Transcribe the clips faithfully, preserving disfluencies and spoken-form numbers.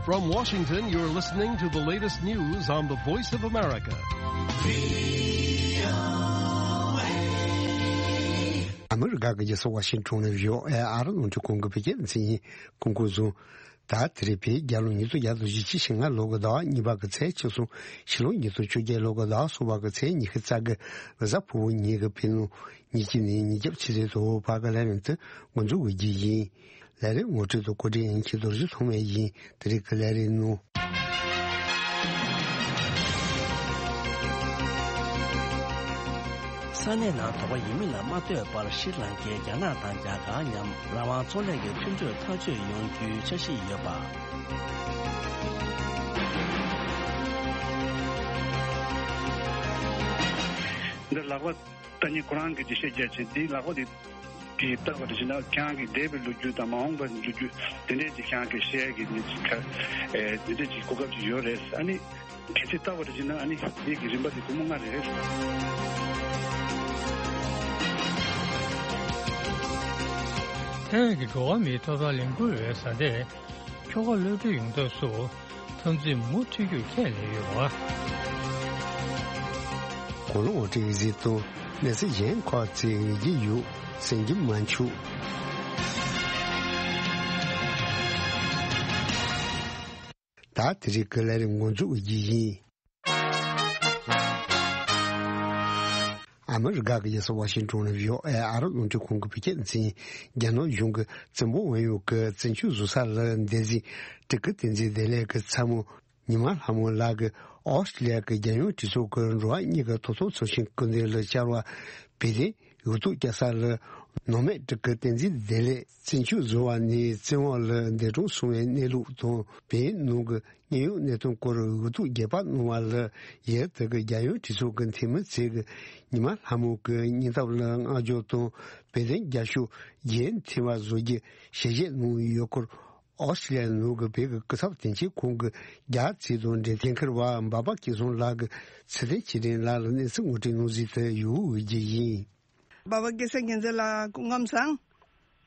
From Washington, you're listening to the latest news on the Voice of America. ཨ་མི་རི་ཀ་གི་རྒྱལ་ས་ཝ་ཤིང་ཊོན་ནས་བྷི་ཨོ་ཨེ་ཨ་རི་རླུང་འཕྲིན་ཁང་གི་བོད་སྐད་སྡེ་ཚན་ཡིན། སྐུ་འཁོར་བཟུང་། ད་དེ་རིང་བོད་རྒྱལ་ལོ་ཉིས་སྟོང་བརྒྱ་དང་བཞི་བཅུ་ཞེ་ལྔ་ལོ་གི་ཟླ་བ་གཉིས་པ་གི་ཚེས་བཅུ་གསུམ། ཕྱི་ལོ་ཉིས་སྟོང་བཅོ་བརྒྱད་ལོ་གི་ཟླ་བ་གསུམ་པ་གི་ཚེས་ཉི་ཤུ་རྩ་དགུ། གཟའ་ཕུར་བུ་ཉིན་གྱི་བོད་ནང་ཉིན་གཅིག་ནས་ཉིན་རྒྱབ་ཆུ་ཚོད་དྲུག་བར་གྱི་ལས་རིམ་དེ་འགོ་འཛུགས་ཀྱི་རྒྱུ་ཡིན། ལས་རིམ་ངོ་སྤྲོད་དང་གོ་སྒྲིག་ཡིན་མཁན་རྡོ་རྗེ་ཐོགས་མེད་ཡིན། དེ་རིང་གི་ལས་རིམ་ནང་། ས་གནས་ནང་དོགས་པ་ཡོད་མེད་ལ་མ་ལྟོས་པར་ཤྲི་ལང་ཀས་རྒྱ་ནག་དང་རྒྱ་གར་མཉམ་རང་དབང་ཚོང་ལས་ཀྱི་མཐུན་གྲོས་ཐག་གཅོད་ཡོང་རྒྱུའི་འཆར་གཞི་ཡོད་པ། འདི་ལག་པ་ལྟ་ཉིན་ཁོ་རང་གི་འགྲེལ་བཤད་རྒྱག་ཆེད་འདི་ལག་པ་འདི་གི་ལྟ་བར་བྱས་ན་ཁྱེད་རང་གི་འདས་པའི་ལོ་རྒྱུས་དང་མ་འོངས་པའི་ལོ་རྒྱུས་དེ་འདྲས་ཀྱི་ཁྱེད་རང་གི་བཤད་ཀྱི་མི་ཚེ་ཁ་ཨེ་དེ་འདྲས་ཀྱི་གོ་སྐབས་ཅིག་ཡོད་རེད། ཨ་ནི་གལ་སྲིད་ལྟ་བར་བྱས་ན་ཨ་ནི་འདི་གི་རིམ་པ་འདི་སྒོར་མོ་ལྔ་རེད། ཐའེ་ཝན་གྱི་འགྲོ་བ་མིའི་ཐོབ་ཐང་ལས་འགུལ་བས་གཟའ་ཟླར། ཁྱོ་ག་གློད་གྲོལ་ཡོང་ཐབས་སུ་འཐབ་འཛིང་མུ་མཐུད་རྒྱུ་ཁས་ལེན་ཡོད་པ། གོ་ལོ་ཨོ་ཏྲི་གཟིགས་དང་གནས་ཚུལ་གཞན་ཁག་ཅིག་རྒྱུ་ཡོད་གསན་རྒྱུ་མ་འཆུག་ད་དེ་རིང་གི་ལས་རིམ་འགོ་འཛུགས་རྒྱུ་ཡིན། ཨ་མི་རི་ཀ་གི་རྒྱལ་ས་ཝ་ཤིང་ཊོན་ནས་བྷི་ཨོ་ཨེ་ཨ་རི་རླུང་འཕྲིན་ཁང་གི་བོད་སྐད་སྡེ་ཚན་ཡིན། རྒྱ་ནག་གཞུང་གིས་བཙན་པོ་དབང་ཡོད་ཀྱི་བཙན་བྱོལ་བཟོ་ས་ལ་འདས་ཟིན་སྤྲུལ་སྐུ་བསྟན་འཛིན་བདེ་ལེགས་ཀྱི་ཚ་མོ་ཉི་མ་ལྷ་མོ་ལགས་ཀྱིས་ཨོ་སི་ཀྲི་ལི་ཡ་གི་རྒྱལ་ཡོངས་གྲོས་ཚོགས་ཀྱི་འགྲོ་བ་མིའི་ཐོབ་ཐང་ཚོགས་ཆེན་སྐུ་མདུན་ལ་བཅར་བར་བོད་དོན་འོས་ཐོབ་བསྐྱར་གསོ་ལ་ནང་མི་སྤྲུལ་སྐུ་བསྟན་འཛིན་བདེ་ལེགས་བཙན་བྱོལ་བཟོ་བ་ནས་བཙན་དབང་ལ་འདས་གྲོངས་སོང་བའི་གནས་ལུགས་དང་བོད་ནང་གི་དངོས་ཡོད་གནས་སྟངས་སྐོར་འོས་ཐོབ་རྒྱས་པ་གནང་བ་ལ་ཡུལ་དེ་གི་རྒྱལ་ཡོངས་གྲོས་ཚོགས་ཀྱི་འཐུས་མི་ཚོས་ཀྱི་ཉི་མ་ལྷ་མོ་གི་སྙིང་སྟོབས་ལ་བསྔགས་བརྗོད་དང་བོད་དོན་རྒྱབ་སྐྱོར་རྒྱུན་མཐུད་པ་བཟོ་རྒྱུ་ཞལ་བཞེས་གནང་ཡོད་སྐོར། ཨོ་སི་ཀྲི་ལི་ཡ་ནང་གི་བོད་ཀྱི་སྐུ་ཚབ་དོན་གཅོད་ཁང་གི་རྒྱ་རྩིས་དང་འབྲེལ་ཐད་འཁུར་བ་འབའ་པ་སྐལ་བཟང་ལགས་ཀྱིས་ཚེ་བརྟན་ཆོས་སྒྲོན་ལགས་ལ་གནས་ཚུལ་ངོ་སྤྲོད་གནང་གཟིགས་དུ་ཡོད་རྒྱུ་ཡིན། འབའ་པ་སྐལ་བཟང་རྒྱལ་མཚན་ལགས་སྐུ་ཁམས་བཟང་།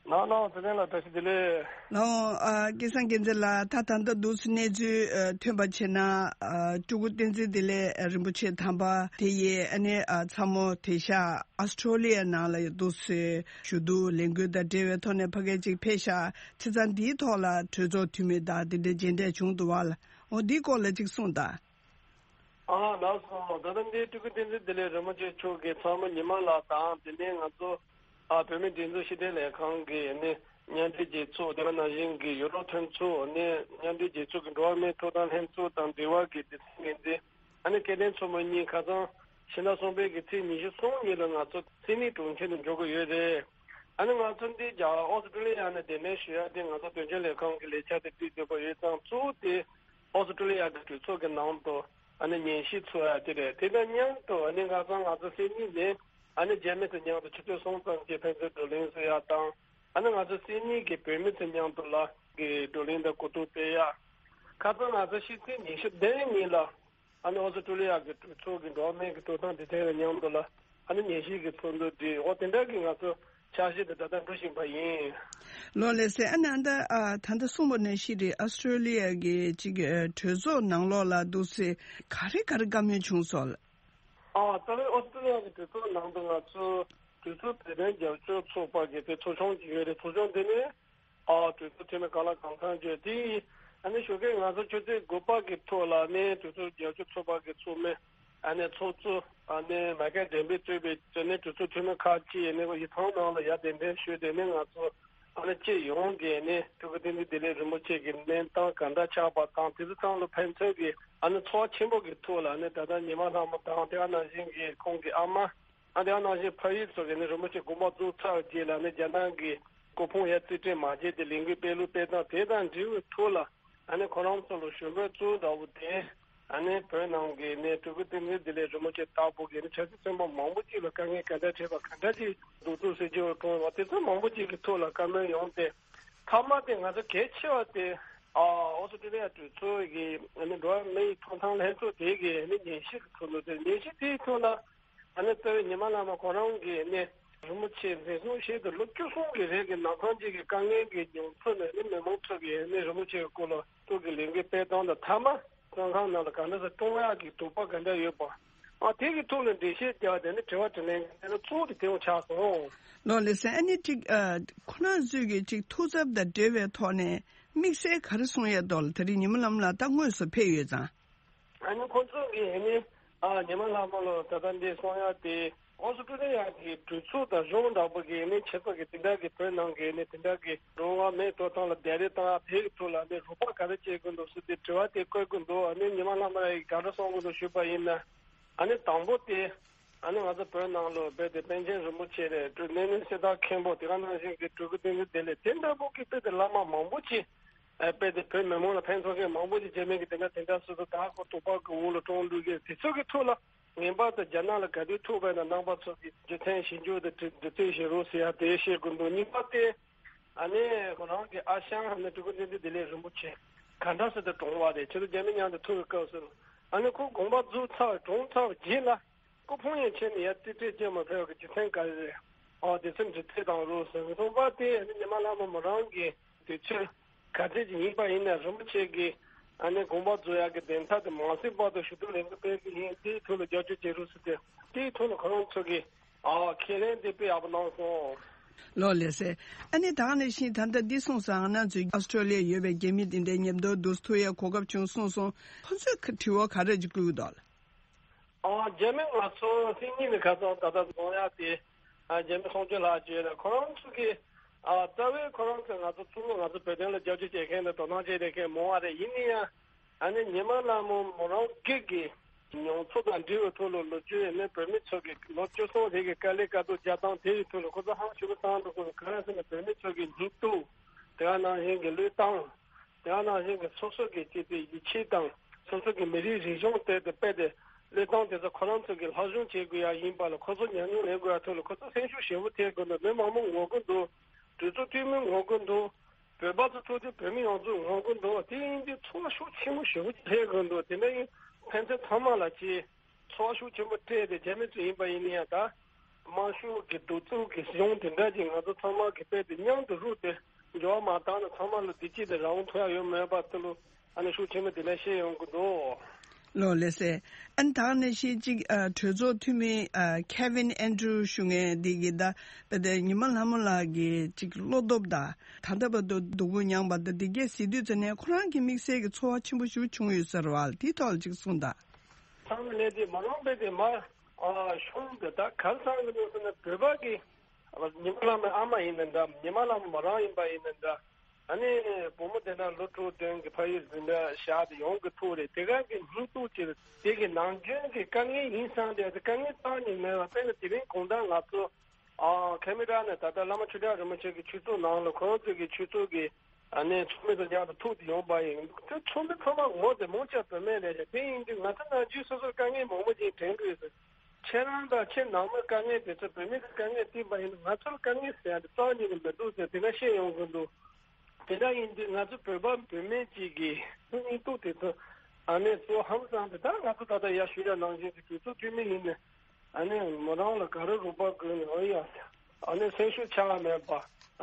ལགས་ལགས་ཚེ་བརྟན་ལགས་བཀྲ་ཤིས་བདེ་ལེགས། ལགས་འོང་། ཨ་སྐལ་བཟང་རྒྱལ་མཚན་ལགས། ད་ད་ལྟ་འདུག་སེ་གནས་ཚུལ་ཨ་ཐོན་པ་བྱས་ན། ཨ་སྤྲུལ་སྐུ་བསྟན་འཛིན་བདེ་ལེགས་རིན་པོ་ཆེ་དམ་པ་དེ་ཡིས་ཨ་ནི་ཨ་ཚ་མོ་དེ་ཤ་ཨ་སི་ཀྲོ་ལི་ཡ་ནང་ལ་འདུག་སེ་ཞུ་གཏུག་ལས་འགུལ་དང་འབྲེལ་བའི་ཐོག་ནས་ཕ་གིར་ཅིག་ཕེབས་ཤག་བྱས་ཙང་འདིའི་ཐོག་ལ་གྲོས་ཚོགས་འཐུས་མི་དང་དེ་འདྲའི་མཇལ་འཕྲད་བྱུང་འདུག་བ་ལ། འོ་འདིའི་སྐོར་ལ་ཅིག་གསུངས་དང་། ཨ་ལགས་སོ། ད་ལྟ་འདིའི་སྤྲུལ་སྐུ་བསྟན་འཛིན་བདེ་ལེགས་རིན་པོ་ཆེ་མཆོག་གི་ཚ་མོ་ཉི་མ་ལགས་དང་དེ་ནས་ང་ཚོ་ཨ་བོད་མིའི་སྒྲིག་འཛུགས་ཕྱི་དྲིལ་ལས་ཁང་གི་ནི་མཉམ་འབྲེལ་རྒྱལ་ཚོགས། དེ་ག་ནང་བཞིན་གྱི་ཡུ་རོབ་མཐུན་ཚོགས་ནི་མཉམ་འབྲེལ་རྒྱལ་ཚོགས་ཀྱི་འགྲོ་བ་མིའི་ཐོབ་ཐང་ལྷན་ཚོགས་དང་འབྲེལ་བ་གི་སྡེ་ཚན་འགན་འཛིན། ཨ་ནི་སྐལ་ལྡན་མཚོ་མོ་གཉིས་ཁ་སང་ཕྱི་ཟླ་གསུམ་པའི་གི་ཚེས་ཉི་ཤུ་གསུམ་ཉིན་ལ་ང་ཚོ་སིད་ནི་གྲོང་ཁྱེར་དུ་འབྱོར་གི་ཡོད་རེད། ཨ་ནི་ང་ཚོ་འདི་རྒྱ་ཨོ་སི་ཀྲོ་ལི་ཡ་ནས་གདན་འདྲེན་ཞུ་ཡ་དེ་ང་ཚོ་དོན་གཅོད་ལས་ཁང་གི་ལས་འཆར་དེ་བྲིས་ཡོད་པ་ཡོད་ཙང་གཙོ་བོ་དེ་ཨོ་སི་ཀྲོ་ལི་ཡ་གི་གྲོས་ཚོགས་ཀྱི་ནང་དུ་ཨ་ནི་ཉན་ཞིབ་ཚོགས་ཡ་དེ་རེད། དེ་དང་མཉམ་དུ་ཨ་ནི་ཁ་སང་ང་ཚོ་སིད་ནི་ནས་ཨ་ནི་རྒྱ་མི་ཚོ་མཉམ་དུ་ཆུ་ཚོད་གསུམ་ཙམ་གྱི་ཕན་ཚུན་བགྲོ་གླེང་བཟོ་ཡ་དང་། ཨ་ནི་ང་ཚོ་སིད་ནི་གི་བོད་མི་ཚོ་མཉམ་དུ་ལ་གི་བགྲོ་གླེང་དང་གོ་རྟོགས་སྤེལ་ཡ། ཁ་སང་ང་ཚོ་ཕྱི་ཚེས་ཉི་ཤུ་བདུན་ཉིན་ལ། ཨ་ནི་ཨོ་སི་ཀྲོ་ལི་ཡ་གི་གྲོས་ཚོགས་ཀྱི་འགྲོ་བ་མིའི་གི་ཐོབ་ཐང་སྡེ་ཚན་དང་མཉམ་དུ་ལ་ཨ་ནི་ཉན་ཞིབ་ཀྱི་ཚོགས་འདུ་བསྒྲིགས། འོ་དེ་འདྲ་གི་ང་ཚོ་འཆར་གཞི་དེ་ད་ལྟ་འགྲོ་བཞིན་པ་ཡིན། ལགས་ལགས་སེ། ཨ་ནི་ཨ་ད་ཨ་ད་ལྟ་གསུངས་པ་ནང་བཞིན་རེད། ཨ་སི་ཀྲོ་ལི་ཡ་གི་ཅིག་ཨ་གྲོས་ཚོགས་ནང་ལོགས་ལ་འདུག་སེ་ག་རེ་ག་རེ་བཀའ་མོལ་བྱུང་སོང་ལགས། ཨ་ད་རེས་ཨོ་སི་ཀྲོ་ལི་ཡ་གི་གྲོས་ཚོགས་ནང་དུ་ང་ཚོ་གྲོས་ཚོགས་བོད་དོན་རྒྱབ་སྐྱོར་ཚོགས་པ་གི་དེ་ཚོགས་ཆུང་ཅིག་ཡོད་རེད། ཚོགས་ཆུང་དེ་ནས། ཨ་གྲོས་ཚོགས་འཐུས་མི་གང་ལ་གང་འཚམ་བརྗོད་དེ། ཨ་ནི་ཞོགས་ཀས་ང་ཚོ་ཆུ་ཚོད་དགུ་པ་གི་ཐོག་ལ་ནི་གྲོས་ཚོགས་རྒྱབ་སྐྱོར་ཚོགས་པ་གི་ཚོགས་མི་ཨ་ནི་ཚོགས་གཙོ་ཨ་ནི་མ་ཀེལ་ཌེ་བིཌ་གཙོས་པའི་ཨ་ནི་གྲོས་ཚོགས་འཐུས་མི་ཁག་ཅིག་ཨ་ནི་ཡིག་ཚང་ནང་ལ་ཡར་གདན་འདྲེན་ཞུས་ཏེ་ནི་ང་ཚོ་ཨ་ནི་སྤྱི་ཡོངས་ཀྱི་ཨ་ནི་སྤྲུལ་སྐུ་བསྟན་འཛིན་བདེ་ལེགས་རིན་པོ་ཆེ་གི་གནས་སྟངས་ག་འདྲ་ཆགས་པ་དང་དེ་ཚོ་ཚང་ལ་ཕན་ཚུན་གྱི་ཨ་ནི་ཚོར་བ་ཆེན་པོ་གི་ཐོག་ལ་ཨ་ནི་ད་ལྟ་ཉི་མ་ལྷ་མོ་དང་དེ་ག་ནང་བཞིན་གྱི་ཁོང་གི་ཨ་མ། ཨ་དེ་ནང་བཞིན་ཕ་ཡུལ་ཚོ་གི་ནི་རིན་པོ་ཆེ་དགོངས་པ་རྫོགས་ཚར་རྗེས་ལ་ནི་རྒྱ་ནག་གི་སྐུ་ཕུང་ཡར་རྩིས་སྤྲོད་མ་བྱས་ཏེ་ལས་འགུལ་སྤེལ་ལུགས་སྤེལ་སྟངས་དེ་དང་འབྲེལ་བའི་ཐོག་ལ་ཨ་ནི་ཁོ་རང་ཚོ་ལ་ཞུ་འབོད་བཙུགས་འདྲ་བོ་དེ་ཨ་ནི་བོད་ནང་གི་ནི་སྤྲུལ་སྐུ་བསྟན་འཛིན་བདེ་ལེགས་རིན་པོ་ཆེ་ལྟ་བུ་གི་ནི་ཆབ་སྲིད་བཙོན་པ་མང་པོ་ཅིག་ལ་དཀའ་ངལ་ག་འདྲ་འཕྲད་པ་ག་འདྲ་ཅིག་སྡུག་སྡུག་སེ་ཅིག་གྲོངས་པ་དེ་ཚོ་མང་པོ་ཅིག་གི་ཐོག་ལ་བཀའ་མོལ་ཡོང་སྟེ་མཐའ་མ་དེ་ང་ཚོ་གལ་ཆེ་བ་དེ་ཨ་ཨོ་སི་ཀྲི་ལི་ཡ་གྲོས་ཚོགས་ཀྱི་ཨ་ནི་འགྲོ་བ་མིའི་ཐོབ་ཐང་ལྷན་ཚོགས་དེ་གི་ཨ་ནི་ཉན་ཞིབ་ཀྱི་ཚོགས་འདུ་དེ་ཉན་ཞིབ་དེའི་ཐོག་ལ། ཨ་ནི་རྩ་བའི་ཉི་མ་ལྷ་མོ་ཁོ་རང་གིས་ནི་ རིན་པོ་ཆེ་འཛིན་བཟུང་བྱས་ཏེ་ལོ་བཅུ་གསུམ་གྱི་རིང་གི་ནང་ཚང་གཅིག་གི་དཀའ་ངལ་གྱི་མྱོང་ཚོར་ནས་ནི་མི་མང་ཚོ་གིས་ནི་རིན་པོ་ཆེའི་སྐོར་ལ་ཐུགས་ཀྱི་ལས་འགུལ་སྤེལ་སྟངས་དང་། མཐའ་མ་བཙོན་ཁང་ནང་ལ་ག་འདྲ་སེ་བཀྲོངས་ཡག་གི་དོགས་པ་ག་འདྲ་ཡོད་པ། ཨ་དེ་གི་ཐོག་ལ་འགྲེལ་བཤད་བརྒྱབ་དེ་ནི་དྲི་བ་དྲིས་ལན་གྱི་དེ་ལ་གཙོ་བོ་དེ་དེ་འོང་ཆགས་སོང་། ལགས་ལགས་སེ། ཨ་ནི་ཅིག་ཨ་ཁོ་རང་ཚོས་ཀྱི་ཅིག་ཐུགས་འཚབ་དང་འབྲེལ་བའི་ཐོག་ནས་དམིགས་བསལ་ག་རེ་གསུང་ཡས་འདུག་ལ། དེ་རིང་ཉི་མ་ལྷ་མོ་ལགས་ད་དངོས་སུ་ཕེབས་ཡོད་ཙང་། ཨ་ནི་ཁོ་ཚོ་གིས་ཨ་ནི་ཨ་ཉི་མ་ལྷ་མོ་ལ་ད་ལྟ་འདི་གསུང་ཡག་དེ་ཨོ་སི་ཀྲུ་ལི་ཡ་གི་གྲོས་ཚོགས་དང་གཞུང་འདྲ་པོ་གིས་ནི་ཁྱེད་ཚོ་གི་དེ་འདྲ་གི་བོད་ནང་གི་ནི་དེ་འདྲ་གི་འགྲོ་བ་མིའི་ཐོབ་ཐང་ལ་བདེ་རེས་བཏང་ཡག་དེ་གི་ཐོག་ལ་ནི་རོགས་པ་ག་རེ་བྱེད་དགོས་འདུག་ཟེར་ཏེ་དྲི་བ་དེ་བཀོད་ཀྱི་འདུག་ཨ་ནི་ཉི་མ་ལྷ་མོ་ལགས་ཀྱིས་ག་རེ་གསུང་གི་འདུག་ཞུས་པ་ཡིན་ན། ཨ་ནི་དང་པོ་དེ་ཨ་ནི་ང་ཚོ་བོད་ནང་ལ་རྦད་དེ་པཎ་ཆེན་རིན་པོ་ཆེ་རེད། སྤྲུལ་གནས་ནི་སྲི་ཐར་མཁན་པོ། དེ་ག་ནང་བཞིན་གྱི་སྤྲུལ་སྐུ་བསྟན་འཛིན་བདེ་ལེགས་དེ་འདྲ་པོ་གི་རྦད་དེ་བླ་མ་མང་པོ་ཅིག་ཨ་རྦད་དེ་བོད་མི་མང་ལ་ཕན་ཐོགས་མཁན་མང་པོ་ཅིག་རྗེས་མའི་གི་དེ་འདྲ་དེ་འདྲ་སོ་སོ་ད་ཁོ་དོགས་པ་གི་འོག་ལ་བཀྲོངས་འགྲོ་གི་དེ་ཚོ་གི་ཐོག་ལ་ངེས་པར་དུ་རྒྱ་ནག་ལ་ག་དུས་ཐུག་པ་ཡིན་ན་རྣམ་པ་ཚོ་གི་རྒྱུ་མཚན་ཞིབ་འཇུག་དང་འབྲེལ་འབྲེལ་མཐུད་བྱེད་རོགས་ཟེར་ཡག་དེ་བཤད་དགོས་འདུག་གཉིས་པ་དེ་ཨ་ནི་ཁོ་རང་གི་ཨ་ཞང་ཨ་ནི་སྤྲུལ་སྐུ་བསྟན་འཛིན་བདེ་ལེགས་རིན་པོ་ཆེ་ག་འདྲ་སེ་དེ་བཀྲོངས་པ་རེད། ཁྱེད་ཚོ་རྒྱ་མི་མཉམ་དུ་ཐུག་པའི་སྐབས་སུ་ཨ་ནི་ཁོ་དགོངས་པ་རྫོགས་ཚར་བའི་བཀྲོངས་ཚར་བའི་རྗེས་ལ་སྐུ་ཕུང་ཡང་ཁྱེར་ནས་ཡར་རྩིས་སྤྲོད་བྱེད་མ་ཕོད་པའི་རྒྱུ་མཚན་ག་རེ་རེད། ཨོ་དེ་ཚོ་འདྲི་རྩད་བཏང་རོགས་ཟེར། གསུམ་པ་དེ་ཨ་ནི་ཉི་མ་ལྷ་མོ་མོ་རང་གི་དུས་ཚོད་ག་ཚོད་ཅིག་ཡིན་པ་ཡིན་ན་རིན་པོ་ཆེ་གི་ཨ་ནི་དགོངས་པ་རྫོགས་ཡག་གི་གདན་ས་དེ་མ་ཟིན་བར་དུ་ཞུ་གཏུག་ལས་འགུལ་སྤེལ་གི་ཡིན། དེའི་ཐོག་ལ་རྒྱབ་སྐྱོར་བྱེད་རོགས་ཟེར་ཏེ། དེའི་ཐོག་ལ་ཁོ་རང་ཚོ་གིས་ཨ་ཁས་ལེན་དེ་དཔེ་ཡག་པོ་གནང་སོང་། ལགས་ལགས་སེ། ཨ་ནི་ད་ག་ནང་བཞིན་ད་ལྟ་འདི་སོང་ཙང་ང་རང་ཚོའི་ཨོ་སི་ཀྲོ་ལི་ཡ་ཡོད་པའི་རྒྱ་མི་དེ་འདྲའི་མཉམ་དུ་འདུག་ཐུག་ཡག་གོ་སྐབས་བྱུང་སོང་སོང་། ཁོ་ཚོས་ཁ་དྲི་བ་ག་རེ་ཅིག་བསྐུལ་གྱི་འདུག་ལགས། ཨ་རྒྱ་མི་ང་ཚོ་སེམས་ཉིད་ནས་ཁ་སང་ད་ལྟ་བཟུང་ཡག་དེ་ཨ་རྒྱ་མི་སྲུང་སྐྱོབ་ལགས་བྱས་ནས་ཁོ་རང་ཚོ་གིས་ཨ་རྩ་བའི་ཁོ་རང་ཚོས་ང་ཚོ་གཙོ་བོ་ང་ཚོ་བོད་དོན་ལ་རྒྱབ་སྐྱོར་བྱེད་མཁན་དང་དོ་སྣང་བྱེད་བསྡད་མཁན་མང་བ་རེད། ཡིན་ན་ཡང་ཨ་ནི་ཉི་མ་ལྷ་མོ་མོ་རང་སྒེར་གྱི་མྱོང་ཚོར་དང་འབྲེལ་བའི་ཐོག་ལ་ལོ་རྒྱུས་ཡིན་ནའི་བོད་མི་ཚོ་གི་ལོ་བཅུ་གསུམ་རིང་གི་དཀའ་ལས་དཀའ་སྡུག་རྒྱག་སྟངས་དེ་ཡི་ཐོག་ལ་ཁོ་ཚོ་ཧང་ཞེ་པོ་བཏང་འདུག་ཁོ་ཚོ་ག་རེ་ཟེར་ན་བོད་མི་ཚོ་གི་སྙིང་སྟོབས། དེ་ག་ནང་བཞིན་གྱི་བློས་བཏང་། དེ་ག་ནང་བཞིན་གྱི་སོ་སོ་གི་སྐྱེས་པའི་ཡིད་ཆེས་དང་སོ་སོ་གི་མི་རིགས་རིག་གཞུང་དེ་དེ་རྦད་དེ་བློས་བཏང་དེ་ཚོ་ཁོ་རང་ཚོ་གི་སློབ་སྦྱོང་བྱེད་དགོས་ཡ་ཡིན་པ་ལ་ཁོ་ཚོ་ཉམས་མྱོང་ལེན་དགོས་ཡ་ཐོག་ལ་ཁོ་ཚོ་སེམས་ཤུགས་ཞེ་པོ་ཐེབས་དགོས་འདུག་མི་མང་པོ་ངོ་རྒོལ་འདུག་གྲོས་ཚོགས་འཐུས་མི་ངོ་རྒོལ་འདུག་བོད་པ་ཚོ་ཚོགས་དུས་བོད་མི་ཡོངས་རྫོགས་ངོ་རྒོལ་འདུག་དེ་ཡིན་དུས་ཚོར་བ་ཤུགས་ཆེན་པོ་ཞེ་པོ་ཐེབས་དགོས་འདུག་དེ་འདྲ་ཡིན་ཕན་ཚུན་ཚང་མ་ལ་ཅིག་ཚོར་བ་ཤུགས་ཆེན་པོ་སྤྲད་དེ་རྒྱ་མི་ཚོ་ཡིན་པ་ཡིན་ན་ཡང་ད་དམར་ཤོག་གི་གདུག་རྩུབ་ཀྱི་གཞུང་དེ་འདྲ་ཅིག་ང་ཚོ་ཚང་མ་གི་དཔེ་དེ་མཉམ་དུ་རུབ་སྟེ་འགྱུར་བ་མ་བཏང་ན་ཚང་མ་ལ་བདེ་སྐྱིད་དང་རང་དབང་ཐོབ་ཡ་ཡོད་མེད་པ་དེ་ལོ་ཨ་ནི་ཤུགས་ཆེན་པོ་དེ་འདྲ་བཤད་ཡོང་གི་འདུག་ལགས་ལགས་སེ། ཨ་ནི་ད་ག་ནང་བཞིན་ཅིག་ཨ་གྲོས་ཚོགས་འཐུས་མི་ཨ་ཁེ་ཝིན་ཨན་ཌྲུ་ཞུ་མཁན་འདི་གིས་ད་དཔེ་དེ་ཉི་མ་ལྷ་མོ་ལགས་ཀྱི་ཅིག་བློ་སྟོབས་དང་ད་ལྟ་བར་དུ་སྡུག་པོ་མྱངས་པ་དང་འདི་གས་གཟིགས་དུས་ཙམ་ནས་ཁོ་རང་གི་དམིགས་བསལ་གྱི་ཚོར་བ་ཆེན་པོ་ཞིག་བྱུང་ཡོད་ཟེར་བ་དེའི་ཐོག་ལ་ཅིག་གསུངས་དང་། ཚང་མ་ལས་དེ་མ་རུངས་པའི་དེ་མ་ཨ་ཤོང་དེ་ད་ག་རེ་ཚང་གི་འདུག་ཟེར་ན་བོད་པ་གི་ཉི་མ་ལྷ་མོའི་ཨ་མ་ཡིན་ན་འདྲ། ཉི་མ་ལྷ་མོ་མོ་རང་ཡིན་པ་ཡིན་ན་འདྲ། ཨ་ནི་བུ་མོ་དེ་འདྲ་ལོ་དྲུག་བདུན་གྱི་ཕ་ཡུལ་འཛིན་གྲྭ་བཞག་སྟེ་ཡོང་གི་ཐུག་རེད། དེ་ག་གི་སྙིང་སྟོབས་ཅིག་རེད། དེ་གི་ནང་ཁྱོན་གྱི་དཀའ་ངལ་ཡིན་བསམ་སྟེ་དཀའ་ངལ་རྩ་ནས་མེད་པ། དཔེར་ན་དེ་རིང་དགོང་དག་ང་ཚོ་ཨ་ཁེ་མི་ར་ནས་ད་ལྟ་བླ་མ་ཆོས་གྲགས་རིན་པོ་ཆེ་གི་ཆོས་ཚོགས་ནང་ལ་ཁོང་ཚོ་གི་ཆོས་ཚོགས་ཀྱི་ཨ་ནི་ཚོགས་མི་ཚོ་མཉམ་དུ་ཐུག་སྟེ་ཡོང་པ་ཡིན། དེ་ཚོགས་མི་ཚང་མ་ངོ་དེ་མོ་ཆ་བུད་མེད་རེད་ཤག་དེ་ཡིན་དུས་ང་ཚོ་ནང་ཆོས་སོ་སོར་དཀའ་ངལ་མང་པོ་ཅིག་དྲན་དགོས་ཟེར། ཁྱེད་རང་དང་ཁྱེད་ནང་མི་དཀའ་ངལ་དེ་ཚོ་བུད་མེད་ཀྱི་དཀའ་ངལ་བསྟན་པ་ཡིན་ན་ང་ཚོར་དཀའ་ངལ་ཟེར་ཡ་དེ་རྩ་བ་ཉིད་ནས་མི་འདུག་ཟེར་དེ་འདྲ་བཤད་ཡོང་གི་འདུག་དེ་འདྲ་ཡིན་དུས་ང་ཚོ་བོད་པ་བུད་མེད་ཅིག་གིས་སྙིང་སྟོབས་དེ་ཚོ་ཨ་ནི་གཙོ་ཧམ་བཟང་དེ་ད་ང་ཚོ་ད་ལྟ་ཡར་ཞུས་པ་ནང་བཞིན་གྱི་གྲོས་ཚོགས་འཐུས་མི་ཡིན་ནས་ཨ་ནི་མོ་རང་ལ་ག་རེ་རོགས་པ་དགོས་ནས་ཨོ་ཡ་ཨ་ནི་སེམས་ཤུགས་ཆག་ཡ་མེད་པ།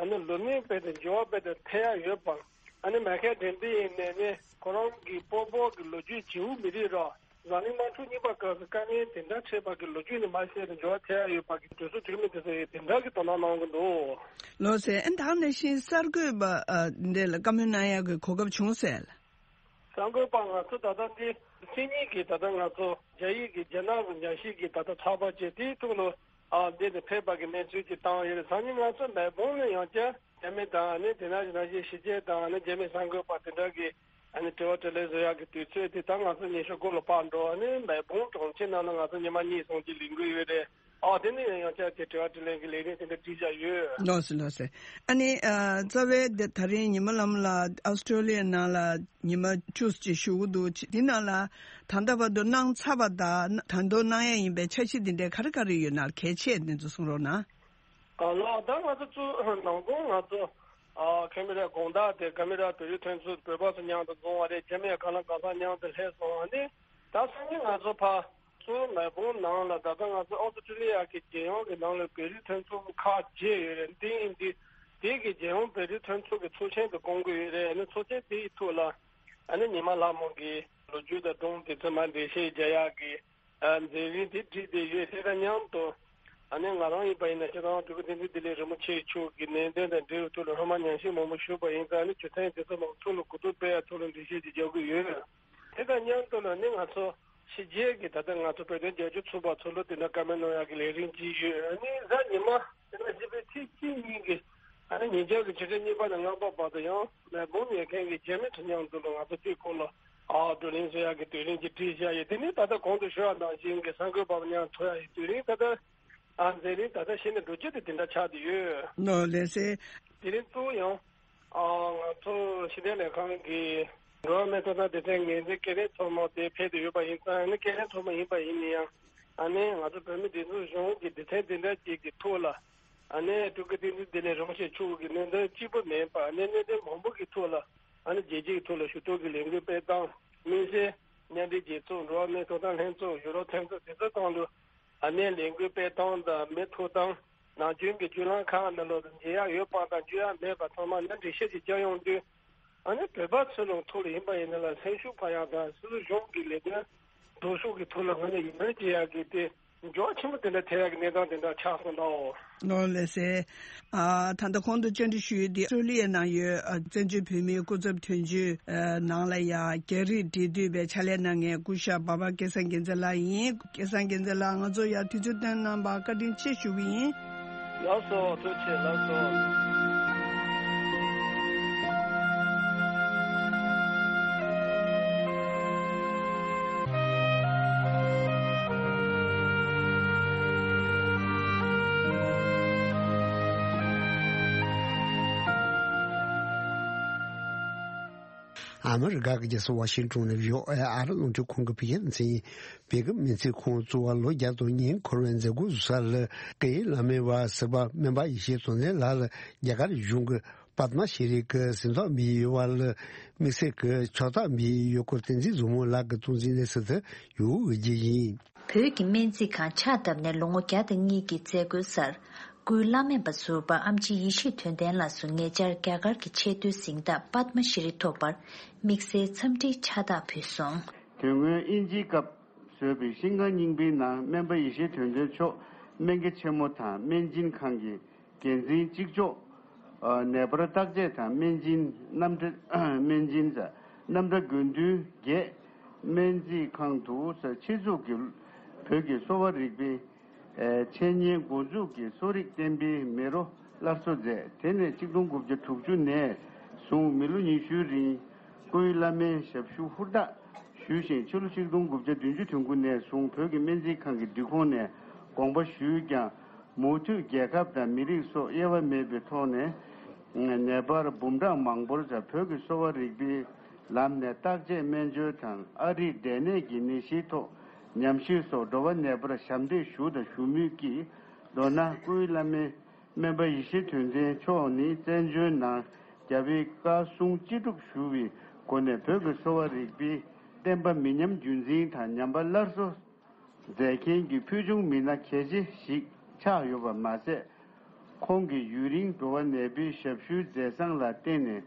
ཨ་ནི་ལོ་ནས་དཔེ་དེ་འགྱུར་བ་དཔེ་དེ་ཐེབས་ཡ་ཡོད་པ། ཨ་ནི་མ་ཁའི་དྲན་པའི་ཡིན་ནས་ནི་ཁོ་རང་གི་སྤོ་བོ་གི་ལོ་རྒྱུས་བྱིའུ་མི་རིགས་ར། འཛམ་གླིང་དམག་འཁྲུག་གཉིས་པ་སྐབས་སུ་དཀའ་ངལ་དེ་འདྲ་འཕྲད་པ་གི་ལོ་རྒྱུས་ནི་མ་བཤད་དེ་འགྱུར་བ་ཐེབས་ཡ་ཡོད་པ་གི་གྲོས་ཚོགས་འཐུས་མི་དེ་ཚོ་ཡིས་དེ་འདྲ་གི་དོ་སྣང་གནང་གི་འདུག་ལགས་སེ། ཨ་ནི་ད་ག་ནང་བཞིན་གསར་འགོད་པ་ཨ་འདི་ལ་བཀའ་མོལ་གནང་ཡག་གི་གོ་སྐབས་བྱུང་ཟེར། གསར་འགོད་པ་ང་ཚོ་ད་ལྟ་འདི་མཚན་ཉིད་ཀྱི་ད་ལྟ་ང་ཚོ་རྒྱ་ཡིག་གི་རྒྱ་ནག་གི་རྒྱང་ཤེལ་གྱི་ད་ལྟ་ཚགས་པར་བཅས་དེའི་ཐོག་ལ་ཨ་འདི་ནས་ཕེབས་པ་གི་གནས་ཚུལ་ཅིག་བཏང་ཡོད་རེད། སང་ཉིན་ང་ཚོ་མེལ་བོན་ལ་ཡང་བསྐྱར་རྒྱ་མི་དང་ནི་དེ་ནང་བཞིན་ཕྱི་རྒྱལ་དང་ནི་རྒྱ་མི་གསར་འགོད་པ་དེ་འདྲ་གི་ཨ་ནི་དྲི་བ་དྲིས་ལན་བཟོ་ཡག་གི་དུས་ཚོད་དེ་ད་ང་ཚོ་ཉི་ཤུ་དགུ་ལ་ཕར་འགྲོ། ཨ་ནི་མེལ་བོན་གྲོང་ཁྱེར་ནང་ལ་ང་ཚོ་ཉི་མ་གཉིས་གསུམ་གྱི་ལས་འགུལ་ཡོད་རེད། ཨ་དེ་ནས་ཡང་བསྐྱར་དེ་དྲི་བ་དྲིས་ལན་གྱི་ལས་རིམ་དེ་འདྲ་བསྒྲིགས་བཞག་ཡོད། ལགས་སོ་ལགས་སོ། ཨ་ནི་ཨ་རྩ་བའི་དེ་ད་རིང་ཉི་མ་ལྷ་མོ་ལགས་ཨོ་སི་ཀྲོ་ལི་ཡ་ནང་ལ་ཉི་མ་བཅུ་ཙམ་ཅིག་བཞུགས་ཀྱི་འདུག་དེ་ནང་ལ་ད་ལྟ་བར་དུ་གནང་ཚར་བ་དང་ད་དུང་གནང་ཡ་ཡིན་པའི་འཆར་གཞི་དེ་འདྲ་ག་རེ་ག་རེ་ཡོད་ན་གལ་ཆེ་དེ་ཚོ་གསུང་རོགས་གནང་། ཨ་ལགས། ད་ང་ཚོ་ཚུར་ནང་དགོང་ང་ཚོ་ཨ་ཁེ་མི་ར་དགོང་དག་དེ་ཁེ་མི་ར་བོད་རིགས་མཐུན་ཚོགས་བོད་པ་ཚོ་མཉམ་དུ་འཛོམས་པ་རེད། རྒྱ་མི་ཡང་གང་ལ་གང་འཚམ་མཉམ་དུ་སླེབས་སོང་། ཨ་ནི་ད་སང་ཉིན་ང་ཚོ་ཕར་ ཚོ་མེལ་བོན་ནང་ལ་ད་ལྟ་ང་ཚོ་ཨོ་སི་ཀྲི་ལི་ཡ་གི་རྒྱལ་ཡོངས་ཀྱི་ནང་ལ་བོད་རིགས་མཐུན་ཚོགས་ཁག་བརྒྱད་ཡོད་རེད། འདི་ཡིན་འདི་དེ་གི་རྒྱལ་ཡོངས་བོད་རིགས་མཐུན་ཚོགས་ཀྱི་ཚོགས་ཆེན་དུ་བསྐོང་གི་ཡོད་རེད། ཨ་ནི་ཚོགས་ཆེན་དེ་ཡི་ཐོག་ལ་ཨ་ནི་ཉི་མ་ལྷ་མོ་གི་ལོ་རྒྱུས་དང་སྒྲུང་དེ་ཚོ་མར་འགྲེལ་བཤད་རྒྱག་ཡག་གི་ཨ་མཛད་རིམ་དེ་བསྒྲིགས་བསྡད་ཡོད། དེ་དང་མཉམ་དུ་ཨ་ནི་ང་རང་ཡིན་པ་ཡིན་ན་ཁྱེད་རང་སྤྲུལ་སྐུ་བསྟན་འཛིན་བདེ་ལེགས་རིན་པོ་ཆེ་མཆོག་གི་ནན་ཏན་དང་འབྲེལ་བའི་ཐོག་ལ་སློབ་མ་ཉམས་ཞིབ་མང་པོ་ཞུས་པ་ཡིན་ཙང་། ཨ་ནི་སྤྱི་ཚན་དེ་ཚོ་མང་ཚོགས་ལ་གོ་བསྡུར་སྤེལ་ཡག་ཐོག་ལ་འགྲེལ་བཤད་ཅིག་རྒྱག་གི་ཡོད། དེ་དང་མཉམ་དུ་ལ་ནི་ང་ཚོ་ཕྱི་རྒྱལ་གྱི་ད་ལྟ་ང་ཚོ་བོད་དོན་རྒྱབ་སྐྱོར་ཚོགས་པ་ཚོ་ལ་དེ་འདྲ་བཀའ་མོལ་གནང་ཡག་གི་ལས་རིམ་ཅིག་ཡོད། ཨ་ནི་གཟའ་ཉི་མ་དེ་ན་སྤྱི་པའི་ཚེས་གཅིག་ཉིན་གྱི་ཨ་ནི་ཉེ་ཆར་གྱི་ཕྱི་ཚེས་གཉིས་པ་ནས་ལྔ་པ་བར་དུ་ཡང་མེལ་བོན་ཉན་མཁན་གྱི་རྒྱ་མི་ཚོ་མཉམ་དུ་ལ་ང་ཚོ་དེའི་སྐོར་ལ་ཨ་བགྲོ་གླེང་བཟོ་ཡག་གི་དུས་རིམ་ཅིག་བསྒྲིགས་བཞག་ཡོད། དེ་ནི་ད་ལྟ་གོང་དུ་ཞུ་བ་ནང་བཞིན་གྱི་གསར་འགོད་པ་མཉམ་ཐུག་ཡག་གི་དུས་རིམ་ད་ལྟ་ཨ་མཛད་རིམ་ད་ལྟ་གཞི་ནས་འགྲོ་རྒྱུ་དེ་དེ་འདྲ་ཆགས་བསྡད་ཡོད། ནོ་ལགས་སེ། དེ་རིང་གཙོ་བོ་ཡང་ཨ་ང་ཚོ་ཕྱི་དོན་ལས་ཁང་གི་འགྲོ་བ་མིའི་ཐོབ་ཐང་སྡེ་ཚན་འགན་འཛིན་སྐལ་ལྡན་མཚོ་མོ་དེ་ཕེབས་བསྡད་ཡོད་པ་ཡིན་ཙང་། ཨ་ནི་སྐལ་ལྡན་མཚོ་མོ་ཡིན་པ་ཡིན་ན་ཡང་ཨ་ནི་ང་ཚོ་བོད་མིའི་སྒྲིག་འཛུགས་གཞུང་གི་སྡེ་ཚན་དེ་འདྲ་ཅིག་གི་ཐོག་ལ་ཨ་ནི་སྤྲུལ་སྐུ་བསྟན་འཛིན་བདེ་ལེགས་རིན་པོ་ཆེ་མཆོག་གི་གནད་དོན་གཅིག་པུ་མིན་པ་ཨ་ནི་གནད་དོན་མང་པོ་གི་ཐོག་ལ་ཨ་ནི་རྒྱལ་སྤྱིའི་ཐོག་ལ་ཞུ་གཏུག་གི་ལས་འགུལ་སྤེལ་སྟངས། མིན་ཚེ་མཉམ་འབྲེལ་རྒྱལ་ཚོགས། འགྲོ་བ་མིའི་ཐོབ་ཐང་ལྷན་ཚོགས། ཡུ་རོབ་མཐུན་ཚོགས། དེ་ཚོ་སྟེང་དུ་ཨ་ནེ་ལས་འགུལ་སྤེལ་སྟངས་དང་མི་ཐོབ་ཐང་། ནམ་རྒྱུན་གྱི་བརྒྱུད་ལམ་ཁག་ནང་ལོགས་སུ་མཇལ་ཡག་ཡོད་པ་དང་མཇལ་ཡག་མེད་པ་ཚང་མ་ནས་འགྲེལ་བཤད་ཅིག་བསྐྱལ་ཡོང་དུས། ཨ་ནེ་བོད་པ་ཚོའི་ལུང་ཐོག་ལ་ཡིན་པ་ཡིན་ན་ལ་སེམས་ཤུགས་འཕར་ཡག་དང་སོ་སོའི་གཞུང་གི་ལས་དོན་སྒྲུབ་ཕྱོགས་ཀྱི་ཐོག་ལ་ང་ནས་ཡིད་སྨོན་སྐྱེ་ཡག་གི་དེ། འགྱུར་བ་ཆེན་པོ་དེ་འདྲ་ཐེབས་ཡག་གི་གནས་སྟངས་དེ་འདྲ་ཆགས་སོང་ད་འོ། ནོར་ལེ་སེ། ཨ་ད་ལྟ་གོང་དུ་བཅར་འདྲི་ཞུས་ཏེ་ཨོ་སི་ཀྲོ་ལི་ཡའི་ནང་ཡོད་ཨ་བཙན་བྱོལ་བོད་མིའི་སྐུ་ཚབ་དོན་གཅོད་ཨ་ནང་ལ་ཡ་རྒྱ་རིགས་འབྲེལ་མཐུད་པའི་ཕྱག་ལས་གནང་མཁན་སྐུ་ཞབས་འབའ་པ་སྐལ་བཟང་རྒྱལ་མཚན་ལགས་ཡིན། སྐལ་བཟང་རྒྱལ་མཚན་ལགས་ང་ཚོ་ཡ་དུས་ཚོད་བཏོན་གནང་བར་བཀའ་དྲིན་ཆེ་ཞུ་གི་ཡིན། ལགས་སོ་ཐུགས་རྗེ་ཆེ་ལགས་སོ། ཨ་མི་རི་ཀ་གི་རྒྱལ་ས་ཝ་ཤིང་ཏོན་ནས་བྷི་ཨོ་ཨེ་ཨ་རི་རླུང་འཕྲིན་ཁང་གི་བོད་སྐད་སྡེ་ཚན་ཡིན། བོད་ཀྱི་སྨན་རྩིས་ཁང་བཙུགས་པར་ལོ་བརྒྱ་དང་གཉིས་འཁོར་བའི་མཛད་སྒོ་ཞུ་ས་ལ་སྐུའི་བླ་སྨན་པ་ཟུར་པ་སྨན་པ་ཡེ་ཤེས་དོན་ལྡན་ལགས་ལ་རྒྱ་གར་གཞུང་གི་པདྨ་ཤྲི་གི་གཟེངས་རྟགས་འབུལ་ཡོད་པ་ལ་དམིགས་བསལ་གྱི་ཕྱག་རྟགས་འབུལ་ཡོད་སྐོར་བསྟན་འཛིན་བཟང་མོ་ལགས་ཀྱིས་གཏོང་འཛིན་གནས་ཚུལ་དེ་ཡོད་རྒྱུ་ཡིན། བོད་ཀྱི་སྨན་རྩིས་ཁང་ཕྱག་བཏབ་ནས་ལོ་ངོ་བརྒྱ་དང་གཉིས་ཀྱི་མཛད་སྒོའི་སར། སྐུའི་བླ་སྨན་པ་ཟུར་པ་ཨེམ་ཆི་ཡེ་ཤེས་དོན་ལྡན་ལགས་སུ་ཉེ་ཆར་རྒྱ་གར་གྱི་ཆེས་མཐོའི་གཟེངས་རྟགས་པདྨ་ཤྲི་ཐོབ་པར་དམིགས་བསལ་འཚམས་འདྲིའི་ཕྱག་རྟགས་ཕུལ་སོང་། དོན་དངོས་དབྱིན་ཇིའི་སྐབས་བཟོས་པའི་ཤིང་ཁང་རྙིང་པའི་ནང་སྨན་པ་ཡེ་ཤེས་དོན་ལྡན་མཆོག་སྨན་དགེ་ཆེན་མོ་དང་སྨན་སྦྱིན་ཁང་གི་འགན་འཛིན་གཅིག་ལྕོགས། ནད་པར་བརྟག་དཔྱད་དང་སྨན་སྦྱིན་རྣམ་གྲྭ་སྨན་སྦྱིན་རྣམ་གྲྭ་དགེ་འདུན་བརྒྱད། སྨན་རྩིས་ཁང་དུ་ཆེད་འཛུགས་ཀྱིས་བོད་ཀྱི་གསོ་བ་རིག་པའི་འཆད་ཉན་འགོ་འཛུགས་ཀྱིས་གསོ་རིག་བསྟན་པའི་མེ་རོ་སླར་གསོ་མཛད། དེ་ནས་ཆིག་སྟོང་དགུ་བརྒྱ་དྲུག་ཅུ་ནས་བཟུང་མི་ལོ་ཉི་ཤུའི་རིང་སྐུའི་བླ་སྨན་ཞབས་ཞུ་ཧུར་ཐག་ཞུས་ཤིང་། ཕྱི་ལོ་ཆིག་སྟོང་དགུ་བརྒྱ་བདུན་ཅུ་དོན་དགུ་ནས་བཟུང་བོད་ཀྱི་སྨན་རྩིས་ཁང་གི་སྒྲིག་ཁོངས་ནས་དགོངས་པ་ཞུས་ཀྱང་། མུ་མཐུད་རྒྱལ་ཁབ་དང་མི་རིགས་སོགས་དབྱེ་བ་མེད་པའི་ཐོག་ནས་ནད་པར་འབུམ་ཕྲག་མང་པོར་བཅར། བོད་ཀྱི་གསོ་བ་རིག་པའི་ལམ་ནས་བརྟག་དཔྱད་སྨན་བཅོས་དང་ཨ་རིའི་འབྲས་ནད་ཀྱི་ནད་གཞིའི་ཐོག་ཉམས་ཞིབ་སོགས་འགྲོ་བ་ནད་པར་ཞབས་འདེགས་ཞུ་དང་ཞུ་མུས་ཀྱིས། མདོར་ན་སྐུའི་བླ་སྨན་སྨན་པ་ཡེ་ཤེས་དོན་ལྡན་མཆོག་ནི་བཙན་བྱོལ་ནང་རྒྱལ་བའི་བཀའ་གསུང་ཅི་སྒྲུབ་ཞུ་བའི་སྒོ་ནས་བོད་ཀྱི་གསོ་བ་རིག་པའི་བསྟན་པ་མི་ཉམས་རྒྱུན་འཛིན་དང་ཉམས་པ་སླར་གསོ་མཛད་མཁན་གྱི་ཕུལ་བྱུང་མི་སྣ་གལ་ཆེ་ཞིག་ཆགས་ཡོད་པ་མ་ཟད། ཁོང་གིས་ཡུན་རིང་འགྲོ་བ་ནད་པའི་ཞབས་ཞུའི་མཛད་བཟང་ལ་བརྟེན་ནས་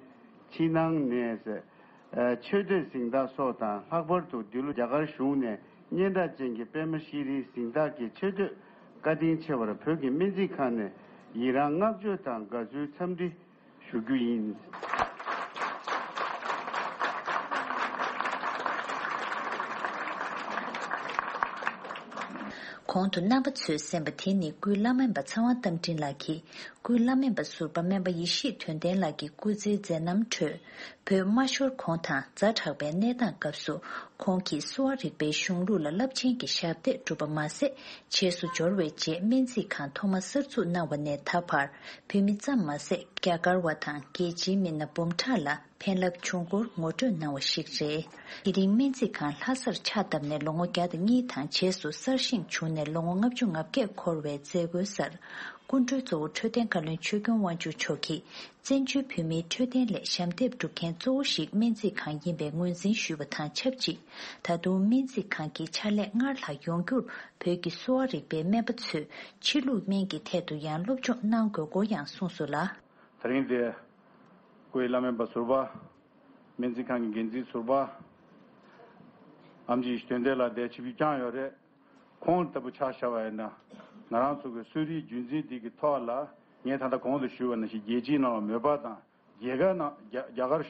ཕྱི་ནང་ནས་ཆེ་བསྟོད་གཟེངས་རྟགས་སོགས་དང་། ལྷག་པར་དུ་འདི་ལོ་རྒྱ་གར་གཞུང་ནས་སྙན་གྲགས་ཅན་གྱི་པདྨ་ཤྲི་གཟེངས་རྟགས་ཀྱི་ཆེ་བསྟོད་བཀའ་དྲིན་ཆེ་བར་བོད་ཀྱི་སྨན་རྩིས་ཁང་ནས་ཡི་རང་བསྔགས་བརྗོད་དང་དགའ་བསུའི་འཚམས་འདྲི་ཞུ་རྒྱུ་ཡིན། གོང་དུ་རྣམ་པ་ཚོས་གསན་པ་དེ་ནི་སྐུའི་བླ་སྨན་པ་ཚེ་དབང་རྟ་མགྲིན་ལགས་ཀྱིས་སྐུའི་བླ་སྨན་པ་ཟུར་པ་སྨན་པ་ཡེ་ཤེས་དོན་ལྡན་ལགས་ཀྱི་སྐུ་ཚེའི་མཛད་རྣམ་ཁྲོད། བོད་མ་ཤོར་གོང་དང་ཛ་དྲག་པའི་གནས་སྟངས་སྐབས་སུ་ཁོང་གིས་གསོ་བ་རིག་པའི་གཞུང་ལུགས་ལ་རླབས་ཆེན་གྱི་ཞབས་འདེགས་བསྒྲུབས་པ་མ་ཟད། རྗེས་སུ་འབྱོར་བའི་རྗེས་སྨན་རྩིས་ཁང་ཐོག་མ་གསར་འཛུགས་གནང་བ་ནས་ད་བར་བོད་མི་ཙམ་མ་ཟད་རྒྱ་གར་བ་དང་རྒྱལ་སྤྱིའི་མི་སྣ་འབུམ་ཕྲག་ལ་ཕན་རླབས་བྱུང་སྐོར་ངོ་སྤྲོད་གནང་བ་ཞིག་རེད། དེ་རིང་སྨན་རྩིས་ཁང་ལྷ་སར་ཕྱག་བཏབ་ནས་ལོ་ངོ་བརྒྱ་དང་གཉིས་དང་རྗེས་སུ་གསར་བཞེངས་བྱུང་ནས་ལོ་ངོ་ལྔ་བཅུ་ང་བརྒྱད་འཁོར་བའི་མཛད་སྒོའི་སར་སྐུ་མགྲོན་གཙོ་བོ་འཕྲོད་བསྟེན་བཀའ་བློན་ཆོས་སྐྱོང་དབང་ཕྱུག་མཆོག་གིས། བཙན་བྱོལ་བོད་མིའི་འཕྲོད་བསྟེན་ལས་ཞབས་འདེགས་སྒྲུབ་མཁན་གཙོ་བོ་ཞིག་སྨན་རྩིས་ཁང་ཡིན་པའི་ངོས་འཛིན་ཞུས་པ་དང་ཆབས་ཅིག་ད་དུང་སྨན་རྩིས་ཁང་གི་ཕྱག་ལས་སྔར་ལྷག་ཡོང་རྒྱུར་བོད་ཀྱི་གསོ་བ་རིག་པའི་སྨན་པ་ཚོས་ཕྱི་ལུགས་སྨན་གྱི་ཐད་དུ་ཡང་སློབ་སྦྱོང་གནང་དགོས་སྐོར་ཡང་གསུངས་སོང་ལ། དེ་རིང་འདིར་སྐུའི་བླ་སྨན་པ་ཟུར་པ། སྨན་རྩིས་ཁང་གི་འགན་འཛིན་ཟུར་པ། ཨེམ་ཆི་དོན་ལྡན་ལགས་འདིར་ཆིབས་བསྒྱུར་བསྐྱངས་ཡོད་རེད། ཁོང་ལྟ་བུ་ཆ་བཞག་པ་ཡིན་ན། ང་རང་ཚོ་གི་གསོ་རིག་རྒྱུན་འཛིན་འདི་གི་ཐོག་ལ། ངས་ད་ལྟ་གོང་དུ་ཞུས་པ་ནང་བཞིན་རྒྱལ་སྤྱིའི་ནང་ལ་མོས་པ་དང་། རྒྱལ་ཁབ་ནང་རྒྱ་རྒྱ་གར་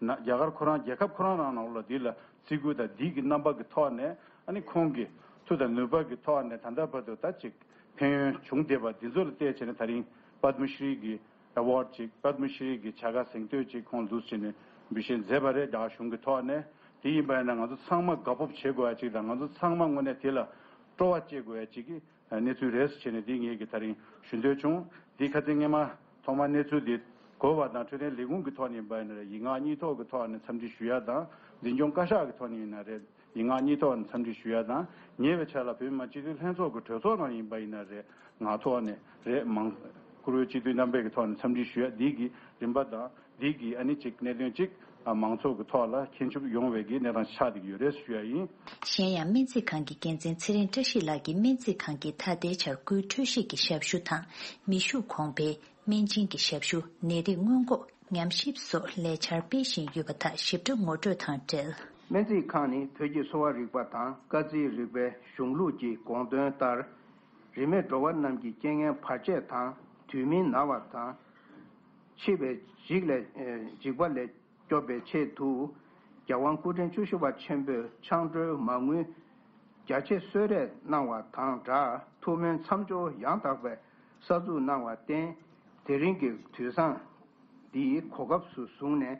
ན་རྒྱ་གར་ཁོ་རང་རྒྱལ་ཁབ་ཁོ་རང་རང་ནང་ལ་འདི་ལ་བརྩི་བཀུར་དང་འདི་གི་རྣམ་པ་གི་ཐོག་ནས། ཨ་ནི་ཁོང་གི་མཐུ་དང་ནུས་པ་གི་ཐོག་ནས་ད་ལྟ་བར་དུ་ད་ཅིག་ཕན་ཡོན་བྱུང་བསྡད་པ་འདི་ཚོ་ལ་བལྟས་བྱས་ནས། དེ་རིང་པདྨ་ཤྲི་གི་ཨེ་ཝཱརཌ་ཅིག་པདྨ་ཤྲི་གི་བྱ་དགའ་གཟེངས་བསྟོད་ཅིག་ཁོང་ལ་འདུག་སེ་བྱས་ནས་འབུལ་བཞེས་མཛད་པ་རེད། རྒྱ་གཞུང་གི་ཐོག་ནས། དེ་ཡིན་པ་ཡིན་ན་ང་ཚོ་ཚང་མ་དགའ་སྤོབས་བྱེད་དགོས་ཡ་ཅིག་དང་། ང་ཚོ་ཚང་མ་དངོས་གནས་དེ་ལ་སྤྲོ་བ་སྐྱེ་དགོས་ཡ་ཅིག་གི་གནས་ཚུལ་རེད་ཟེར་བྱས་ནས་འདི་ངེད་ཀྱིས་དེ་རིང་ཞུ་འདོད་བྱུང་། འདི་ཁ་སང་སྔོན་མ་ཐོག་མར་གནས་ཚུལ་འདི་གོ་བ་དང་། འཕྲོད་བསྟེན་ལས་ཁུངས་ཀྱི་ཐོག་ནས་ཡིན་པ་ཡིན་ན་རེད། ཡིག་ངག་གཉིས་ཐོག་གི་ཐོག་ནས་འཚམས་འདྲི་ཞུ་ཡ་དང་། འཛིན་སྐྱོང་བཀའ་ཤག་གི་ཐོག་ནས་ཡིན་ན་རེད། ཡིག་ངག་གཉིས་ཐོག་ནས་འཚམས་འདྲི་ཞུ་ཡ་དང་། ཉེ་བའི་ཆར་ལ་བོད་མི་མང་སྤྱི་འཐུས་ལྷན་ཚོགས་ཀྱི་གྲོས་ཚོགས་ནང་ཡིན་པ་ཡིན་ན་རེད། ངག་ཐོག་ནས་རེད། མང་བཀུར་འོས་སྤྱི་འཐུས་རྣམ་པས་ཀྱི་ཐོག་ནས་འཚམས་འདྲི་ཞུ་ཡ་འདི་གི་རིམ་པ་དང་། འདི་གི་ཨ་ནི་ཅིག་གནད་དོན་ཅིག་ཨ་མང་ཚོགས་ཀྱི་ཐོག་ལ་མཁྱེན་ཆུབ་ཡོང་བའི་གི་གནས་སྟངས་ཆགས་བསྡད་ཀྱི་ཡོད་རེད་ཞུ་ཡ་ཡིན། གཞན་ཡང་སྨན་རྩིས་ཁང་གི་འགན་འཛིན་ཚེ་རིང་བཀྲ་ཤིས་ལགས་ཀྱིས་སྨན་རྩིས་ཁང་གིས་ད་ལྟའི་ཆར་སྐུའི་འཕྲོད་བཞེས་ཀྱི་ཞབས་ཞུ་དང་། མེ་ཤུགས་གོང་འཕེལ། སྨན་སྦྱིན་གྱི་ཞབས་ཞུ། ནད་རིགས་སྔོན་འགོག་ཉམས་ཞིབ་སོགས་ལས་འཆར་སྤེལ་བཞིན་ཡོད་པ་དག་ཞིབ་ཕྲ་ངོ་སྤྲོད་དང་འབྲེལ། སྨན་རྩིས་ཁང་ནི་བོད་ཀྱི་གསོ་བ་རིག་པ་དང་སྐར་རྩིས་རིག་པའི་གཞུང་ལུགས་ཀྱི་དགོངས་དོན་ལྟར། རིས་མེད་འགྲོ་བ་རྣམས་ཀྱི་རྐྱེན་ངན་བར་ཆད་དང་། དུས་མིན་ན་བ་དང་། འཆི་བའི་འཇིགས་ལས་འཇིགས་པ་ལས་སྐྱོབ་པའི་ཆེད་དུ། རྒྱལ་དབང་སྐུ་ཕྲེང་བཅུ་བཞི་པ་ཆེན་པོས་ཆང་བྲོའི་མ་དངུལ་རྒྱ་ཆེ་གསོལ་རས་གནང་བ་དང་སྦྲགས། ཐུགས་སྨོན་མཚམས་སྦྱོར་ཡང་དག་པའི་གསར་འཛུགས་གནང་བར་བརྟེན། དེ་རིང་གི་དུས་བཟང་འདིའི་གོ་སྐབས་སུ་བཟུང་ནས།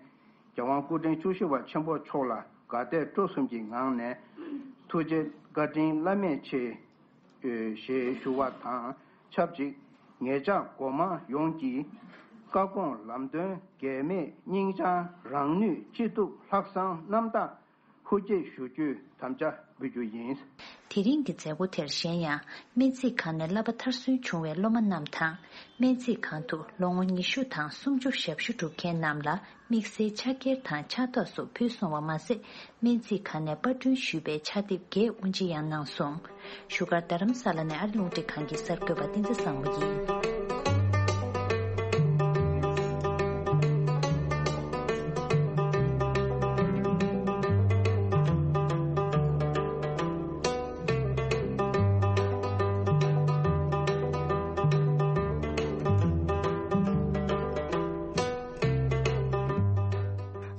རྒྱལ་དབང་སྐུ་ཕྲེང་བཅུ་བཞི་པ་ཆེན་པོ་མཆོག་ལ་དགའ་དད་སྤྲོ་གསུམ་གྱི་ངང་ནས་ཐུགས་རྗེ་བཀའ་དྲིན་བླ་མེད་ཆེ་ཞེས་ཞུ་བ་དང་ཆབས་ཅིག་ངེད་ཅག་སྒོ་མང་ཡོངས་ཀྱི་བཀའ་དགོངས་ལམ་སྟོན་གེགས་མེད་སྙིང་བཅངས་རང་ནུས་ཅི་ཐུབ་ལྷག་བསམ་རྣམ་དག་ཧུར་བསྐྱེད་ཞུ་རྒྱུའི་དམ་བཅའ་འབུལ་རྒྱུ་ཡིན། དེ་རིང་གི་མཛད་སྒོ་དེར་གཞན་ཡང་སྨན་རྩིས་ཁང་ནས་བསླབ་པ་མཐར་སོན་བྱུང་བའི་སློབ་མ་རྣམས་དང་། སྨན་རྩིས་ཁང་དུ་ལོ་ངོ་ཉི་ཤུ་དང་སུམ་ཅུ་ཞབས་ཞུ་སྒྲུབ་མཁན་རྣམས་ལ་དམིགས་བསལ་ཕྱག་འཁྱེར་དང་ཕྱག་རྟགས་སོགས་ཕུལ་སོང་བ་མ་ཟད། སྨན་རྩིས་ཁང་ནས་པར་སྐྲུན་ཞུས་པའི་ཕྱག་དེབ་བརྒྱད་དབུ་འབྱེད་ཡང་གནང་སོང་། བཞུགས་སྒར་རྡ་རམ་ས་ལ་ནས་ཨ་རི་རླུང་འཕྲིན་ཁང་གི་གསར་འགོད་པ་བསྟན་འཛིན་བཟང་མོ་ཡིན།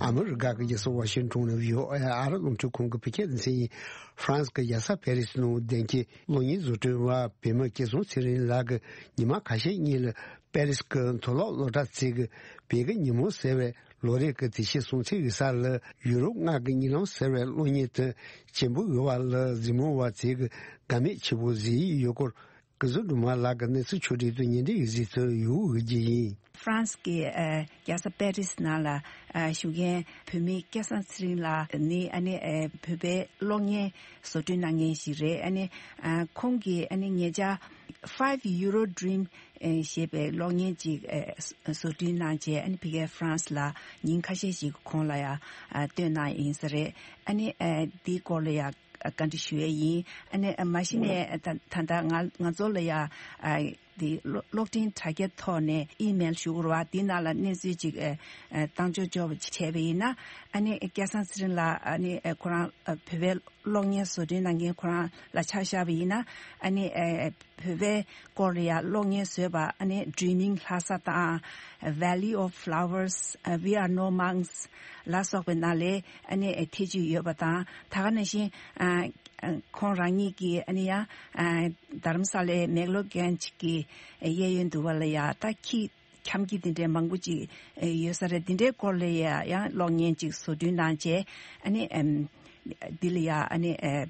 ཨ་མི་རི་ཀ་གི་རྒྱལ་ས་ཝ་ཤིང་ཊོན་ནས་བྷི་ཨོ་ཨེ་ཨ་རི་རླུང་འཕྲིན་ཁང་གི་བོད་སྐད་སྡེ་ཚན་ཡིན། ཧྥ་རན་སི་གི་རྒྱལ་ས་པེ་རི་སི་ནང་བདེ་སྐྱིད་གློག་བརྙན་བཟོ་སྐྲུན་པ་བོད་མི་སྐལ་བཟང་ཚེ་རིང་ལགས་ཀྱིས་ཉི་མ་ཁ་ཤས་སྔོན་ལ་པེ་རི་སི་གི་མཐོ་སློབ་སློབ་གྲྭ་བཙུགས་ཀྱིས་བོད་ཀྱི་ཉིན་མོ་ཟེར་བའི་ལོ་རེ་གི་དུས་ཆེན་སྲུང་བརྩི་ཡོད་ས་ལ་ཡུ་རོབ་མངའ་སྡེའི་གཉིད་ལམ་ཟེར་བའི་གློག་བརྙན་དུ་གཅེན་པོ་འོས་པ་ལ་གཟིགས་མོ་བ་བཙལ་གྱིས་དགའ་མོས་ཆེན་པོ་བཟོས་ཡོད་སྐོར། ཀུན་བཟང་སྒྲོལ་མ་ལགས་ཀྱིས་གནས་ཚུལ་ཕྱོགས་སྒྲིག་ཏུ་ཉིན་རེའི་གཟིགས་ཚུལ་ཡོད་འོས་ཀྱི་ཡིན། ཧྥ་རན་སི་གི་ཨ་རྒྱལ་ས་པེ་རི་སི་ནང་ལ་ཨ་བཞུགས་མཁན་བོད་མི་སྐལ་བཟང་ཚེ་རིང་ལགས་ནི་ཨ་ནི་ཨ་བོད་པའི་གློག་བརྙན་བཟོ་སྐྲུན་གནང་མཁན་ཞིག་རེད། ཨ་ནི་ཨ་ཁོང་གིས་ཨ་ནི་ཉེ་ཆར་Five Euro Dream ཨེ་ཞེས་པའི་གློག་བརྙན་ཅིག་ཨེ་བཟོ་སྐྲུན་གནང་རྗེས། ཨ་ནི་ཕ་གིའི་ཧྥ་རན་སི་ལ་ཉིན་ཁ་ཤས་ཤིག་གོང་ལ་ཡང་ཨ་སྟོན་གནང་ཡིན་ས་རེད། ཨ་ནི་ཨེ་འདིའི་སྐོར་ལ་ཡང་བཀའ་འདྲི་ཞུ་ཡས་ཡིན། ཨ་ནི་ཨ་མ་གཞི་ནས་ད་ད་ལྟ་ང་ང་ཚོ་ལ་ཡང་ཨ་འདི་གློག་གློག་འཕྲིན་དྲ་རྒྱ་ཐོག་ནས་ཨི་མེལ་ཞུ་དགོས་རེད་བ། འདི་ནང་ལ་གནས་ཚུལ་ཅིག་ཨེ་ཨེ་བཏང་ཆོག་ཆོག་བྱས་པ་ཡིན་ན། ཨ་ནི་སྐལ་བཟང་ཚེ་རིང་ལགས་ཨ་ནི་ཨེ་ཁོ་རང་ཨ་བོད་པའི་གློག་བརྙན་བཟོ་སྐྲུན་གནང་མཁན་ཁོ་རང་ལ་ཆ་བཞག་པ་ཡིན་ན། ཨ་ནི་ཨེ་བོད་པའི་སྐོར་ལ་ཡང་གློག་བརྙན་བཟོས་པ། ཨ་ནི་Dreaming Lhasa དང་Valley of Flowers, We Are No Monks ལ་སོགས་པའི་ནང་ལ་ཨ་ནི་ཐེ་བྱུས་ཡོད་པ་དང་། ད་ག་ནང་བཞིན་ཨ་ཁོང་རང་ཉིད་ཀྱིས་ཨ་ནི་ཡང་ཨ་རྡ་རམ་ས་ལའི་མེག་ལོར་གྷན་ཇི་གི་གཡས་གཡོན་དུ་བ་ལ་ཡང་ད་ཁྱི་འཁྱམ་ཁྱི་དེ་འདྲའི་མང་པོ་ཅིག་ཡོད་ས་རེད། དེ་འདྲའི་སྐོར་ལ་ཡང་ཡང་གློག་བརྙན་ཅིག་བཟོ་སྐྲུན་གནང་རྗེས། ཨ་ནི་ཨེམ་འདི་ལ་ཡང་ཨ་ནི་ཨེ་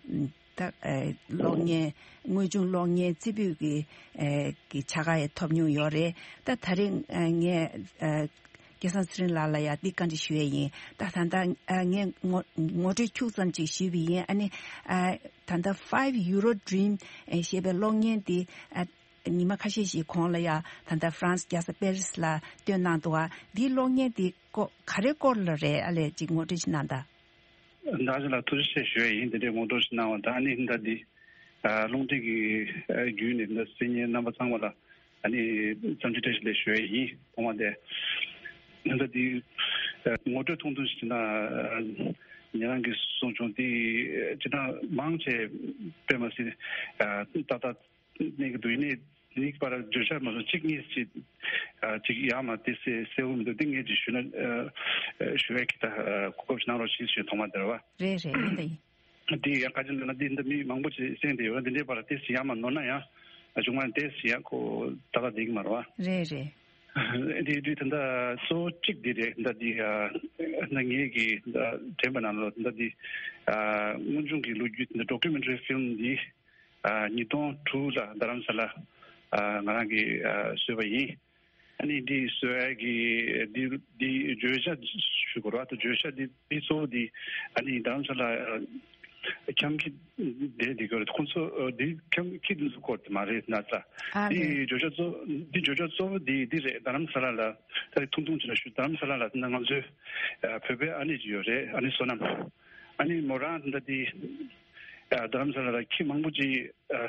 ད་ཨེ་གློག་བརྙན་དངོས་བྱུང་གློག་བརྙན་རྩེ་ཕུད་ཀྱི་ཨེ་གི་བྱ་དགའ་ཡང་ཐོབ་མྱོང་ཡོད་རེད། ད་ད་རེས་ཨེ་ངས་ཨེ་སྐལ་བཟང་ཚེ་རིང་ལགས་ལ་ཡང་འདི་བཀའ་འདྲི་ཞུ་ཡས་ཡིན། ད་ད་ལྟ་ཨེ་ངས་ངོ་ངོ་སྤྲོད་ཁྱུག་ཙམ་ཅིག་ཞུས་པ་ཡིན། ཨ་ནི་ཨེ་ད་ལྟ་Five Euro Dream ཨེ་ཞེས་པའི་གློག་བརྙན་འདི་ཨེ་ ཉི་མ་ཁ་ཤས་ཤིག་གོང་ལ་ཡ་ད་ལྟ་ཧྥ་རན་སི་རྒྱལ་ས་པེ་རི་སི་ལ་སྟོན་གནང་འདུག་བ། འདིའི་གློག་བརྙན་འདི་སྐོར་ག་རེ་སྐོར་ལ་རེད། ཨ་ལས་ཅིག་ངོ་སྤྲོད་ཅིག་གནང་དང་། ད་ཅི་ལ་ཐུགས་རྗེ་ཆེ་ཞུ་ཡ་ཡིན། འདི་འདྲའི་ངོ་སྤྲོད་ཞིག་གནང་བ་དང་། ཨ་ནི་ད་འདི་ཨ་རླུང་འཕྲིན་གྱི་ཨ་བརྒྱུད་ནས་ད་གསན་མཁན་རྣམ་པ་ཚང་མ་ལ་ཨ་ནི་འཚམས་འདྲི་བཀྲ་ཤིས་བདེ་ལེགས་ཞུ་ཡ་ཡིན། ཐོག་མ་དེ་ད་འདི་ཨ་ངོ་སྤྲོད་ཐུང་ཐུང་ཞིག་བྱས་ན། ཨ་ཉེ་རང་གིས་གསུངས་བྱུང་དེ་ཅི་ད་མང་ཆེ་དཔེ་མ་སྲིད་ཨ་ཏག་ཏག་གནས་ཀྱི་འདུག་ཡིན་ནའི་ནིག་པར་བརྗོད་བྱ་མ་སོང་གཅིག་གཉིས་ཅིག་ཨ་ཅིག་ཡར་མར་དེ་གསལ་གསལ་བོ་མི་འདུག་དེ་ངས་ཅིག་ཞུས་ན་ཨ་ཞུ་ཡས་ཀྱི་ད་གོ་སྐབས་ཤིག་གནང་རོགས་ཞེས་ཞུས། ཐོག་མ་དེར་བ། རེད་རེད། ཡིན་ད་ཡིན། དེ་ཡང་ག་ཅི་འདོད་ན་དེ་འདི་མི་མང་པོ་ཅིག་གསན་བསྡད་ཡོད་ན་དེ་འདྲའི་བར་དེ་ཡར་མར་ནོར་ན་ཡང་གཞུག་མ་དེ་ཡང་ཁོ་ད་ག་བསྡད་ཀྱི་མ་རེད་བ། རེད་རེད། དེ་དུས་ད་ལྟ་གཙོ་བོ་གཅིག་དེ་རེད། ད་འདི་ཨ་ད་ངས་ཀྱི་ད་དྲན་པ་ནང་ལོགས་ད་འདི་ཨ་དངོས་བྱུང་གི་ལོ་རྒྱུས་ད་ཌོ་ཀུ་མེན་ཊ་རི་ཕིལམ་འདི། ཨ་ཉིས་སྟོང་དྲུག་ལ་རྡ་རམ་ས་ལ་ཨ་ང་རང་གིས་ཨ་བཟོས་པ་ཡིན། ཨ་ནི་འདི་བཟོ་ཡ་གི་འདི་འདི་བརྗོད་བྱ་ཞུ་དགོས་རེད་བ། ད་བརྗོད་བྱ་འདི་འདི་གཙོ་བོ་འདི་ཨ་ནི་རྡ་རམ་ས་ལ་ཨ་འཁྱམ་ཁྱི་བསྡད་འདི་ག་རེད། ཁོང་ཚོ་ཨ་འདི་འཁྱམ་ཁྱི་འདི་ཚོ་སྐོར་དེ་མ་རེད་ན་ས། ཨ་འདི་རེད། བརྗོད་བྱ་གཙོ་འདི་བརྗོད་བྱ་གཙོ་བོ་འདི་འདི་རེད། རྡ་རམ་ས་ལ་ལ་ད་ཐུང་ཐུང་ཅིག་ལ་ཞུ། རྡ་རམ་ས་ལ་ལ་ད་ང་ཚོའི་ཨ་བོད་པའི་ཨ་ནེ་ཅིག་ཡོད་རེད། ཨ་ནེ་བསོད་ནམས། ཨ་ནི་མོ་རང་ད་འདི་ཨ་རྡ་རམ་ས་ལ་ལ་ཁྱི་མང་པོ་ཅིག་ཨ་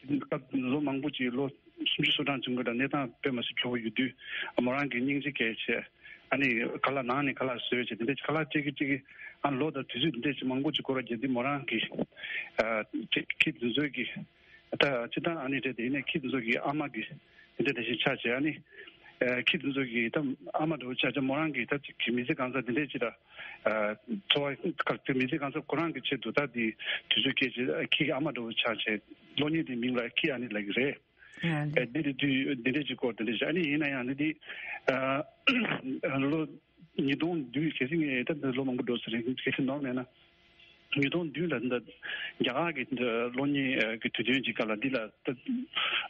སྐབས་ལོ་མང་པོ་ཅིག་ལོ་སུམ་ཅུ་སོ་གྲངས་ཅིག་སྔོན་ལ་གནས་སྟངས་དཔེ་མ་སྲིད་སྐྱོ་བོ་ཡོད་དུས་མོ་རང་གིས་སྙིང་རྗེ་སྐྱེས་བྱས། ཨ་ནི་ཁ་ལག་ནང་ནས་ཁ་ལག་བཟོས་བྱས་དེ་འདྲ་ཁ་ལག་སྤྲད་ཀྱི་སྤྲད་ཀྱི་ཨ་ལོ་དང་དུས་ཚོད་དེ་འདྲ་ཅིག་མང་པོ་ཅིག་འགོར་བ་བརྒྱབ་དུས་མོ་རང་གིས་ཨ་ཁྱི་ཁྱི་དེ་ཚོའི་གི་ད་སྤྱིར་བཏང་ཨ་ནེ་རེད། དེ་ནས་ཁྱི་དེ་ཚོ་གི་ཨ་མ་གི་དེ་འདྲ་དེ་བཞིན་ཆགས་བྱས། ཨ་ནི་ཨ་ཁྱི་དེ་ཚོ་གི་ད་ཨ་མ་འདྲ་བོ་ཆགས་བྱས། མོ་རང་གི་ད་ཅིག་གི་མི་ཚེ་གང་ཚ་དེ་འདྲ་ཅིག་ལ་ཨ་འཚོ་བ་ག་དེ་མི་ཚེ་གང་ཚ་ཁོ་རང་གི་ཆེད་དུ་ད་དེ་དུས་ཚོད་སྐྱེལ་བྱས། ཨ་ཁྱི་གི་ཨ་མ་འདྲ་བོ་ཆགས་བྱས། གློག་བརྙན་དེ་མིང་ལ་ཁྱི་ཨ་ནེ་ལབ་ཀྱི་རེད། ཨ་ཨ་འདི་རེད་དུས་འདི་འདྲ་ཅིག་སྐོར་དེ་འདྲ་ཅིག་ཨ་ནི་ཡིན་ན་ཡང་ནི་འདི་ཨ་ལོ་ཉིས་སྟོང་བདུན། གལ་སྲིད་ངས་ད་ལྟ་ལོ་མང་པོ་འགྲོ་ས་རེད། གལ་སྲིད་ནོར་མེད་ན། ཉིས་སྟོང་བདུན་ལ་འདི་རྒྱ་གར་གྱི་འདི་གློག་བརྙན་ཨ་གི་དུས་སྟོན་གྱི་སྐབས་ལ་འདི་ལ་ད་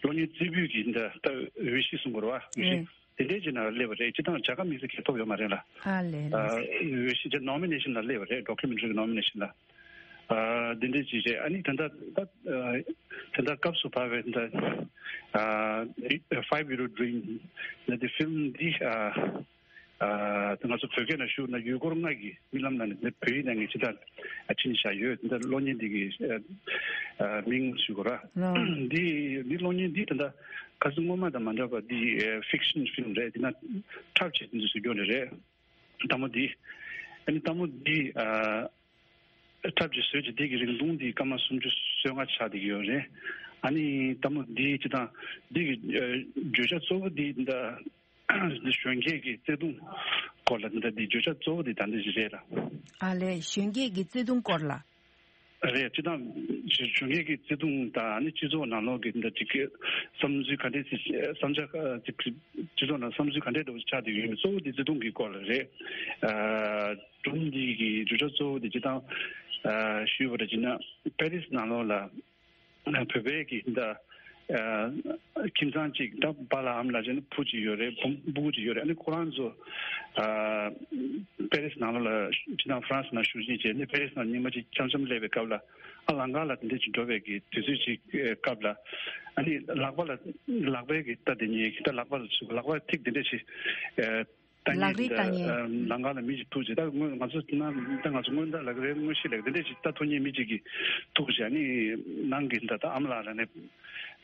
གློག་བརྙན་རྩེ་ཕུད་ཀྱི་འདི་ད་འོས་གཞི་གསུང་དགོས་རེད་བ། འོས་གཞི་ཨེ། དེ་འདྲའི་ཅིག་ནང་སླེབས་པ་རེད། སྤྱིར་བཏང་རྒྱ་གར་མི་སེར་གྱིས་ཐོབ་ཡོད་མ་རེད་ལ། ཨ་ལས་ལས། ཨ་འོས་གཞི་ཅིག་ནོ་མི་ནེ་ཤན་ལ་སླེབས་པ་རེད། ཌོ་ཀུ་མེན་ཊ་རི་གི་ནོ་མི་ནེ་ཤན་ལ། ཨ་འདི་འདྲའི་ཅིག་རེད། ཨ་ནི་ད་ལྟ་ད་ཨ་ད་ལྟ་སྐབས་སུ་བབས་པའི་ད་ཨ་Five Euro Dream ལབ་དེ་ཕིལམ་འདི་ཨ། ཨ་ང་ཚོ་བོད་སྐད་ནང་ཞུ་ན་ཡུལ་སྐོར་ལྔ་གི་རྨི་ལམ་ནང་ནས་བོད་ཡིག་ནང་ནས་ཅི་ལྟར་ཨ་ཕྱིན་བཞག་ཡོད། འདི་གློག་བརྙན་འདི་གི་ཨ་ཨ་མིང་ཞུ་དགོས་ར། ལོ། འདི་འདི་གློག་བརྙན་འདི་ད་ལྟ་ཁ་སང་སྔོན་མ་དང་མ་འདྲ་བ་འདི་ཨ་ཕིག་ཤན་ཕིལམ་རེད། འདི་ན་འཁྲབ་བྱས་འདི་ཚོ་སྐྱོ་ནི་རེད། ལྟད་མོ་འདི་ཨ་ནི་ལྟད་མོ་འདི་ཨ་འཁྲབ་བྱས་བཟོས་བྱས་འདི་གི་རིང་ཐུང་འདི་སྐར་མ་སུམ་ཅུ་སོ་ལྔ་ཆགས་བསྡད་ཀྱི་ཡོད་རེད། ཨ་ནི་ལྟད་མོ་འདི་ཅི་དང་འདི་གི་ཨ་བརྗོད་བྱ་གཙོ་བོ་འདི་ད། གཞོན་སྐྱེས་ཀྱི་བརྩེ་དུང་སྐོར་ལ་འདི་འདྲ་འདི་བརྗོད་བྱ་གཙོ་བོ་འདི་ད་འདི་ཞིག་རེད་ལ། ཨ་ལས། གཞོན་སྐྱེས་ཀྱི་བརྩེ་དུང་སྐོར་ལ། རེད། སྤྱིར་བཏང་གཞོན་སྐྱེས་ཀྱི་བརྩེ་དུང་དང་ནི་སྤྱི་ཚོགས་ནང་ལོགས་ཀྱི་འདི་འདྲ་ཅིག་གི་བསམ་ཚུལ་ག་འདྲས་ཅིག་བསམ་འཆར་ཅིག་སྤྱི་ཚོགས་ནང་བསམ་ཚུལ་ག་འདྲས་འདྲ་བོ་ཆགས་བསྡད་ཡོད་མེད་གཙོ་བོ་འདི་བརྩེ་དུང་གི་སྐོར་ལ་རེད། ཨ་སྒྲུང་འདི་གི་བརྗོད་བྱ་གཙོ་བོ་འདི་སྤྱིར་བཏང་ཨ་ཞུས་པ་འདྲ་བྱས་ན་པེ་རིས་ནང་ལོགས་ལ། བོད་པའི་གི་འདི་ཨ་ཁྱིམ་ཚང་གཅིག་ད་པཱ་ལགས་ཨ་མ་ལགས་བྱས་ན་བུ་གཅིག་ཡོད་རེད། བུ་བུ་གཅིག་ཡོད་རེད། ཨ་ནི་ཁོ་རང་ཚོ་ཨ་པེ་རིས་ནང་ལོགས་ལ་ཅི་དང་ཧྥ་རན་སི་ནང་བཞུགས་ཤིང་བྱས་ནས་པེ་རིས་ནང་ཉི་མ་གཅིག་འཆམ་འཆམ་སླེབས་པའི་སྐབས་ལ་ཨ་ལམ་ཁ་ལ་དེ་འདྲས་ཅིག་འགྲོ་བའི་གི་དུས་ཚོད་ཅིག་སྐབས་ལ་ཨ་ནི་ལག་པ་ལ་ལག་པའི་གི་ད་དེ་ཉིད་ད་ལག་པ་ལ་ཚུགས་ལག་པ་ཐིག་དེ་འདྲས་ཅིག་ཨ། ལྟ་ལག་རིས་ལྟ་མཁན། ཨ་ལམ་ཁ་ལ་མི་ཞིག་ཐུག་བྱས། ད་སྔོན་ང་ཚོ་ན་ད་ང་ཚོ་སྔོན་བརྡ་ལབ་ཀྱི་རེད། དངོས་གཞི་ལབ་ཀྱི་འདི་འདྲ་ཞིག་ལྟ་ཐུབ་མཁན་མི་གཅིག་གིས་ཐུག་བྱས། ཨ་ནི་ནང་གི་ད་ད་ཨ་མ་ལགས་ལ་ནས་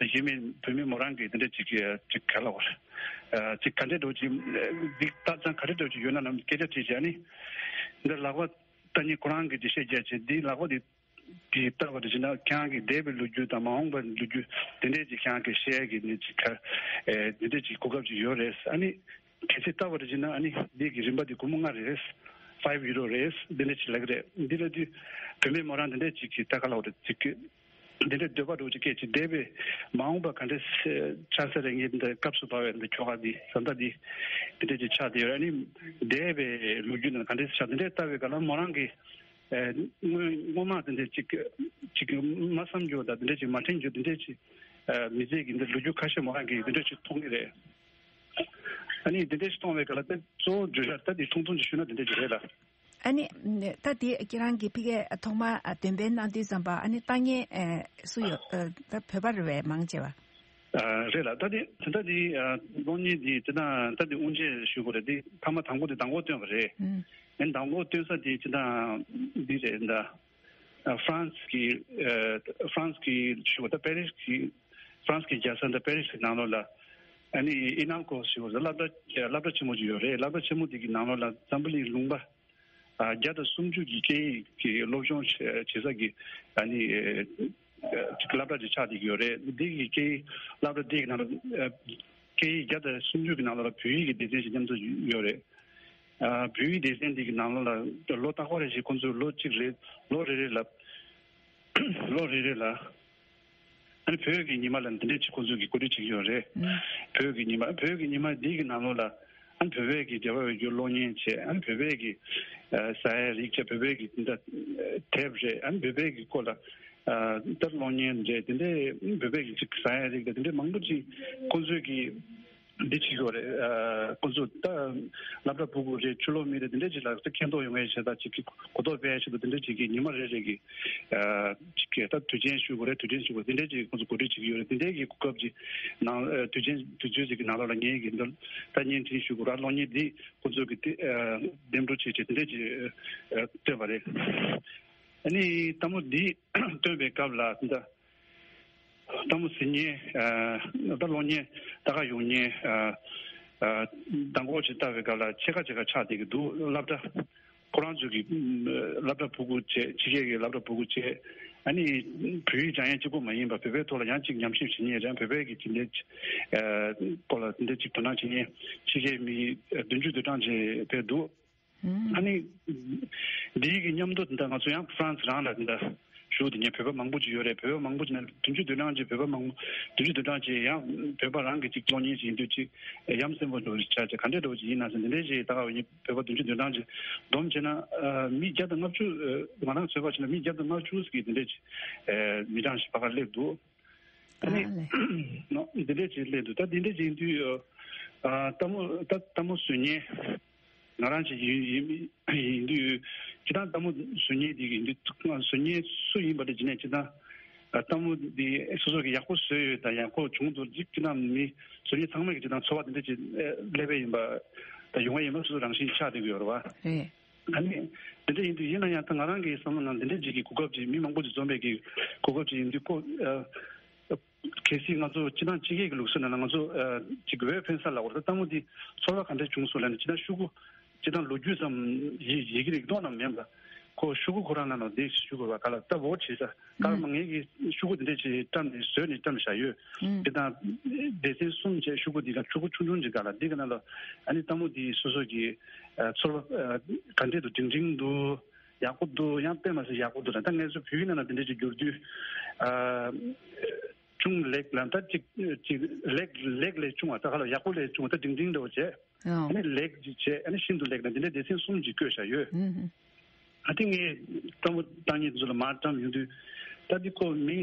ད་གཞན་མི་བུད་མེད་མོ་རང་གིས་འདི་འདྲ་ཅིག་གིས་ཅིག་ག་ལ་བར་ཅིག་ག་འདྲས་འགྲོ་ཅིག་འདི་ལྟ་ཙང་ག་འདྲས་འགྲོ་ཅིག་ཡོད་ན་ནམ་སྐད་ཆ་དྲིས་བྱས། ཨ་ནི་འདི་ལག་པ་ལྟ་མཁན་ཁོ་རང་གིས་འདི་བཤད་རྒྱུ་བྱས། འདི་ལག་པ་འདི། དེ་ལྟ་བ་རེ་བྱས་ན་ཁྱེད་རང་གི་འདས་པའི་ལོ་རྒྱུས་དང་མ་འོངས་པའི་ལོ་རྒྱུས་དེ་འདྲས་ཅིག་ཁྱེད་རང་གིས་བཤད་ཡ་གི་ནི་ཅིག་ག་ཨེ་དེ་འདྲས་ཅིག་གོ་སྐབས་ཅིག་ཡོད་རེད། ཨ་ནི་གལ་སྲིད་ལྟ་བ་རེ་བྱས་ན་ཨ་ནི་འདི་གི་རིན་པ་འདི་སྒོར་མོ་ལྔ་རེད། ཕའིབ་ཡུ་རོ་རེད། འདི་འདྲས་ཅིག་ལབ་ཀྱི་རེད། འདི་ལབ་དུས་བུད་མེད་མོ་རང་འདི་འདྲས་ཅིག་གི་ལྟ་ག་ལབ་རེད་ཅིག་གི་འདི་འདྲས་འདོད་པ་འདྲ་བོ་ཅིག་སྐད་ཅིག་འདས་པའི་མ་འོངས་པ་ག་འདྲས་ཆགས་ས་རེད། ངས་འདི་སྐབས་སུ་བབས་པའི་འདི་ཁྱོ་ག་འདི་བཟའ་ཟླ་འདི་འདི་འདྲས་ཅིག་ཆགས་བསྡད་ཡོད་རེད། ཨ་ནི་འདས་པའི་ལོ་རྒྱུས་ནང་ག་འདྲས་ཆགས་འདི་འདྲས་ལྟ་བའི་སྐབས་ལ་མོ་རང་གི་ཨ་སྔོན་སྔོན་མ་དེ་འདྲས་ཅིག་ཅིག་མ་བསམ་རྒྱུ་དང་དེ་འདྲས་ཅིག་མ་དྲན་རྒྱུ་དེ་འདྲས་ཅིག་ཨ་མི་ཚེ་གི་འདི་ལོ་རྒྱུས་ཁ་ཤས་མོ་རང་གིས་དེ་འདྲས་ཅིག་མཐོང་གི་རེད། ཨ་ནི་དེ་འདྲས་ཅིག་མཐོང་བའི་སྐབས་ལ་དེ་གཙོ་བོ་བརྗོད་བྱ་ད་དེ་ཐུང་ཐུང་ཅིག་ཞུས་ན་དེ་འདྲས་ཅིག་རེད་ལ། ཨ་ནི་ད་དེ་ཁྱེད་རང་གིས་ཕ་གིར་ཐོག་མ་འདོན་སྤེལ་གནང་དུས་ཙམ་པ་ཨ་ནི་ལྟ་མཁན་ཨ་སུ་ཡོད། ཨ་ད་བོད་པ་རེད་པས་མང་ཆེ་བ། ཨ་རེད་ལ། ད་དེ་ད་དེ་ཨ་གློག་བརྙན་དེ་དེ་དང་ད་དེ་དབུ་འབྱེད་ཞུ་དགོས་རེད། དེ་ཐ་མ་དང་པོ་དེ་མདང་དགོང་བཏོན་པ་རེད། ཨུམ། ཨ་ནི་མདང་དགོང་བཏོན་ས་དེ་ཅི་ད་འདི་རེད། ད་ཨ་ཧྥ་རན་སི་གི་ཨ་ཧྥ་རན་སི་གི་ཞུ་བ་ད་པེ་རིས་གི་ཧྥ་རན་སི་གི་རྒྱལ་ས་ད་པེ་རིས་གི་ནང་ལོགས་ལ་ཨ་ནི་ཨི་ནམ་ཀོ་ཞུ་བ་ད་སློབ་གྲྭ་སློབ་གྲྭ་ཆེན་མོ་ཅིག་ཡོད་རེད། སློབ་གྲྭ་ཆེན་མོ་དེ་གི་ནང་ལོགས་ལ་འཛམ་བུ་གླིང་ལུང་པ་ཨ་བརྒྱ་དང་སུམ་ཅུ་གི་སྐད་ཡིག་གི་སློབ་སྦྱོང་བྱེད་བྱེད་ས་གི་ཨ་ནི་ཅིག་སློབ་གྲྭ་ཅིག་ཆགས་བསྡད་ཀྱི་ཡོད་རེད། འདི་གི་སྐད་ཡིག་སློབ་གྲྭ་འདི་གི་ནང་ལ་ཨ་སྐད་ཡིག་བརྒྱ་དང་སུམ་ཅུ་གི་ནང་ལོགས་ལ་བོད་ཡིག་གི་སྡེ་ཚན་ཞིག་མཉམ་འཛོམས་ཡོད་རེད། ཨ་བོད་ཡིག་སྡེ་ཚན་འདི་གི་ནང་ལོགས་ལ་ལོ་རྟག་པར་རེ་བཞིན་ཁོང་ཚོས་ལོ་གཅིག་རེ་ལོ་རེ་རེ་ལ་ལོ་རེ་རེ་ལ་ཨ་ནི་བོད་ཀྱི་ཉི་མ་ལ་འདི་འདྲས་ཅིག་ཁོང་ཚོས་ཀྱི་གོ་སྒྲིག་བྱེད་ཀྱི་ཡོད་རེད། ཨུམ། བོད་ཀྱི་ཉི་མ་བོད་ཀྱི་ཉི་མ་འདི་གི་ནང་ལོགས་ལ་ཨ་ནི་བོད་པའི་གི་འབྲེལ་བ་ཡོད་རྒྱུ་གློག་བརྙན་བྱས། ཨ་ནི་བོད་པའི་གི་ཨ་ཟ་ཡའི་རིགས་བྱས། བོད་པའི་གི་འདི་འདྲ་དེབ་རེད། ཨ་ནི་བོད་པའི་གི་སྐོར་ལ་ཨ་ལྟར་གློག་བརྙན་རེད། དེ་འདྲའི་བོད་པའི་གི་ཅིག་ཟ་ཡའི་རིགས་དང་དེ་འདྲའི་མང་པོ་ཅིག་ཁོང་ཚོས་ཀྱི་འདི་བྱེད་ཀྱི་ཡོད་རེད། ཨ་ཁོང་ཚོ་ད་སློབ་གྲྭ་ཕྲུ་གུ་རེད། ཕྱི་ལོགས་མི་རེད། དེ་འདྲ་ཅིག་ལ་ད་མཁྱེན་རྟོགས་ཡོང་ཡའི་ཆེད་དུ་ཅིག་གི་གོ་རྟོགས་སྤེལ་ཡའི་ཆེད་དུ་དེ་འདྲ་ཅིག་གི་ཉི་མ་རེ་རེ་གི་ཨ་ཅིག་གི་ད་དུས་ཆེན་ཞུ་དགོས་རེད། དུས་དྲན་ཞུ་དགོས་རེད། དེ་འདྲ་ཅིག་ཁོང་ཚོ་གོ་སྒྲིག་བྱེད་ཀྱི་ཡོད་རེད། དེ་འདྲའི་གི་གོ་སྐབས་ཅིག་ནང་ཨ་དུས་ཆེན་དུས་ཚོད་ཅིག་གི་ནང་ལོགས་ལ་ངེད་ཀྱི་འདི་ད་བརྙན་འཕྲིན་ཞུ་དགོས་ར་གློག་བརྙན་འདི་ཁོང་ཚོ་གི་དེ་ཨ་འདེམས་སྒྲུག་བྱེད་ཆེད་དེ་འདྲ་ཅིག་ཨ་བཏོན་པ་རེད། ཨ་ནི་ལྟད་མོ་འདི་བཏོན་པའི་སྐབས་ལ་ད། ལྟད་མོ་གཟིགས་མཁན་ཨ་ད་གློག་བརྙན་ལྟ་ག་ཡོང་མཁན་ཨ་ཨ་མདང་དགོང་ཅིག་ལྟ་བའི་སྐབས་ལ་ཕྱེད་ཀ་ཕྱེད་ཀ་ཆགས་བསྡད་ཀྱི་འདུག་སློབ་གྲྭ་ཁོ་རང་ཚོ་གི་ཨ་སློབ་གྲྭ་ཕྲུ་གུ་བྱས། ཕྱི་རྒྱལ་གྱི་སློབ་གྲྭ་ཕྲུ་གུ་བྱས། ཨ་ནི་བོད་ཡིག་སྦྱང་ཡག་གཅིག་པོ་མ་ཡིན་པ་བོད་པའི་ཐོག་ལ་ཡང་གཅིག་ཉམས་ཞིབ་བྱེད་མཁན་རེད། བོད་པའི་གི་ཅིག་འདི་ཨ་སྐོར་ལ་འདི་ཅིག་དོ་སྣང་བྱེད་མཁན་ཕྱི་རྒྱལ་མི་བདུན་ཅུ་དོན་གྲངས་ཅིག་ཕེབས་འདུག་ཨ་ནི། འདིའི་གི་མཉམ་དུ་འདི་འདྲ་ང་ཚོ་ཡང་ཧྥ་རན་སི་རང་ལ་འདི་འདྲ་བཞུགས་བསྡད་མཁན་བོད་པ་མང་པོ་ཅིག་ཡོད་རེད། བོད་པ་མང་པོ་ཅིག་ནས་བདུན་ཅུ་དོན་གྲངས་ཅིག་བོད་པ་མང་བདུན་ཅུ་དོན་གྲངས་ཅིག་ཡང་བོད་པ་རང་གི་ཅིག་གློག་བརྙན་ཅིག་ཡིན་དུས་ཅིག་ཡ་མཚན་པོ་འདྲ་བོ་ཅིག་ཆགས་ཅིག་ག་འདྲས་འདྲ་བོ་ཅིག་ཡིན་ན་ཟེར། འདི་འདྲས་ཅིག་ད་ག་བོད་པ་བདུན་ཅུ་དོན་གྲངས་ཅིག་བསྡོམས་བྱས་ན་ཨ་མི་བརྒྱ་དང་ལྔ་བཅུ། ང་རང་ཚོད་དཔག་བྱས་ན་མི་བརྒྱ་དང་ལྔ་བཅུ་ཟིག་གི་འདི་འདྲས་ཅིག་ཨ་མི་གྲངས་ཤིག་ཕ་གར་སླེབས་འདུག་ཨ་ནི། ཨ་ལས། ནོ། འདི་འདྲས་ཅིག་སླེབས་འདུག་ད་འདི་འདྲས་ཅིག་ཡིན་དུས་ཨ་ལྟད་མོ་ད་ལྟད་མོ་བཟོ་མཁན་ང་རང་ཅིག་ཡིན་ཡིན་ཡིན་དུས་སྤྱིར་བཏང་ལྟད་མོ་བཟོ་མཁན་དེ་གི་འདི་བཟོ་མཁན་སུ་ཡིན་པ་དེ་བྱས་ནས་སྤྱིར་བཏང་ལྟད་མོ་འདི་སོ་སོ་གི་ཡག་པོ་བཟོས་ཡོད་དང་ཡག་པོ་བྱུང་འདུག་ཅིག་སྤྱིར་བཏང་མི་བཟོ་མཁན་ཚང་མས་ཀྱི་སྤྱིར་བཏང་ཚོར་བ་དེ་འདྲས་ཅིག་སླེབས་པ་ཡིན་པ་དང་ཡོང་བ་ཡིན་པ་སོ་སོ་རང་བཞིན་ཆགས་བསྡད་ཀྱི་ཡོད་རེད་བ། རེད། ཨ་ནི། དེ་འདྲ་ཡིན་དུས་ཡིན་ན་ཡང་ད་ང་རང་གི་བསམ་བློ་ནང་དེ་འདྲ་ཅིག་གི་གོ་སྐབས་ཅིག་མི་མང་པོ་ཅིག་འཛོམས་པའི་གི་གོ་སྐབས་ཅིག་ཡིན་དུས་ཁོ། ཨ། གལ་སྲིད་ང་ཚོ་སྤྱིར་བཏང་སྤྱི་སྐད་ཀྱི་ལུགས་སྲོལ་ནང་ལ་ང་ཚོ་ཨ་ཅིག་འོས་འཕེན་ས་ལབ་དགོས་རེད། ད་ལྟད་མོ་འདི་ཚོར་བ་ག་འདྲ་བྱུང་སོང་ལབ་ན་སྤྱིར་བཏང་ཤོག་གུ་སྤྱིར་བཏང་ལོ་རྒྱུས་སམ་ཡི་ཡི་གེ་རིགས་མདོག་ནང་མིན་པ་ཁོ་ཤོག་གུ་ཁོ་རང་ནང་ལ་འདི་ཞུ་དགོས་པ་ག་ལ་ད་འོ་བྱེད་ས་ག་ལ་མ་ངེད་ཀྱི་ཤོག་གུ་འདི་འདྲ་ཅིག་བཀྲམ་ནས་བཟོས་ནས་བཀྲམ་བཞག་ཡོད། ཨུམ། སྤྱིར་བཏང་སྡེ་ཚན་གསུམ་བྱས་ཤོག་གུ་འདི་ག་ཤོག་གུ་ཆུང་ཆུང་ཅིག་ག་ལ་འདི་ག་ནང་ལ་ཨ་ནི་ལྟད་མོ་འདི་སོ་སོ་གི་ཨ་ཚོར་བ་ཨ་ག་འདྲས་འདུག་འབྲིང་འབྲིང་འདུག་ཡག་པོ་འདུག་ཡང་དཔེ་མ་སྲིད་ཡག་པོ་འདུག་ལ་ད་ངས་ཚོ་བོད་ཡིག་ནང་ལ་འདི་འདྲ་ཅིག་བསྒྱུར་དུས་ཨ། ཅུང་ལེགས་ལ་ད་ཅིག་ཅིག་ལེགས་ལེགས་ལས་ཆུང་བ་ད་ག་ལ་ཡག་པོ་ལས་ཆུང་བ་ད་འབྲིང་འབྲིང་འདྲ་བོ་བྱས། ཨོ། ཨ་ནི་ལེགས་ཅིག་བྱས་ཨ་ནི་ཤིན་ཏུ་ལེགས་ལ་འདི་འདྲའི་སྡེ་ཚན་གསུམ་ཅིག་བཀོད་བཞག་ཡོད། ཨུ་ཧུ། ཨ་དེ་ངས་ལྟད་མོ་ལྟ་མཁན་ཚོ་ལ་མར་བཀྲམ་ཡོང་དུས་ད་འདི་ཁོ་མི་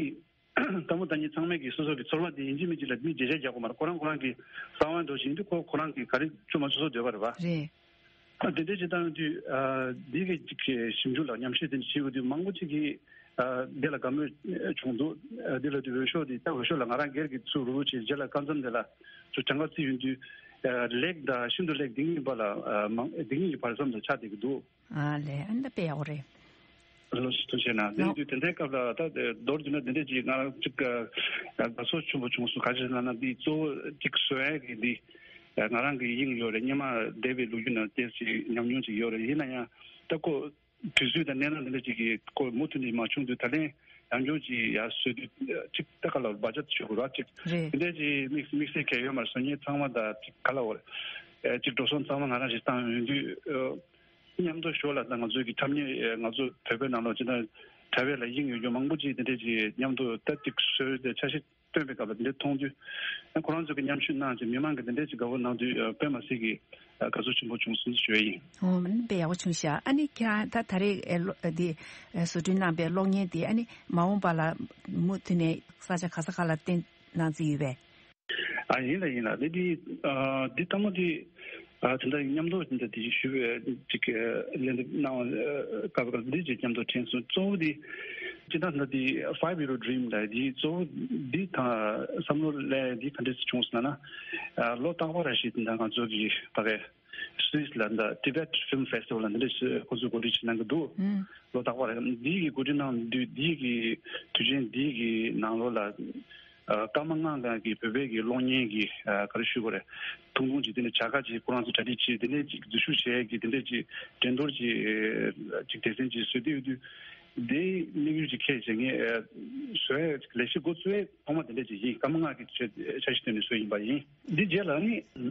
ལྟད་མོ་ལྟ་མཁན་ཚང་མས་ཀྱི་སོ་སོ་གི་ཚོར་བ་དེ་ཡིན་གཅིག་མིན་གཅིག་ལ་མི་བརྗེད་བྱ་རྒྱག་དགོས་མ་རེད། ཁོ་རང་ཁོ་རང་གི་གསང་བ་འདྲ་བོ་ཞིག་ཡིན་དུས་ཁོ་ཁོ་རང་གི་ག་རེ་བཅོས་མ་བཅོས་སོ་འདོད་པ་རེད་བ། རེད། ཨ་དེ་འདྲའི་ཅིག་བཏང་དུས་ཨ་འདི་གི་ཅིག་གི་ཞིབ་འཇུག་ལ་ཉམས་ཞིབ་དེ་འདྲ་བྱེད་དགོས་དུས་མང་པོ་ཅིག་གིས་ཨ་འདི་ལ་དགའ་མོས་བྱུང་འདུག་ཨ་འདི་ལ་དུ་འོས་ཤོག་འདི་ད་འོས་ཤོག་ལ་ང་རང་སྒེར་གྱི་ཚུར་རུ་རུ་བྱས་རྗེས་ལ་སྐབས་མཚམས་དེ་ལ་ཚུར་གྲངས་ཀ་བརྩིས་ཡོང་དུས་ཨ་ལེགས་དང་ཤིན་ཏུ་ལེགས་འདི་གཉིས་བར་ལ་ཨ་མང་འདི་གཉིས་ཀྱི་བར་མཚམས་དུ་ཆགས་བསྡད་ཀྱི་འདུག་ཨ་ལས་ཨ་ནི་དཔེ་ཡག་པོ་རེད། ལོ་ཞིག་ཐུགས་རྗེ་གནང་། དེ་ཡིན་དུས་དེ་འདྲའི་སྐབས་ལ་ད་དེ་མདོར་བསྡུས་ན་དེ་འདྲའི་ཅིག་ང་རང་ཅིག་ཨ་དགའ་ཚོར་ཆེན་པོ་བྱུང་སོང་། ག་རེ་ཟེར་ན་འདི་གཙོ་བོ་ཅིག་བཟོ་ཡག་གི་འདི་ཨ་ང་རང་གི་དབྱིངས་ཡོད་རེད། སྔོན་མ་འདས་པའི་ལོ་རྒྱུས་ནང་བལྟས་ཅིག་ཉམས་མྱོང་ཅིག་ཡོད་རེད། ཡིན་ན་ཡང་ད་ཁོ་དུས་ཚོད་དང་གནས་སྟངས་འདི་འདྲ་ཅིག་གིས་ཁོ་མུ་མཐུད་ནས་མ་བྱུང་དུས་ད་ལན་ཡང་བསྐྱར་ཅིག་ཡར་བཟོས་དུས་ཅིག་ད་ག་ལ་བར་ཆད་ཆོད་དགོས་ར་ཅིག་རེད། དེ་འདྲ་ཅིག་དམིགས་དམིགས་བསལ་གལ་ཡོད་མ་རེད། བཟོ་མཁན་ཚང་མ་དང་ཅིག་ག་ལ་འོ་ཨེ་ཅིག་འགྲོ་སོང་ཚང་མ་ང་རང་ཞིག་བཏང་ཡོང་དུས་ཨ་མཉམ་དུ་ཞོར་ལ་ད་ང་ཚོའི་གི་འཁྲབ་མཁན་ཨེ་ང་ཚོ་བོད་པའི་ནང་ལོགས་ཅིག་ད་དྲ་བའི་ལ་དབྱིངས་ཡོད་རྒྱུ་མང་པོ་ཅིག་དེ་འདྲ་ཅིག་མཉམ་དུ་ད་ཅིག་བཟོས་ཏེ་འཆར་གཞི་བཏོན་པའི་སྐབས་ལ་འདི་མཐོང་དུས་ཁོ་རང་ཚོ་གི་མཉམ་ཞུགས་གནང་ཅིང་མི་མང་གི་འདི་འདྲའི་ཅིག་དགའ་པོ་གནང་དུས་དཔེ་མ་སྲིད་ཀྱི་དགའ་ཚོར་ཆེན་པོ་བྱུང་སོང་ཞུ་ཡ་ཡིན། ཨོ་དཔེ་ཡག་པོ་བྱུང་ཤག་ཨ་ནི་ཁྱེད་རང་ད་ད་རེས་ཨེ་ལོ་ཨེ་འདི་ཨེ་བཟོ་སྐྲུན་གནང་པའི་གློག་བརྙན་དེ་ཨ་ནི་མ་འོངས་པ་ལ་མུ་མཐུད་ནས་ས་ཆ་ག་ས་ག་ལ་བསྟན་གནང་རྩིས་ཡོད་པས། ཨ་ཡིན་ལ་ཡིན་ལ་འདི་འདི་ཨ་འདི་ལྟ་མོ་འདི་ ཨ་དེ་འདྲ་མཉམ་དུ་དེ་འདྲ་དེ་ཞུ་བའི་ཅིག་ལན་འདེབས་གནང་བ་སྐབས་འདི་ཅིག་མཉམ་དུ་དྲན་སོང་། གཙོ་བོ་དེ་ཅི་ལྟར་ན་དེ་Five Euro Dream ལ་དེ་གཙོ་བོ་འདི་དང་བསམ་བློ་ལས་འདི་ག་འདྲས་བྱུང་སོང་ན། ཨ་ལོ་རྟག་པར་རེ་ཞིག་དེ་འདྲ་ང་ཚོ་གི་ད་གའི་སུད་སི་ལ་འདི་Tibet Film Festival ལ་འདི་འདྲས་ཁོ་ཚོས་གོ་སྒྲིག་བྱེད་གནང་གི་འདུག་ལོ་རྟག་པར་འདི་གི་གོ་སྒྲིག་གནང་དུས་འདི་གི་དུས་ཆེན་འདི་གི་ནང་ལོགས་ལ། ཨ་སྐར་མ་ལྔ་གི་བོད་པའི་གི་གློག་བརྙན་གྱི་ཨ་ག་རེ་ཞུ་དགོས་རེད། ཐུང་ཐུང་ཅིག་དེ་ནས་བྱ་དགའ་ཅིག་ཁོ་རང་ཚོ་གྲ་སྒྲིག་བྱས། དེ་ནས་ཅིག་འཛུལ་ཞུགས་བྱས་ཀྱི་དེ་འདྲས་ཅིག་འགྲན་བསྡུར་ཅིག་ཅིག་སྡེ་ཚན་ཅིག་བཟོས་བསྡད་ཡོད་དུས། འདིའི་དམིགས་ཡུལ་ཅིག་ཁས་བྱས་ངས་ཨ་བཟོ་ཡས་ལས་གཞི་འགོ་བཙུགས་ཡས་ཐོག་མ་དེ་འདྲས་ཅིག་ཡིན། སྐར་མ་ལྔ་གི་ཆེད་འཆར་གཞི་བཏོན་ནས་བཟོས་ཡིན་པ་ཡིན། འདི་རྗེས་ལ་ནི་ཨ་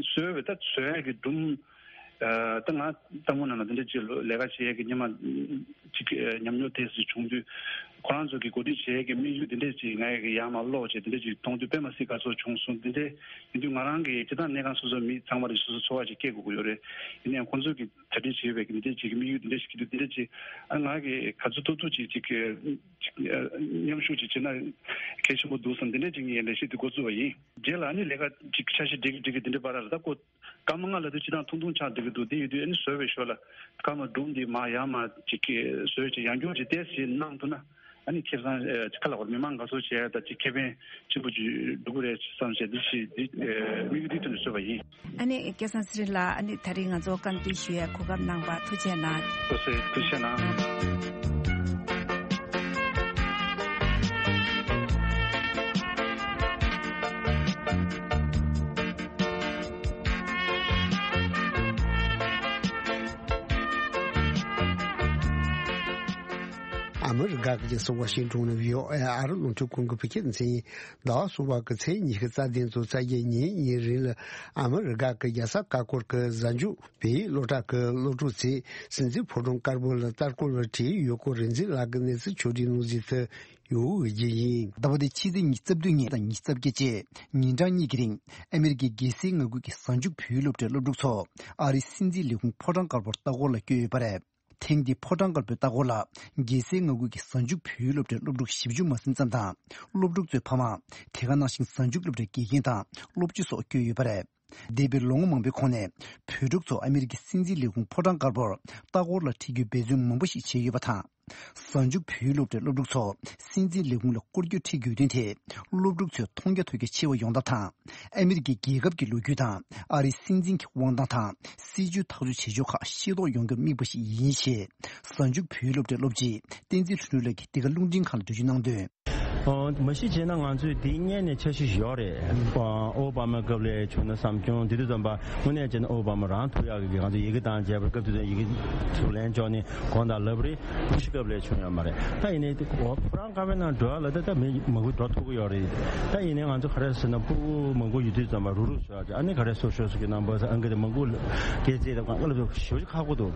བཟོས་པའི་ད་བཟོ་ཡས་ཀྱི་སྒྲུང་། ད་ང་ལྟ་བུ་ནང་ལ་འདི་འདྲ་ཅིག་ལས་ཀ་བྱེད་ཡས་ཀྱི་སྔོན་མ་ཅིག་ཉམས་མྱོང་དེ་ཚོ་བྱུང་དུས། ཁོ་རང་ཚོ་གི་གོ་སྒྲིག་བྱེད་ཡས་ཀྱི་དམིགས་ཡུལ་འདི་འདྲ་ཅིག་ང་ཡི་གི་ཡར་མར་ཀློག་བྱས་འདི་འདྲ་ཅིག་མཐོང་དུས་དཔེ་མ་སྲིད་དགའ་ཚོར་བྱུང་སོང་། འདི་འདྲ་ཡིན་དུས་ང་རང་གི་སྤྱིར་བཏང་གནས་ཁང་སོ་སོའི་མི་ཚང་མ་ལ་སོ་སོ་ཚོར་བ་ཅིག་སྐྱེ་དགོས་ཀྱི་ཡོད་རེད། ཡིན་ནའང་ཁོང་ཚོ་གི་གྲ་སྒྲིག་བྱེད་པའི་འདི་འདྲ་ཅིག་གི་དམིགས་ཡུལ་འདི་འདྲ་ཞིག་གི་འདུག་འདི་འདྲ་ཅིག་ཨ་ང་གི་ག་ཚོད་ཐུབ་ཐུབ་ཅིག་ཅིག་གི་ཅིག་མཉམ་ཞུགས་ཅིག་བྱེད་ན་གལ་ཆེན་པོ་འདུག་བསམ། འདི་འདྲ་ཅིག་ངས་ལས་གཞི་འདི་འགོ་བཙུགས་པ་ཡིན། རྗེས་ལ་ཨ་ནི་ལས་ཀ་ཅིག་འཆར་གཞི་སྒྲིག་གི་སྒྲིག་གི་འདི་འདྲ་བར་ལ་ད་ཀོ་སྐར་མ་ལྔ་ལ་དུས་ཅི་དང་ཐུང་ཐུང་ཆགས་འགྲིག་གི་འདུག་དེ་ཡོད་དུས་ཨ་ནི་བཟོ་བའི་ཞོར་ལ་སྐར་མ་སྒྲུང་འདི་མར་ཡར་མར་ཅིག་གི་བཟོས་ཅིག་ཡང་བསྐྱར་ཅིག་ཏོག་ཙམ་གནང་ཐུབ་ན། ཨ་ནི་ཁེ་བཟང་ཨ་ཅིག་ཁ་ལ་བར་མི་མང་དགའ་ཚོར་བྱས་ད་ཅིག་ཁེ་ཕན་ཆེན་པོ་ཅིག་འགྲོ་གི་རེད་བསམ་བྱས་འདི་ཞིག་འདི་ཨ་དམིགས་ཡུལ་འདི་ཐོག་ནས་བཟོས་པ་ཡིན། ཨ་ནི་སྐལ་བཟང་ཚེ་རིང་ལགས། ཨ་ནི་ད་རིང་ང་ཚོ་བཀའ་འདྲི་ཞུ་ཡས་གོ་སྐབས་གནང་བར་ཐུགས་རྗེ་གནང་། ཐུགས་རྗེ་ཆེ་གནང་། ཨ་མི་རི་ཀ་གི་རྒྱལ་ས་ཝ་ཤིང་ཏོན་ནས་བྷི་ཨོ་ཨེ་ཨ་རི་རླུང་འཕྲིན་ཁང་གི་བོད་སྐད་སྡེ་ཚན་ཡིན། ཟླ་བ་གསུམ་པ་གི་ཚེས་ཉི་ཤུ་རྩ་བདུན་ཚོ་ཚ་རྒྱལ་ཉིན་ཉིན་རིང་ལ་ཨ་མི་རི་ཀ་གི་རྒྱལ་ས་ཀ་ཀོར་གི་གཟའ་མཇུག་བོད་ཡིག་སློབ་གྲྭ་གི་སློབ་ཕྲུག་ཚོས་སྲིད་འཛིན་ཕོ་བྲང་དཀར་པོ་ལ་ལྟ་སྐོར་ལ་ཁྲིད་ཡོད་སྐོར་རིག་འཛིན་ལགས་ཀྱིས་གནས་ཚུལ་ཕྱོགས་སྒྲིག་གནང་ཟིན་དུ་ཡོད་རྒྱུ་ཡིན། ཟླ་བ་འདི་ཕྱི་ཚེས་ཉི་ཤུ་རྩ་བདུན་ཉིན་དང་ཉི་ཤུ་རྩ་བརྒྱད་བཅས་ཉིན་གྲངས་གཉིས་ཀྱི་རིང་ཨ་མི་རི་ཀའི་རྒྱལ་སའི་མངའ་ཁུལ་གྱི་གཟའ་མཇུག་བོད་ཡིག་སློབ་གྲྭའི་སློབ་ཕྲུག་ཚོ་ཨ་རིའི་སྲིད་འཛིན་ལས་ཁུངས་ཕོ་བྲང་དཀར་པོར་ལྟ་སྐོར་ལ་བསྐྱོད་ཡོད་པ་རེད། ཐེངས་འདིའི་ཕོ་བྲང་དཀར་པོའི་ལྟ་སྐོར་ལ་རྒྱལ་སའི་མངའ་ཁུལ་གྱི་གཟའ་མཇུག་བོད་ཡིག་སློབ་གྲྭའི་སློབ་ཕྲུག་བཞི་བཅུ་མ་ཟིན་ཙམ་དང་། སློབ་ཕྲུག་ཚོའི་ཕ་མ། དེ་ག་ནང་བཞིན་གཟའ་མཇུག་སློབ་གྲྭའི་དགེ་རྒན་དང་སློབ་སྤྱི་སོགས་བསྐྱོད་ཡོད་པ་རེད། འདས་པའི་ལོ་ངོ་མང་པོའི་གོང་ནས་བོད་ཕྲུག་ཚོ་ཨ་མི་རི་ཀའི་སྲིད་འཛིན་ལས་ཁུངས་ཕོ་བྲང་དཀར་པོར་ལྟ་སྐོར་ལ་ཁྲིད་རྒྱུའི་འབད་བརྩོན་མང་པོ་ཞིག་བྱས་ཡོད་པ་དང་། གཟའ་མཇུག་བོད་ཡིག་སློབ་གྲྭའི་སློབ་ཕྲུག་ཚོ་སྲིད་འཛིན་ལས་ཁུངས་ལ་སྐོར་སྐྱོད་ཁྲིད་དགོས་དོན་དེ་སློབ་ཕྲུག་ཚོས་མཐོང་རྒྱ་ཐོས་རྒྱ་ཆེ་བ་ཡོང་ཐབས་དང་། ཨ་མི་རི་ཀའི་རྒྱལ་ཁབ་ཀྱི་ལོ་རྒྱུས་དང་ཨ་རིའི་སྲིད་འཛིན་གྱི་དབང་ཐང་དང་སྲིད་ཇུས་ཐག་གཅོད་བྱེད་ཕྱོགས་ཁག་ཤེས་རྟོགས་ཡོང་རྒྱུར་དམིགས་པ་ཞིག་ཡིན་ཞེས་གཟའ་མཇུག་བོད་ཡིག་སློབ་གྲྭའི་སློབ་སྤྱི་བསྟན་འཛིན་ལྷུན་གྲུབ་ལགས་ཀྱིས་འདི་ག་རླུང་འཕྲིན་ཁང་ལ་འགྲེལ་བརྗོད་གནང་དོན། ཨོ། མ་གཞི་བྱས་ན་ང་ཚོས་འདི་སྔོན་ནས་འཆར་གཞི་ཡོད་རེད། ཨོ་བྷ་མ་སྐབས་ལ་བྱུང་ན་བསམ་བྱུང་། དེ་དུས་ཙམ་པ་དངོས་གནས་བྱས་ན་ཨོ་བྷ་མ་རང་ཐུག་ཡག་གི་ང་ཚོ་ཡི་གེ་དང་བཅས་པ་སྐབས་དེ་ཚོ་ཡི་གེ་ཚུར་ལན་འཇོག་ནས་དགོངས་དག་ལབ་རེད། བུ་ཤི་སྐབས་ལ་བྱུང་ཡོད་མ་རེད། ད་ཡིན་ནའི་དེ་ཨོ་ཕོ་བྲང་དཀར་པོའི་ནང་འགྲོ་ཡག་ལ་ད་ད་མི་མང་པོ་འགྲོ་ཐུབ་ཀྱི་ཡོད་རེད། ད་ཡིན་ནའི་ང་ཚོ་ག་རེ་ཟེར་ན་སྤུ་གུ་མང་པོ་ཡོད་དུས་ཙམ་པ་རུག་རུག་བཟོ་ཡག་ཅིག་ཨ་ནི་ག་རེ་སོ་ཤོ་སོ་གི་རྣམ་པ་ཨང་ཀི་དེ་མང་པོ་སྐད་ཆ་དང་གང་ལ་ཞེ་པོ་ཅིག་ཁག་པོ་འདུག་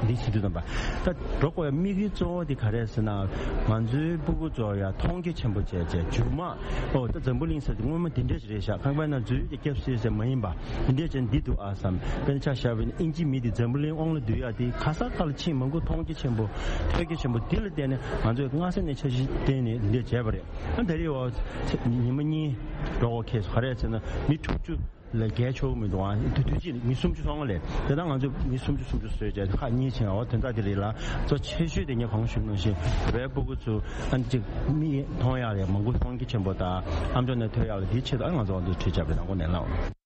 འདི་བྱེད་དུས་ཙམ་པ་ད་འགྲོ་དགོས་ཡག་དམིགས་ཡུལ་གཙོ་བོ་དེ་ག་རེ་ཟེར་ན། ང་ཚོའི་སྤུ་གུ་ཚོ་ཡ་མཐོང་རྒྱ་ཆེན་པོ་བྱས་བྱས་མཇུག་མ། ཨོ་ད་འཛམ་བུ་གླིང་ཟེར་དེ་སྔོན་མ་དེ་འདྲས་ཞིག་རེད་ཤག་ཁང་པའི་ནང་འཛུལ་དེ་སྐྱབས་སུ་ཟེར་མ་ཡིན་པ། དེ་འདྲས་ཅན་འདི་འདུག་ཨ་བསམ། དཔེར་ན་ཆ་བཞག་པ་ཡིན་ན་ཨིན་ཇི་མི་དེ་འཛམ་བུ་གླིང་དབང་ལ་བསྡུ་ཡག་དེ་ག་ས་ག་ལ་ཕྱིན་མང་པོ་མཐོང་རྒྱ་ཆེན་པོ། ཐོས་རྒྱ་ཆེན་པོ་དེ་ལ་བརྟེན་ནས་ང་ཚོས་སྔ་ས་ནས་འཆར་གཞི་བཏིང་ནས་འདི་འདྲས་བྱས་པ་རེད། ཨ་ད་རེས་འོ་ཉི་མ་གཉིས་འགྲོ་དགོས་ཁེལ་སོང་། ག་རེ་ཟེར་ན་མི་དྲུག་ཅུ་ལས་བརྒལ་ཆོག་གི་མི་འདུག་ཨ་དེ་དུས་ཅིག་མི་སུམ་ཅུ་སོང་ལས་དེ་ལྟར་ང་ཚོ་མི་སུམ་ཅུ་སུམ་ཅུ་བཟོས་བྱས་ཁག་གཉིས་ཕྱིན། འོ་དོན་དག་དེ་རེད་ལ། གཙོ་ཆེ་ཤོས་དེ་ངས་གོང་ཞུས་ནང་བཞིན་བོད་པའི་སྤུ་གུ་ཚོ་ཨ་ནི་ཅིག་མིག་མཐོང་ཡག་ལས་མང་པོ་མཐོང་རྒྱ་ཆེན་པོ་དང་ཨ་མཆོག་ནས་ཐོས་ཡག་ལ་དེའི་ཆེད་དུ་ཨ་ང་ཚོ་འོ་འདུག་ཁྲིད་བྱས་པའི་ནང་ཁོ་ནས་ལ།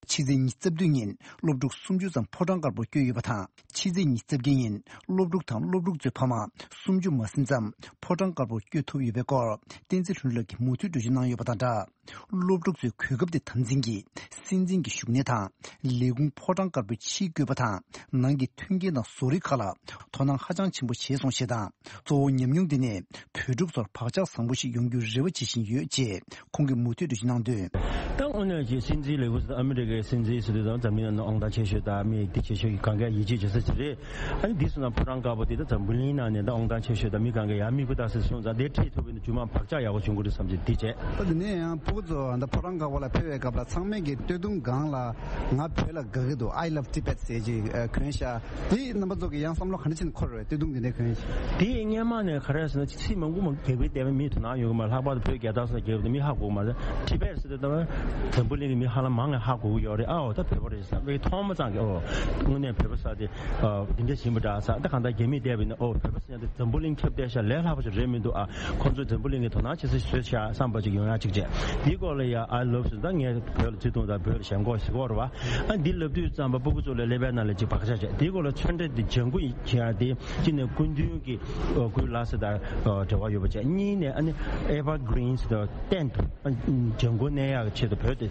ཕྱི་ཚེས་ཉི་ཤུ་རྩ་བདུན་ཉིན་སློབ་ཕྲུག་སུམ་ཅུ་ཙམ་ཕོ་བྲང་དཀར་པོར་བསྐྱོད་ཡོད་པ་དང་། ཕྱི་ཚེས་ཉི་ཤུ་རྩ་བརྒྱད་ཉིན་སློབ་ཕྲུག་དང་སློབ་ཕྲུག་ཚོའི་ཕ་མ་སུམ་ཅུ་མ་ཟིན་ཙམ་ཕོ་བྲང་དཀར་པོར་བསྐྱོད་ཐུབ་ཡོད་པའི་སྐོར་བསྟན་འཛིན་ལྷུན་གྲུབ་ཀྱིས་མུ་མཐུད་འགྲེལ་བརྗོད་གནང་ཡོད་པ་དང་སྦྲགས། སློབ་ཕྲུག་ཚོའི་གོ་སྐབས་དེ་དམ་འཛིན་གྱིས་སྲིད་འཛིན་གྱི་བཞུགས་གནས་དང་ལས་ཁུངས་ཕོ་བྲང་དཀར་པོའི་ཕྱིའི་བཀོད་པ་དང་ནང་གི་མཐུན་རྐྱེན་དང་བཟོ་རིག་ཁག་ལ་དོ་སྣང་ཧ་ཅང་ཆེན་པོ་བྱས་སོང་ཞེས་དང་། གཙོ་བོ་ཉམས་མྱོང་འདི་ནས་བོད་ཕྲུག་ཚོར་བག་ཆགས་བཟང་པོ་ཞིག་ཡོང་རྒྱུའི་རེ་བ་བྱེད་བཞིན་ཡོད་ཅེས་ཁོང་གིས་མུ་མཐུད་འགྲེལ་བརྗོད་གནང་དོན། ད་དངོས་གནས་ཀྱི་སྲིད་འཛིན་ལས་ཁུངས་སུ་ཨ་མི་རི་ཀའི་སྲིད་འཛིན་ཟེར་དུས་ཙམ་འཛམ་གླིང་ནང་དབང་ཐང་ཆེ་ཤོས་དང་མི་འདི་ཆེ་ཤོས་ཀྱི་གང་ག་ཡིད་ཆེས་བྱེད་ས་ཅིག་རེད། ཨ་ནི་འདི་སོང་ན་ཕོ་བྲང་དཀར་པོ་འདི་ད་འཛམ་བུ་གླིང་ནང་ནས་ད་དབང་ཐང་ཆེ་ཤོས་དང་མི་གང་ག་ཡར་མིག་དགུ་ལྟ་སའི་སོང་ཙང་དེ་ཁྲིད་ཐུབ་པ་ཡིན་ན་མཇུག་མ་བག་ཆགས་ཡག་པོ་བྱུང་གི་རེད་བསམ་གྱི་འདི་བྱས། ད་དེ་ནས་ཡང་སྤུ་གུ་ཚོ་ད་ཕོ་བྲང་དཀར་པོ་ལ་ཕེབས་པའི་སྐབས་ལ་ཚང་མས་ཀྱི་སྟོད་ཐུང་སྒང་ལ་ང་བོད་ལ་དགའ་གི་འདུག I love Tibet ཟེར་ཅིག་གོན་ཤག་དེ་རྣམ་པ་ཚོ་གི་ཡང་བསམ་བློ་ག་འདྲ་ཕྱིན་འཁོར་བའི་སྟོད་ཐུང་དེ་འདྲ་གོན་ཤག་དེ་སྔོན་མ་ནས་ག་རེ་ཟེར་ན་ཚིག་མང་པོ་མང་རྒྱལ་པོའི་དེ་མི་དོ་སྣང་ཡོད་གི་མ་ལྷག་པར་དུ་བོད་རྒྱལ་དར་སོགས་རྒྱལ་པོ་དེ་མི་ཧ་གོ་གི་མ་རེད། Tibet ཟེར་དུས་ད་ འཛམ་བུ་གླིང་གི་མི་ཧ་ལམ་མང་ནས་ཧ་གོ་གི་ཡོད་རེད། ཨའོ་ད་བོད་པ་རེད་བསམ་པའི་ཐོག་མ་ཙང་གི་ཨོ་དངོས་གནས་བོད་པ་ས་དེ་འདི་འདྲ་ཞིག་ཡིན་པ་འདྲ་ས། ད་གང་ལྟར་རྒྱ་མིས་བལྟས་པ་ཡིན་ན་ཨོ་བོད་པ་ས་དེ་འཛམ་བུ་གླིང་ཁྱབ་བརྡལ་ཤ་ལས་སླ་པོ་ཞིག་རེད་མི་འདུག་ཨ། ཁོང་ཚོས་འཛམ་བུ་གླིང་གི་དོ་སྣང་བྱེད་ས་ཞིག་བཟོས་ཤག་བསམ་པ་ཅིག་ཡོང་ཡ་ཅིག་བྱས། འདིའི་སྐོར་ལ་ཡ་I love ཟེར། ད་ངས་བོད་ལ་བརྩེ་དུང་དང་བོད་ལ་ཞེན་ཁོག་ཟེར་གོ་རེད་བ། ཨ་འདི་ལབ་དུས་ཙམ་པ་སྤུ་གུ་ཚོ་ལ་ཀླད་པའི་ནང་ལ་ཅིག་བག་ཆགས་བྱས། འདིའི་སྐོར་ལ་ཚོན་ཁྲ་འདི་ལྗང་གུ་ཡིན་ཡ་དེ་གཅིག་ནས་སྐུ་མདུན་གྱི་སྐུའི་ལྷ་ས་དང་འབྲེལ་བ་ཡོད་པ་བྱས། གཉིས་ནས་ཨ་ནི་Evergreens དང་ཏན་ཏུ་ལྗང་གུ་གནས་ཡག་ཆེད་དུ། བོད་དེ་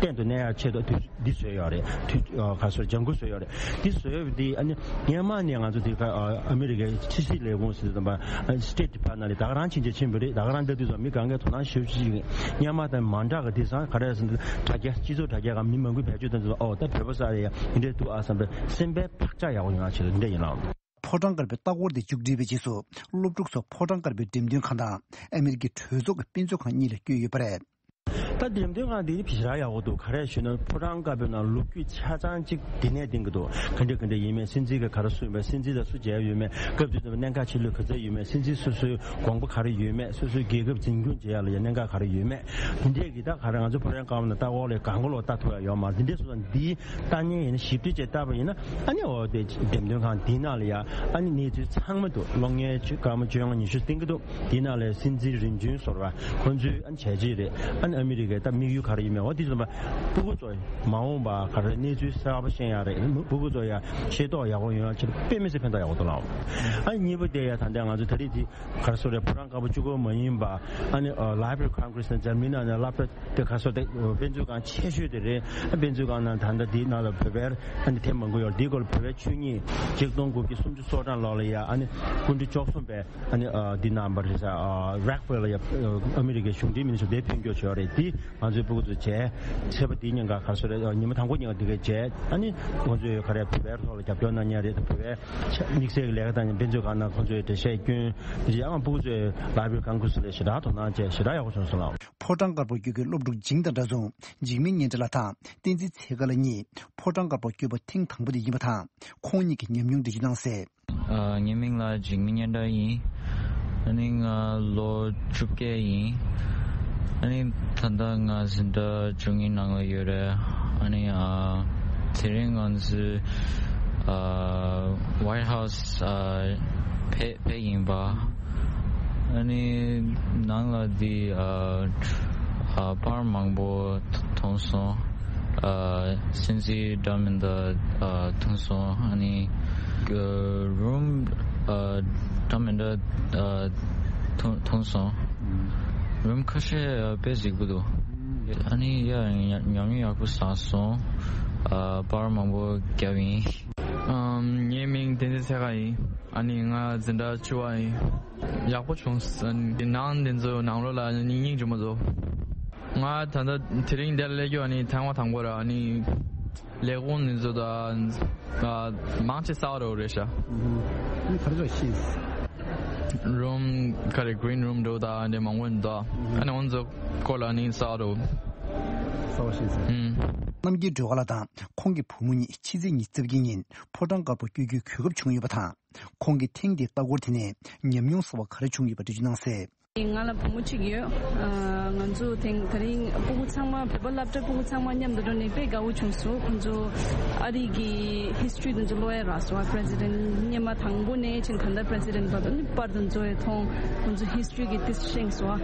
ཏན་ཏུ་གནས་ཡག་ཆེད་དུ་དུས་འདི་བཟོས་ཡོད་རེད། དུས་ཨ་ག་སོ་ལྗང་གུ་བཟོས་ཡོད་རེད། འདི་བཟོས་པ་འདི་ཨ་ནི་སྔོན་མ་ནས་ང་ཚོ་དེ་ག་ཨ་ཨ་མི་རི་ཀའི་ཕྱི་སྲིད་ལས་ཁུངས་ཟེར་དུས་ཙམ་པ་State Department ནང་ལ་ད་ག་རང་ཕྱིན་ཆད་ཕྱིན་པ་རེད། ད་ག་རང་ལྟ་དུས་ཙམ་མི་གང་གའི་དོ་སྣང་ཞེ་པོ་ཅིག་སྔོན་མ་དང་མ་འདྲ་ག་དེང་སང་ག་རེ་ཟེར་ན་དྲ་རྒྱ་སྤྱི་ཚོགས་དྲ་རྒྱ་ག་མི་མང་པོས་བེད་སྤྱོད་བཏང་དུས་ཙམ་ཨོ་ད་བོད་པ་ས་རེད་ཡ་འདི་འདྲས་འདུག་ཨ་བསམ་པའི་སེམས་པའི་བག་ཆགས་ཡག་པོ་ཡོང་ཡ་ཆེད་དུ་འདི་འདྲས་ཡིན་ལགས། ཕོ་བྲང་དཀར་པོའི་ལྟ་སྐོར་དེ་མཇུག་སྒྲིལ་བའི་རྗེས་སུ་སློབ་ཕྲུག་ཚོ་ཕོ་བྲང་དཀར་པོའི་འགྲེམས་སྟོན་ཁང་དང་ཨ་མི་རི་ཀའི་གྲོས་ཚོགས་ཀྱི་དཔེ་མཛོད་ཁང་གཉིས་ལ་བསྐྱོད་ཡོད་པ་རེད། ད་འགྲེམས་སྟོན་ཁང་འདི་ཞེ་དྲག་ཡག་པོ་འདུག་ག་རེ་ཞུས་ན་ཕོ་བྲང་དཀར་པོའི་ནང་ལོ་རྒྱུས་ཆ་ཚང་གཅིག་འདི་ནས་བསྟན་གྱི་འདུག་ག་འདྲ་ག་འདྲ་ཡིན་མིན། སྲིད་འཛིན་གྱིས་ག་རེ་གསུངས་པས། སྲིད་འཛིན་དང་སུ་མཇལ་ཡོད་མེད། སྐབས་དེ་དུས་གནད་འགག་ཆེ་ལོས་ག་ཚད་ཡོད་མེད། སྲིད་འཛིན་སོ་སོའི་དགོངས་པ་ག་རེ་ཡོད་མེད། སོ་སོའི་རྒྱལ་ཁབ་འཛིན་སྐྱོང་བྱེད་ཡ་ལ་ཡང་གནད་འགག་ག་རེ་ཡོད་མེད། འདི་འདྲས་ཀྱི་ད་ག་རེ་ང་ཚོ་ཕོ་བྲང་དཀར་པོ་ནང་ལྟ་སྐོར་ལ་གང་ག་ལོག་ལྟ་ཐུབ་ཡ་ཡོད་མ་རེད། འདི་འདྲས་སོང་ཙང་འདི་ལྟ་མཁན་ཡིན་ན་ཞིབ་ཕྲ་བྱས་ལྟ་བ་ཡིན་ན་ཨ་ནི་འོ་དེ་འགྲེམས་སྟོན་ཁང་འདི་ནང་ལ་ཡ་ཨ་ནི་གནས་ཚུལ་ཚང་མ་འདུག་གློག་བརྙན་བཅུ་སྐར་མ་བཅོ་ལྔ་ཉི་ཤུ་བསྟན་གྱི་འདུག་འདི་ནང་ལ་སྲིད་འཛིན་རིམ་བྱོན་ཟུར་པ་ཁོང་ཚོའི་ཨ་ནི་བྱས་རྗེས་རེད། ཨ་ནི་ཨ་མི་རི་ཀའི་ད་དམིགས་ཡུལ་ག་རེ་ཡིན་མིན་འོ་དེ་ཚོ་ཕྲུ་གུ་ཚོ་མ་འོངས་པ་ག་རེ་གནས་ཚུལ་གསར་པ་ཤེས་ཡ་རེད། ཕྲུ་གུ་ཚོ་ཡ་ཤེས་རྟོགས་ཡག་པོ་ཡོང་ཡ་ཆེད་དུ་དཔེ་མི་སྲིད་ཕན་ཐོགས་ཡག་པོ་འདུག་ལགས། ཨ་ནི་གཉིས་པ་དེ་ཡ་ད་ལྟ་ང་ཚོ་ད་རེས་དེ་ག་རེ་ཟེར་རེད། ཕོ་བྲང་དཀར་པོ་གཅིག་པོ་མ་ཡིན་པ་ཨ་ནི་Library of Congress ནས་འཛམ་གླིང་ནང་ནས་སློབ་གྲྭ་དེ་ག་སོ་དེ་དཔེ་མཛོད་ཁང་ཆེ་ཤོས་དེ་རེད། དཔེ་མཛོད་ཁང་ནང་ད་ལྟ་འདིའི་ནང་ལ་བོད་པའི་ཨ་ནི་དེབ་མང་པོ་ཡོད། འདིའི་སྐོར་ལ་བོད་པའི་ཆོས་ཉིད་ཆིག་སྟོང་དགུ་བརྒྱ་སུམ་ཅུ་སོ་གྲངས་ལོག་ལ་ཡ་ཨ་ནི་སྐུ་ཕྲེང་བཅུ་གསུམ་པའི་ཨ་ནི་འདི་གནང་བ་རེད་ས། Rockefeller ཡ་ཨ་མི་རི་ཀའི་གཞུང་འབྲེལ་མི་སྣ་ཚོ་དེབ་ཕུལ་རྒྱུ་བྱས་རེད། འདི་ང་ཚོའི་ཕྲུ་གུ་ཚོ་བྱས། ཚེས་པ་འདིའི་ཉིན་ཀ་ག་སོ་རེད། ཉི་མ་དང་པོ་ཉིན་ཀ་འདི་ག་བྱས། ཨ་ནི་ཁོང་ཚོས་ག་རེ་བོད་པའི་ཐོག་ལ་རྒྱབ་སྐྱོར་གནང་མཁན་རེད། བོད་པའི་དམིགས་བསལ་གྱི་ལས་ཀ་དང་དཔེ་མཛོད་ཁང་ནང་ཁོང་ཚོས་འགྲེལ་བཤད་སྐྱོན་འདི་ཡང་ཕྲུ་གུ་ཚོས་Library of Congress ལ་ཞེ་དྲག་དོ་སྣང་བྱས་ཞེ་དྲག་ཡག་པོ་བྱུང་སོང་ལགས། ཕོ་བྲང་དཀར་པོར་བསྐྱོད་མཁན་སློབ་ཕྲུག་འཇིང་དང་འདྲ་མཚུངས་འཇིགས་མེད་སྙན་གྲགས་ལགས་དང་བསྟན་འཛིན་ཚེ་དཀར་ལགས་གཉིས་ཕོ་བྲང་དཀར་པོར་བསྐྱོད་པ་ཐེངས་དང་པོ་དེ་ཡིན་པ་དང་ཁོང་གཉིས་ཀྱི་ཉམས་མྱོང་འགྲེལ་བརྗོད་གནང་གསལ། ཨ། ངའི་མིང་ལ་འཇིགས་མེད་སྙན་གྲགས་ཡིན། ཨ་ནི་ང་ལོ་བཅོ་བརྒྱད་ཡིན། ཨ་ནི་ད་ལྟ་ང་འཛིན་གྲྭ་བཅུ་གཉིས་ནང་ལ་ཡོད་རེད། ཨ་ནི་ཨ། དེ་རིང་ང་ཚོ་ཨ། White House ཨ། ཕེབས་ཕེབས་ཡིན་པ། ཨ་ནི་ནང་ལ་འདི་ཨ། ཨ། པར་མང་པོ་མཐོང་སོང་། ཨ། སྲིད་འཛིན་འདྲ་མི་འདྲ་ཨ། མཐོང་སོང་། ཨ་ནི་ཨ། རུམ་ཨ། འདྲ་མི་འདྲ་ཨ། མཐོང་མཐོང་སོང་། རུམ་ཁ་ཤས་ཨ། དཔེ་གཟིགས་པོ་འདུག་ཨ་ནི་ཡ་ཉམས་མྱོང་ཡག་པོ་བསགས་སོང་། ཨ། པར་མང་པོ་བརྒྱབ་ཡིན། ཨམ། ངའི་མིང་བསྟན་འཛིན་ཚེ་དཀར་ཡིན། ཨ་ནི་ང་འཛིན་གྲྭ་བཅུ་པ་ཡིན། ཡག་པོ་བྱུང་། ནང་འདི་ཚོ་ནང་ལོགས་ལ་སྙིང་རྗེ་མོ་བཟོ། ང་ད་ལྟ་དེ་རིང་འདིར་སླེབས་རྒྱུ་ཨ་ནི་ཐེངས་མ་དང་པོ་རེད། ཨ་ནི་ལས་ཁུངས་འདི་ཚོ་དང་མང་ཆེ་གསར་པ་རེད་ཤག་ཨ་ནི་ག་རེ་ཤེས། རུམ་ག་རེ་green room འདྲ་བོ་དང་འདི་མང་པོ་འདུག་ཨ་ནི་ཁོང་ཚོ་སྐོར་ལ་ཨ་ནི་གསར་པ་རེད། གསར་པ་ཤེས། ཨུམ། རྣམ་རྒྱལ་སྒྲོལ་དཀར་ལགས་དང་ཁོང་གི་བུ་མོ་གཉིས་ཕྱི་ཚེས་ཉི་ཤུ་རྩ་བརྒྱད་ཉིན་ཕོ་བྲང་དཀར་པོར་བསྐྱོད་རྒྱུའི་གོ་སྐབས་བྱུང་ཡོད་པ་དང་། ཁོང་གིས་ཐེངས་འདིའི་ལྟ་སྐོར་དེ་ནས་ཉམས་མྱོང་གསར་པ་ག་རེ་བྱུང་ཡོད་པ་འགྲེལ་བརྗོད་གནང་གསལ། ང་ལ་བུ་མོ་གཅིག་ཡོད། ཨ། ང་ཚོ་ཐེངས་དེ་རིང་སྤུ་གུ་ཚང་མ་བོད་པ་སློབ་གྲྭའི་སྤུ་གུ་ཚང་མ་མཉམ་དུ་འགྲོ་ནས་དཔེ་དགའ་བོ་བྱུང་སོང་། ཁོང་ཚོ་ཨ་རི་གི་history དེ་ཚོ་ཀློག་ཡ་རག་སོང་། ཨ། president སྔོན་མ་དང་པོ་ནས་ཕྱིན་ད་ལྟ་president བར་དུ་ནི་པར་དེ་ཚོ་ཡང་མཐོང་། ཁོང་ཚོ་history གི་དེ་ཤེས་སོང་།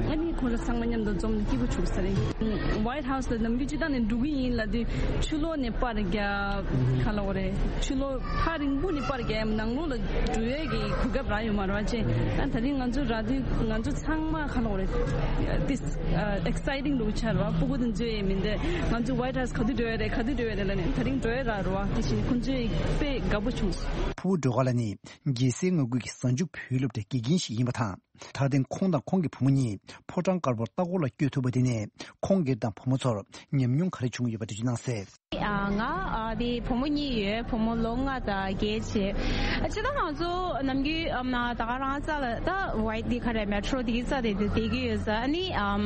ཨ་ནི་ཁོང་ཚོ་ཚང་མ་མཉམ་དུ་འཛོམས་ནས་སྐྱིད་པོ་བྱུང་ས་རེད། White House ལ་ནམ་རྒྱུན་སྤྱིར་བཏང་ནས་འགྲོ་གི་ཡིན་ལབ་དུས་ཕྱི་ལོགས་ནས་པར་རྒྱག་ག་ལབ་དགོས་རེད། ཕྱི་ལོགས་ཐག་རིང་པོ་ནས་པར་རྒྱག་ཡ་ནང་ལོགས་ལ་འགྲོ་ཡས་ཀྱི་གོ་སྐབས་རག་ཡོད་མ་རེད་པ་ཅེ། ཨ། ད་རིང་ང་ཚོ་རག་དུས་ང་ཚོ་ཚང་མ་ག་ལབ་དགོས་རེད། ཏིས་ཨ། exciting འདྲ་བོ་ཆགས་རེད་པ། སྤུ་གུ་དེ་ཚོ་ཡས་མིན་ཏེ་ང་ཚོ་White House ག་དུས་འགྲོ་ཡས་རེད། ག་དུས་འགྲོ་ཡས་རེད་ལབ་ནས་ད་རིང་འགྲོ་ཡས་རག་རེད་པ། དེ་བཞིན་ཁོང་ཚོས་དཔེ་དགའ་པོ་བྱུང་སོང་། ཕུར་བུ་སྒྲོལ་དཀར་ལགས་ནི་རྒྱལ་སའི་མངའ་ཁུལ་གྱི་གཟའ་མཇུག་བོད་སློབ་གྲྭའི་དགེ་རྒན་ཞིག་ཡིན་པ་དང་། ད་ཐེངས་ཁོང་དང་ཁོང་གི་བུ་མོ་གཉིས་ཕོ་བྲང་དཀར་པོར་ལྟ་སྐོར་ལ་བསྐྱོད་ཐུབ་པ་དེ་ནས་ཁོང་སྒེར་དང་བུ་མོ་ཚོར་ཉམས་མྱོང་ག་རེ་བྱུང་ཡོད་པ་འགྲེལ་བརྗོད་གནང་གསལ། ཨ། ང་ཨ་དེ་བུ་མོ་གཉིས་ཡོད། བུ་མོ་ལོ་ལྔ་དང་བརྒྱད་བྱས། ཨ། སྤྱིར་བཏང་ང་ཚོ་ནམ་རྒྱུན་ཨམ་ན་ད་ག་རང་རྩ་ལ་ད་ཝའི་དེ་ག་རེ་མེ་ཊོ་རོ་དེ་གི་རྩ་དེ་དེ་བསྡད་ཀྱི་ཡོད་ས། ཨ་ནི་ཨམ་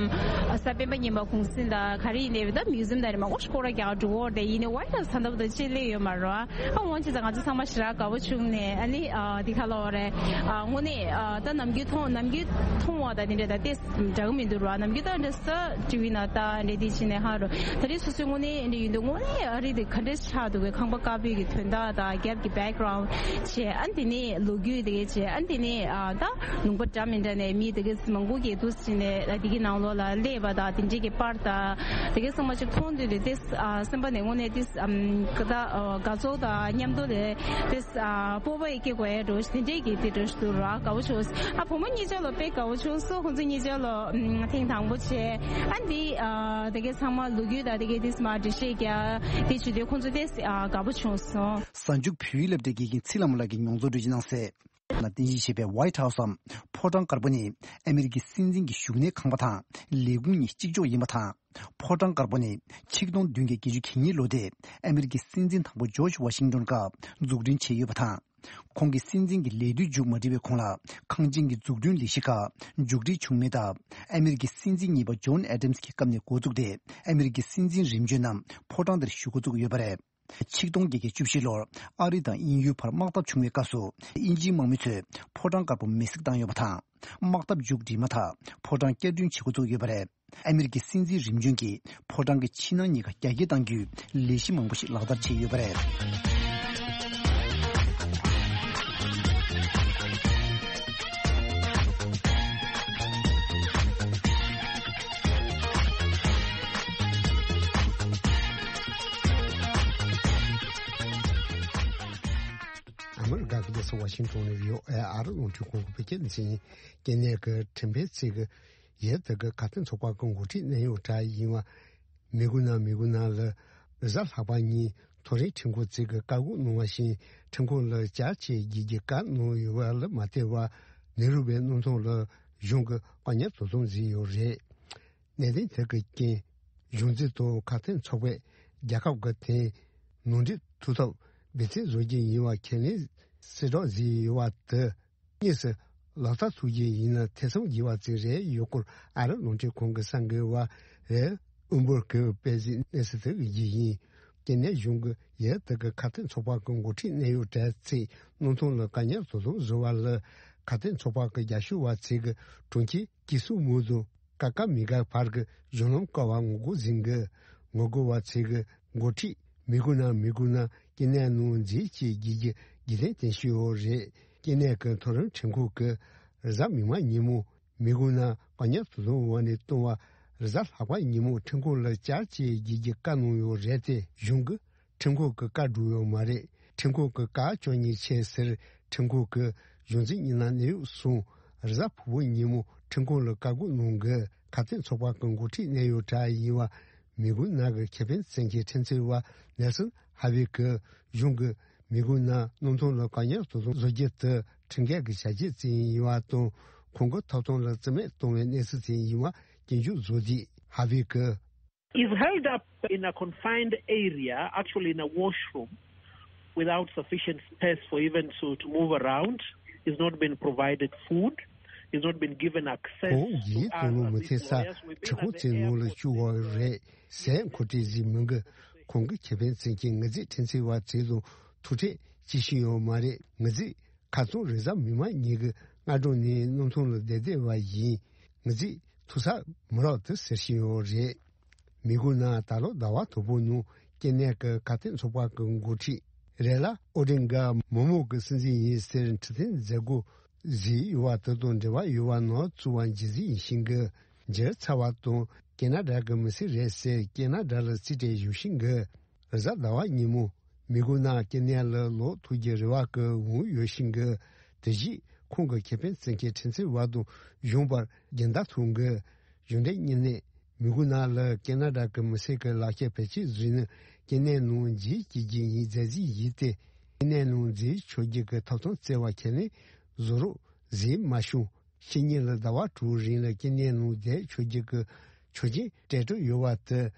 གཟའ་སྤེན་པ་ཉིན་མ་གུང་སེང་དང་ག་རེ་ཡིན་ནའི་ད་མིའུ་ཛིམ་དང་རེད་མ་ཀོ་ཤ་ཀོ་ར་རྒྱག་འགྲོ་གི་རེད། ཡིན་ནའི་ཝའིཊ་ཧའུ་སི་ད་ལྟ་བར་དུ་ཅི་སླེབས་ཡོད་མ་རེད། ཨ་འོན་ཅི་ཙང་ང་ཚོ་ཚང་མ་ཞེ་དྲག་དགའ་པོ་བྱུང་ནས། ཨ་ནི་ཨ་དེ་ག་ལབ་དགོས་རེད། ཨ་དངོས་གནས་ཨ་ད་ནམ་རྒྱུན་མཐོང་ནམ་རྒྱུན་མཐོང་བ་དང་དེ་འདྲ་ད་ཏེ་འདྲ་གི་མི་འདུག་ར། ནམ་རྒྱུན་ད་འདྲ་ས་ཊི་ཝི་ནང་ལྟ་འདྲ་དེ་བྱས་ནས་ཧ་རུ། ད་རེས་སོ་སོའི་དངོས་གནས་འདྲ་ཡིན་འདུག་དངོས་གནས་ཨ་རི་དེ་ག་འདྲས་ཆགས་འདུག་གི། ཁང་པ་དཀར་པོའི་གི་དོན་དག་དང་རྒྱབ་ཀྱི་བེག་གྷ་རའུན་ཌི་བྱས། ཨ་ནི་དེ་ནས་ལོ་རྒྱུས་དེ་གས་བྱས། ཨ་ནི་དེ་ནས་ཨ་ད་ལུང་པ་འདྲ་མི་འདྲ་ནས་མི་དེ་གས་མང་པོ་གིས་འདུག་སེ་བྱས་ནས་ཨ་དེ་གི་ནང་ལོགས་ལ་སླེབས་པ་དང་དེ་འདྲས་ཀྱི་པར་དང་དེ་གས་ཚང་མ་ཅིག་མཐོང་དུས་དེ་ཏེ་ཨ་སེམས་པ་ནས་དངོས་གནས་ཏེ་ཨམ་ད་ཨ་དགའ་ཚོར་དང་མཉམ་དུ་ལས་ཏེ་ཨ་སྤོབས་པ་ཡི་སྐྱེ་དགོས་ཡ་འགྲོ་ཞིག་དེ་འདྲས་ཀྱི་དེ་འགྲོ་ཞིག་འདུག་ར། དགའ་པོ་བྱུང་། ཨ་བུ་མོ་གཉིས་ཆ་ལ་དཔེ་དགའ་པོ་བྱུང་སོང་། ཁོང་ཚོ་གཉིས་ཆ་ལ་ཨམ་ཐེངས་དང་པོ་བྱས། ཨ་འདི་ཨ་དེ་གས་ཚང་མ་ལོ་རྒྱུས་དང་དེ་གས་ཏེ་མར་འགྲེལ་བཤད་རྒྱག་དེ་བྱེད་དུས་ཁོང་ཚོ་ཏེ་ཨ་དགའ་པོ་བྱུང་སོང་། གཟའ་མཇུག་བོད་ཡིག་སློབ་གྲྭའི་དགེ་རྒན་ཚེ་ལྷ་མོ་ལགས་ཀྱིས་མྱོང་ཚོར་འགྲེལ་བརྗོད་གནང་གསལ། ལ་རྟེན་གཞི་བྱས་པའི་ཝའིཊ་ཧའུ་སི་འམ་ཕོ་བྲང་དཀར་པོ་ནི་ཨ་མི་རི་ཀའི་སྲིད་འཛིན་གྱི་བཞུགས་གནས་ཁང་པ་དང་ལས་ཁུངས་གཉིས་གཅིག་ལྕོགས་ཡིན་པ་དང་། ཕོ་བྲང་དཀར་པོ་ནི་ཆིག་སྟོང་བདུན་བརྒྱ་བརྒྱད་ཅུ་གྱ་གཉིས་ལོ་དེ་ཨ་མི་རི་ཀའི་སྲིད་འཛིན་དང་པོ་ཇོརྗ་ཝ་ཤིང་ཏོན་སྐབས་འཛུགས་སྐྲུན་བྱས་ཡོད་པ་དང་། ཁོང་གི་སྲིད་འཛིན་གྱི་ལས་དུས་མཇུག་མ་སྒྲིལ་བའི་གོང་ལ་ཁང་ཆེན་གྱི་འཛུགས་སྐྲུན་ལས་གཞི་ཁག་མཇུག་སྒྲིལ་བྱུང་མེད་སྟབས། ཨ་མི་རི་ཀའི་སྲིད་འཛིན་གཉིས་པ་ཇོན་ཨེ་ཌམ་སི་གི་སྐབས་ནས་འགོ་བཙུགས་ཏེ་ཨ་མི་རི་ཀའི་སྲིད་འཛིན་རིམ་བྱོན་རྣམས་ཕོ་བྲང་དེར་བཞུགས་འགོ་བཙུགས་ཡོད་པ་རེད། ཆིག་སྟོང་བརྒྱད་བརྒྱ་བཅུ་བཞི་ལོར་ཨ་རི་དང་དབྱིན་ཡུལ་བར་དམག་འཐབ་བྱུང་བའི་སྐབས་སུ་དབྱིན་ཇིའི་དམག་མི་ཚོས་ཕོ་བྲང་དཀར་པོ་མེ་བསྲེགས་བཏང་ཡོད་པ་དང་། དམག་འཐབ་མཇུག་སྒྲིལ་མ་ཐག་ཕོ་བྲང་བསྐྱར་སྐྲུན་བྱེད་འགོ་བཙུགས་ཡོད་པ་རེད། ཨ་མི་རི་ཀའི་སྲིད་འཛིན་རིམ་བྱོན་གྱིས་ཕོ་བྲང་གི་ཕྱི་ནང་གཉིས་ཀ་རྒྱ་སྐྱེད་གཏང་རྒྱུའི་ལས་གཞི་མང་པོ་ཞིག་ལག་བསྟར་བྱས་ཡོད་པ་རེད། ཨ་མི་རི་ཀ་གི་རྒྱལ་ས་ཝ་ཤིང་ཏོན་ནས་བྷི་ཨོ་ཨེ་ཨ་རི་རླུང་འཕྲིན་ཁང་གི་བོད་སྐད་སྡེ་ཚན་ཡིན། སྐྱེ་གནས་ཀྱི་ཁྲིམས་དཔོན་ཚོས་ཀྱི་ཡུལ་དེ་གི་ཁ་གཏད་ཚོགས་པ་གི་འགོ་ཁྲིད་གནད་ཡོད་གྲས་ཡིན་པ་མི་གུ་ན་མི་གུ་ན་ལ་རེས་གཟའ་ལྷག་པ་ཉིན་མཐོ་རིམ་ཁྲིམས་ཁང་ཚོས་ཀྱི་བཀའ་བསྒོ་གནང་བ་བཞིན་ཁྲིམས་ཁང་ལ་བསྐྱར་ཞིབ་བགྱིད་རྒྱུའི་བཀའ་གནང་ཡོད་པ་ལ་མ་བལྟས་པར་ནེ་རུ་བའི་གནམ་ཐང་ལ་གཞུང་གི་བཀག་ཉར་དོ་དམ་བཟོས་ཡོད་རེད། གནད་དོན་དེ་གི་རྐྱེན། གཞུང་འཛིན་དང་ཁ་གཏད་ཚོགས་པས་རྒྱལ་ཁབ་ཀྱི་ཐད་ནང་འགྲིག་ཐུབ་ཐབས་འབད་བརྩོན་བཟོ་རྒྱུ་ཡིན་པ་ཁས་ལེན་གསལ་བསྒྲགས་བཟོས་ཡོད་པ་དེ་དངོས་སུ་ལག་བསྟར་ཐུབ་རྒྱུ་ཡིན་ན་ཐེ་ཚོམ་དགོས་པ་ཅིག་རེད་ཡོད་སྐོར་ཨ་རི་རླུང་འཕྲིན་ཁང་གི་གསར་འགོད་པ་རེད། ཨུན་སྦུར་གྱིས་སྤེལ་གཟིགས་གནས་ཚུལ་དེ་གི་རྒྱུ་ཡིན། སྐྱེ་གནས་གཞུང་གི་ཡུལ་དེ་གི་ཁ་གཏད་ཚོགས་པ་གི་འགོ་ཁྲིད་གནད་ཡོད་གྲས་ཚོས་གནམ་ཐང་ལ་བཀག་ཉར་དོ་དམ་བཟོ་བ་ལ་ཁ་གཏད་ཚོགས་པ་གི་རྒྱབ་སྐྱོར་བ་ཚོས་གི་གྲོང་ཁྱེར་ཀི་སུ་མུ་དང་ཀ་ཀ་མི་ག་བར་གྱི་གཞུང་ལམ་བཀག་པར་ངོ་རྒོལ་འཛིན་གྱི། ངོ་རྒོལ་བ་ཚོས་ཀྱི་འགོ་ཁྲིད་མི་གུ་ན་མི་གུ་ན་སྐྱེ་གནས་ནང་འཛུལ་བྱེད་རྒྱུ་གི་རྒྱུ་རྐྱེན་བསྟན་བཞིན་ཡོད་རེད། སྐྱེ་གནས་ཀྱི་མཐོ་རིམ་ཁྲིམས་ཁང་གིས་རེས་གཟའ་མིག་དམར་ཉིན་མོ་མི་གུ་ན་བཀག་ཉར་དོ་དམ་འོག་ནས་བཏང་བ་རེས་གཟའ་ལྷག་པ་ཉིན་མོ་ཁྲིམས་ཁང་ལ་བསྐྱར་བྱེད་རྒྱུ་གི་བཀའ་གནང་ཡོད་རེད་དེ་གཞུང་གི་ཁྲིམས་ཁང་གི་བཀའ་བསྒྲུབས་ཡོད་མ་རེད། ཁྲིམས་ཁང་གི་བཀའ་བཅག་ཉེས་ཆེ་ཟེར་ཁྲིམས་ཁང་གི་གཞུང་འཛིན་གཉིས་ལ་གནས་ཡུག་སོང་། རེས་གཟའ་ཕུར་བུ་ཉིན་མོ་ཁྲིམས་ཁང་ལ་བཀའ་བསྒོ་གནང་གི་ཁ་གཏད་ཚོགས་པ་གི་འགོ་ཁྲིད་གནད་ཡོད་གྲས་ཡིན་པ་མི་གུ་ན་གི་ཁེ་ཕན་བཙན་གྱི་ཁྲིམས་རྩོད་པ་ནེལ་སོན་ཧ་ཝི་གི་གཞུང་གི་མི་གུ་ན་གནམ་ཐང་ལ་བཀག་ཉར་དོ་དམ་བཟོ་རྒྱུ་དེ་ཁྲིམས་འགལ་གྱི་བྱ་སྤྱོད་ཅིག་ཡིན་པ་དང་ཁོང་གི་ཐོབ་ཐང་ལ་བརྩི་མེད་གཏོང་བའི་གནས་ཚུལ་ཅིག་ཡིན་པ་སྐྱོན་བརྗོད་བཟོ་དུས་ཧ་ཝི་གི is held up in a confined area, actually in a washroom, without sufficient space for even to, to move around. He's not been provided food. He's not been given access to us as his lawyers. We've been at the airport. ཁོང་གིས་དོ་སྣང་མི་ཐེབས་སར་ཁྲིམས་ཁང་གི་ནང་ལ་བཅུག་པ་རེད། ཟས་འཁོར་སྐྲུན་ཟིག་མི་འགི། ཁོང་གི་ཁེ་ཕན་བཙན་གྱི་ངེས་རྩིས་ཁྲིམས་རྩོད་པ་ཚོ་དང་ཐུག་འཕྲད་བྱེད་བཞིན་ཡོད་མ་རེད། ངེས་རྩིས་ཁ་སང་རེས་གཟའ་མིག་དམར་ཉིན་གྱི་སྔ་དྲོ་ནས་གནམ་ཐང་ལ་བསྡད་བསྡད་པ་ཡིན། ངེས་རྩིས་ཐུག་ས་མི་རག་དུ་ཟེར་བཞིན་ཡོད་རེད། མི་གུ་ན་ད་ལོ་ཟླ་བ་དང་པོ་ནང་སྐྱེ་གནས་ཀྱི་ཁ་གཏད་ཚོགས་པ་གི་འགོ་ཁྲིད་རེད་ལ་ཨོ་ཌིན་ག་མི་མང་གི་སྲིད་འཛིན་ཡིན་ཟེར་འཕྲི་སྣོན་མཛད་སྒོ་ཟིག་ཡོད་པ་དེ་དང་འབྲེལ་བ་ཡོད་པ་ནང་བཙུགས་པ་འཇིགས་ཟིན་ཡིན་ཤིང་གི་འཇིར་ཚ་བ་དང་ཀེ་ན་ཌ་གི་མི་སེར་རེད་ཟེར་ཀེ་ན་ཌ་ལ་རྩིས་སྤྲད་ཡོད་ཤིང་གི་རེས་གཟའ་ཟླ་བ་ཉིན་མོ་མི་གུ་ན་སྐྱེ་གནས་ལ་ལོག་ཐུག་རྒྱུ་རེ་བ་གི་འོང་ཡོད་ཤིང་གི་དེ་བཞིན་ཁོང་གི་ཁེ་ཕན་བཙན་གྱི་ཁྲིམས་རྩོད་པ་དང་གཞུང་བར་རྒྱུན་ལྡན་ཐུག་གི་གཞུང་འབྲེལ་གཉིས་ནས། མི་གུ་ན་ལ་ཀེ་ན་ཌ་གི་མི་སེར་གྱི་ལག་ཁྱེར་བེད་སྤྱོད་བཟོས་ནས་སྐྱེ་གནས་ནང་འཛུལ་བྱེད་རྒྱུ་ཡིན་མཛད་རྩིས་ཡིན་ཏེ། སྐྱེ་གནས་ནང་འཛུལ་ཆོག་རྒྱུ་གི་ཐོབ་ཐང་བསྩལ་བ་ཁས་ལེན་བཟོ་རོགས་བཟོས་མ་བྱུང་། ཕྱི་ཉིན་ལ་ཟླ་བ་དྲུག་རིང་ལ་སྐྱེ་གནས་ནང་བསྡད་ཆོག་རྒྱུ་གི་ཆོག་མཆན་སྤྲད་གྲབས་ཡོད་པ་དེ་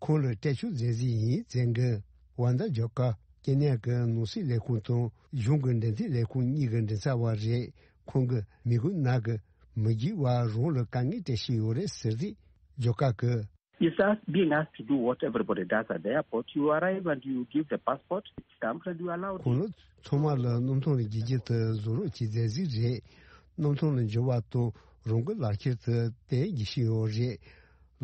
ཁོང་ལ་སྤྲད་ཆོག་མཛད་རྩིས་ཡིན་མཛད་འགི། ཝན་ད་ཇོ་ཀ་སྐྱེ་གནས་ཀྱི་ནང་སྲིད་ལས་ཁུངས་དང་གཞུང་གི་འབྲེལ་མཐུད་ལས་ཁུངས་གཉིས་ཀྱི་མགྲིན་ཚབ་པ་རེད། ཁོང་གིས་མི་གུན་ནག་གི་མི་རྒྱུ་བ་རང་ལ་དཀའ་ངལ་སྤྲད་བཞིན་ཡོད་རེད་ཟེར་ཏེ། ཇོ་ཀ་གིས། It's us being asked to do what everybody does at the airport. You arrive and you give the passport, it's stamped and you allow. ཁོང་ལ་ཚང་མ་ལ་གནམ་ཐང་ལ་འགྱིག་རྒྱུ་དེ་བཟོ་རོགས་བྱེད་མཛད་རྩིས་རེད། གནམ་ཐང་ལ་འབྱོར་བ་དང་རང་གི་ལག་ཁྱེར་དེ་སྟན་རྒྱག་བཞིན་ཡོད་རེད།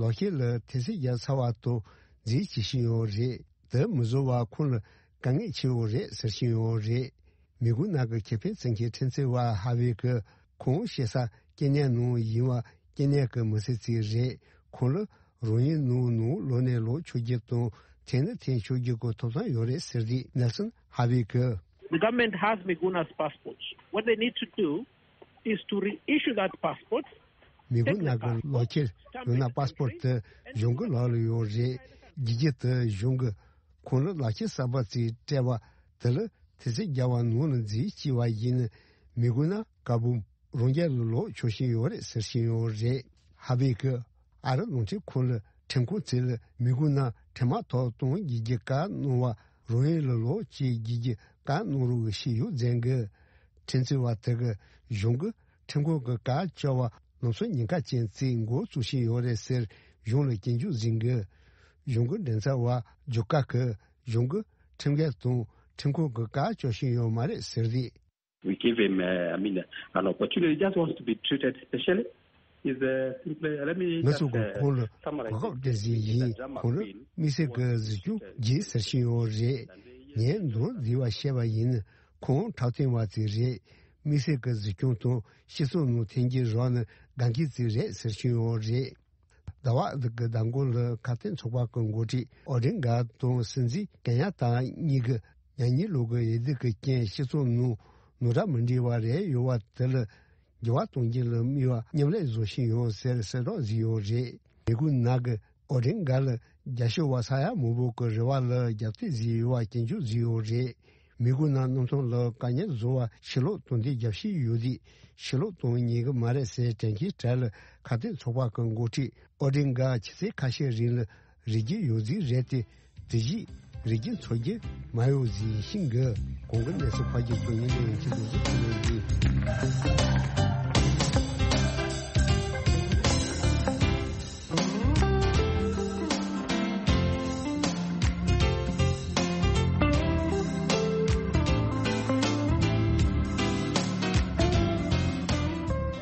ལག་ཁྱེར་ལ་དེབ་གཟིགས་རྒྱག་ཚར་བ་དང་རྫིས་བྱེད་བཞིན་ཡོད་རེད། དེ་མི་བཟོ་བ་ཁོང་ལ་དཀའ་ངལ་ཆེ་བོ་རེད་ཟེར་བཞིན་ཡོད་རེད། མི་གུན་ནག་གི་ཁེ་ཕན་བཙན་གྱི་ཁྲིམས་རྩོད་པ་ཧ་བེ་གིས་ཁོང་བཤད་ས་སྐྱེ་གནས་ནང་ཡིན་བ་སྐྱེ་གནས་ཀྱི་མི་སེར་ཅིག་རེད། ཁོང་ལ་རང་ཡུལ་ནང་ནང་ལོགས་ནས་ལོག་ཆོག་རྒྱུ་དང་འཐེན་ནས་འཐེན་ཆོག་རྒྱུ་གི་ཐོབ་ཐང་ཡོད་རེད་ཟེར་ཏེ། ནེལ་སོན་ཧ་བེ་གིས། The government has Miguna's passports. What they need to do is to reissue that passport. མི་གུན་ནག་གི་ལག་ཁྱེར་ཡང་ན་པ་སི་པོར་དེ་གཞུང་གི་ལག་ལ་ཡོད་རེད། འགྱིག་རྒྱུ་དེ་གཞུང་གིས་ཁོང་ལ་ལག་ཁྱེར་གསར་པ་ཅིག་སྤྲད་པ་དེ་ལ་དེབ་གཟིགས་རྒྱག་པ་ནང་ལ་རྫིས་བྱས་པ་ཡིན་ན། མི་གུན་ནག་ཀ་བུམ་རང་རྒྱལ་ལ་ལོག་ཆོག་བཞིན་ཡོད་རེད་ཟེར་བཞིན་ཡོད་རེད། ཧ་བེ་གིས་ཨ་རི་རླུང་འཕྲིན་ཁང་ལ་ཁྲིམས་ཁང་ཅིག་ལ་མི་གུན་ནག་འཕྲིན་མ་ཐོག་གཏོང་རྒྱག་རྒྱུ་བཀག་གནང་བ། རང་ཡུལ་ལ་ལོག་བྱེད་རྒྱག་རྒྱུ་བཀག་གནང་རོགས་ཞེས་ཡང་མཛད་འགི། ཁྲིམས་རྩོད་པ་དེ་གིས་གཞུང་གིས་ཁྲིམས་ཁང་གི་བཀའ་བཅག་པ་ལམ་སང་ཉེན་ཁ་ཅན་ཅིག་འགོ་བཙུགས་བཞིན་ཡོད་རེད་ཟེར་གཞུང་ལ་སྐྱོན་བརྗོད་མཛད་འགི། གཞུང་གི་མགྲིན་ཚབ་པ་ཇོ་ཀ་གིས་གཞུང་གིས་ཁྲིམས་འགལ་དང་ཁྲིམས་ཁང་གི་བཀའ་བཅག་བཞིན་ཡོད་མ་རེད་ཟེར་ཏེ། We give him, uh, I mean, an opportunity. He just wants to be treated specially. Is, uh, simply, let me ང་ཚོ་གིས་ཁོང་ལ་གོ་སྐབས་སྤྲད་རྩིས་ཡིན། ཁོང་ལ་དམིགས་བསལ་གྱི་གཟིགས་སྐྱོང་བྱེད་ཟེར་བཞིན་ཡོད་རེད། ངས་མདོར་བསྡུས་པ་བཤད་པ་ཡིན་ན། ཁོང་འཁྲབ་སྟོན་པ་ཅིག་རེད། དམིགས་བསལ་གྱི་གཟིགས་སྐྱོང་དང་སྤྱི་ཚོགས་ནང་འཐེན་འཁྱེར་རག་ན་དགའ་མཁན་ཅིག་རེད་ཟེར་བཞིན་ཡོད་རེད། ཟླ་བ་འདི་གི་ཟླ་མགོ་ལ་ཁ་གཏད་ཚོགས་པ་གི་འགོ་ཁྲིད་ཨོ་ཌིན་གྷ་དང་སྲིད་འཛིན་ཀེན་ཡ་ཏཱ་གཉིས་ཀྱིས་ཉ་ཉི་ལོ་གི་འོས་བསྡུ་གི་རྐྱེན་སྤྱི་ཚོགས་ནང་ནོར་འཁྲུལ་མི་འདྲ་བ་རེ་ཡོད་པ་དེ་ལ་འགྱུར་བ་གཏོང་རྒྱུ་ལ་དམིགས་པ་མཉམ་ལས་བཟོ་བཞིན་ཡོད་ཟེར་གསལ་བསྒྲགས་བཟོས་ཡོད་རེད། མི་གུན་ནག་གིས་ཨོ་ཌིན་གྷ་ལ་རྒྱབ་སྐྱོར་བ་ས་ཡ་མང་པོ་གི་རེ་བ་ལ་རྒྱབ་གཏད་བཟོས་ཡོད་པ་སྐྱོན་བརྗོད་བཟོས་ཡོད་རེད། མི་གུན་ནག་གནམ་ཐང་ལ་བཀག་ཉར་བཟོ་བར་ཕྱིར་ལོག་གཏོང་དུས་རྒྱབ་བཤིག་ཡོད་དུས་ཕྱིར་ལོག་གཏོང་ཉན་གི་མ་རེད་ཟེར་དྲན་སྐུལ་གྲལ་ལ་ཁ་གཏད་ཚོགས་པ་གི་འགོ་ཁྲིད་ཨོ་ཌིན་གྷ་ཆུ་ཚོད་ཁ་ཤས་རིང་ལ་རིག་རྒྱུ་ཡོད་རྩིས་རེད་དེ། དེ་བཞིན་རིག་རྒྱུ་འཚོལ་རྒྱུ་མ་ཡོང་ཟིན་ཤིང་གི་གོང་གི་གནས་ཚུལ་ཕར་རྒྱག་ཏུ་ཉིན་ལས་ཡིན་གྱི་འདུག་ཟེར་གྱི་ཡོད་ཀྱི།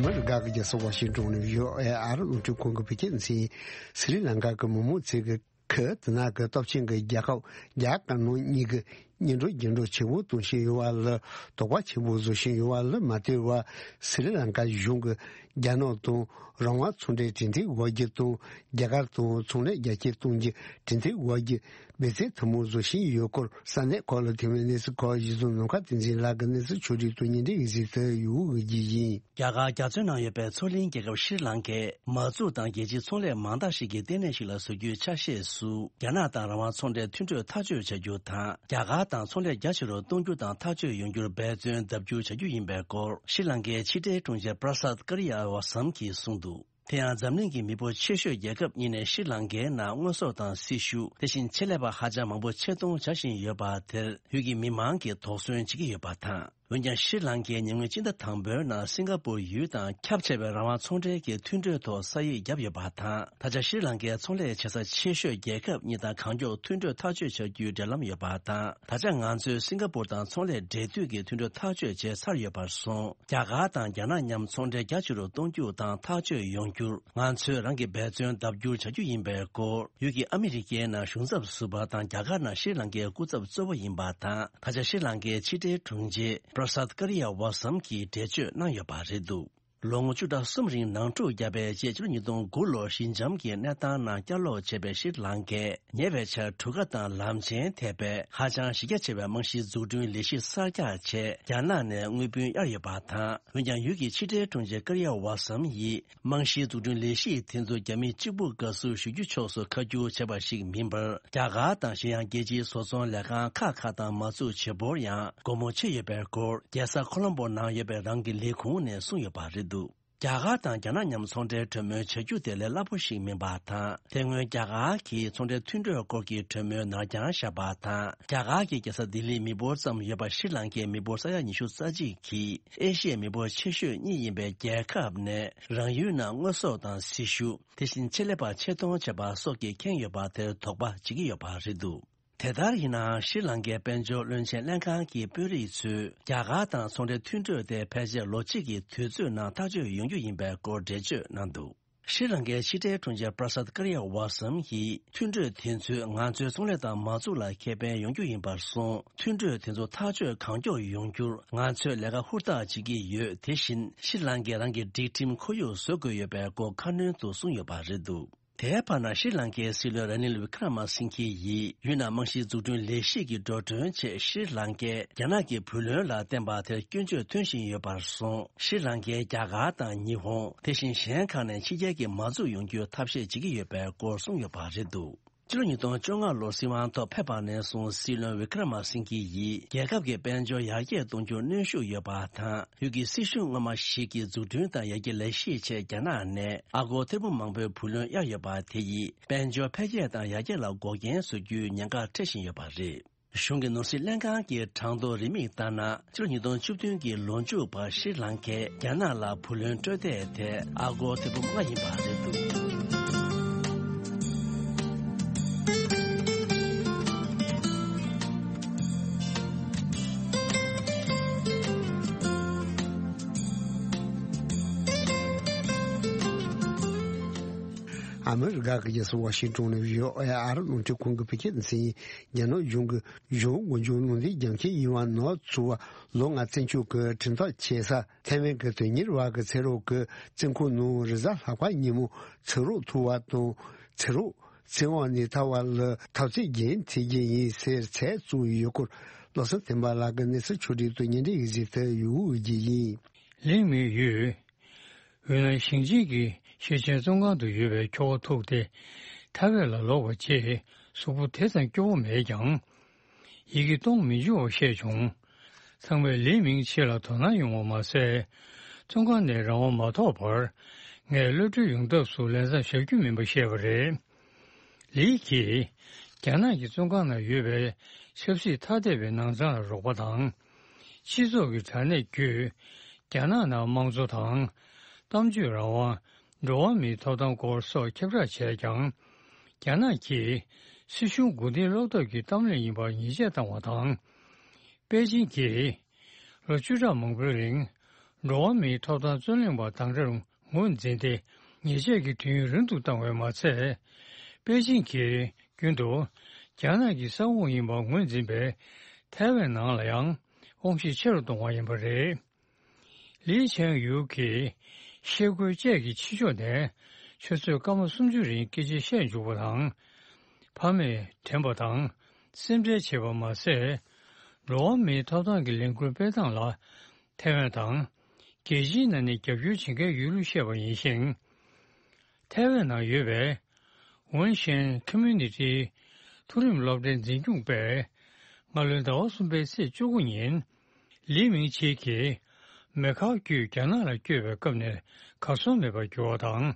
མི་རི་ག་གི་རྒྱལ་ས་ཝ་ཤིང་ཏོན་ནས་ཡོད་ཨེ་ཨ་རི་རླུང་འཕྲིན་ཁང་གི་བོད་སྐད་མཚན། སི་རི་ལང་ཀ་གི་མི་མང་ཚོས་ཀྱི་ཁུ་དེ་ན་གི་སྟོབས་ཆེན་གྱི་རྒྱལ་ཁབ་རྒྱ་དཀར་ནག་གཉིས་ཀྱི་གཉེན་གྲོས་རྒྱུན་སྒྲོག་ཆེན་པོ་གཏོང་བཞིན་ཡོད་པ་ལ་དོགས་པ་ཆེན་པོ་བཟོ་བཞིན་ཡོད་པ་ལ་མ་ལྟོས་པར་སི་རི་ལང་ཀ་གཞུང་གིས་རྒྱ་ནག་དང་རང་དབང་ཚོང་འབྲེལ་གྲོས་མཐུན་འགོད་རྒྱུ་དང་རྒྱ་གར་དང་ཚོང་ལས་རྒྱ་སྐྱེད་གཏོང་རྒྱུ་གྲོས་མཐུན་འགོད་རྒྱུ་འབད་བརྩོན་དམ་པོ་བཟོ་བཞིན་ཡོད་སྐོར་ས་གནས་ཁག་ལ་ཐོན་པའི་གནས་ཚུལ་ཁག་གཞི་བཟུང་ནམ་མཁའ་བསྟན་འཛིན་ལགས་ཀྱིས་གནས་ཚུལ་ཕྱོགས་བསྒྲིགས་དང་སྙན་སྒྲོན་ཡིག་ཚད་དུ་ཡོད་འོས་ཀྱི་ཡིན། རྒྱ་གར་རྒྱ་མཚོའི་ནང་ཡོད་པའི་མཚོ་གླིང་རྒྱལ་ཁབ་ཤྲི་ལང་ཀས་མ་འཛུགས་དང་རྒྱལ་སྤྱིའི་ཚོང་ལས་མང་དག་ཞིག་གི་ལྟེ་གནས་ཤིག་ལ་བཟོ་རྒྱུའི་ཆ་ཤས་སུ་རྒྱ་ནག་དང་རང་དབང་ཚོང་འབྲེལ་མཐུན་གྲོས་ཐག་གཅོད་བྱ་རྒྱུ་དང་རྒྱ་གར་དང་ཚོང་ལས་རྒྱ་ཆེ་རུ་གཏོང་རྒྱུ་དང་ཐག་གཅོད་ཡོང་རྒྱུར་འབད་བརྩོན་ལྡབ་འགྱུར་བྱ་རྒྱུ་ཡིན་པའི་སྐོར་ཤྲི་ལང་ཀའི་ཕྱི་འབྲེལ་དྲུང་ཆེ་པྲ་སཱད་ཀར་ཡ་ཝ་སམ་གྱིས་གསུངས་འདུག་དེ་ཡང་འཛམ་གླིང་གི་མི་འབོར་ཆེ་ཤོས་རྒྱལ་ཁབ་གཉིས་ནས་ཤྲི་ལང་ཀའི་ནང་དངོས་ཟོག་དང་སྲི་ཞུ། དེ་བཞིན་ཆེད་ལས་པ་ཧ་ཅང་མང་པོ་ཆེད་གཏོང་བྱ་བཞིན་ཡོད་པ་དེར་ཡུལ་གྱི་མི་མང་གིས་དོགས་ཟོན་བྱེད་ཀྱི་ཡོད་པ་དང་། འོན་ཀྱང་ཤྲི་ལང་ཀས་ཉེ་སྔོན་སྤྱི་ཟླ་དང་པོའི་ནང་སིང་ག་པུར་ཡུལ་དང་ཁྱབ་ཆེ་བའི་རང་དབང་ཚོང་འབྲེལ་གྱི་མཐུན་གྲོས་ཐོག་ས་ཡིག་བརྒྱབ་ཡོད་པ་དང་། ད་ཆ་ཤྲི་ལང་ཀའི་ཚོང་ལས་བྱེད་ས་ཆེ་ཤོས་རྒྱལ་ཁབ་གཉིས་དང་གང་མགྱོགས་མཐུན་གྲོས་ཐག་གཅོད་བྱ་རྒྱུའི་འབྲེལ་ལམ་ཡོད་པ་དང་། ད་ཆ་ང་ཚོས་སིང་ག་པུར་དང་ཚོང་ལས་འབྲེལ་མཐུད་ཀྱི་མཐུན་གྲོས་ཐག་གཅོད་བྱས་ཚར་ཡོད་པར་སོང་། རྒྱ་གར་དང་རྒྱ་ནག་མཉམ་ཚོང་འབྲེལ་རྒྱ་ཆེ་རུ་གཏོང་རྒྱུ་དང་ཐག་གཅོད་ཡོང་རྒྱུར་ང་ཚོས་རང་གི་འབད་བརྩོན་ལྡབ་འགྱུར་བྱ་རྒྱུ་ཡིན་པའི་སྐོར་ཡུལ་གྱི་ཨ་མི་རི་ཀའི་ནང་གཞུང་ཚབ་ཟུར་པ་དང་རྒྱ་གར་ནང་ཤྲི་ལང་ཀའི་སྐུ་ཚབ་གཙོ་བོ་ཡིན་པ་དང་། ད་ཆ་ཤྲི་ལང་ཀའི་ཕྱི་འབྲེལ་དྲུང་ཆེ་པྲ་སཱད་ཀར་ཡ་ཝ་སམ་གྱིས་འགྲེལ་བརྗོད་གནང་ཡོད་པ་རེད་འདུག་ལོ་ངོ་བཅུ་ཕྲག་གསུམ་རིང་ནང་འཁྲུག་བརྒྱབ་པའི་རྗེས་ཕྱི་ལོ་ཉིས་སྟོང་དགུ་ལོར་ཞི་འཇམ་གྱི་གནས་སྟངས་ནང་བསྐྱར་ལོག་བྱས་པའི་ཤྲི་ལང་ཀས་ཉེ་བའི་ཆར་གྲུ་ཁ་དང་ལམ་ཆེན་ཐེག་པའི་ཧ་ཅང་གཞི་རྒྱ་ཆེ་བའི་རྨང་གཞིའི་འཛུགས་སྐྲུན་ལས་གཞི་གསར་རྒྱག་ཆེད་རྒྱ་ནག་ནས་དངུལ་བུན་གཡར་ཡོད་པ་དང་། འོན་ཀྱང་ཡུལ་གྱི་ཕྱི་འབྲེལ་དྲུང་ཆེ་ཀར་ཡ་ཝ་སམ་ཡིས་རྨང་གཞིའི་འཛུགས་སྐྲུན་ལས་གཞི་དེ་ཚོ་རྒྱ་མིའི་གཅིག་པུ་དགའ་བསུ་ཞུ་རྒྱུ་ཕྱོགས་སུ་ཁ་བསྒྱུར་བྱས་པ་ཞིག་མིན་པར། རྒྱ་གར་དང་གཞན་ཡང་རྒྱལ་སྤྱིའི་བཟོ་ཚོང་ལས་ཁང་ཁག་ཁག་དང་མ་བཙུགས་བྱེད་པོར་ཡང་སྒོ་མོ་ཕྱེ་ཡོད་པའི་སྐོར་རྒྱལ་ས་ཁོ་ལོམ་པོ་ནང་ཡོད་པའི་རང་གི་ལས་ཁུངས་ནས་གསུངས་ཡོད་པ་རེད་འདུག་རྒྱ་གར་དང་རྒྱ་ནག་མཉམ་ཚོང་འབྲེལ་གྲོས་མོལ་བྱ་རྒྱུ་དེ་ལས་སླ་པོ་ཞིག་མིན་པ་དང་། དེ་སྔོན་རྒྱ་གར་གྱིས་ཚོང་འབྲེལ་མཐུན་གྲོས་སྐོར་གྱི་གྲོས་མོལ་ནར་འགྱངས་བཞག་པ་དང་། རྒྱ་གར་གྱི་རྒྱལ་ས་ལྡི་ལིའི་མི་འབོར་ཙམ་ཡོད་པ་ཤྲི་ལང་ཀའི་མི་འབོར་ས་ཡ་ཉི་ཤུ་རྩ་གཅིག་གིས་ཨེ་ཤི་ཡའི་མི་འབོར་ཆེ་ཤོས་གཉིས་ཡིན་པའི་རྒྱལ་ཁབ་ནས་རང་ཡུལ་ནང་དངོས་ཟོག་དང་སྲི་ཞུ། དེ་བཞིན་ཆེད་ལས་པ་ཆེད་གཏོང་བྱས་པ་སོགས་ཀྱིས་ཁེངས་ཡོད་པ་དེར་དོགས་པ་བྱེད་ཀྱི་ཡོད་པ་རེད་འདུག་དེ་ལྟར་ཡིན་ནའང་ཤྲི་ལང་ཀའི་དཔལ་འབྱོར་བློན་ཆེན་ལྷན་ཁང་གི་དཔོན་རིགས་ཚོས་རྒྱ་གར་དང་ཚོང་འབྲེལ་མཐུན་གྲོས་དེ་ཕལ་ཆེར་ལོ་གཅིག་གི་དུས་ཚོད་ནང་ཐག་གཅོད་ཡོང་རྒྱུ་ཡིན་པའི་སྐོར་འགྲེལ་བརྗོད་གནང་འདུག་ཤྲི་ལང་ཀའི་ཕྱི་འབྲེལ་དྲུང་ཆེ་པྲ་སཱད་ཀར་ཡ་ཝ་སམ་གྱིས་མཐུན་གྲོས་དེ་ཚོས་ང་ཚོའི་ཚོང་ལས་དང་མ་འཛུགས་ལ་ཁེ་ཕན་ཡོང་རྒྱུ་ཡིན་པར་སོང་། མཐུན་གྲོས་དེ་ཚོ་ཐག་གཅོད་གང་མགྱོགས་ཡོང་རྒྱུར་ང་ཚོས་ལས་ཀ་ཧུར་ཐག་བྱེད་ཀྱི་ཡོད། དེ་བཞིན་ཤྲི་ལང་ཀས་རང་གི་སྒྲིག་ཁྲིམས་ཁོར་ཡུག་བཟོ་དགོས་ཡོད་པའི་སྐོར་ཁ་སྣོན་དུ་གསུངས་ཡོད་པ་རེད་འདུག་དེའི་བར་ན་ཤྲི་ལང་ཀའི་སྲིད་བློན་ར་ནིལ་བི་ཀྲ་མ་སིང་ཁི་ཡིས་ཡུལ་ནང་རྨང་གཞིའི་འཛུགས་སྐྲུན་ལས་གཞི་གི་འགྲོ་གྲོན་ཆེད་ཤྲི་ལང་ཀས་རྒྱ་ནག་གི་བུ་ལོན་ལ་བརྟེན་པ་དེར་སྐྱོན་བརྗོད་ཐོན་བཞིན་ཡོད་པར་སོང་། ཤྲི་ལང་ཀས་རྒྱ་གར་དང་ཉི་ཧོང་། དེ་བཞིན་གཞན་ཁག་ནས་ཕྱི་རྒྱལ་གྱི་མ་འཛུགས་ཡོང་རྒྱུའི་ཐབས་ཤེས་བྱེད་ཀྱི་ཡོད་པའི་སྐོར་གསུངས་ཡོད་པ་རེད་འདུག་ཕྱི་ལོ་ཉིས་སྟོང་བཅོ་ལྔ་ལོར་སྲིད་དབང་ཐོག་ཕེབས་པ་ནས་བཟུང་སྲིད་བློན་བི་ཀྲ་མ་སིང་ཁི་ཡིས་རྒྱལ་ཁབ་ཀྱི་དཔལ་འབྱོར་ཡར་རྒྱས་གཏོང་རྒྱུར་གནོན་ཤུགས་ཡོད་པ་དང་། ཡུལ་གྱི་སྲིད་གཞུང་སྔོན་མ་ཞིག་གི་འཛུགས་སྐྲུན་དང་ཡར་རྒྱས་ལས་གཞིའི་ཆེད་རྒྱ་ནག་ནས་ཨ་སྒོར་ཐེར་འབུམ་མང་པོའི་བུ་ལོན་གཡར་ཡོད་པ་དེ་ཡིས་དཔལ་འབྱོར་འཕེལ་རྒྱས་དང་ཡར་རྒྱས་ལ་འགོག་རྐྱེན་བཟོ་རྒྱུའི་ཉེན་ཁ་འཕྲད་བཞིན་ཡོད་པ་རེད། གཞུང་གི་ནོར་སྲིད་ལྷན་ཁང་གི་གྲངས་ཐོ་རིན་མེད་ལྟར་ན། ཕྱི་ལོ་ཉིས་སྟོང་བཅུ་བདུན་གྱི་ལོ་མཇུག་བར་ཤྲི་ལང་ཀས་རྒྱ་ནག་ལ་བུ་ལོན་སྤྲོད་འདོད་དེ་ཨ་སྒོར་ཐེར་འབུམ་ལྔ་ཡིན་པ་རེད་འདུག་ཨ་མི་རི་ཀ་གི་རྒྱལ་ས་ཝ་ཤིང་ཏོན་ནས་བྷི་ཨོ་ཨེ་ཨ་རི་རླུང་འཕྲིན་ཁང་གི་བོད་སྐད་སྡེ་ཚན་ཡིན། རྒྱ་ནག་གཞུང་གི་གཞུང་དབུ་འཛུགས་ལུང་འདྲེན་རྒྱང་ཁྱིམ་ཡིན་པ་ནོར་ཚུགས་པ་ལོ་ལྔ་བཙན་བྱོལ་གྱི་གྲོས་ཐག་བཅད་ས་ཐའེ་ཝན་གྱི་དོན་གཉེར་བ་གི་ཚེ་རོགས་ཀྱི་བཙོན་ཁང་ནང་རེས་གཟའ་ལྷག་པ་ཉིན་མོ་ཚེ་རོགས་ཐུག་པ་དང་། ཚེ་རོགས་བཙོན་འོག་ནས་ཐར་བ་ལ་འཐབ་རྩོད་རྒྱུན་འཛིན་གྱི་ཡིན་ཟེར་ཚིག་བཙུགས་ཡོད་སྐོར། བློ་བཟང་བསྟན་པ་ལགས་ཀྱིས་གནས་ཚུལ་ཕྱོགས་སྒྲིག་ཏུ་སྙན་སྒྲོན་ཡིག་གཟིགས་དེ་ཡོད་རྒྱུ་ཡིན། ལིང་མིང་ཡུས། ཝེ་ནན་ཞིང་ཆེན་གྱི་ཤེར་ཕྱིན་བཙོན་ཁང་དུ་ཡོད་པའི་ཁྱོ་ག་ཐུག་སྟེ་ཐའེ་ཝན་ལ་ལོག་པའི་རྗེས་གཟུགས་པོ་དེ་ཙམ་སྐྱོ་བོ་མེད་ཀྱང་། ཡི་གེ་གཏོང་མི་འཇུག་པ་བཤད་བྱུང་། ཚང་མས་ལིའི་མིང་ཆེ་ལ་དོ་སྣང་ཡོང་བ་མ་ཟད། བཙོན་ཁང་ནས་རང་དབང་མ་ཐོབ་བར་ངས་གློད་གྲོལ་ཡོང་ཐབས་སུ་ལན་གསང་བཞག་རྒྱུ་མིན་པ་བཤད་པ་རེད། ལི་གིས་རྒྱ་ནག་གི་བཙོན་ཁང་ནང་ཡོད་པའི་ཆབ་སྲིད་ཐ་དད་པའི་ནང་ཚང་ལ་རོགས་པ་དང་། སྤྱི་ཚོགས་ཀྱི་དྲ་གནས་བརྒྱུད་རྒྱ་ནག་ནང་དམངས་གཙོ་དང་། གཏམ་བརྗོད་རང་དབང་། འགྲོ་བ་མིའི་ཐོབ་ཐང་སྐོར་སོགས་ཁྱབ་བསྒྲགས་བྱས་ཀྱང་། རྒྱ་ནག་གིས་སྲིད་གཞུང་མགོ་རྟིང་སློག་ཐབས་ཀྱི་གཏམ་གླེང་ཡིན་པར་ཉེས་ཆད་བཏང་བ་དང་། པེ་ཅིང་གིས་ལོ་བཅུ་ཕྲག་མང་པོའི་རིང་འགྲོ་བ་མིའི་ཐོབ་ཐང་རྩོད་གླེང་པ་དང་འདྲ་ངོས་འཛིན་ཏེ་ཉེས་ཆད་ཀྱི་དུས་ཡུན་རིང་དུ་བཏང་བས་མ་ཚད། པེ་ཅིང་གིས་རྒྱུན་དུ་རྒྱ་ནག་གི་ས་ཁོངས་ཡིན་པར་ངོས་འཛིན་པའི་ཐའེ་ཝན་ནང་ལ་ཡང་དབང་ཤེད་ཆེ་རུ་གཏོང་བ་ཡིན་པ་རེད། ལི་ཆན་ཡུའུ་གིས་ཤེལ་སྒོའི་ལྕགས་ཀྱི་ཕྱི་ཕྱོགས་ནས་ཆུ་ཚོད་སྐར་མ་སུམ་ཅུ་རིང་སྐད་ཆ་བཤད་འཇུག་པ་དང་། ཕ་མས་དྲན་པ་དང་སེམས་ཁྲལ་བྱེད་པ་མ་ཟད། འགྲོ་བ་མིའི་ཐོབ་ཐང་གི་ལས་འགུལ་སྤེལ་སྟངས་ལ་ཐའེ་ཝན་དང་རྒྱལ་སྤྱིའི་ནང་ནས་རྒྱབ་སྐྱོར་བྱེད་མཁན་ཡོད་ལུགས་བཤད་པ་ཡིན་ཞིང་། ཐའེ་ཝན་ནང་ཡོད་པའི་ཝུན་ཤན་ཁོ་མུ་ནི་ཊིའི་མཐོ་རིམ་སློབ་གྲྭའི་འཛིན་སྐྱོང་པས་སྔ་ལོའི་ཟླ་བ་གསུམ་པའི་ཚེས་བཅུ་དགུ་ཉིན། ལི་མིང་ཆེ་གིས་མེ་ཁར་བརྒྱུད་རྒྱ་ནག་ལ་བསྐྱོད་པའི་སྐབས་ནས་གར་སོང་མེད་པར་གྱུར་བ་དང་།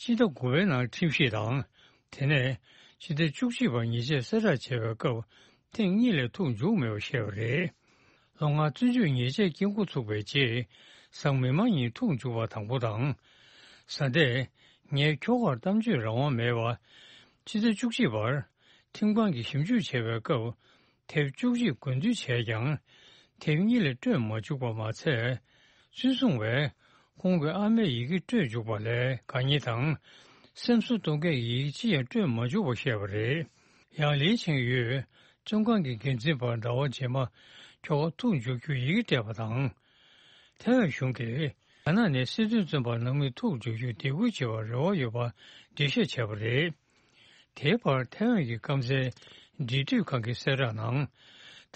སྤྱི་ཟླ་དགུ་པའི་ནང་ཁྲིམས་ཞིབ་དང་། དེ་ནས་སྤྱི་ཟླ་བཅུ་གཅིག་པར་ཉེས་ཆད་གསལ་བསྒྲགས་བྱས་པའི་སྐབས་ཐེངས་གཉིས་ལས་ཐུག་མཇུག་མེད་པ་བཤད་པ་རེད། ལོ་ལྔ་བཙོན་འཇུག་ཉེས་ཆད་འགེལ་འགོ་ཚུགས་པའི་རྗེས་གཟའ་མིག་དམར་ཉིན་ཐུག་མཇུག་པ་དང་པོ་དང་། གཟའ་ཟླས་ངའི་ཁྱོ་གར་གཏམ་བརྗོད་རང་དབང་མེད་པ། སྤྱི་ཟླ་བཅུ་གཅིག་པར་ཁྲིམས་ཁང་གིས་ཞིབ་འཇུག་བྱས་པའི་སྐབས། དེབ་བཅུ་གཅིག་དགོས་འདུན་བྱས་ཀྱང་། དེབ་གཉིས་ལས་སྤྲོད་མ་བཅུག་པ་མ་ཚད། བཙོན་སྲུང་བས་ཁོང་གི་ཨ་མའི་ཡི་གེ་སྤྲོད་བཅུག་པ་ལས་དགའ་ཉེ་དང་། སེམས་གསོ་གཏོང་མཁན་གྱི་ཡི་གེ་ཅི་ཡང་སྤྲོད་མ་བཅུག་པ་བཤད་པ་རེད། ཡང་ལི་ཆིང་ཡུས་བཙོན་ཁང་གི་འགན་འཛིན་པར་ཟླ་བ་རྗེས་མ་ཁྱོ་ག་ཐུག་འཇུག་རྒྱུའི་ཡི་གེ་སྤྲད་པ་དང་། ཐའེ་ཝན་གཞུང་གིས་རྒྱ་ནག་ནས་སྲིད་དོན་བཙོན་པ་ནང་མི་ཐུག་འཇུག་རྒྱུར་དད་གུས་བྱེད་པར་རེ་བ་ཡོད་པ་འགྲེལ་བཤད་བྱས་པ་རེད། དེའི་བར་ཐའེ་ཝན་གྱི་སྐམ་སའི་འབྲེལ་མཐུད་ཁང་གི་གསལ་བསྒྲགས་ནང་།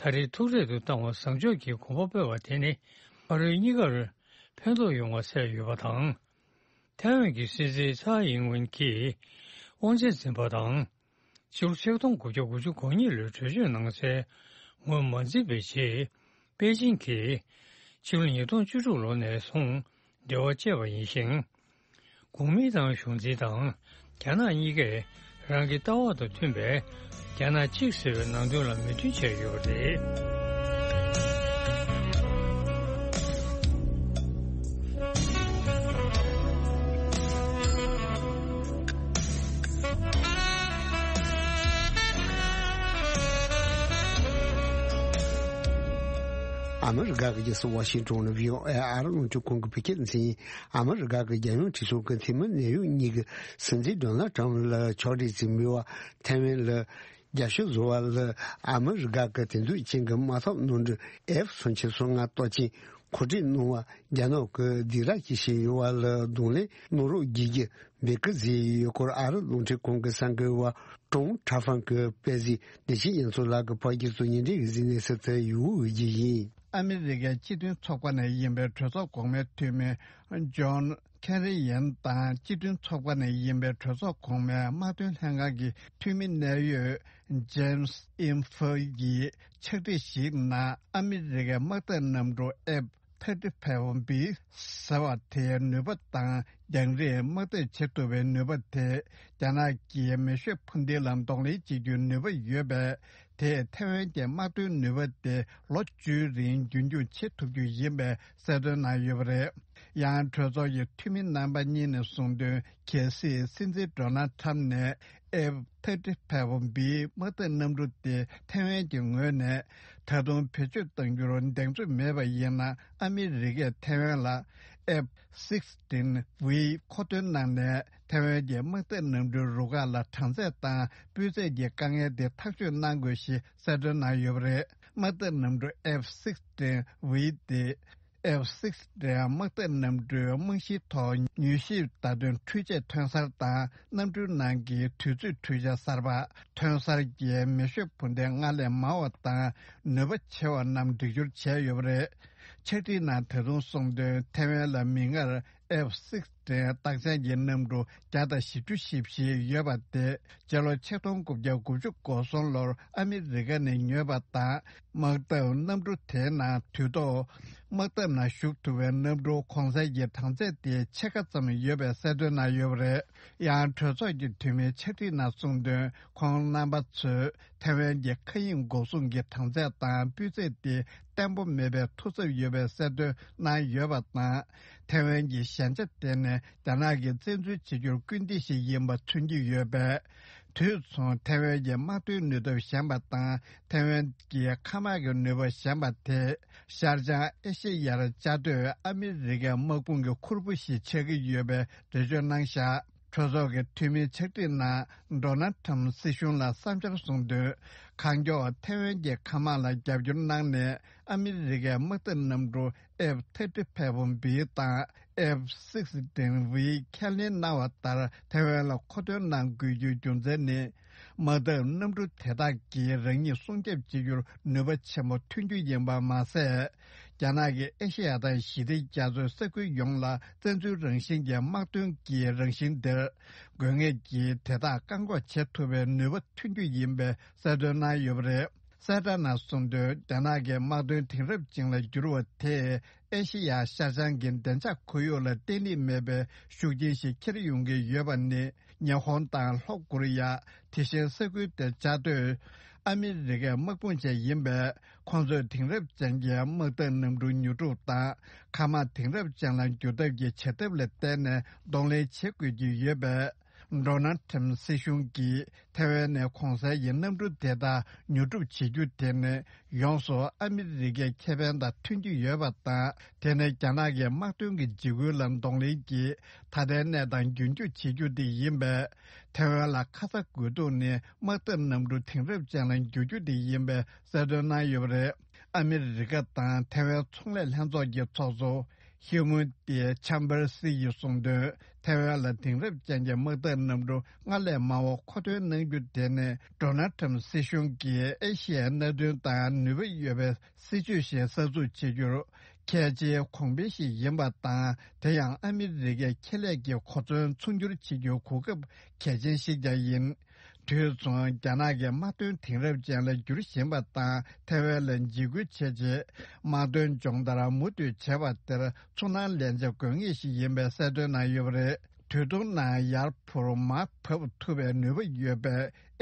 ད་རེས་ཐུག་འཕྲད་དུ་བཏང་བ་བཟང་ཕྱོགས་ཀྱི་གོམ་པ་སྤོས་པ་དེ་ནི་ཕ་རོལ་གཉིས་ཀར་ཕན་ཐོགས་ཡོང་བ་གསལ་ཡོད་པ་དང་། ཐའེ་ཝན་གྱི་སྲིད་འཛིན་ཚའེ་ཨིང་ཝེན་གྱིས་དབང་ཆ་འཛིན་པ་དང་། ཕྱི་ལོ་ཆིག་སྟོང་དགུ་བརྒྱ་དགུ་བཅུ་གོ་གཉིས་ལོའི་གྲོས་ཆོད་གནང་སའི་ངོས་མ་འཛིན་པའི་རྗེས། པེ་ཅིང་གིས་ཕྱི་ལོ་ཉིས་སྟོང་བཅུ་དྲུག་ལོ་ནས་བཟུང་ འབྲེལ་བ་བཅད་པ་ཡིན་ཞིང་། གོང་མིན་ཏང་གཞུང་འཛིན་དང་རྒྱ་ནག་གཉིས་ཀས་རང་གི་ལྟ་བ་དང་མཐུན་པའི་རྒྱ་ནག་གཅིག་ཟེར་བའི་ནང་དོན་ལ་མོས་མཐུན་བྱས་ཡོད་པ་རེད། ཨ་མི་རི་ཀ་གི་རྒྱལ་ས་ཝ་ཤིང་ཏོན་ནས་བྷི་ཨོ་ཨེ་ཨ་རི་རླུང་འཕྲིན་ཁང་གི་བོད་སྐད་འཛིན། ཨ་མི་རི་ཀ་གི་རྒྱལ་ཡོངས་སྤྱི་ཚོགས་ཀྱི་འཐུས་མི་གནད་ཡོད་གཉིས་ཀྱི་སྲིད་འཛིན་ཌོ་ནལ་ཊམ་ལ་ཕྱོགས་སྒྲིག་བྱེད་མུས་པ་ཐའེ་ཝན་ལ་རྒྱབ་སྐྱོར་བཟོ་བ་ལ་ཨ་མི་རི་ཀ་གི་དེ་མཐུན་ཅན་གྱི་དམག་འཐབ་གནམ་གྲུ་ཨེཕ་སུམ་ཅུ་སོ་ལྔ་གཏོར་སྐྱོན་གོ་སྒྲིག་གནང་བ་རྒྱ་ནག་གིས་སྡིགས་ར་བྱེད་བཞིན་ཡོད་པ་ལ་གདོང་ལེན་གནང་རོགས་བགྱིད་རྒྱུ་འབོད་སྐུལ་བྱས་ཡོད་སྐོར་ཨ་རི་རླུང་འཕྲིན་ཁང་གི་གསར་འགོད་པ་ཀྲུང་ཁྲ་ཧྥང་གིས་སྤེལ་གཟིགས། བདེ་ཆེན་དབྱངས་མཚོ་ལགས་ཀྱིས་ཕར་སྐྱེལ་དུ་སྙན་འདྲེན་གྱི་གཟིགས་ནས་ཟུར་དུ་ཡུ་འོས་ཀྱི་ཡིན། ཨ་མི་རི་ཀའི་སྤྱི་མཐུན་ཚོགས་པ་ནས་ཡིན་པའི་གྲོས་ཚོགས་གོང་མའི་འཐུས་མི་ཇོན་ཁེ་རི་ཡན་དང་། སྤྱི་མཐུན་ཚོགས་པ་ནས་ཡིན་པའི་གྲོས་ཚོགས་གོང་མའི་དམག་དོན་ལྷན་ཁང་གི་འཐུས་མི་གནད་ཡོད་ཇེམ་སི་ཨིན་ཧྥེ་ཡིས་ཕྱག་བྲིས་ཤིག་ནང་ཨ་མི་རི་ཀའི་དམག་འཐབ་གནམ་གྲུ་ཨེཕ་ཐར་ཊི་ཕའི་ཝི་བི་ཟེར་བ་དེའི་ནུས་པ་དང་རྒྱང་རིང་དམག་འཐབ་བྱེད་ཐུབ་པའི་ནུས་པ་དེ་རྒྱ་ནག་གིས་མེ་ཤོད་འཕུར་མདེལ་ལ་གདོང་ལེན་བྱེད་རྒྱུའི་ནུས་པ་ཡོད་པས། དེས་ཐའེ་ཝན་གྱི་དམག་དོན་ནུས་པ་དེ་ལོ་བཅུའི་རིང་རྒྱུན་འཁྱོངས་བྱེད་ཐུབ་རྒྱུ་ཡིན་པའི་གསལ་སྟོན་གནང་ཡོད་པ་རེད། ཡང་གྲོས་ཚོགས་ཀྱི་འཐུས་མི་རྣམ་པ་གཉིས་ནས་གསུངས་དོན། གལ་སྲིད་སྲིད་འཛིན་ཌོ་ནལ་ཁྲམ་ནས་ཨེཕ་ཐར་ཊི་ཕའི་ཝི་བིའི་དམག་འཐབ་གནམ་གྲུ་དེ་ཐའེ་ཝན་གྱི་ངོས་ནས་ད་དུང་བེད་སྤྱོད་གཏང་རྒྱུར་གདེང་ཚོད་མེད་པ་ཡིན་ན། ཨ་མི་རི་ཀས་ཐའེ་ཝན་ལ་ཨེཕ་སིག་སི་ཊིན་བི་མཁོ་འདོན་གནང་ནས་ཐའེ་ཝན་གྱི་དམག་འཐབ་གནམ་གྲུའི་རུ་ཁག་ལ་གྲངས་ཚད་དང་སྤུས་ཚད་ཀྱི་དཀའ་ངལ་དེ་ཐག་གཅོད་གནང་དགོས་ཞེས་གསལ་སྟོན་གནང་ཡོད་པ་རེད། དམག་འཐབ་གནམ་གྲུ་ཨེཕ་སིག་སི་ཊིན་བི་དེ། ཨེཕ་སིག་སི་ཊིན་དམག་འཐབ་གནམ་གྲུའི་རྨང་གཞིའི་ཐོག་མྱུལ་ཞིབ་བརྡ་སྟོན་འཕྲུལ་ཆས་ཐོན་གསར་དང་། གནམ་གྲུའི་ནང་གི་དུས་ཚོད་འཕྲུལ་ཆ་གསར་པ། ཐོན་གསར་གྱི་མེ་ཤོད་འཕུར་མདེལ་སྔར་ལས་མང་བ་དང་ནུས་པ་ཆེ་བ་རྣམས་སྒྲིག་སྦྱོར་བྱས་ཡོད་པ་རེད། ཕྱག་བྲིས་ནང་ད་དུང་གསུངས་དོན། ཐའེ་ཝན་ལ་མིག་སྔར་ཨེཕ་སིག་སི་ཊིན་རྟགས་ཅན་གྱི་གནམ་གྲུ་བརྒྱ་དང་བཞི་བཅུ་ཞེ་བཞི་ཡོད་པ་དེ་སྤྱི་ལོ་ཆིག་སྟོང་དགུ་བརྒྱ་དགུ་བཅུ་གོ་གསུམ་ལོར་ཨ་མི་རི་ཀ་ནས་ཉོས་པ་དང་། དམག་འཐབ་གནམ་གྲུ་དེའི་ནང་དུས་ཐོག་དམག་འཐབ་ནང་ཞུགས་ཐུབ་པའི་གནམ་གྲུ་གོང་གསལ་གྱི་གྲངས་ཚད་དེའི་ཕྱེད་ཀ་ཙམ་ཡོད་པའི་གསལ་སྟོན་གནང་ཡོད་པ་རེད། ཡང་གྲོས་ཚོགས་ཀྱི་འཐུས་མིའི་ཕྱག་བྲིས་ནང་གསུངས་དོན། ཁོང་རྣམ་པ་ཚོས་ཐའེ་ཝན་གྱི་མཁའ་དབྱིངས་འགོག་སྲུང་གི་གྲངས་ཚད་དང་སྤུས་ཚད་དེ་བརྟན་པོ་མེད་པའི་ཐོ་འཚབ་ཡོད་པའི་གསལ་སྟོན་གནང་ཡོད་པ་དང་། ཐའེ་ཝན་གྱི་ཞན་ཆ་དེ་ནི་རྒྱ་ནག་གིས་བཙན་འཛུལ་བྱེད་རྒྱུར་སྐུལ་འདེད་ཞིག་ཡིན་པ་མཚོན་གྱི་ཡོད་པས། དུས་མཚུངས་ཐའེ་ཝན་གྱི་དམག་དོན་ནུས་སྟོབས་ཞན་པ་དང་། ཐའེ་ཝན་གྱི་མཁའ་དམག་གི་ནུས་པ་ཞན་པ་དེས་ཤར་བྱང་ཨེ་ཤེ་ཡར་བཅའ་སྡོད་ཨ་མི་རི་ཀའི་དམག་དཔུང་གི་ཁུར་པོ་ཞིག་ཆགས་ཀྱི་ཡོད་པའི་འགྲེལ་བརྗོད་གནང་བཞག་གྲོས་ཚོགས་ཀྱི་འཐུས་མིའི་ཕྱག་བྲིས་ནང་ཌོ་ནལ་ཁྲམ་སྲིད་གཞུང་ལ་བསམ་འཆར་གསུངས་དོན། གང་མགྱོགས་ཐའེ་ཝན་གྱི་མཁའ་དམག་ལ་རྒྱབ་སྐྱོར་གནང་ནས། ཨ་མི་རི་ཀའི་དམག་འཐབ་གནམ་གྲུ་ཨེཕ་ཐར་ཊི་ཕའི་ཝི་བི་དང་ཨེཕ་སིག་སི་ཊིན་བི་ཁས་ལེན་གནང་བ་ལྟར་ཐའེ་ཝན་ལ་མཁོ་འདོན་གནང་དགོས་རྒྱུའི་རྒྱུ་མཚན་ནི། དམག་འཐབ་གནམ་གྲུ་དེ་དག་གིས་རང་ཉིད་སྲུང་སྐྱོབ་བྱེད་རྒྱུར་ནུས་པ་ཆེན་པོ་ཐོན་རྒྱུ་ཡིན་པ་མ་ཟད། རྒྱ་ནག་གིས་ཨེ་ཤེ་ཡ་དང་ཞི་བདེ་རྒྱ་མཚོའི་ས་ཁུལ་ཡོངས་ལ་བཙན་འཛུལ་རང་བཞིན་གྱི་དམག་དོན་གྱི་རང་བཞིན་དེར། དགོས་ངེས་ཀྱིས་དེ་དག་བཀག་འགོག་བྱེད་ཐུབ་པའི་ནུས་པ་ཐོན་རྒྱུ་ཡིན་པའི་གསལ་སྟོན་གནང་ཡོད་པ་རེད། གསལ་བསྒྲགས་ནང་གསུངས་དོན། རྒྱ་ནག་གི་དམག་དོན་དེང་རབས་ཅན་ལ་འགྱུར་བ་དེས་ཨེ་ཤེ་ཡ་ཤར་བྱང་གི་བདེ་འཇགས་ཁོར་ཡུག་ལ་བརྟན་ལྷིང་མེད་པའི་ཤུགས་རྐྱེན་ཞིག་འཁྱེར་ཡོང་གི་ཡོད་པ་ནི། ཉི་ཧོང་དང་ལྷོ་ཀོ་རི་ཡ། དེ་བཞིན་ས་ཁུལ་དེར་བཅའ་སྡོད་ཨ་མི་རི་ཀའི་དམག་དཔུང་བཅས་ཡིན་པས། ཁོང་ཚོས་དེང་རབས་ཅན་གྱི་དམག་འཐབ་གནམ་གྲུ་ཉོ་སྒྲུབ་དང་། མཁའ་དམག་དེང་རབས་ཅན་ལ་འགྱུར་ཐབས་ཀྱི་བྱ་ཐབས་ལ་བརྟེན་ནས་གདོང་ལེན་བྱེད་དགོས་ཀྱི་ཡོད་པས། ཌོ་ནལ་ཁྲམ་སྲིད་གཞུང་གིས་ཐའེ་ཝན་ནས་གོང་གསལ་གྱི་གནམ་གྲུ་དེ་དག་ཉོ་སྒྲུབ་བྱེད་རྒྱུ་དེ་ནི། ཡོངས་སུ་ཨ་མི་རི་ཀའི་ཁེ་ཕན་དང་མཐུན་གྱི་ཡོད་པ་དང་། དེ་ནི་རྒྱ་ནག་གི་དམག་དོན་གྱི་འཇིགས་སྐུལ་ལ་གདོང་ལེན་གྱིས་ད་ལྟའི་གནས་སྟངས་རྒྱུན་སྐྱོང་བྱེད་རྒྱུ་དེ་ཡིན་པས། ཐའེ་ཝན་ལ་ཁ་ཚ་དགོས་གཏུགས་ནི་དམག་འཐབ་གནམ་གྲུ་དེང་རབས་ཅན་ལ་འགྱུར་རྒྱུ་དེ་ཡིན་པའི་གསལ་སྟོན་གནང་ཡོད་པ་རེད། ཨ་མི་རི་ཀ་དང་ཐའེ་ཝན་ཚོང་ལས་ལྷན་ཚོགས་ཀྱི་ཚོགས་གཙོ་ཧི་མུན་ཏི་ཆམ་པར་སི་ཡིས་གསུངས་དོན། ཐའེ་ཝན་ལ་དེང་རབས་ཅན་གྱི་དམག་འཐབ་གནམ་གྲུ་སྔར་ལས་མང་བ་མཁོ་འདོན་གནང་རྒྱུ་དེ་ནི། ཌོ་ནལ་ཁྲམ་སྲིད་གཞུང་གིས་ཨེ་ཤི་ཡའི་མནའ་མཐུན་དང་ནུས་པ་ཡོད་པའི་སྲིད་ཇུས་ཤིག་གསར་འཛུགས་བྱེད་རྒྱུར་གལ་ཆེའི་གོང་འཕེལ་ཞིག་ཡིན་པ་དང་། དེ་ཡང་ཨ་མི་རི་ཀའི་ཁེ་ལས་ཀྱི་གོ་མཚོན་ཚུར་འགྱུར་བྱེད་རྒྱུའི་གོ་སྐབས་གལ་ཆེན་ཞིག་ཀྱང་ཡིན། དུས་མཚུངས་རྒྱ་ནག་གི་དམག་དོན་དེང་རབས་ཅན་ལ་འགྱུར་བཞིན་པ་དང་ཐའེ་ཝན་ལ་འཇིགས་སྐུལ་བྱེད་ཆེད། དམག་དོན་སྦྱོང་བརྡར་མུ་མཐུད་བྱས་པ་དེར་ཚོར་སྣང་ལེན་བྱ་དགོས་ངེས་ཤིག་ཡིན་པའི་གསལ་སྟོན་གནང་ཡོད་པ་རེད། དུས་ཐུང་ནང་ཡར་འཕུར་མར་བབས་ཐུབ་པའི་ནུས་པ་ཡོད་པའི་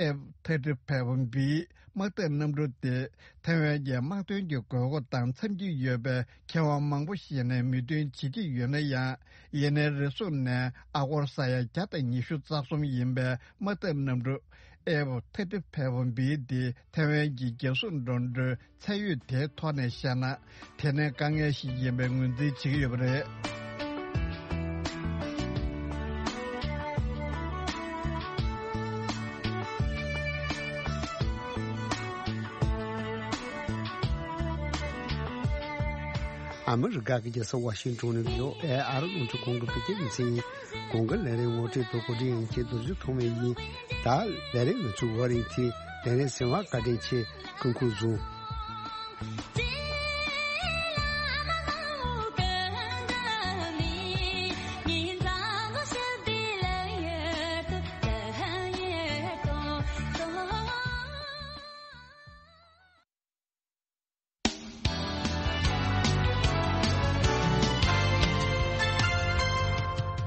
ཨེཕ་ཐར་ཊི་ཕའེ་ཝི་བིའི་དམག་འཐབ་གནམ་གྲུ་དེ་ཐའེ་ཝན་གྱི་དམག་དོན་གྱི་དགོས་མཁོ་དང་འཚམ་གྱི་ཡོད་པས་མཁས་དབང་མང་པོ་ཞིག་ནས་མོས་མཐུན་བྱེད་ཀྱི་ཡོད་ན་ཡང་། ཡེ་ནན་རི་སོགས་ནས་ཨ་སྒོར་ས་ཡ་བརྒྱ་དང་ཉི་ཤུ་རྩ་གསུམ་ཡིན་པའི་དམག་འཐབ་གནམ་གྲུ་ཨེཕ་ཐར་ཊི་ཕའེ་ཝི་བི་དེ་ཐའེ་ཝན་གྱི་རྒྱལ་སྲུང་འགྲོ་གྲོན་ཚད་ཡོད་དེའི་ཐོག་ནས་བཤད་ན། དེ་ནི་དཀའ་ངལ་ཞིག་ཡིན་པའི་ངོས་འཛིན་བྱེད་ཀྱི་ཡོད་པ་རེད། ཨ་མི་རི་ཀ་གི་རྒྱལ་ས་ཝ་ཤིང་ཊོན་ནས་བི་ཨོ་ཨེ་ཨ་རི་རླུང་འཕྲིན་ཁང་གི་བོད་སྐད་སྡེ་ཚན་ཡིན། གོང་གི་ལས་རིམ་ངོ་སྤྲོད་དང་གོ་སྒྲིག་ཡིན་གྱི་རྡོ་རྗེ་ཐོགས་མེད་ཡིན། ད་ལས་རིམ་ང་ཚོའི་བར་ཡིན་ཏེ། ལས་རིམ་གསན་པར་བཀའ་དྲིན་ཆེ། སྐུ་ཁམས་བཟང་།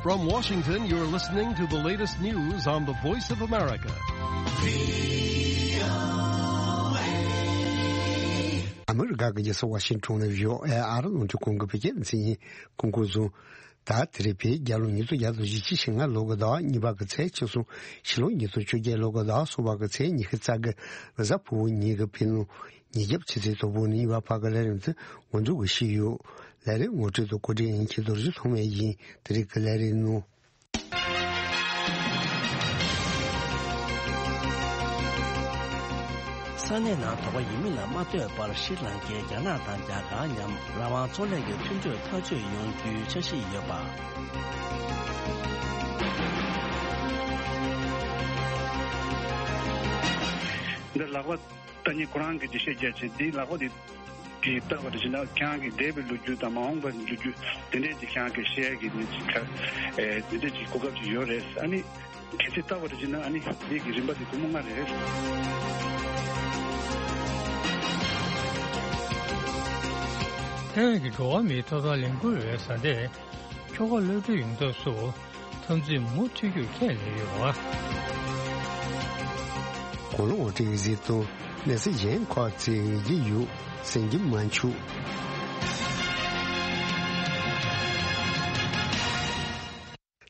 From Washington, you're listening to the latest news on the Voice of America. ཨ་མི་རི་ཀ་གི་རྒྱལ་ས་ཝ་ཤིང་ཊོན་ནས་བི་ཨོ་ཨེ་ཨ་རི་རླུང་འཕྲིན་ཁང་གི་བོད་སྐད་སྡེ་ཚན་ཡིན། སྐུ་ཁམས་བཟང་། ད་དེ་རིང་བོད་རྒྱལ་ལོ་ཉིས་སྟོང་བརྒྱ་དང་བཞི་བཅུ་ཞེ་ལྔ་ལོ་གི་ཟླ་བ་གཉིས་པ་གི་ཚེས་བཅུ་གསུམ། ཕྱི་ལོ་ཉིས་སྟོང་བཅོ་བརྒྱད་ལོ་གི་ཟླ་བ་གསུམ་པ་གི་ཚེས་ཉི་ཤུ་རྩ་དགུ། གཟའ་ཕུར་བུ་ཉིན་གྱི་བོད་ནང་ཉིས་བརྒྱ་ཕྱི་ཚེས་དང་པོ་ནས་ཉིན་པ་བར་གྱི་ལས་རིམ་དེ་ང་ཚོ་གིས་ཞུས་ཡོད། ལས་རིམ་ངོ་སྤྲོད་དང་གོ་སྒྲིག་ཡིན་གྱི་རྡོ་རྗེ་ཐོགས་མེད་ཡིན། དེ་རིང་གི་ལས་རིམ་ནང་། ས་གནས་ནང་དོགས་པ་ཡོད་མེད་ལ་མ་ལྟོས་པར་ཤྲི་ལང་ཀས་རྒྱ་ནག་དང་རྒྱ་གར་མཉམ་རང་དབང་གཙོ་ལས་ཀྱི་མཐུན་གྲོས་ཐག་གཅོད་ཡོང་རྒྱུའི་འཆར་གཞི་ཡོད་པ། འདི་ལག་པ་ལྟ་ཉིད་ཁོ་རང་གི་འདི་བཤད་རྒྱ་ཆེ། འདི་ལག་པ་འདི་གི་ལྟ་བ་འདྲ་བྱས་ན་ཁྱེད་རང་གི་འདས་པའི་ལོ་རྒྱུས་དང་མ་འོངས་པའི་ལོ་རྒྱུས་དེ་འདྲས་ཀྱི་ཁྱེད་རང་གི་བཤད་ཀྱི་འདི་ཅིག་ཁ་ཨེ་དེ་འདྲས་ཀྱི་གོ་སྐབས་ཅིག་ཡོད་རེད། ཨ་ནི་གལ་སྲིད་ལྟ་བ་འདྲ་བྱས་ན་ཨ་ནི་འདི་གི་རིམ་པ་འདི་སྒོར་མོ་ལྔ་རེད། ཐའེ་ཝན་གྱི་འགྲོ་བ་མིའི་ཐོབ་ཐང་ལས་འགུལ་བས་གཟའ་ཟླའི་ཁྱོ་ག་གློད་གྲོལ་ཡོང་ཐབས་སུ་འཐབ་འཛིང་མུ་མཐུད་རྒྱུར་ཁས་ལེན་ཡོད་པ། གོ་ལོང་ཨོ་ཏི་གཟིགས་དང་གནས་ཚུལ་གཞན་ཁག་ཅིག་ཡིན་གྱི་ཡོད། གསན་གྱི་མ་འཆུག་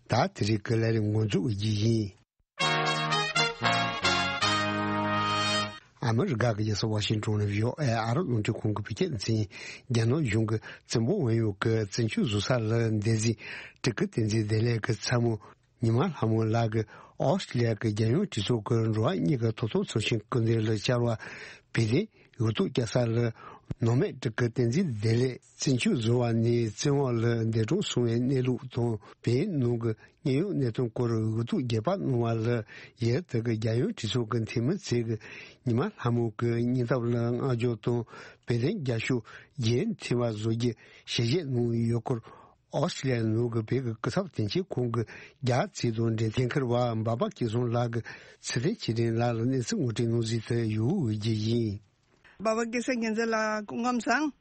ད་དེ་རིང་གི་ལས་རིམ་ངོ་འཛུགས་རྒྱུ་ཡིན། ཨ་མི་རི་ཀ་གི་རྒྱལ་ས་ཝ་ཤིང་ཊོན་ནས་བི་ཨོ་ཨེ་ཨ་རི་རླུང་འཕྲིན་ཁང་གི་བོད་སྐད་སྡེ་ཚན། རྒྱ་ནག་གཞུང་གིས་བཙན་པོ་དབང་ཡོད་ཀྱི་བཙན་ཆུ་བཟོ་ས་ལ་འདས་ཟིན་སྤྲུལ་སྐུ་བསྟན་འཛིན་བདེ་ལེགས་ཀྱི་ཚ་མོ་ཉི་མ་ལྷ་མོ་ལགས་ཀྱིས་ཨོ་སི་ཀྲི་ལི་ཡ་གི་རྒྱལ་ཡོངས་གྲོས་ཚོགས་ཀྱི་འགྲོ་བ་མིའི་ཐོབ་ཐང་ཚོགས་ཆེན་སྐུ་མདུན་ལ་བཅར་བར་བོད་དོན་འུ་ཐུག་རྒྱག་ས་ལ་ནང་མི་སྤྲུལ་སྐུ་བསྟན་འཛིན་བདེ་ལེགས་བཙན་ཆུ་བཟོ་བ་ནས་བཙན་དབང་ལ་འདས་གྲོངས་སོང་བའི་གནས་ལུགས་དང་། བོད་ནང་གི་དངོས་ཡོད་གནས་སྟངས་སྐོར་འུ་ཐུག་རྒྱས་པ་གནང་བ་ལ་ཡུལ་དེ་གི་རྒྱལ་ཡོངས་གྲོས་ཚོགས་ཀྱི་འཐུས་མི་ཚོས་ཀྱིས་ཉི་མ་ལྷ་མོ་གི་སྙིང་སྟོབས་ལ་བསྔགས་བརྗོད་དང་། བོད་དོན་རྒྱབ་སྐྱོར་རྒྱུན་མཐུད་པ་བཟོ་རྒྱུ་ཞལ་བཞེས་གནང་ཡོད་སྐོར། ཨོ་སི་ཀྲི་ལི་ཡ་ནང་གི་བོད་ཀྱི་སྐུ་ཚབ་དོན་གཅོད་ཁང་གི་རྒྱ་རྩིས་དང་འབྲེལ་འཐེན་འཁུར་བ་འབའ་པ་སྐལ་བཟང་ལགས་ཀྱིས་ཚེ་བརྟན་ཆོས་སྒྲོན་ལགས་ལ་གནས་ཚུལ་ངོ་སྤྲོད་གནང་གཟིགས་དུ་ཡོད་རྒྱུ་ཡིན། འབའ་པ་སྐལ་བཟང་རྒྱལ་མཚན་ལགས་སྐུ་ཁམས་བཟང་།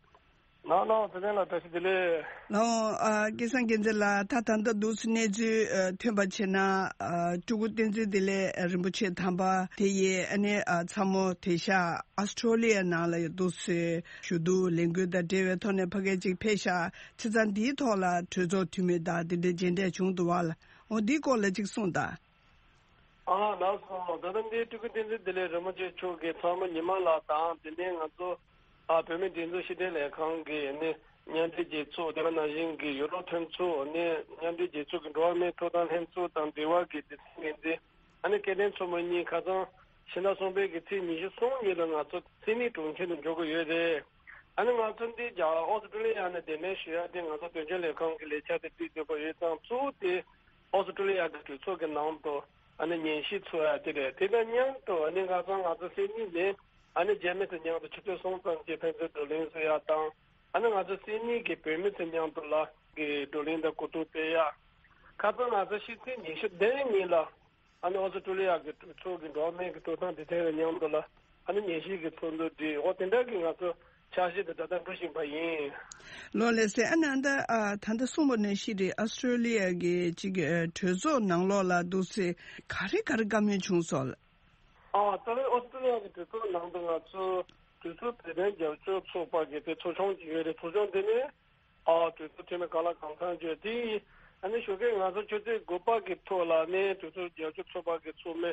ལགས་ལགས་ཚེ་བརྟན་ལགས་བཀྲ་ཤིས་བདེ་ལེགས། ལགས་ཨ་སྐལ་བཟང་རྒྱལ་མཚན་ལགས། ད་ད་ལྟ་འདུག་སེ་གནས་ཚུལ་ཨ་ཐོན་པ་བྱས་ན་ཨ་སྤྲུལ་སྐུ་བསྟན་འཛིན་བདེ་ལེགས་རིན་པོ་ཆེ་དམ་པ་དེ་ཡིས་ཨ་ནི་ཨ་ཚ་མོ་དེ་ཤ་ཨ་སི་ཊོ་ལི་ཡ་ནང་ལ་ཡོད་འདུག་སེ་ཞུ་འདུག་ལས་འགུལ་དང་འབྲེལ་བའི་ཐོག་ནས་ཕ་གི་ཅིག་ཕེབས་ཤག་བྱས་ཙང་འདིའི་ཐོག་ལ་གྲོས་ཚོགས་འཐུས་མི་དང་དེ་འདྲའི་མཇལ་འཕྲད་བྱུང་འདུག་བ་ལ། འོ་འདིའི་སྐོར་ལ་ཅིག་གསུངས་དང་། ཨ་ལགས་སོ། ད་ལྟ་འདིའི་སྤྲུལ་སྐུ་བསྟན་འཛིན་བདེ་ལེགས་རིན་པོ་ཆེ་མཆོག་གིས་ཚ་མོ་ཉི་མ་ལགས་དང་དེ་ནས་ང་ཚོ་ཨ་བོད་མིའི་སྒྲིག་འཛུགས་ཕྱི་དྲིལ་ལས་ཁང་གི་ནི་མཉམ་འབྲེལ་རྒྱལ་ཚོགས། དེ་ག་ནང་བཞིན་གྱི་ཡུ་རོབ་མཐུན་ཚོགས་ནི་མཉམ་འབྲེལ་རྒྱལ་ཚོགས་ཀྱི་འགྲོ་བ་མིའི་ཐོབ་ཐང་ལྷན་ཚོགས་དང་འབྲེལ་བ་གི་སྡེ་ཚན་འགན་འཛིན། ཨ་ནི་སྐལ་ལྡན་མཚོ་མོ་གཉིས་ཁ་སང་ཕྱི་ཟླ་གསུམ་པའི་གི་ཚེས་ཉི་ཤུ་གསུམ་ཉིན་ལ་ང་ཚོ་སིད་ནི་གྲོང་ཁྱེར་དུ་འབྱོར་གི་ཡོད་རེད། ཨ་ནི་ང་ཚོ་འདི་རྒྱ་ཨོ་སི་ཀྲོ་ལི་ཡ་ནས་གདན་འདྲེན་ཞུ་ཡ་དེ་ང་ཚོ་དོན་གཅོད་ལས་ཁང་གི་ལས་འཆར་དེ་བསྒྲིགས་ཡོད་པ་ཡོད་ཙང་གཙོ་བོ་དེ་ཨོ་སི་ཀྲོ་ལི་ཡ་གི་གྲོས་ཚོགས་ཀྱི་ནང་དུ་ཨ་ནི་ཉན་ཞིབ་ཚོགས་ཡ་དེ་རེད། དེ་དང་མཉམ་དུ་ཨ་ནི་ང་ཚོ་ང་ཚོ་སིད་ནི་ནས་ཨ་ནི་རྒྱ་མི་དང་མཉམ་དུ་ཆུ་ཚོད་གསུམ་ཙམ་གྱི་ཕན་ཚུན་བགྲོ་གླེང་བཟོ་ཡ་དང་། ཨ་ནི་ང་ཚོ་སིད་ནི་གི་བོད་མི་ཚོ་མཉམ་དུ་ལ་གི་བགྲོ་གླེང་དང་གོ་རྟོགས་སྤེལ་ཡ། ཁ་སང་ང་ཚོ་ཕྱི་ཚེས་ཉི་ཤུ་བདུན་ཉིན་ལ་ ཨ་ནི་ཨོ་སི་ཀྲུ་ལི་ཡ་གི་གྲོས་ཚོགས་ཀྱི་འགྲོ་བ་མིའི་གི་ཐོབ་ཐང་དེ་ཐད་ཀྱི་མཉམ་དུ་ལ་ཨ་ནི་ཉན་ཞིབ་ཀྱི་ཚོགས་འདུ་བསྒྲིགས། འོ་དེ་འདྲ་གི་ང་ཚོ་འཆར་གཞི་དེ་ད་ལྟ་འགྲོ་བཞིན་པ་ཡིན། ལགས་ལགས་སེ། ཨ་ནི་ཨ་ད་ཨ་ད་ལྟ་གསུངས་པ་ནང་བཞིན་རེད། ཨ་སི་ཀྲུ་ལི་ཡ་གི་ཅིག་ཨ་གྲོས་ཚོགས་ནང་ལོགས་ལ་འདུག་སེ་ག་རེ་ག་རེ་བཀའ་མོལ་བྱུང་སོང་། ཨ་རྩ་བའི་ཨོ་སི་ཀྲུ་ལི་ཡ་གི་གྲོས་ཚོགས་ནང་དུ་ང་ཚོ་གྲོས་ཚོགས་བོད་དོན་རྒྱབ་སྐྱོར་ཚོགས་པ་གི་དེ་ཚོགས་ཆུང་ཅིག་ཡོད་རེད། ཚོགས་ཆུང་དེ་ནས་ཨ་གྲོས་ཚོགས་འཐུས་མི་གང་ལ་གང་འཚམ་བརྗོད་དེ། ཨ་ནི་ཞོགས་ཀས་ང་ཚོ་ཆུ་ཚོད་དགུ་པ་གི་ཐོག་ལ་ནས་གྲོས་ཚོགས་རྒྱབ་སྐྱོར་ཚོགས་པ་གི་ཚོགས་མི་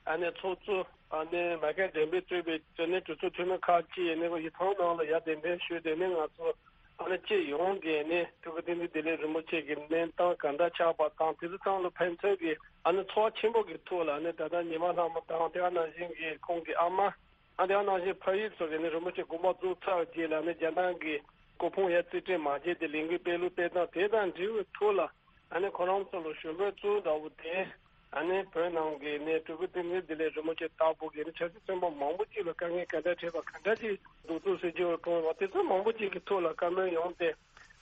ཨ་ནི་ཚོགས་གཙོ་ཨ་ནི་མ་ཁེ་འགྲན་པའི་གཙོས་པའི་དེ་ནས་གྲོས་ཚོགས་འཐུས་མི་ཁག་ཅིག་ནས་ཡིག་ཚང་ནང་ལ་ཡར་གདན་འདྲེན་ཞུས། དེ་ནས་ང་ཚོ་ཨ་ནི་སྤྱི་ཡོངས་ཀྱི་ནས་སྤྲུལ་སྐུ་བསྟན་འཛིན་བདེ་ལེགས་རིན་པོ་ཆེ་གི་གནས་སྟངས་ག་འདྲ་ཆགས་པ་དང་དེ་ཚོ་ཚང་ལ་ཕན་ཚུན་གྱི་ཨ་ནི་ཚོར་བ་ཆེན་པོ་གི་ཐོག་ལ་ཨ་ནི་ད་ལྟ་ཉི་མ་ལྷ་མོ་དང་དེ་ག་ནང་བཞིན་གྱི་ཁོང་གི་ཨ་མ། ཨ་དེ་ག་ནང་བཞིན་ཕ་ཡུལ་ཚོ་གི་ནི་རིན་པོ་ཆེ་དགོངས་པ་རྫོགས་ཚར་རྗེས་ལ་ནི་རྒྱ་ནག་གི་སྐུ་ཕུང་ཡར་རྩིས་སྤྲོད་མ་བྱས་ཏེ་ལས་འགུལ་སྤེལ་ལུགས་སྤེལ་སྟངས་དེ་དང་འབྲེལ་བའི་ཐོག་ལ་ཨ་ནི་ཁོ་རང་ཚོ་ལ་ཞུ་འབོད་གཙོ་བོ་འདྲ་བོ་དེ་ཨ་ནི་བོད་ནང་གི་ནི་སྤྲུལ་སྐུ་བསྟན་འཛིན་བདེ་ལེགས་རིན་པོ་ཆེ་ལྟ་བུ་གི་ནི་ཆབ་སྲིད་བཙོན་པ་མང་པོ་ཅིག་ལ་དཀའ་ངལ་ག་འདྲ་འཕྲད་པ་ག་འདྲ་ཅིག་སྡུག་རྩུབ་སེལ་རྒྱུར་གཏོང་བ་དེ་ཚོ་མང་པོ་ཅིག་གི་ཐོག་ལ་བཀའ་མོལ་ཡོང་སྟེ།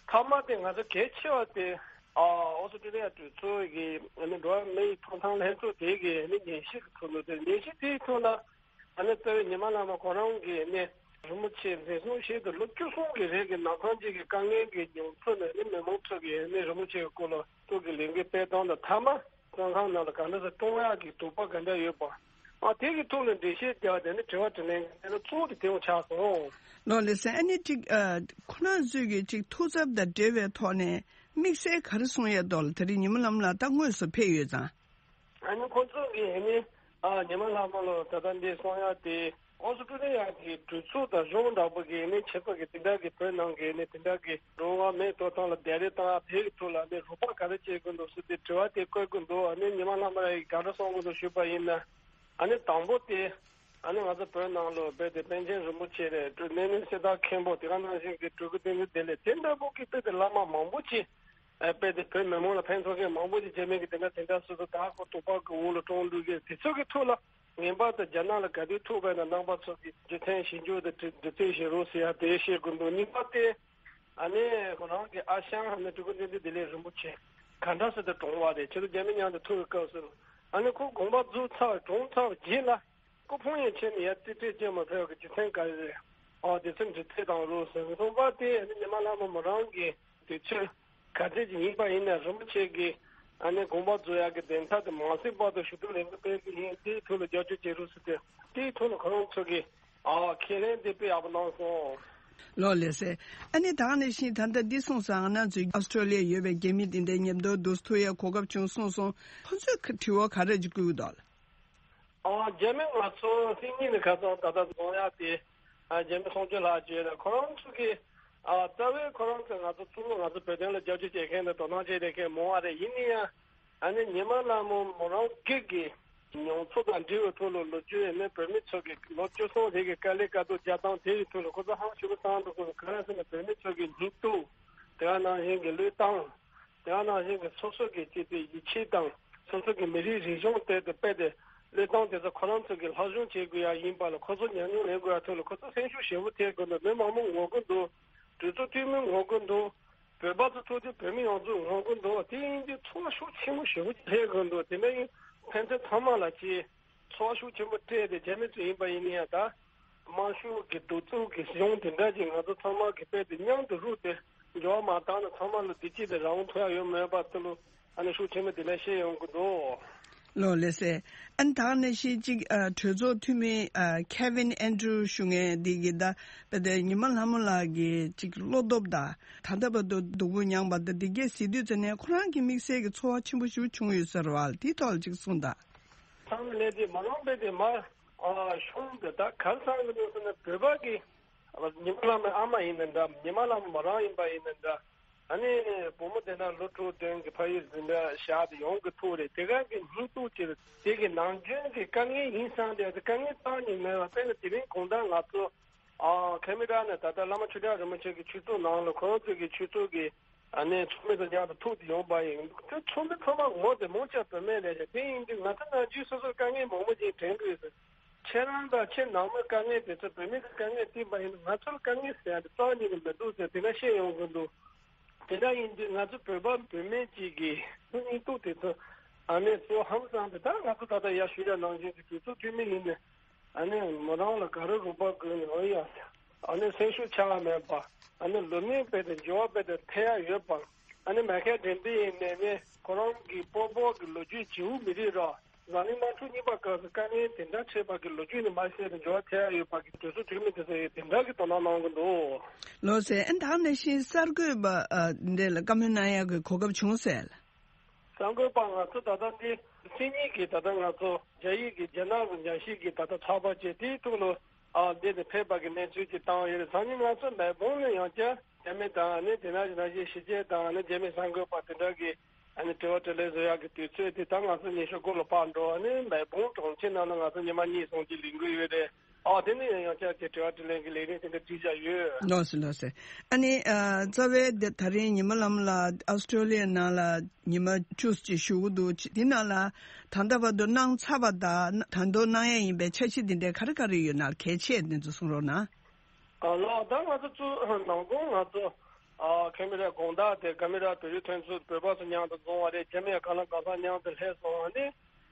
མཐའ་མ་དེ་ང་ཚོ་གལ་ཆེ་བ་དེ་ཨ་ཨོ་སི་ཀྲུ་ལི་ཡ་གྲོས་ཚོགས་ཀྱི་ཨ་ནི་འགྲོ་བ་མིའི་ཐོབ་ཐང་ལྷན་ཚོགས་དེ་གི་ཨ་ནི་ཉན་ཞིབ་ཀྱི་ཚོགས་འདུ་དེ་ཉན་ཞིབ་དེའི་ཐོག་ལ། ཨ་ནི་རྩ་བའི་ཉི་མ་ལྷ་མོ་ཁོ་རང་གིས་ནི་རིན་པོ་ཆེ་འཛིན་བཟུང་བྱས་ཏེ་ལོ་བཅུ་གསུམ་གྱི་རིང་གི་ནང་ཚང་གཅིག་གི་དཀའ་ངལ་གྱི་མྱོང་ཚོར་ནི་ནི་མི་མང་ཚོ་གིས་ནི་རིན་པོ་ཆེ་གི་སྐོར་ལ་ཐུགས་ཀྱི་ལས་འགུལ་སྤེལ་སྟངས་དང་མཐའ་མ་བཙོན་ཁང་ནང་ལ་ག་འདྲ་སེ་གཏོང་ཡག་གི་དོགས་པ་ག་འདྲ་ཡོད་པ། ཨ་དེ་གི་ཐོག་ལ་འགྲེལ་བཤད་རྒྱག་དེ་ནི་དྲི་བ་དྲིས་ལན་གྱི་དེ་ལ་གཙོ་བོ་དེ་དེ་འོང་ཆགས་སོང་། ལགས་ལགས་སེ། ཨ་ནི་ཅིག་ཨ་ཁོ་རང་ཚོས་ཀྱི་ཅིག་ཐུགས་འཚབ་དང་འབྲེལ་བའི་ཐོག་ནས་དམིགས་བསལ་ག་རེ་གསུང་ཡས་འདུག་ལ། དེ་རིང་ཉི་མ་ལྷ་མོ་ལགས་ད་དངོས་སུ་ཕེབས་ཡོད་ཙང་། ཨ་ནི་ཁོ་ཚོ་གིས་ཨ་ནི་ཨ་ཉི་མ་ལྷ་མོ་ལ་ད་ལྟ་འདི་གསུང་ཡ་དེ་ཨོ་སི་ཀྲུ་ལི་ཡ་གི་གྲོས་ཚོགས་དང་གཞུང་འདྲ་པོ་གིས་ཨ་ནི་ཁྱེད་ཚོ་གི་དེ་འདྲ་གི་བོད་ནང་གི་ཨ་ནི་དེ་འདྲ་གི་འགྲོ་བ་མིའི་ཐོབ་ཐང་ལ་བདེ་རེ་བཏང་ཡ་དེ་གི་ཐོག་ལ་ཨ་ནི་རོགས་པ་ག་རེ་བྱེད་དགོས་འདུག་ཟེར་ཏེ་དྲི་བ་དེ་བཀོད་དགོས་འདུག་ཨ་ནི་ཉི་མ་ལྷ་མོ་ལགས་ཀྱིས་ག་རེ་གསུང་དགོས་འདུག་ཞུས་པ་ཡིན་ན། ཨ་ནི་དང་པོ་དེ་ཨ་ནི་ང་ཚོ་བོད་ནང་ལ་རྦད་དེ་པཎ་ཆེན་རིན་པོ་ཆེ་རེད། སྤྲུལ་སྣེ་ནི་སྲི་ཐར་མཁན་པོ་དེ་ག་ནང་བཞིན་གྱི་སྤྲུལ་སྐུ་བསྟན་འཛིན་བདེ་ལེགས་དེ་འདྲ་པོ་གི་རྦད་དེ་བླ་མ་མང་པོ་ཅིག་ཨ་རྦད་དེ་བོད་མི་མང་ལ་ཕན་ཐོགས་མཁན་མང་པོ་ཅིག་རྗེས་མའི་གི་དེ་འདྲ་དེ་འདྲ་སོ་སོ་ད་ཁོ་དོགས་པ་གི་འོག་ལ་གྲོངས་འགྲོ་གི་དེ་ཚོ་གི་ཐོག་ལ་ངེས་པར་དུ་རྒྱ་ནག་ལ་ག་དུས་ཐུག་པ་ཡིན་ན་རྣམ་པ་ཚོ་གི་རྒྱུ་མཚན་ཞིབ་འཇུག་དང་འབྲེལ་འབྲེལ་མཐུད་བྱེད་རོགས་ཟེར་ཡ་དེ་བཤད་དགོས་འདུག་གཉིས་པ་དེ་ཨ་ནི་ཁོ་རང་གི་ཨ་ཞང་ཨ་ནི་སྤྲུལ་སྐུ་བསྟན་འཛིན་བདེ་ལེགས་རིན་པོ་ཆེ་ག་འདྲ་སེ་དེ་གྲོངས་པ་རེད། ཁྱེད་ཚོ་རྒྱ་མི་མཉམ་དུ་ཐུག་གི་སྐབས་སུ་ཨ་ནི་ཁོ་དགོངས་པ་རྫོགས་ཚར་གྲོངས་ཚར་རྗེས་ལ། སྐུ་ཕུང་ཡང་ཁྱེར་ནས་ཡར་རྩིས་སྤྲོད་བྱེད་མ་ཕོད་པའི་རྒྱུ་མཚན་ག་རེ་རེད། ཨོ་དེ་ཚོ་འདྲི་རྩད་གཏོང་རོགས་ཟེར། གསུམ་པ་དེ་ཨ་ནི་ཉི་མ་ལྷ་མོ་མོ་རང་གིས་དུས་ཚོད་ག་ཚོད་ཅིག་ཡིན་པ་ཡིན་ན་རིན་པོ་ཆེ་གིས་ཨ་ནི་དགོངས་པ་རྫོགས་ཡག་གི་གདན་ས་དེ་མ་ཟིན་བར་དུ་ཞུ་གཏུག་ལས་འགུལ་སྤེལ་གྱི་ཡིན། དེའི་ཐོག་ལ་རྒྱབ་སྐྱོར་བྱེད་རོགས་ཟེར་ཏེ་དེའི་ཐོག་ལ་ཁོ་རང་ཚོ་གིས་ཨ་ཁས་ལེན་དེ་དཔེ་ཡག་པོ་གནང་སོང་། ལགས་ལགས་སེ། ཨ་ནི་ད་ག་ནང་བཞིན་ད་ལྟ་འདི་གསུངས་སོང་། ང་རང་ཚོའི་ཨོ་སི་ཀྲོ་ལི་ཡ་ཡོད་པའི་རྒྱ་མི་དེ་འདྲའི་མཉམ་དུ་འདུག་ཐུག་ཡ་གོ་སྐབས་བྱུང་གསུངས་སོང་། ཁོ་ཚོས་དྲི་བ་ག་རེ་ཅིག་བསྐུར་འདུག་ཨ་རྒྱ་མི་ང་ཚོ་སེམས་ཉིད་ནས་ཁ་སང་ད་ལྟ་བཟུང་ཡག་དེ་ཨ་རྒྱ་མི་སྲུང་སྐྱོབ་ལགས་བྱས་ནས་ཁོ་རང་ཚོ་གིས་ཨ་རྩ་བའི་ཁོ་རང་ཚོ་ང་ཚོ་གཙོ་བོ་ང་ཚོ་བོད་དོན་ལ་རྒྱབ་སྐྱོར་བྱེད་མཁན་དང་དོ་སྣང་བྱེད་བསྡད་མཁན་མང་བ་རེད། ཡིན་ན་ཡང་ཨ་ནི་ཉི་མ་ལྷ་མོ་མོ་རང་སྒེར་གྱི་མྱོང་ཚོར་དང་འབྲེལ་བའི་ཐོག་ལ་ལོ་རྒྱུས་ཡིན་ནའི་བོད་མི་ཚོ་གི་ལོ་བཅུ་གསུམ་རིང་གི་དཀའ་ལས་དཀའ་སྡུག་རྒྱག་སྟངས་དེ་ཡི་ཐོག་ལ་ཁོ་ཚོ་ཧང་ཆེན་པོ་བསམ་འདུག་ཁོ་ཚོ་ག་རེ་ཟེར་ན་བོད་མི་ཚོ་གི་སྙིང་སྟོབས་དེ་ག་ནང་བཞིན་གྱི་བློས་བཏང་། དེ་ག་ནང་བཞིན་གྱི་སོ་སོ་གི་སྐྱིད་པའི་ཡིད་ཆེས་དང་སོ་སོ་གི་མི་རིགས་རིག་གཞུང་དེ་དང་རྦད་དེ་བློས་བཏང་དེ་ཚོ་ཁོ་རང་ཚོ་གི་སློབ་སྦྱོང་བྱེད་དགོས་ཡ་ཡིན་པ་ལ་ཁོ་ཚོ་ཉམས་མྱོང་ལེན་དགོས་ཡ་ཐོག་ལ་ཁོ་ཚོ་སེམས་ཤུགས་ཞེ་པོ་ཐེབས་དགོས་འདུག་མི་མང་པོ་ངོ་རྒོལ་འདུག་གྲོས་ཚོགས་འཐུས་མི་ངོ་རྒོལ་འདུག་བོད་པ་ཚོ་ཚོགས་དུས་བོད་མི་ཡོངས་རྫོགས་ངོ་རྒོལ་འདུག་དེ་ཡིན་དུས་ཚོར་བ་ཤུགས་ཆེན་པོ་ཞེ་པོ་ཐེབས་དགོས་འདུག་དེ་འདྲ་ཡིན་ཕན་ཚུན་ཚང་མ་ལ་ཅིག་ཚོར་བ་ཤུགས་ཆེན་པོ་སྤྲད་དེ་རྒྱ་མི་ཚོ་ཡིན་པ་ཡིན་ན་ཡང་ད་དམར་ཤོག་གི་གདུག་རྩུབ་ཀྱི་གཞུང་དེ་འདྲ་ཅིག་ང་ཚོ་ཚང་མ་གི་དཔེ་དེ་མཉམ་དུ་རུབ་སྟེ་འགྱུར་བ་མ་བཏང་ན་ཚང་མ་ལ་བདེ་སྐྱིད་དང་རང་དབང་ཐོབ་ཡ་ཡོད་མེད་པ་དེ་ལོ་ཨ་ནི་ཤུགས་ཆེན་པོ་དེ་འདྲ་བཤད་ཡོང་གི་འདུག་ལགས་ལགས་སེ། ཨ་ནི་ད་ག་ནང་བཞིན་ཅིག་ཨ་གྲོས་ཚོགས་འཐུས་མི་ཨ་ཁེ་ཝིན་ཨན་ཌྲུ་ཞུ་མཁན་འདི་གི་ད་དཔེ་དེ་ཉི་མ་ལྷ་མོ་ལགས་ཀྱི་ཅིག་བློ་སྟོབས་དང་ད་ལྟ་བར་དུ་སྡུག་པོ་མྱངས་པ་དང་འདི་གས་གཟིགས་དུས་ཙམ་ནས་ཁོ་རང་གི་དམིགས་བསལ་གྱི་ཚོར་བ་ཆེན་པོ་ཞིག་བྱུང་ཡོད་ཟེར་བ་དེའི་ཐོག་ལ་ཅིག་གསུངས་དང་། ཚང་མ་ལས་དེ་མ་རུངས་པའི་དེ་མ་ཨ་ཤོང་དེ་ད་གར་ཚང་གི་ནང་སོང་ན་བོད་པ་གི་ཉི་མ་ལྷ་མོའི་ཨ་མ་ཡིན་ན་འདྲ། ཉི་མ་ལྷ་མོ་མོ་རང་ཡིན་པ་ཡིན་ན་འདྲ། ཨ་ནི་བུ་མོ་དེ་ན་ལོ་དྲུག་བདུན་གི་ཕ་ཡུལ་འཛིན་གྲྭ་བཞག་དེ་ཡོང་གི་ཐུག་རེད། དེ་ག་གི་སྙིང་སྟོབས་ཀྱི་དེ་གི་ནང་རྒྱུན་གྱི་དཀའ་ངལ་ཡིན་བསམ་དེ་དཀའ་ངལ་རྩ་ནས་མེད་པ་དཔེར་ན་དེ་རིང་དགོང་དག་ང་ཚོ་ཨ་ཁེ་མི་ར་ནས་ད་ལྟ་བླ་མ་ཆོས་གྲགས་རིན་པོ་ཆེ་གི་ཆོས་ཚོགས་ནང་ལ་ཁོང་ཚོ་གི་ཆོས་ཚོགས་ཀྱི་ཨ་ནི་ཚོགས་མི་ཚོ་མཉམ་དུ་ཐུག་དེ་ཡོང་པ་ཡིན། དེ་ཚོགས་མི་ཚང་མ་ངོ་དེ་མོ་ཆ་བུད་མེད་ལས་ཀྱང་དེ་ཡིན་དུས་ང་ཚོ་ནང་རྒྱུན་སོ་སོར་དཀའ་ངལ་མང་པོ་ཅིག་དྲན་གི་ཡོད་ཟེར། ཁྱེད་རང་དང་ཁྱེད་ནང་མི་དཀའ་ངལ་དེ་ཚོ་བུད་མེད་ཀྱི་དཀའ་ངལ་བསྟན་པ་ཡིན་ན་ང་ཚོར་དཀའ་ངལ་ཟེར་ཡ་དེ་རྩ་བ་ཉིད་ནས་མི་འདུག་ཟེར་དེ་འདྲ་བཤད་ཡོང་གི་འདུག་དེ་འདྲ་ཡིན་དུས་ང་ཚོ་བོད་པ་བུད་མེད་ཅིག་གི་སྙིང་སྟོབས་དེ་ཚོ་ ཨ་ནི་གཙོ་ཧང་སང་དེ་ད་ང་ཚོ་ད་ལྟ་ཡར་ཞུ་ཡ་ནང་བཞིན་གྱི་གྲོས་ཚོགས་འཐུས་མི་ཡིན་ནས། ཨ་ནི་མོ་རང་ལ་ག་རེ་རོགས་པ་དགོས་ནས་ཨོ་ཡ། ཨ་ནི་སེམས་ཤུགས་ཆག་མེད་པ། ཨ་ནི་ལོ་ནས་དཔེ་དེ་འབྱོར་བ་དཔེ་དེ་འཕེལ་ཡ་ཡོད་པ། ཨ་ནི་མ་ཁེ་དྲན་པའི་ཡིན་ནས་ནི་ཁོ་རང་གི་སྤོ་སྤོ་གི་ལོ་རྒྱུས་བྱེའུ་མི་རིགས་ར། འཛམ་གླིང་དམག་འཁྲུག་གཉིས་པ་སྐབས་སུ་དཀའ་ངལ་དེ་འདྲ་འཕྲད་པ་གི་ལོ་རྒྱུས་ནི་མ་བཤད་དེ་འབྱོར་བ་འཕེལ་ཡ་ཡོད་པ་གི་དུས་ཚོད་འཐུས་མི་དེ་ཚོ་ཡིས་དེ་འདྲ་གི་དོ་སྣང་གནང་གི་འདུག་ལགས་སོ། ཨ་ནི་ད་ག་ནང་བཞིན་གསར་འགོད་པ་ཨ་འདྲ་ལ་བཀའ་མོལ་གནང་ཡག་གི་གོ་སྐབས་བྱུང་ཟེར་ལ། གསར་འགོད་པ་ང་ཚོ་ད་ལྟ་འདི་མཚན་ཉིད་ཀྱིས་ད་ལྟ་ང་ཚོ་རྒྱ་ཡིག་གི་རྒྱ་ནག་གི་རྒྱང་ཤེལ་གྱི་ད་ལྟ་ཚགས་པར་བཅས་དེའི་ཐོག་ལ་ཨ་འདི་ནས་ཕེབས་པ་གི་གནས་ཚུལ་ཅིག་བཏང་ཡོད་རེད། སང་ཉིན་ང་ཚོ་མེལ་བོན་ལ་ཡང་བསྐྱར་རྒྱ་མི་དང་ནི་དེ་ནང་བཞིན་གཞིས་བྱེས་དང་ནི་རྒྱ་མི་གསར་འགོད་པ་དེ་འདྲ་གི་ཨ་ནི་དྲི་བ་དྲིས་ལན་བཟོ་ཡག་གི་དུས་ཚོད་དེ་ད་ང་ཚོ་ཉི་ཤུ་དགུ་ལ་ཕར་འགྲོ། ཨ་ནི་མེལ་བོན་གྲོང་ཁྱེར་ནང་ལ་ང་ཚོ་ཉི་མ་གཉིས་གསུམ་ཅིག་ལུས་དགོས་ཡོད་རེད། ཨ་དེ་ནས་ཡང་བསྐྱར་གྱི་དྲི་བ་དྲིས་ལན་གྱི་ལས་རིམ་དེ་འདྲ་བསྒྲིགས་བཞག་ཡོད། ལགས་སོ་ལགས་སོ། ཨ་ནི་ཨ་རྩ་བའི་འདི་ད་རིང་ཉི་མ་ལམ་ལ་ཨོ་སི་ཀྲོ་ལི་ཡ་ནང་ལ་ཉི་མ་བཅུ་ཅིག་བཞུགས་ཀྱི་འདུག་དེ་ནང་ལ་ད་ལྟ་བར་དུ་གནང་ཚར་བ་དང་ད་དུང་གནང་ཡ་ཡིན་པའི་འཆར་གཞི་འདི་འདྲའི་ག་རེ་ག་རེ་ཡོད་ན་གལ་ཆེ་འདི་ཚོ་གསུང་རོགས་གནང་། ཨ་ལགས། ད་ང་ཚོ་ཚུར་ནང་ཁོངས་ང་ཚོ་ཨ་ཁེ་མི་ར་དགོང་དག་དེ་ཀ་མི་ར་བོད་རིགས་མཐུན་ཚོགས་བོད་པ་ཚོ་མཉམ་དུ་འཛོམས་པ་རེད། རྒྱ་མི་ཡང་གང་ལ་གང་འཚམ་མཉམ་དུ་སླེབས་སོང་བ་ནི།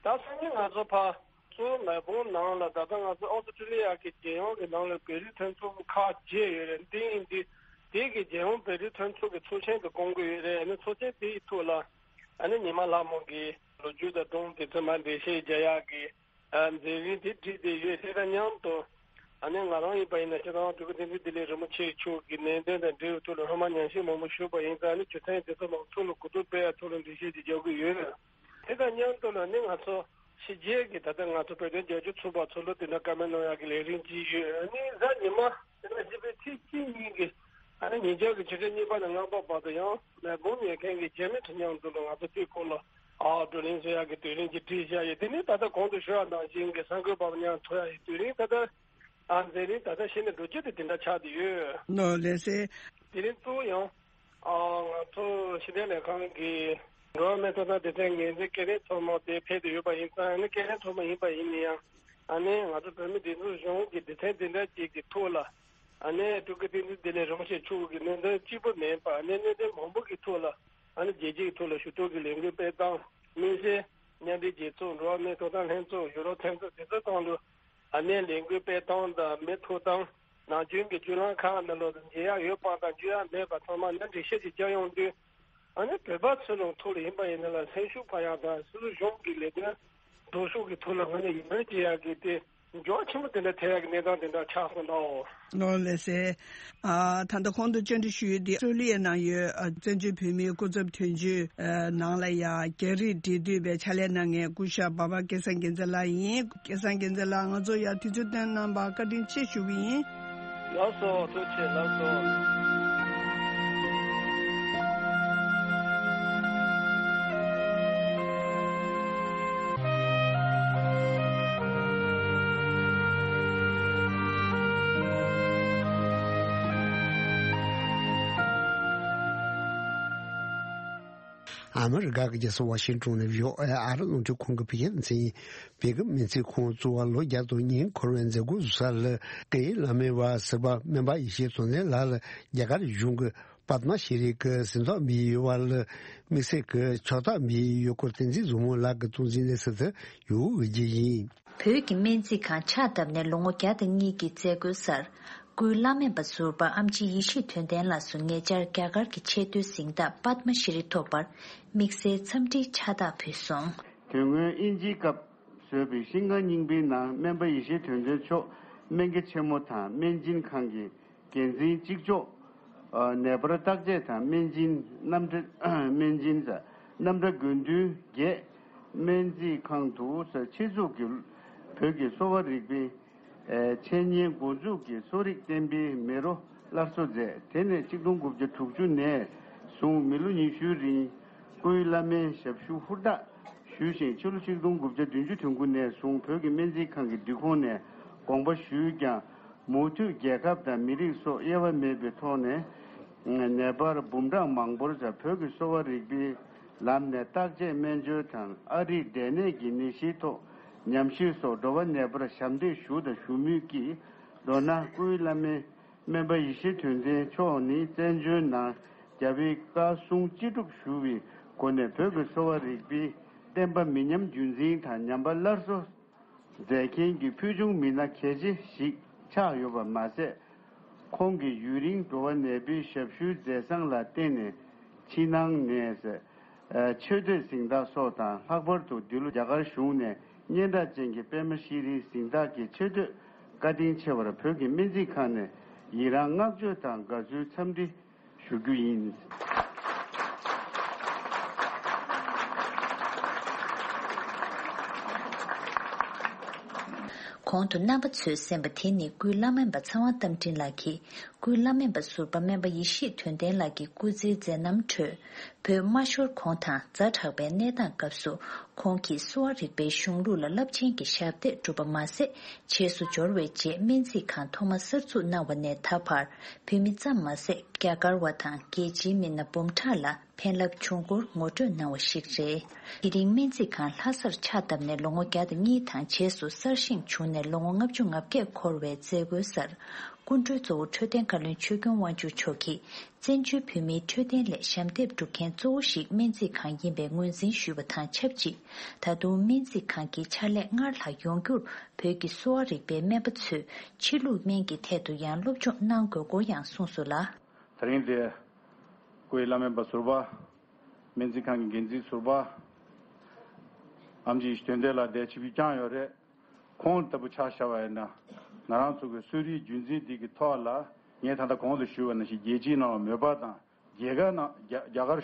ད་སང་ཉིན་ང་ཚོ་ཕར་ཚུར་མེལ་བོན་ནང་ལ་ད་ལྟ་ང་ཚོ་ཨོ་སི་ཀྲི་ལི་ཡ་གི་རྒྱལ་ཡོངས་ཀྱི་ནང་ལ་བོད་རིགས་མཐུན་ཚོགས་ཁག་བརྒྱད་ཡོད་རེད། འདི་ཡིན་འདི་དེ་གི་རྒྱལ་ཡོངས་བོད་རིགས་མཐུན་ཚོགས་ཀྱི་ཚོགས་ཆེན་དུ་བསྐོང་གི་ཡོད་རེད། ཨ་ནི་ཚོགས་ཆེན་དེ་ཡི་ཐོག་ལ་ཨ་ནི་ཉི་མ་ལྷ་མོ་གི་ལོ་རྒྱུས་དང་སྒྲུང་དེ་ཚོ་མར་འགྲེལ་བཤད་རྒྱག་ཡག་གི་ཨ་མཛད་རིམ་དེ་བསྒྲིགས་བསྡད་ཡོད། དེ་དང་མཉམ་དུ་ཨ་ནི་ང་རང་ཡིན་པ་ཡིན་ན་སྤྱིར་བཏང་སྤྲུལ་སྐུ་བསྟན་འཛིན་བདེ་ལེགས་རིན་པོ་ཆེ་མཆོག་གི་ནན་ཏན་དང་འབྲེལ་བའི་ཐོག་ལ་སྔོན་མ་ཉམས་ཞིབ་མང་པོ་ཞུས་པ་ཡིན་ཙང་ཨ་ནི་རྒྱུ་མཚན་དེ་ཚོ་མང་ཚོགས་ལ་གོ་བསྡུར་སྤེལ་ཡག་ཐོག་ལ་འགྲེལ་བཤད་ཅིག་རྒྱག་གི་ཡོད། དེ་དང་མཉམ་དུ་ལ་ནི་ང་ཚོ་ཕྱི་རྒྱལ་གྱི་ད་ལྟ་ང་ཚོ་བོད་དོན་རྒྱབ་སྐྱོར་ཚོགས་པ་ཚོ་ལ་དེ་འདྲ་བཀའ་མོལ་གནང་ཡག་གི་ལས་རིམ་ཅིག་ཡོད། ཨ་ནི་གཟའ་ཉི་མ་དེ་ནས་བཞི་པའི་ཚེས་གཅིག་ཉིན་གྱི་ཨ་ནི་ཉེ་ཆར་གྱི་ཆུ་ཚོད་གཉིས་པ་ནས་ལྔ་པ་བར་དུ་ཡང་མེལ་བོན་ཉན་མཁན་གྱི་རྒྱ་མི་ཚོ་མཉམ་དུ་ལ་ང་ཚོ་དེའི་སྐོར་ལ་ཨ་བགྲོ་གླེང་བཟོ་ཡག་གི་དུས་རིམ་ཅིག་བསྒྲིགས་བཞག་ཡོད། དེ་ནི་ད་ལྟ་གོང་དུ་ཞུ་བ་ནང་བཞིན་གྱི་གསར་འགོད་པ་མཉམ་ཚོགས་ཡག་གི་དུས་རིམ་ད་ལྟ་ཨ་མཛད་རིམ་ད་ལྟ་གཞི་ནས་འགྲོ་རྒྱུ་དེ་དེ་འདྲ་ཆགས་བསྡད་ཡོད། ལགས་སོ། དེ་རིང་གཙོ་བོ་ཡང་ཨ་ང་ཚོ་ཕྱི་དྲིལ་ལས་ཁང་གི་འགྲོ་བ་མིའི་ཐོབ་ཐང་སྡེ་ཚན་འགན་འཛིན་སྐལ་ལྡན་མཚོ་མོ་དེ་ཕེབས་བསྡད་ཡོད་པ་ཡིན་ཙང་། ཨ་ནི་སྐལ་ལྡན་མཚོ་མོ་ཡིན་པ་ཡིན་ན་ཡང་ཨ་ནི་ང་ཚོ་བོད་མི་སྒྲིག་འཛུགས་གཞུང་གི་སྡེ་ཚན་དེ་འདྲ་ཅིག་གི་ཐོག་ལ་ཨ་ནི་སྤྲུལ་སྐུ་བསྟན་འཛིན་བདེ་ལེགས་རིན་པོ་ཆེ་མཆོག་གི་གནད་དོན་གཅིག་པུ་མིན་པ་ཨ་ནི་གནད་དོན་མང་པོ་གི་ཐོག་ལ་ཨ་ནི་རྒྱལ་སྤྱིའི་ཐོག་ལ་ཞུ་གཏུག་གི་ལས་འགུལ་སྤེལ་སྟངས། མིན་ཚེ་མཉམ་འབྲེལ་རྒྱལ་ཚོགས། འགྲོ་བ་མིའི་ཐོབ་ཐང་ལྷན་ཚོགས། ཡུ་རོབ་མཐུན་ཚོགས། དེ་ཚོ་ཚང་དུ་ཨ་ནེ་ལས་འགུལ་སྤེལ་སྟངས་དང་མི་ཐོབ་ཐང་། ནམ་རྒྱུན་གྱི་བཅུད་ལེན་ཁག་ནང་ལོགས་སུ་མཇལ་ཡག་ཡོད་པ་དང་མཇལ་ཡག་མེད་པ་ཚང་མ་ནི་འགྲེལ་བཤད་ཅིག་རྒྱག་ཡོང་དུས། ཨ་ནི་བོད་པ་ཚོའི་ནང་ཐོག་ལ་ཡིན་པ་ཡིན་ན་ལ་སེམས་ཤུགས་འཕར་ཡག་དང་སོ་སོ་གཞུང་གི་ལས་དོན་སྒྲུབ་ཕྱོགས་ཀྱི་ཐོག་ལ་ང་ནི་ཡིད་སྨོན་སྐྱེ་ཡག་གི་དེ་འགྱུར་བ་ཆེན་པོ་དེ་འདྲ་ཐེབས་ཡག་གི་གནས་སྟངས་དེ་འདྲ་ཆགས་སོང་ནའོ། ལགས་སོ། ཨ་ད་ལྟ་གོང་དུ་བཅར་འདྲི་ཞུ་ཡུལ་འདི་ཨོ་སི་ཀྲོ་ལི་ཡའི་ནང་ཡོད་ཨ་བཙན་བྱོལ་བོད་མིའི་སྐུ་ཚབ་དོན་གཅོད་ཨ་ནང་ལ་ཡ་རྒྱ་རིགས་འབྲེལ་མཐུད་པའི་ཕྱག་ལས་གནང་མཁན་སྐུ་ཞབས་འབའ་མ་སྐལ་བཟང་རྒྱལ་མཚན་ལགས་ཡིན། སྐལ་བཟང་རྒྱལ་མཚན་ལགས་ང་ཚོ་ཡ་དུས་ཚོད་བཏོན་གནང་བར་བཀའ་དྲིན་ཆེ་ཞུ་གི་ཡིན། ལགས་སོ། ཐུགས་རྗེ་ཆེ། ལགས་སོ། ཨ་མི་རི་ཀ་གི་རྒྱལ་ས་ཝ་ཤིང་ཏོན་ནས་བྷི་ཨོ་ཨེ་ཨ་རི་རླུང་འཕྲིན་ཁང་གི་བོད་སྐད་སྡེ་ཚན་ཡིན། བོད་ཀྱི་སྨན་རྩིས་ཁང་གཙོ་བོ་ལོ་བརྒྱ་དང་ཉིན་འཁོར་བའི་མཛད་སྒོ་བཟོ་ས་ལ་སྐད་ཡིག་བླ་མའི་བ་ཟུར་པ་སྨན་པ་ཡེ་ཤེས་དོན་ལྡན་ལགས་ལ་རྒྱ་གར་གཞུང་གི་པདྨ་ཤྲི་གི་གཟེངས་རྟགས་འབུལ་ཡོད་པ་ལ་དམིགས་བསལ་གྱི་ཕྱག་རྟགས་འབུལ་ཡོད་སྐོར་བསྟན་འཛིན་བཟང་མོ་ལགས་ཀྱིས་གཙོ་འཛིན་གནས་ཚུལ་དུ་ཡོད་པའི་རྒྱུ་ཡིན། བོད་ཀྱི་སྨན་རྩིས་ཁང་ཕྱག་བཏབ་ནས་ལོ་ངོ་བརྒྱ་དང་གཉིས་ཀྱི་མཛད་སྒོའི་སར། སྐུའི་བླ་སྨན་པ་ཟུར་པ་ཨེམ་ཆི་ཡེ་ཤེས་དོན་ལྡན་ལགས་སུ་ཉེ་ཆར་རྒྱ་གར་གྱི་ཆེས་མཐོའི་གཟེངས་རྟགས་པདྨ་ཤྲི་ཐོབ་པར་དམིགས་བསལ་འཚམས་འདྲིའི་ཕྱག་རྟགས་ཕུལ་སོང་། དོན་དངོས་དབྱིན་ཇིའི་སྐབས་བཟོས་པའི་ཤིང་མཁར་རྙིང་པའི་ནང་སྨན་པ་ཡེ་ཤེས་དོན་ལྡན་མཆོག་སྨན་དགེ་ཆེན་མོ་དང་སྨན་སྦྱིན་ཁང་གི་འགན་འཛིན་གཅིག་ལྕོགས། ནད་པར་བརྟག་དཔྱད་དང་སྨན་སྦྱིན་རྣམ་གྲྭ་སྨན་སྦྱིན་རྣམ་གྲྭ་དགེ་འདུན་བརྒྱད། སྨན་རྩིས་ཁང་དུ་ཆེད་འཛུགས་ཀྱིས་བོད་ཀྱི་གསོ་བ་རིག་པའི་འཆད་ཉན་འགོ་འཛུགས་ཀྱིས་གསོ་རིག་བསྟན་པའི་མེ་རོ་སླར་གསོ་མཛད། དེ་ནས་ཆིག་སྟོང་དགུ་བརྒྱ་དྲུག་ཅུ་ནས་བཟུང་མི་ལོ་ཉི་ཤུའི་རིང་སྐུའི་བླ་སྨན་ཞབས་ཞུ་ཧུར་ཐག་ཞུས་ཤིང་ཕྱི་ལོ་ཆིག་སྟོང་དགུ་བརྒྱ་བདུན་ཅུ་དོན་དགུ་ནས་བཟུང་བོད་ཀྱི་སྨན་རྩིས་ཁང་གི་སྒྲིག་ཁོངས་ནས་དགོངས་པ་ཞུས་ཀྱང་མུ་མཐུད་རྒྱལ་ཁབ་དང་མི་རིགས་སོགས་དབྱེ་བ་མེད་པའི་ཐོག་ནས་ནད་པར་འབུམ་གྲངས་མང་པོར་བོད་ཀྱི་གསོ་བ་རིག་པའི་ལམ་ནས་བརྟག་དཔྱད་སྨན་བཅོས་དང་ཨ་རིག་འབྲས་ནད་ཀྱི་ནད་གཞིའི་ཐོག་ཉམས་ཞིབ་སོགས་འགྲོ་བ་ནད་པར་ཞབས་འདེགས་ཞུ་དང་ཞུ་མུས་ཀྱིས། མདོར་ན་སྐུའི་བླ་སྨན་སྨན་པ་ཡེ་ཤེས་དོན་ལྡན་མཆོག་ནི་བཙན་བྱོལ་ནང་རྒྱལ་བའི་བཀའ་གསུང་ཅི་སྒྲུབ་ཞུ་བའི་སྒོ་ནས་བོད་ཀྱི་གསོ་བ་རིག་པའི་ བསྟན་པ་མི་ཉམས་རྒྱུན་འཛིན་དང་ཉམས་པ་སླར་གསོ་མཛད་མཁན་གྱི་ཕུལ་བྱུང་མི་སྣ་གལ་ཆེ་ཞིག་ཆགས་ཡོད་པ་མ་ཟད། ཁོང་གིས་ཡུན་རིང་འགྲོ་བ་ནད་པའི་ཞབས་ཞུའི་མཛད་བཟང་ལ་བརྟེན་ནས་ཕྱི་ནང་ནས་ཆེ་བསྟོད་གཟེངས་རྟགས་སོགས་དང་། ལྷག་པར་དུ་འདི་ལོ་རྒྱ་གར་གཞུང་ནས་སྙན་གྲགས་ཅན་གྱི་པདྨ་ཤྲི་རིའི་གཟེངས་རྟགས་ཀྱི་ཆེ་བསྟོད་བཀའ་དྲིན་ཆེ་བར་བོད་ཀྱི་སྨན་རྩིས་ཁང་ནས་ཡི་རང་བསྔགས་བརྗོད་དང་དགའ་བསུའི་འཚམས་འདྲི་ཞུ་རྒྱུ་ཡིན། གོང་དུ་རྣམ་པ་ཚོས་གསན་པ་དེ་ནི་སྐུའི་བླ་སྨན་པ་ཚེ་དབང་རྟ་མགྲིན་ལགས་ཀྱིས་སྐུའི་བླ་སྨན་པ་ཟུར་པ་སྨན་པ་ཡེ་ཤེས་དོན་ལྡན་ལགས་ཀྱི་སྐུ་ཚེའི་མཛད་རྣམ་ཁྲོད། བོད་དམའ་ཤོར་གོང་དང་ཛ་དྲག་པའི་གནས་སྟངས་སྐབས་སུ་ཁོང་གིས་གསོ་བ་རིག་པའི་གཞུང་ལུགས་ལ་རླབས་ཆེན་གྱི་ཞབས་འདེགས་བསྒྲུབས་པ་མ་ཟད། ཆེས་སུ་འབྱོར་བའི་རྗེས་སྨན་རྩིས་ཁང་ཐོག་མ་གསར་འཛུགས་གནང་བ་ནས་ད་བར་བོད་མི་ཙམ་མ་ཟད་རྒྱ་གར་བ་དང་རྒྱལ་སྤྱིའི་མི་སྣ་འབུམ་ཕྲག་ལ་ཕན་རླབས་བྱུང་སྐོར་ངོ་སྤྲོད་གནང་བ་ཞིག་རེད། དེ་རིང་སྨན་རྩིས་ཁང་ལྷ་སར་ཕྱག་བཏབ་ནས་ལོ་ངོ་བརྒྱ་དང་གཉིས་དང་རྗེས་སུ་གསར་བཞེངས་བྱུང་ནས་ལོ་ངོ་ལྔ་བཅུ་ང་བརྒྱད་འཁོར་བའི་མཛད་སྒོའི་སར་སྐུ་མགྲོན་གཙོ་བོ་འཕྲོད་བསྟེན་བཀའ་བློན་ཆོས་སྐྱོང་དབང་ཕྱུག་མཆོག་གིས་བཙན་བྱོལ་བོད་མིའི་འཕྲོད་བསྟེན་སླད་ཞབས་འདེགས་སྒྲུབ་མཁན་གཙོ་བོ་ཞིག་སྨན་རྩིས་ཁང་ཡིན་པའི་ངོས་འཛིན་ཞུས་པ་དང་ཆབས་ཅིག་ད་དུང་སྨན་རྩིས་ཁང་གི་ཕྱག་ལས་སྔར་ལྷག་ཡོང་རྒྱུར་བོད་ཀྱི་གསོ་བ་རིག་པའི་སྨན་པ་ཚོས་ཕྱི་ལུགས་སྨན་གྱི་ཐད་དུ་ཡང་སློབ་སྦྱོང་གནང་དགོས་སྐོར་ཡང་གསུངས་སོང་ལ། དེ་རིང་འདིར་སྐུའི་བླ་སྨན་པ་ཟུར་པ། སྨན་རྩིས་ཁང་གི་འགན་འཛིན་ཟུར་པ། ཨེམ་ཆི་ཡེ་ཤེས་དོན་ལྡན་ལགས་འདིར་ཆིབས་བསྒྱུར་བསྐྱངས་ཡོད་རེད། ཁོང་ལྟ་བུ་ཆ་བཞག་པ་ཡིན་ན། ང་རང་ཚོ་གི་གསོ་རིག་རྒྱུན་འཛིན་འདི་གི་ཐོག་ལ། ངས་ད་ལྟ་གོང་དུ་ཞུས་པ་ནང་བཞིན་རྒྱལ་སྤྱིའི་ནང་ལ་མོས་པ་དང་། རྒྱལ་ཁབ་ནང་རྒྱ་རྒྱ་གར་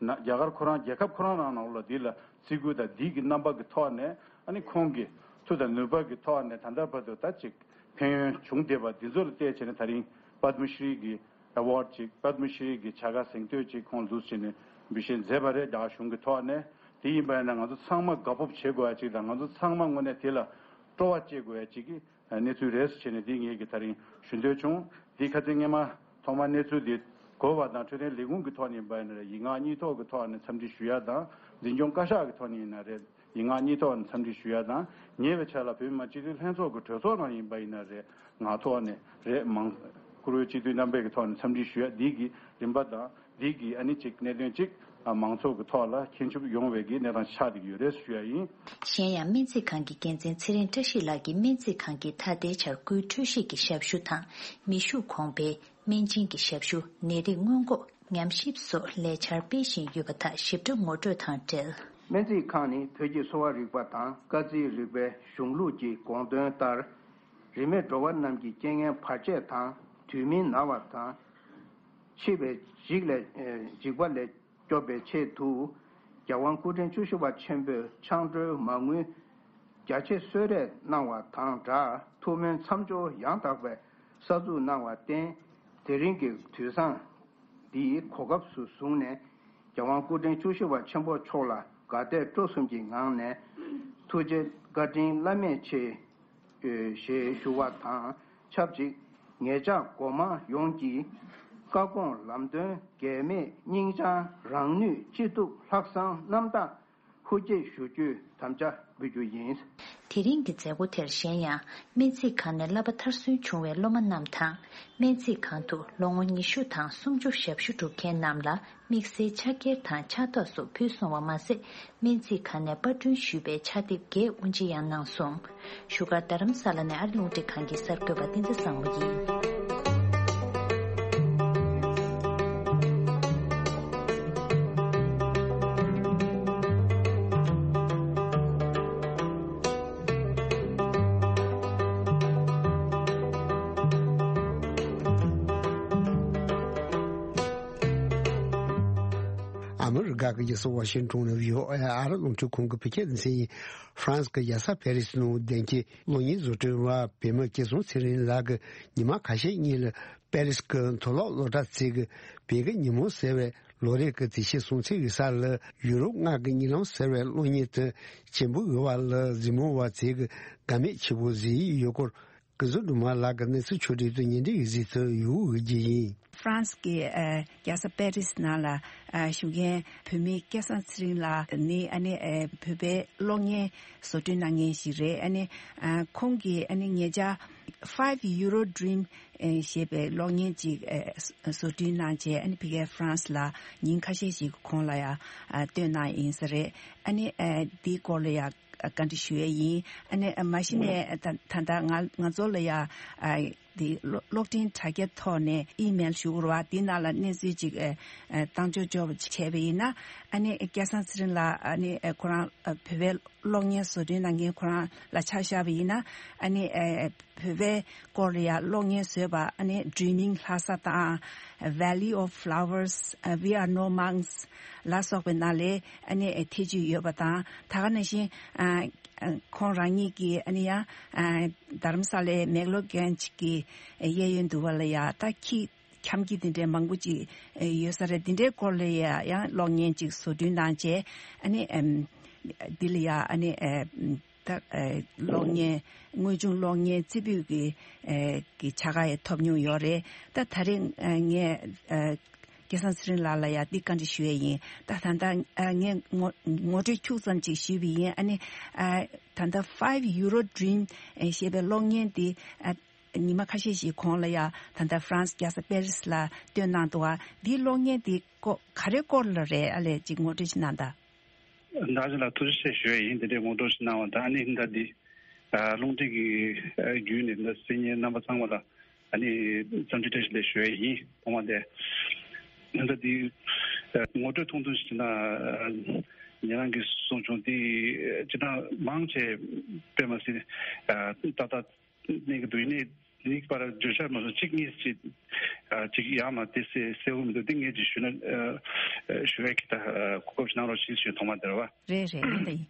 ན་རྒྱ་གར་ཁོ་རང་རྒྱལ་ཁབ་ཁོ་རང་ནང་ལོགས་ལ་འདི་ལ་བརྩི་བཀུར་དང་འདི་གི་རྣམ་པ་གི་ཐོག་ནས། ཨ་ནི་ཁོང་གི་མཐུ་དང་ནུས་པ་གི་ཐོག་ནས་ད་ལྟ་བར་དུ་ད་ཅིག་ཕན་ཡོན་བྱུང་བསྡད་པ་འདི་ཚོ་ལ་བལྟས་བྱས་ནས། ད་རིང་པདྨ་ཤྲི་གི་ཨེ་ཝར་ཌི་ཅིག་པདྨ་ཤྲི་གི་བྱ་དགའ་གཟེངས་བསྟོད་ཅིག་ཁོང་ལ་འདུག་བྱས་ནས་འབུལ་བཞེས་མཛད་པ་རེད། རྒྱ་གར་གཞུང་གི་ཐོག་ནས། དེ་ཡིན་པ་ཡིན་ན་ང་ཚོ་ཚང་མ་དགའ་སྤོབས་བྱེད་དགོས་ཡ་ཅིག་དང་། ང་ཚོ་ཚང་མ་དངོས་གནས་དེ་ལ་སྤྲོ་བ་སྐྱེ་དགོས་ཡ་ཅིག་གི་གནས་ཚུལ་རེད་ཟེར་བྱས་ནས་འདི་ངེད་ཀྱིས་ད་རིང་ཞུ་འདོད་བྱུང་། འདི་ཁ་སང་སྔོན་མ་ཐོག་མར་གནས་ཚུལ་འདི་གོ་བ་དང་། འཕྲོད་བསྟེན་ལས་ཁུངས་ཀྱི་ཐོག་ནས་ཡིན་པ་ཡིན་ན་རེད། ཡིག་ངག་གཉིས་ཐོག་གི་ཐོག་ནས་འཚམས་འདྲི་ཞུ་ཡ་དང་། འཛིན་སྐྱོང་བཀའ་ཤག་གི་ཐོག་ནས་ཡིན་ན་རེད། ཡིག་ངག་གཉིས་ཐོག་ནས་འཚམས་འདྲི་ཞུ་ཡ་དང་། ཉེ་བའི་ཆར་ལ་བོད་མི་མང་སྤྱི་འཐུས་ལྷན་ཚོགས་ཀྱི་གྲོས་ཚོགས་ནང་ཡིན་པ་ཡིན་ན་རེད། ངག་ཐོག་ནས་རེད། མང་བཀུར་འོས་སྤྱི་འཐུས་རྣམ་པའི་གི་ཐོག་ནས་འཚམས་འདྲི་ཞུ་ཡ་འདི་གི་རིམ་པ་དང་། འདི་གི་ཨ་ནི་ཅིག་གནད་དོན་ཅིག་ཨ་མང་ཚོགས་ཀྱི་ཐོག་ལ་མཁྱེན་ཆུབ་ཡོང་བའི་གི་གནས་སྟངས་ཆགས་བསྡད་ཀྱི་ཡོད་རེད་ཞུ་ཡ་ཡིན། གཞན་ཡང་སྨན་རྩིས་ཁང་གི་འགན་འཛིན་ཚེ་རིང་བཀྲ་ཤིས་ལགས་ཀྱིས་སྨན་རྩིས་ཁང་གིས་ད་ལྟའི་ཆར་སྐུའི་འཕྲོད་བཞེས་ཀྱི་ཞབས་ཞུ་དང་། མེ་ཤུགས་གོང་འཕེལ། སྨན་སྦྱིན་གྱི་ཞབས་ཞུ། ནད་རིགས་སྔོན་འགོག་ཉམས་ཞིབ་སོགས་ལས་འཆར་སྤེལ་བཞིན་ཡོད་པ་དག་ཞིབ་ཕྲ་ངོ་སྤྲོད་དང་འབྲེལ། སྨན་རྩིས་ཁང་ནི་བོད་ཀྱི་གསོ་བ་རིག་པ་དང་དཀར་རྩིས་རིག་པའི་གཞུང་ལུགས་ཀྱི་དགོངས་དོན་ལྟར། རིས་མེད་འགྲོ་བ་རྣམས་ཀྱི་རྐྱེན་ངན་བར་ཆད་དང་། དུས་མིན་ན་བ་དང་། འཆི་བའི་འཇིགས་ལས་འཇིགས་པ་ལས་སྐྱོབ་པའི་ཆེད་དུ། རྒྱལ་དབང་སྐུ་ཕྲེང་བཅུ་བཞི་པ་ཆེན་པོས་ཆང་བྲོའི་མ་དངུལ་རྒྱ་ཆེ་གསོལ་རས་གནང་བ་དང་སྦྲགས། ཐུགས་སྨོན་མཚམས་སྦྱོར་ཡང་དག་པའི་གསར་འཛུགས་གནང་བར་བརྟེན། དེ་རིང་གི་དུས་བཟང་འདིའི་གོ་སྐབས་སུ་བཟུང་ནས། རྒྱལ་དབང་སྐུ་ཕྲེང་བཅུ་བཞི་པ་ཆེན་པོ་མཆོག་ལ་དགའ་དད་སྤྲོ་གསུམ་གྱི་ངང་ནས་ཐུགས་རྗེ་བཀའ་དྲིན་བླ་མེད་ཆེ། ཞེས་ཞུ་བ་དང་ཆབས་ཅིག་ངེད་ཅག་སྒོ་མང་ཡོངས་ཀྱི་བཀའ་དགོངས་ལམ་སྟོན་འགལ་མེད་སྙིང་བཅངས་རང་ནུས་ཅི་ཐུབ་ལྷག་བསམ་རྣམ་དག་ཧུར་བསྐྱེད་ཞུ་རྒྱུའི་དམ་བཅའ་འབུལ་རྒྱུ་ཡིན། དེ་རིང་གི་མཛད་སྒོ་དེར་གཞན་ཡང་སྨན་རྩིས་ཁང་ནས་བསླབ་པ་མཐར་སོན་བྱུང་བའི་སློབ་མ་རྣམས་དང་། སྨན་རྩིས་ཁང་དུ་ལོ་ངོ་ཉི་ཤུ་དང་སུམ་ཅུ་ཞབས་ཞུ་སྒྲུབ་མཁན་རྣམས་ལ། དམིགས་བསལ་ཕྱག་འཁྱེར་དང་ཕྱག་རྟགས་སོགས་ཕུལ་སོང་བ་མ་ཟད། སྨན་རྩིས་ཁང་ནས་པར་སྐྲུན་ཞུས་པའི་ཕྱག་དེབ་བརྒྱད་དབུ་འབྱེད་ཡང་གནང་སོང་། བཞུགས་སྒར་རྡ་རམ་ས་ལ་ནས་ཨ་རི་རླུང་འཕྲིན་ཁང་གི་གསར་འགོད་པ་བསྟན་འཛིན་བཟང་མོ་ཡིན། ཨ་མི་རི་ཀ་གི་རྒྱལ་ས་ཝ་ཤིང་ཊོན་ནས་བྷི་ཨོ་ཨེ་ཨ་རི་རླུང་འཕྲིན་ཁང་གི་བོད་སྐད་སྡེ་ཚན་ཡིན། ཧྥ་རན་སི་གི་རྒྱལ་ས་པེ་རི་སི་ནང་བདེ་སྐྱིད་གློག་བརྙན་བཟོ་སྐྲུན་པ་བི་མ་སྐལ་བཟང་ཚེ་རིང་ལགས་ཀྱིས་ཉི་མ་ཁ་ཤས་སྔོན་ལ་པེ་རི་སི་གི་མཐོ་སློབ་སློབ་གྲྭ་བཙུགས་ཀྱིས་བོད་ཀྱི་ཉིན་མོ་ཟེར་བའི་ལོ་རེ་གི་དུས་ཆེན་སྲུང་བརྩི་ཡོད་ས་ལ། ཡུ་རོབ་སྔགས་ཀྱི་གཉིད་ལམ་ཟེར་བའི་གློག་བརྙན་དེ་བྱེད་འབུལ་ཡོད་པ་ལ་གཟིགས་མོ་བ་ཚོས་ཀྱིས་དགའ་མོས་ཆེན་པོ་བཟོས་ཡོད་སྐོར། སྐལ་བཟང་སྒྲོལ་མ་ལགས་ཀྱིས་གནས་ཚུལ་ཕྱོགས་སྒྲིག་དང་ཉེ་འབྲེལ་གྱི་གཟིགས་ཚུལ་ཡོད་འོས་ཀྱི་ཡིན། ཧྥ་རན་སི་གི་ཨ་རྒྱལ་ས་པེ་རི་སི་ནང་ལ་ཨ་བཞུགས་མཁན་བོད་མི་སྐལ་བཟང་ཚེ་རིང་ལགས་ནི་ཨ་ནི་ཨ་བོད་པའི་གློག་བརྙན་བཟོ་སྐྲུན་གནང་མཁན་ཞིག་རེད། ཨ་ནི་ཨ་ཁོང་གིས་ཨ་ནི་ཉེ་ཆར་ Five Euro Dream ཨེ་ཞེས་པའི་གློག་བརྙན་ཅིག་ཨེ་བཟོ་སྐྲུན་གནང་རྗེས། ཨ་ནི་ཕ་གིའི་ཧྥ་རན་སི་ལ་ཉིན་ཁ་ཤས་ཤིག་གོང་ལ་ཡང་ཨ་སྟོན་གནང་ཡིན་ས་རེད། ཨ་ནི་ཨེ་འདིའི་སྐོར་ལ་ཡང་བཀའ་འདྲི་ཞུ་ཡས་ཡིན། ཨ་ནི་ཨ་མ་གཞི་ནས་ད་ད་ལྟ་ང་ང་ཚོ་ལ་ཡང་ཨ་འདི་གློག་གློག་འཕྲིན་དྲ་རྒྱ་ཐོག་ནས་ཨི་མེལ་ཞུ་དགོས་རེད་བ། འདི་ནང་ལ་གནས་ཚུལ་ཅིག་ཨེ་ཨེ་བཏང་ཆོག་ཆོག་བྱས་པ་ཡིན་ན། ཨ་ནི་སྐལ་བཟང་ཚེ་རིང་ལགས་ཨ་ནི་ཨེ་ཁོ་རང་ཨ་བོད་པའི་གློག་བརྙན་བཟོ་སྐྲུན་གནང་མཁན་ཁོ་རང་ལ་ཆ་བཞག་པ་ཡིན་ན། ཨ་ནི་ཨེ་བོད་པའི་སྐོར་ལ་ཡང་གློག་བརྙན་བཟོས་པ། ཨ་ནི་Dreaming Lhasa དང་Valley of Flowers, We Are No Monks ལ་སོགས་པའི་ནང་ལ་ཨ་ནི་ཨེ་ཐེ་བྱུས་ཡོད་པ་དང་། ད་ག་ནང་བཞིན་ཨ་ཨ་ཁོང་རང་ཉིད་ཀྱིས་ཨ་ནི་ཡང་ཨ་རྡ་རམ་ས་ལའི་མེག་ལོ་གྷན་ཇི་གི་གཡས་གཡོན་དུ་བ་ལ་ཡང་ད་ཁྱི་ཁྱམས་ཀྱི་དེ་འདྲའི་མང་པོ་ཅིག་ཡོད་ས་རེད། དེ་འདྲའི་སྐོར་ལ་ཡང་ཡང་གློག་བརྙན་ཅིག་བཟོ་སྐྲུན་གནང་རྗེས། ཨ་ནི་ཨེམ་འདི་ལ་ཡང་ཨ་ནི་ཨེ་ད་ཨེ་གློག་བརྙན་དངོས་བྱུང་གློག་བརྙན་རྩེ་ཕུད་ཀྱི་ཨེ་གི་བྱ་དགའ་ཡང་ཐོབ་མྱོང་ཡོད་རེད། ད་ད་རེས་ཨེ་ངས་ཨེ་སྐལ་བཟང་ཚེ་རིང་ལགས་ལ་ཡང་འདི་བཀའ་འདྲི་ཞུ་ཡས་ཡིན། ད་ད་ལྟ་ཨེ་ངས་ངོ་ངོ་སྤྲོད་ཁྱུག་ཙམ་ཅིག་ཞུས་པ་ཡིན། ཨ་ནི་ཨ་ད་ལྟ་Five Euro Dream ཨེ་ཞེས་པའི་གློག་བརྙན་འདི་ཨ་ཉི་མ་ཁ་ཤས་ཤིག་གོང་ལ་ཡང་ད་ལྟ་ཧྥ་རན་སི་རྒྱལ་ས་པེ་རི་སི་ལ་སྟོན་གནང་འདུག་བ། འདིའི་གློག་བརྙན་འདི་ཀོ་ག་རེ་སྐོར་ལ་རེད། ཨ་ལས་ཅིག་ངོ་སྤྲོད་ཅིག་གནང་དང་། ད་ཅི་ལ་ཐུགས་རྗེ་ཆེ་ཞུ་ཡས་ཡིན། དེ་འདྲའི་ངོ་སྤྲོད་ཅིག་གནང་བ་དང་། ཨ་ནི་ད་འདི་ཨ་རླུང་འཕྲིན་གྱི་ཨ་བརྒྱུད་ནས་ད་གསན་མཁན་རྣམ་པ་ཚང་མ་ལ་ཨ་ནི་འཚམས་འདྲི་བཀྲ་ཤིས་བདེ་ལེགས་ཞུ་ཡས་ཡིན། ཐོག་མ་དེ་ད་འདི་ཨ་ངོ་སྤྲོད་ཐུང་ཐུང་ཞིག་བྱས་ན། ཨ་ཉེ་རང་གིས་གསུངས་བྱུང་། འདི་ཨ་སྤྱིར་བཏང་མང་ཆེ་དཔེ་མ་སྲིད་ཨ་ཏག་ཏག་གནས་ཀྱི་འདུག་ཡིན་ནའི་འདིའི་བར་བརྗོད་བྱ་མ་སོང་གཅིག་གཉིས་ཤིག་ཨ་ཅིག་ཡང་མ་དེ་གསལ་གསལ་བོ་མི་འདུག་འདི་ངས་ཅིག་ཞུས་ན་ཨ་ཨ་ཞུ་ཡས་ཀྱི་ད་ཨ་གོ་སྐབས་ཤིག་གནང་རོགས་ཞེས་ཞུས། ཐོག་མ་དེ་རེད་བ། རེད་རེད། ཡིན་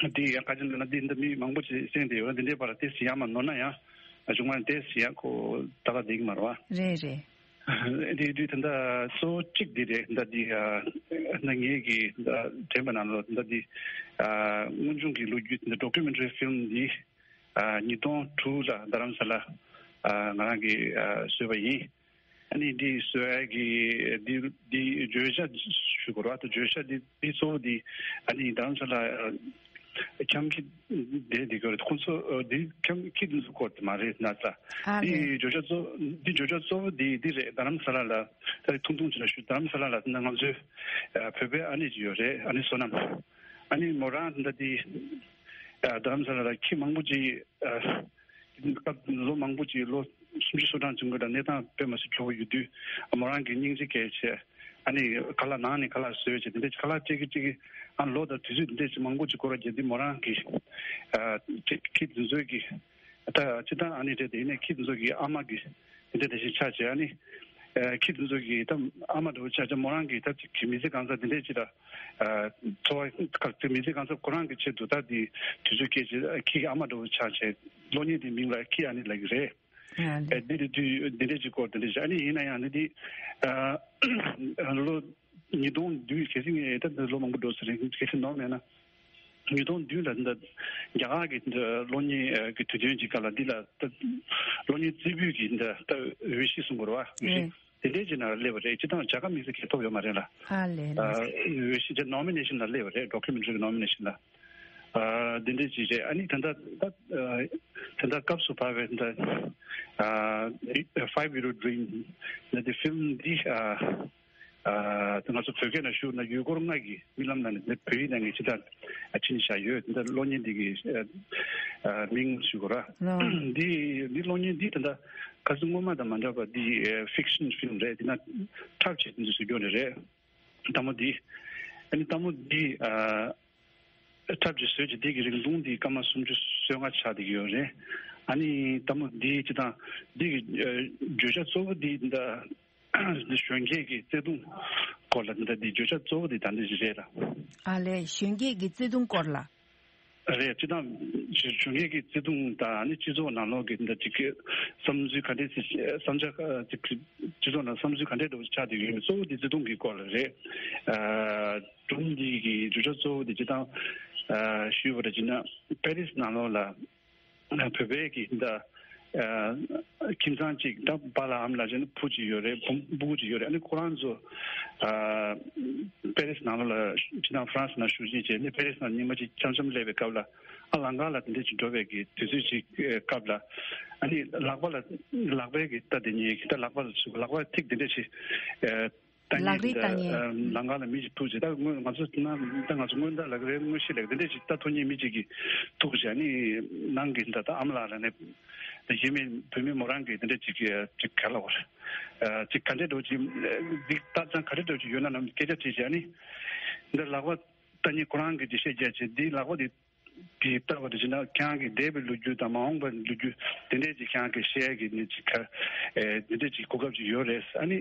ད་ཡིན། འདི་ཡང་བཀའ་བཅག་འདི་ན་འདི་འདི་མི་མང་པོ་ཅིག་གསན་བསྡད་ཡོད། འདི་འདྲའི་བར་དེ་གསལ་ཡང་མ་ནོར་ན་ཡང་ཨ་བྱུང་བ་དེ་གསལ་ཡང་ཁོ་ད་ག་བསྡད་ཀྱི་མ་རེད་བ། རེད་རེད། འདི་འདི་ད་ལྟ་གཙོ་བོ་གཅིག་འདི་རེད། ད་འདི་ཨ་ད་ངས་ཀྱི་ད་དྲན་པ་ནང་ལོགས་ད་འདི་ཨ་དངོས་བྱུང་གི་ལོ་རྒྱུས་ད་ཌོ་ཀུ་མེན་ཊ་རི་ཕིལམ་འདི་ཨ་ཉིས་སྟོང་དྲུག་ལ་རྡ་རམ་ས་ལ་ཨ་ང་རང་གིས་ཨ་བཟོས་པ་ཡིན། ཨ་ནི་འདི་བཟོ་ཡ་གི་འདི་འདི་བརྗོད་བྱ་ཞུ་དགོས་རེད་བ། ད་བརྗོད་བྱ་འདི་འདི་གཙོ་བོ་འདི་ཨ་ནི་རྡ་རམ་ས་ལ་ཨ་ཁྱམས་ཁྱི་འདི་འདི་ག་རེ་ཁོང་ཚོ་ཨ་འདི་ཁྱམས་ཁྱི་འདི་ཚོ་སྐོར་དེ་མ་རེད་ན་ད། ཨ་འདི་རེད། བརྗོད་བྱ་གཙོ་འདི་བརྗོད་བྱ་གཙོ་བོ་འདི་འདི་རེད། རྡ་རམ་ས་ལ་ལ་ད་ཐུང་ཐུང་ཅིག་ལ་ཞུ། རྡ་རམ་ས་ལ་ལ་ད་ང་ཚོའི་ཨ་བོད་པའི་ཨ་ནེ་ཅིག་ཡོད་རེད། ཨ་ནེ་བསོད་ནམས། ཨ་ནི་མོ་རང་ད་འདི་ཨ་རྡ་རམ་ས་ལ་ལ་ཁྱི་མང་པོ་ཅིག་ཨ་སྐབས་ལོ་མང་པོ་ཅིག་ལོ་སུམ་ཅུ་སོ་གྲངས་ཅིག་སྔོན་ལ་གནས་སྟངས་དཔེ་མ་སྲིད་སྐྱོ་བོ་ཡོད་དུས། ཨ་མོ་རང་གི་སྙིང་རྗེ་སྐྱེས་བྱས། ཨ་ནི་ཁ་ལག་ནང་ནས་ཁ་ལག་བཟོས་བྱས་དེ་འདྲ་ཅིག་ཁ་ལག་སྤྲད་ཀྱི་སྤྲད་ཀྱི། ཨ་ལོ་དང་དུས་ཚོད་དེ་འདྲ་ཅིག་མང་པོ་ཅིག་འགོར་བ་བརྒྱབ་དུས་མོ་རང་གི་ཨ་ཁྱི་ཁྱི་དེ་ཚོའི་གི་ད་སྤྱིར་བཏང་ཨ་ནེ་རེད། དེ་ཡིན་ནའི་ཁྱི་དེ་ཚོ་གི་ཨ་མ་གི་དེ་འདྲ་དེ་བཞིན་ཆགས་བྱས། ཨ་ནི་ཨ་ཁྱི་དེ་ཚོ་གི་ད་ཨ་མ་འདྲ་བོ་ཆགས་བྱས། མོ་རང་གི་ད་ཅིག་གི་མི་ཚེ་གང་ཚང་དེ་འདྲ་ཅིག་ལ་ཨ་འཚོ་བ་ཁག་ཅིག་མི་ཚེ་གང་ཚང་ཁོ་རང་གི་ཆེད་དུ་ད་དེ་དུས་ཚོད་སྐྱེལ་བྱས། ཨ་ཁྱི་གི་ཨ་མ་འདྲ་བོ་ཆགས་བྱས། གློག་བརྙན་དེ་མིང་ལ་ཁྱི་ཨ་ནེ་ལབ་ཀྱི་རེད། ཨ་ལས། ཨེ་འདི་རེད་དུས་འདི་འདྲས་ཅིག་སྐོར་འདི་འདྲས་ཅིག་ཨ་ནི་ཡིན་ན་ཡང་ནི་འདི་ཨ་ལོ་ཉིས་སྟོང་བདུན། གལ་སྲིད་ངས་ད་ལྟ་ལོ་མང་པོ་འགྲོ་ས་རེད། གལ་སྲིད་ནོར་མེད་ན་ཉིས་སྟོང་བདུན་ལ་འདི་རྒྱ་གར་གྱི་འདི་གློག་བརྙན་གྱི་དུས་སྟོན་གྱི་སྐབས་ལ་འདི་ལ་ད་གློག་བརྙན་རྩེ་ཕུད་ཀྱི་འདི་ད་འོས་གཞི་གསུང་དགོས་རེད་བ། འོས་གཞི་ཨེ་དེ་འདྲས་ཅིག་ནང་སླེབས་པ་རེད། སྤྱིར་བཏང་རྒྱ་གར་མི་སེར་གྱིས་ཐོབ་ཡོད་མ་རེད་ལ། ཨ་ལས་ལས། འོས་གཞི་ཅིག་ནོ་མི་ནེ་ཤན་ལ་སླེབས་པ་རེད། ཌོ་ཀུ་མེན་ཊ་རི་གི་ནོ་མི་ནེ་ཤན་ལ། ཨ་འདི་འདྲས་ཅིག་རེད། ཨ་ནི་ད་ལྟ་ད་ཨ་ད་ལྟ་སྐབས་སུ་བབས་པའི་ད་ཨ་Five Euro Dream ལབ་དེ་ཕིལམ་འདི་ཨ་ཨ་ད་ང་ཚོ་བོད་སྐད་ནང་ཞུ་ན་ཡུལ་སྐོར་ལྔ་གི་རྨི་ལམ་ནང་ནས་བོད་ཡིག་ནང་ནས་ཅི་ལྟར་ཨ་ཕྱིན་བཞག་ཡོད། ད་གློག་བརྙན་འདི་གི་ཨ་མིང་ཞུ་དགོས་ར། ལོ། འདི་འདི་གློག་བརྙན་འདི་ད་ལྟ་ག་ཚོད་སྔོན་མ་དང་མ་འདྲ་བ་འདི་ཨ་ཕིག་ཤན་ཕིལམ་རེད། འདི་ན་འཁྲབ་བྱེད་འདི་ཚོ་བཟོ་རྒྱུ་ནི་རེད། ལྟད་མོ་འདི། ཨ་ནི་ལྟད་མོ་འདི་ཨ་འཁྲབ་ཀྱི་བཟོས་ཀྱི་འདི་གི་རིང་ཐུང་འདི་སྐར་མ་སུམ་ཅུ་སོ་ལྔ་ཆགས་བསྡད་ཀྱི་ཡོད་རེད། ཨ་ནི་ལྟད་མོ་འདི་སྤྱིར་བཏང་འདི་གི་ཨ་བརྗོད་བྱ་གཙོ་བོ་འདི་འདི་གཞོན་སྐྱེས་ཀྱི་བརྩེ་དུང་སྐོར་ལ། འདི་འདི་བརྗོད་བྱ་གཙོ་བོ་འདི་ད་འདི་ཞིག་རེད་ལ། ཨ་ལས། གཞོན་སྐྱེས་ཀྱི་བརྩེ་དུང་སྐོར་ལ། རེད། སྤྱིར་བཏང་གཞོན་སྐྱེས་ཀྱི་བརྩེ་དུང་དང་ནི་སྤྱི་ཚོགས་ནང་ལོགས་ཀྱི་འདི་ཅིག་གི་བསམ་ཚུལ་ག་འདྲས་ཅིག་བསམ་འཆར་ཅིག་སྤྱི་ཚོགས་ནང་བསམ་ཚུལ་ག་འདྲས་འདྲ་བོ་ཆགས་བསྡད་ཡོད་མེད་གཙོ་བོ་འདི་བརྩེ་དུང་གི་སྐོར་ལ་རེད། ཨ་སྒྲུང་འདི་གི་བརྗོད་བྱ་གཙོ་བོ་འདི་སྤྱིར་བཏང་ཨ་ཞུས་པ་འདྲ་བྱས་ན་པེ་རིས་ནང་ལོགས་ལ་བོད་པའི་གི་འདི་ ཨ་ཁྱིམ་ཚང་གཅིག་ད་པཱ་ལགས་ཨ་མ་ལགས་བྱས་ན་བུ་གཅིག་ཡོད་རེད། བུ་བུ་གཅིག་ཡོད་རེད། ཨ་ནི་ཁོ་རང་ཚོ་ཨ་པེ་རིས་ནང་ལོགས་ལ་ཕྱི་ནང་ཧྥ་རན་སི་ནང་བཞུགས་ཤིང་བྱས་ནས་པེ་རིས་ནང་ཉི་མ་གཅིག་འཆམ་འཆམ་སླེབས་པའི་སྐབས་ལ། ཨ་ལམ་ཁ་ལ་དེ་འདྲས་ཅིག་འགྲོ་བའི་གི་དུས་ཚོད་ཅིག་ཨ་སྐབས་ལ། ཨ་ནི་ལག་པ་ལ་ལག་པའི་གི་རྟ་དེ་ཉིད་ཀྱི་ད་ལག་པ་ལ་ཚུགས་ལག་པ་ཐིག་དེ་འདྲས་ཅིག་ཨ། ལག་རིས་ལྟ་མཁན། ལམ་ཁ་ལ་མི་ཞིག་ཐུག་ཅིག་ད་སྔོན་ང་ཚོ་ན་ད་ང་ཚོ་སྔོན་བརྡ་ལབ་ཀྱི་རེད། དངོས་གཞི་ལབ་ཀྱི་འདི་འདྲས་ཅིག་ད་ཐུག་མཁན་མི་གཅིག་གིས་ཐུག་ཅིག་ཨ་ནི་ནང་གི་ད་ད་ཨ་མ་ལགས་ལ་ནས་ད་གཞན་མི་བུད་མེད་མོ་རང་གིས་འདི་འདྲས་ཅིག་གིས་ཅིག་ག་ལ་བར་ཅིག་ག་འདྲས་འགྲོ་ཅིག་འདི་ད་ཅང་ག་འདྲས་འགྲོ་ཅིག་ཡོད་ན་ནམ་སྐད་ཆ་དྲིས་ཅིག་ཨ་ནི་འདི་ལག་པ་ལྟ་མཁན་ཁོ་རང་གིས་འདི་བཤད་རྒྱུ་ཅིག་འདི་ལག་པ་འདི། དེ་ལྟ་བ་དེ་བྱས་ན་ཁྱེད་རང་གི་འདས་པའི་ལོ་རྒྱུས་དང་མ་འོངས་པའི་ལོ་རྒྱུས་དེ་འདྲས་ཅིག་ཁྱེད་རང་གི་བཤད་ཀྱི་ནི་ཅིག་ག་ཨེ་དེ་འདྲས་ཅིག་གོ་སྐབས་ཅིག་ཡོད་རེད། ཨ་ནི་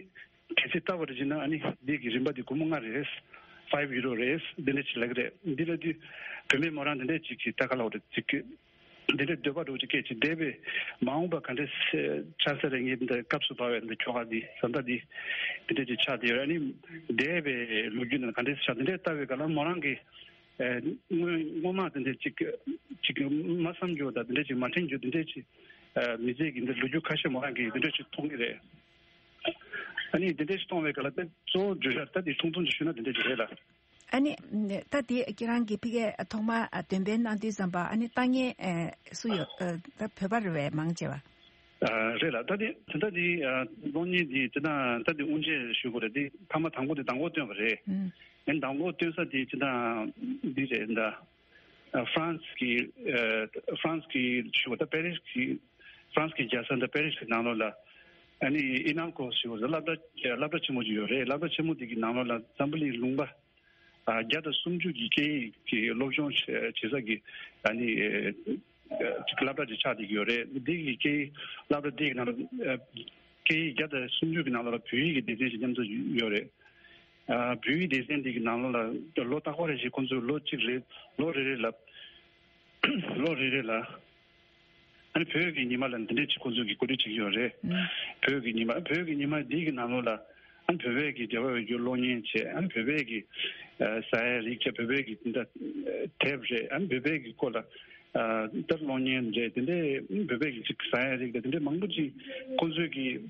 གལ་སྲིད་ལྟ་བ་དེ་བྱས་ན་ཨ་ནི་འདི་གི་རིན་པ་དེ་སྒོར་མོ་ལྔ་རེད། ཕའིབ་ཡུ་རོ་རེད། འདི་འདྲས་ཅིག་ལབ་ཀྱི་རེད། འདི་ལ་དུས་བུད་མེད་མོ་རང་དེ་འདྲས་ཅིག་གིས་ལྟ་ག་ལབ་རེད་ཅིག་གི་འདི་འདྲས་འདོད་པ་འདྲ་བོ་ཅིག་སྐད་ཅིག་འདས་པའི་མ་འོངས་པ་ག་འདྲས་ཆགས་ས་རེད། ངས་འདི་སྐབས་སུ་བབས་པའི་འདི་ཁྱོ་ག་འདི་བཟའ་ཟླ་འདི་འདི་འདྲས་ཅིག་ཆགས་བསྡད་ཡོད་རེད། ཨ་ནི་འདས་པའི་ལོ་རྒྱུས་ནང་ག་འདྲས་ཆགས་འདི་འདྲས་ལྟ་བའི་སྐབས་ལ་མོ་རང་གི་སྔོན་སྔོན་མ་དེ་འདྲས་ཅིག་ཅིག་མ་བསམ་རྒྱུ་དང་དེ་འདྲས་ཅིག་མ་དྲན་རྒྱུ་དེ་འདྲས་ཅིག་མི་ཚེ་གི་འདི་ལོ་རྒྱུས་ཁ་ཤས་མོ་རང་གིས་དེ་འདྲས་ཅིག་མཐོང་གི་རེད། ཨ་ནི་དེ་འདྲས་ཅིག་མཐོང་བའི་སྐབས་ལ་དེ་གཙོ་བོ་བརྗོད་བྱ་ད་དེ་ཐུང་ཐུང་ཅིག་ཞུས་ན་དེ་འདྲས་ཅིག་རེད་ལ། ཨ་ནི་ད་དེ་ཁྱེད་རང་གིས་ཕ་གིར་ཐོག་མ་འདོན་སྤེལ་གནང་དུས་ཙམ་པ་ཨ་ནི་ལྟ་མཁན་སུ་ཡོད། ད་བོད་པ་རེད་པས་མང་ཆེ་བ། རེད་ལ་ད་དེ་ད་དེ་གློག་བརྙན་དེ་ཅི་ད་ད་དེ་དབུ་འབྱེད་ཞུ་དགོས་རེད། དེ་ཐ་མ་དང་པོ་དེ་མདང་དགོང་བཏོན་པ་རེད། ཨ་ནི་མདང་དགོང་བཏོན་ས་དེ་ཅི་ད་འདི་རེད་ད། ཧྥ་རན་སི་གི་ཧྥ་རན་སི་གི་ཞུ་བ་ད་པེ་རིས་གི་ཧྥ་རན་སི་གི་རྒྱལ་ས་ད་པེ་རིས་གི་ནང་ལོགས་ལ་ཨ་ནི་ཨི་ནམ་ཀོ་ཞུ་བ་ད་སློབ་གྲྭ་སློབ་གྲྭ་ཆེན་མོ་ཅིག་ཡོད་རེད། སློབ་གྲྭ་ཆེན་མོ་དེ་གི་ནང་ལོགས་ལ་འཛམ་བུ་གླིང་ལུང་པ། བརྒྱ་དང་སུམ་ཅུ་གི་སྐད་ཡིག་གི་སློབ་སྦྱོང་བྱེད་བྱེད་ས་གི་ཨ་ནི་ཅིག་སློབ་གྲྭ་ཅིག་ཆགས་བསྡད་ཀྱི་ཡོད་རེད། འདི་གི་སྐད་ཡིག་སློབ་གྲྭ་འདི་གི་ནང་ལ་སྐད་ཡིག་བརྒྱ་དང་སུམ་ཅུ་གི་ནང་ལ་བོད་ཡིག་གི་སྡེ་ཚན་ཞིག་མཉམ་དུ་ཡོད་རེད། བོད་ཡིག་སྡེ་ཚན་འདི་གི་ནང་ལོགས་ལ་ལོ་རྟག་པར་རེ་བཞིན་ཁོང་ཚོས་ལོ་གཅིག་རེ་ལོ་རེ་རེ་ལ་ལོ་རེ་རེ་ལ། ཨ་ནི་བོད་ཀྱི་ཉི་མ་ལ་འདི་འདྲས་ཅིག་ཁོང་ཚོས་ཀྱི་གོ་སྒྲིག་བྱེད་ཀྱི་ཡོད་རེད། ཨུམ། བོད་ཀྱི་ཉི་མ་བོད་ཀྱི་ཉི་མ་འདི་གི་ནང་ལོགས་ལ་ཨ་ནི་བོད་པའི་གི་འབྲེལ་བ་ཡོད་རྒྱུ་གློག་བརྙན་བྱས། ཨ་ནི་བོད་པའི་གི་ཨ་ཟ་ཡ་རིགས་བྱས། བོད་པའི་གི་འདི་འདྲ་དེབ་རེད། ཨ་ནི་བོད་པའི་གི་སྐོར་ལ་ཨ་ད་གློག་བརྙན་རེད། དེ་འདྲས་བོད་པའི་གི་ཅིག་ཟ་ཡ་རིགས་རེད། དེ་འདྲས་མང་པོ་ཅིག་ཁོང་ཚོས་ཀྱི་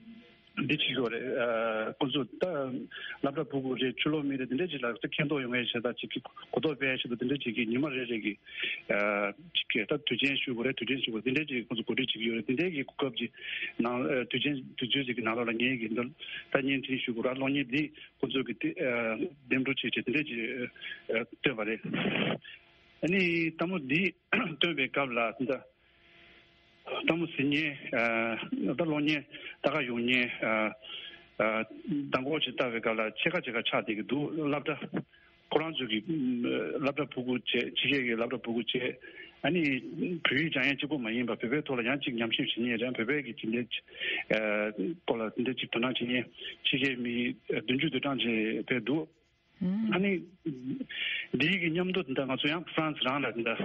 འདི་བྱེད་ཀྱི་ཡོད་རེད། ཨ་ཁོང་ཚོ་ད་སློབ་གྲྭ་ཕྲུ་གུ་རེད། ཕྱི་ལོགས་མི་རེད། དེ་འདྲས་ཅིག་ལ་ད་མཁྱེན་རྟོགས་ཡོང་ཡ་བྱས་ད་ཅིག་གི་གོ་རྟོགས་སྤེལ་ཡ་ཆེད་དུ་དེ་འདྲ་ཅིག་གི་ཉི་མ་རེ་རེ་གི་ཨ་ཅིག་གི་ད་དུས་ཆེན་ཞུ་དགོས་རེད། དུས་དྲན་ཞུ་དགོས་རེད། དེ་འདྲ་ཅིག་ཁོང་ཚོ་གོ་སྒྲིག་བྱེད་ཀྱི་ཡོད་རེད། དེ་འདྲའི་གི་གོ་སྐབས་ཅིག་ནང་ཨ་དུས་ཆེན་དུས་ཚོད་ཅིག་གི་ནང་ལོགས་ལ་ངེད་ཀྱི་འདི་ད་བརྙན་འཕྲིན་ཞུ་དགོས་རེད། གློག་བརྙན་འདི་ཁོང་ཚོ་གི་དེ་ཨ་འདེམས་སྒྲུག་བྱེད་ཆེད་དེ་འདྲ་ཅིག་ཨ་བཏོན་པ་རེད། ཨ་ནི་ལྟད་མོ་འདི་བཏོན་པའི་སྐབས་ལ་ད། ལྟད་མོ་གཟིགས་མཁན་ཨ་ད་གློག་བརྙན་ལྟ་ག་ཡོང་མཁན་ཨ་ཨ་མདང་དགོང་ཅིག་ལྟ་བའི་སྐབས་ལ་ཕྱེད་ཀ་ཕྱེད་ཀ་ཆགས་བསྡད་ཀྱི་འདུག་སློབ་གྲྭ་ཁོ་རང་ཚོ་གི་ཨ་སློབ་གྲྭ་ཕྲུ་གུ་བྱས། ཕྱི་རྒྱལ་གྱི་སློབ་གྲྭ་ཕྲུ་གུ་བྱས། ཨ་ནི་བོད་ཡིག་སྦྱང་ཡས་གཅིག་པོ་མ་ཡིན་པ་བོད་པའི་ཐོག་ལ་ཡང་གཅིག་ཉམས་ཞིབ་བྱེད་མཁན་རེད། བོད་པའི་གི་ཅིག་འདྲ་ཨ་སྐོར་ལ་འདི་འདྲ་ཅིག་དོ་སྣང་བྱེད་མཁན་ཕྱི་རྒྱལ་མི་བདུན་ཅུ་དོན་གྲངས་ཅིག་ཕེབས་འདུག་ཨ་ནི། འདིའི་གི་མཉམ་དུ་འདི་འདྲ་ང་ཚོ་ཡང་ཧྥ་རན་སི་རང་ལ་འདི་འདྲ་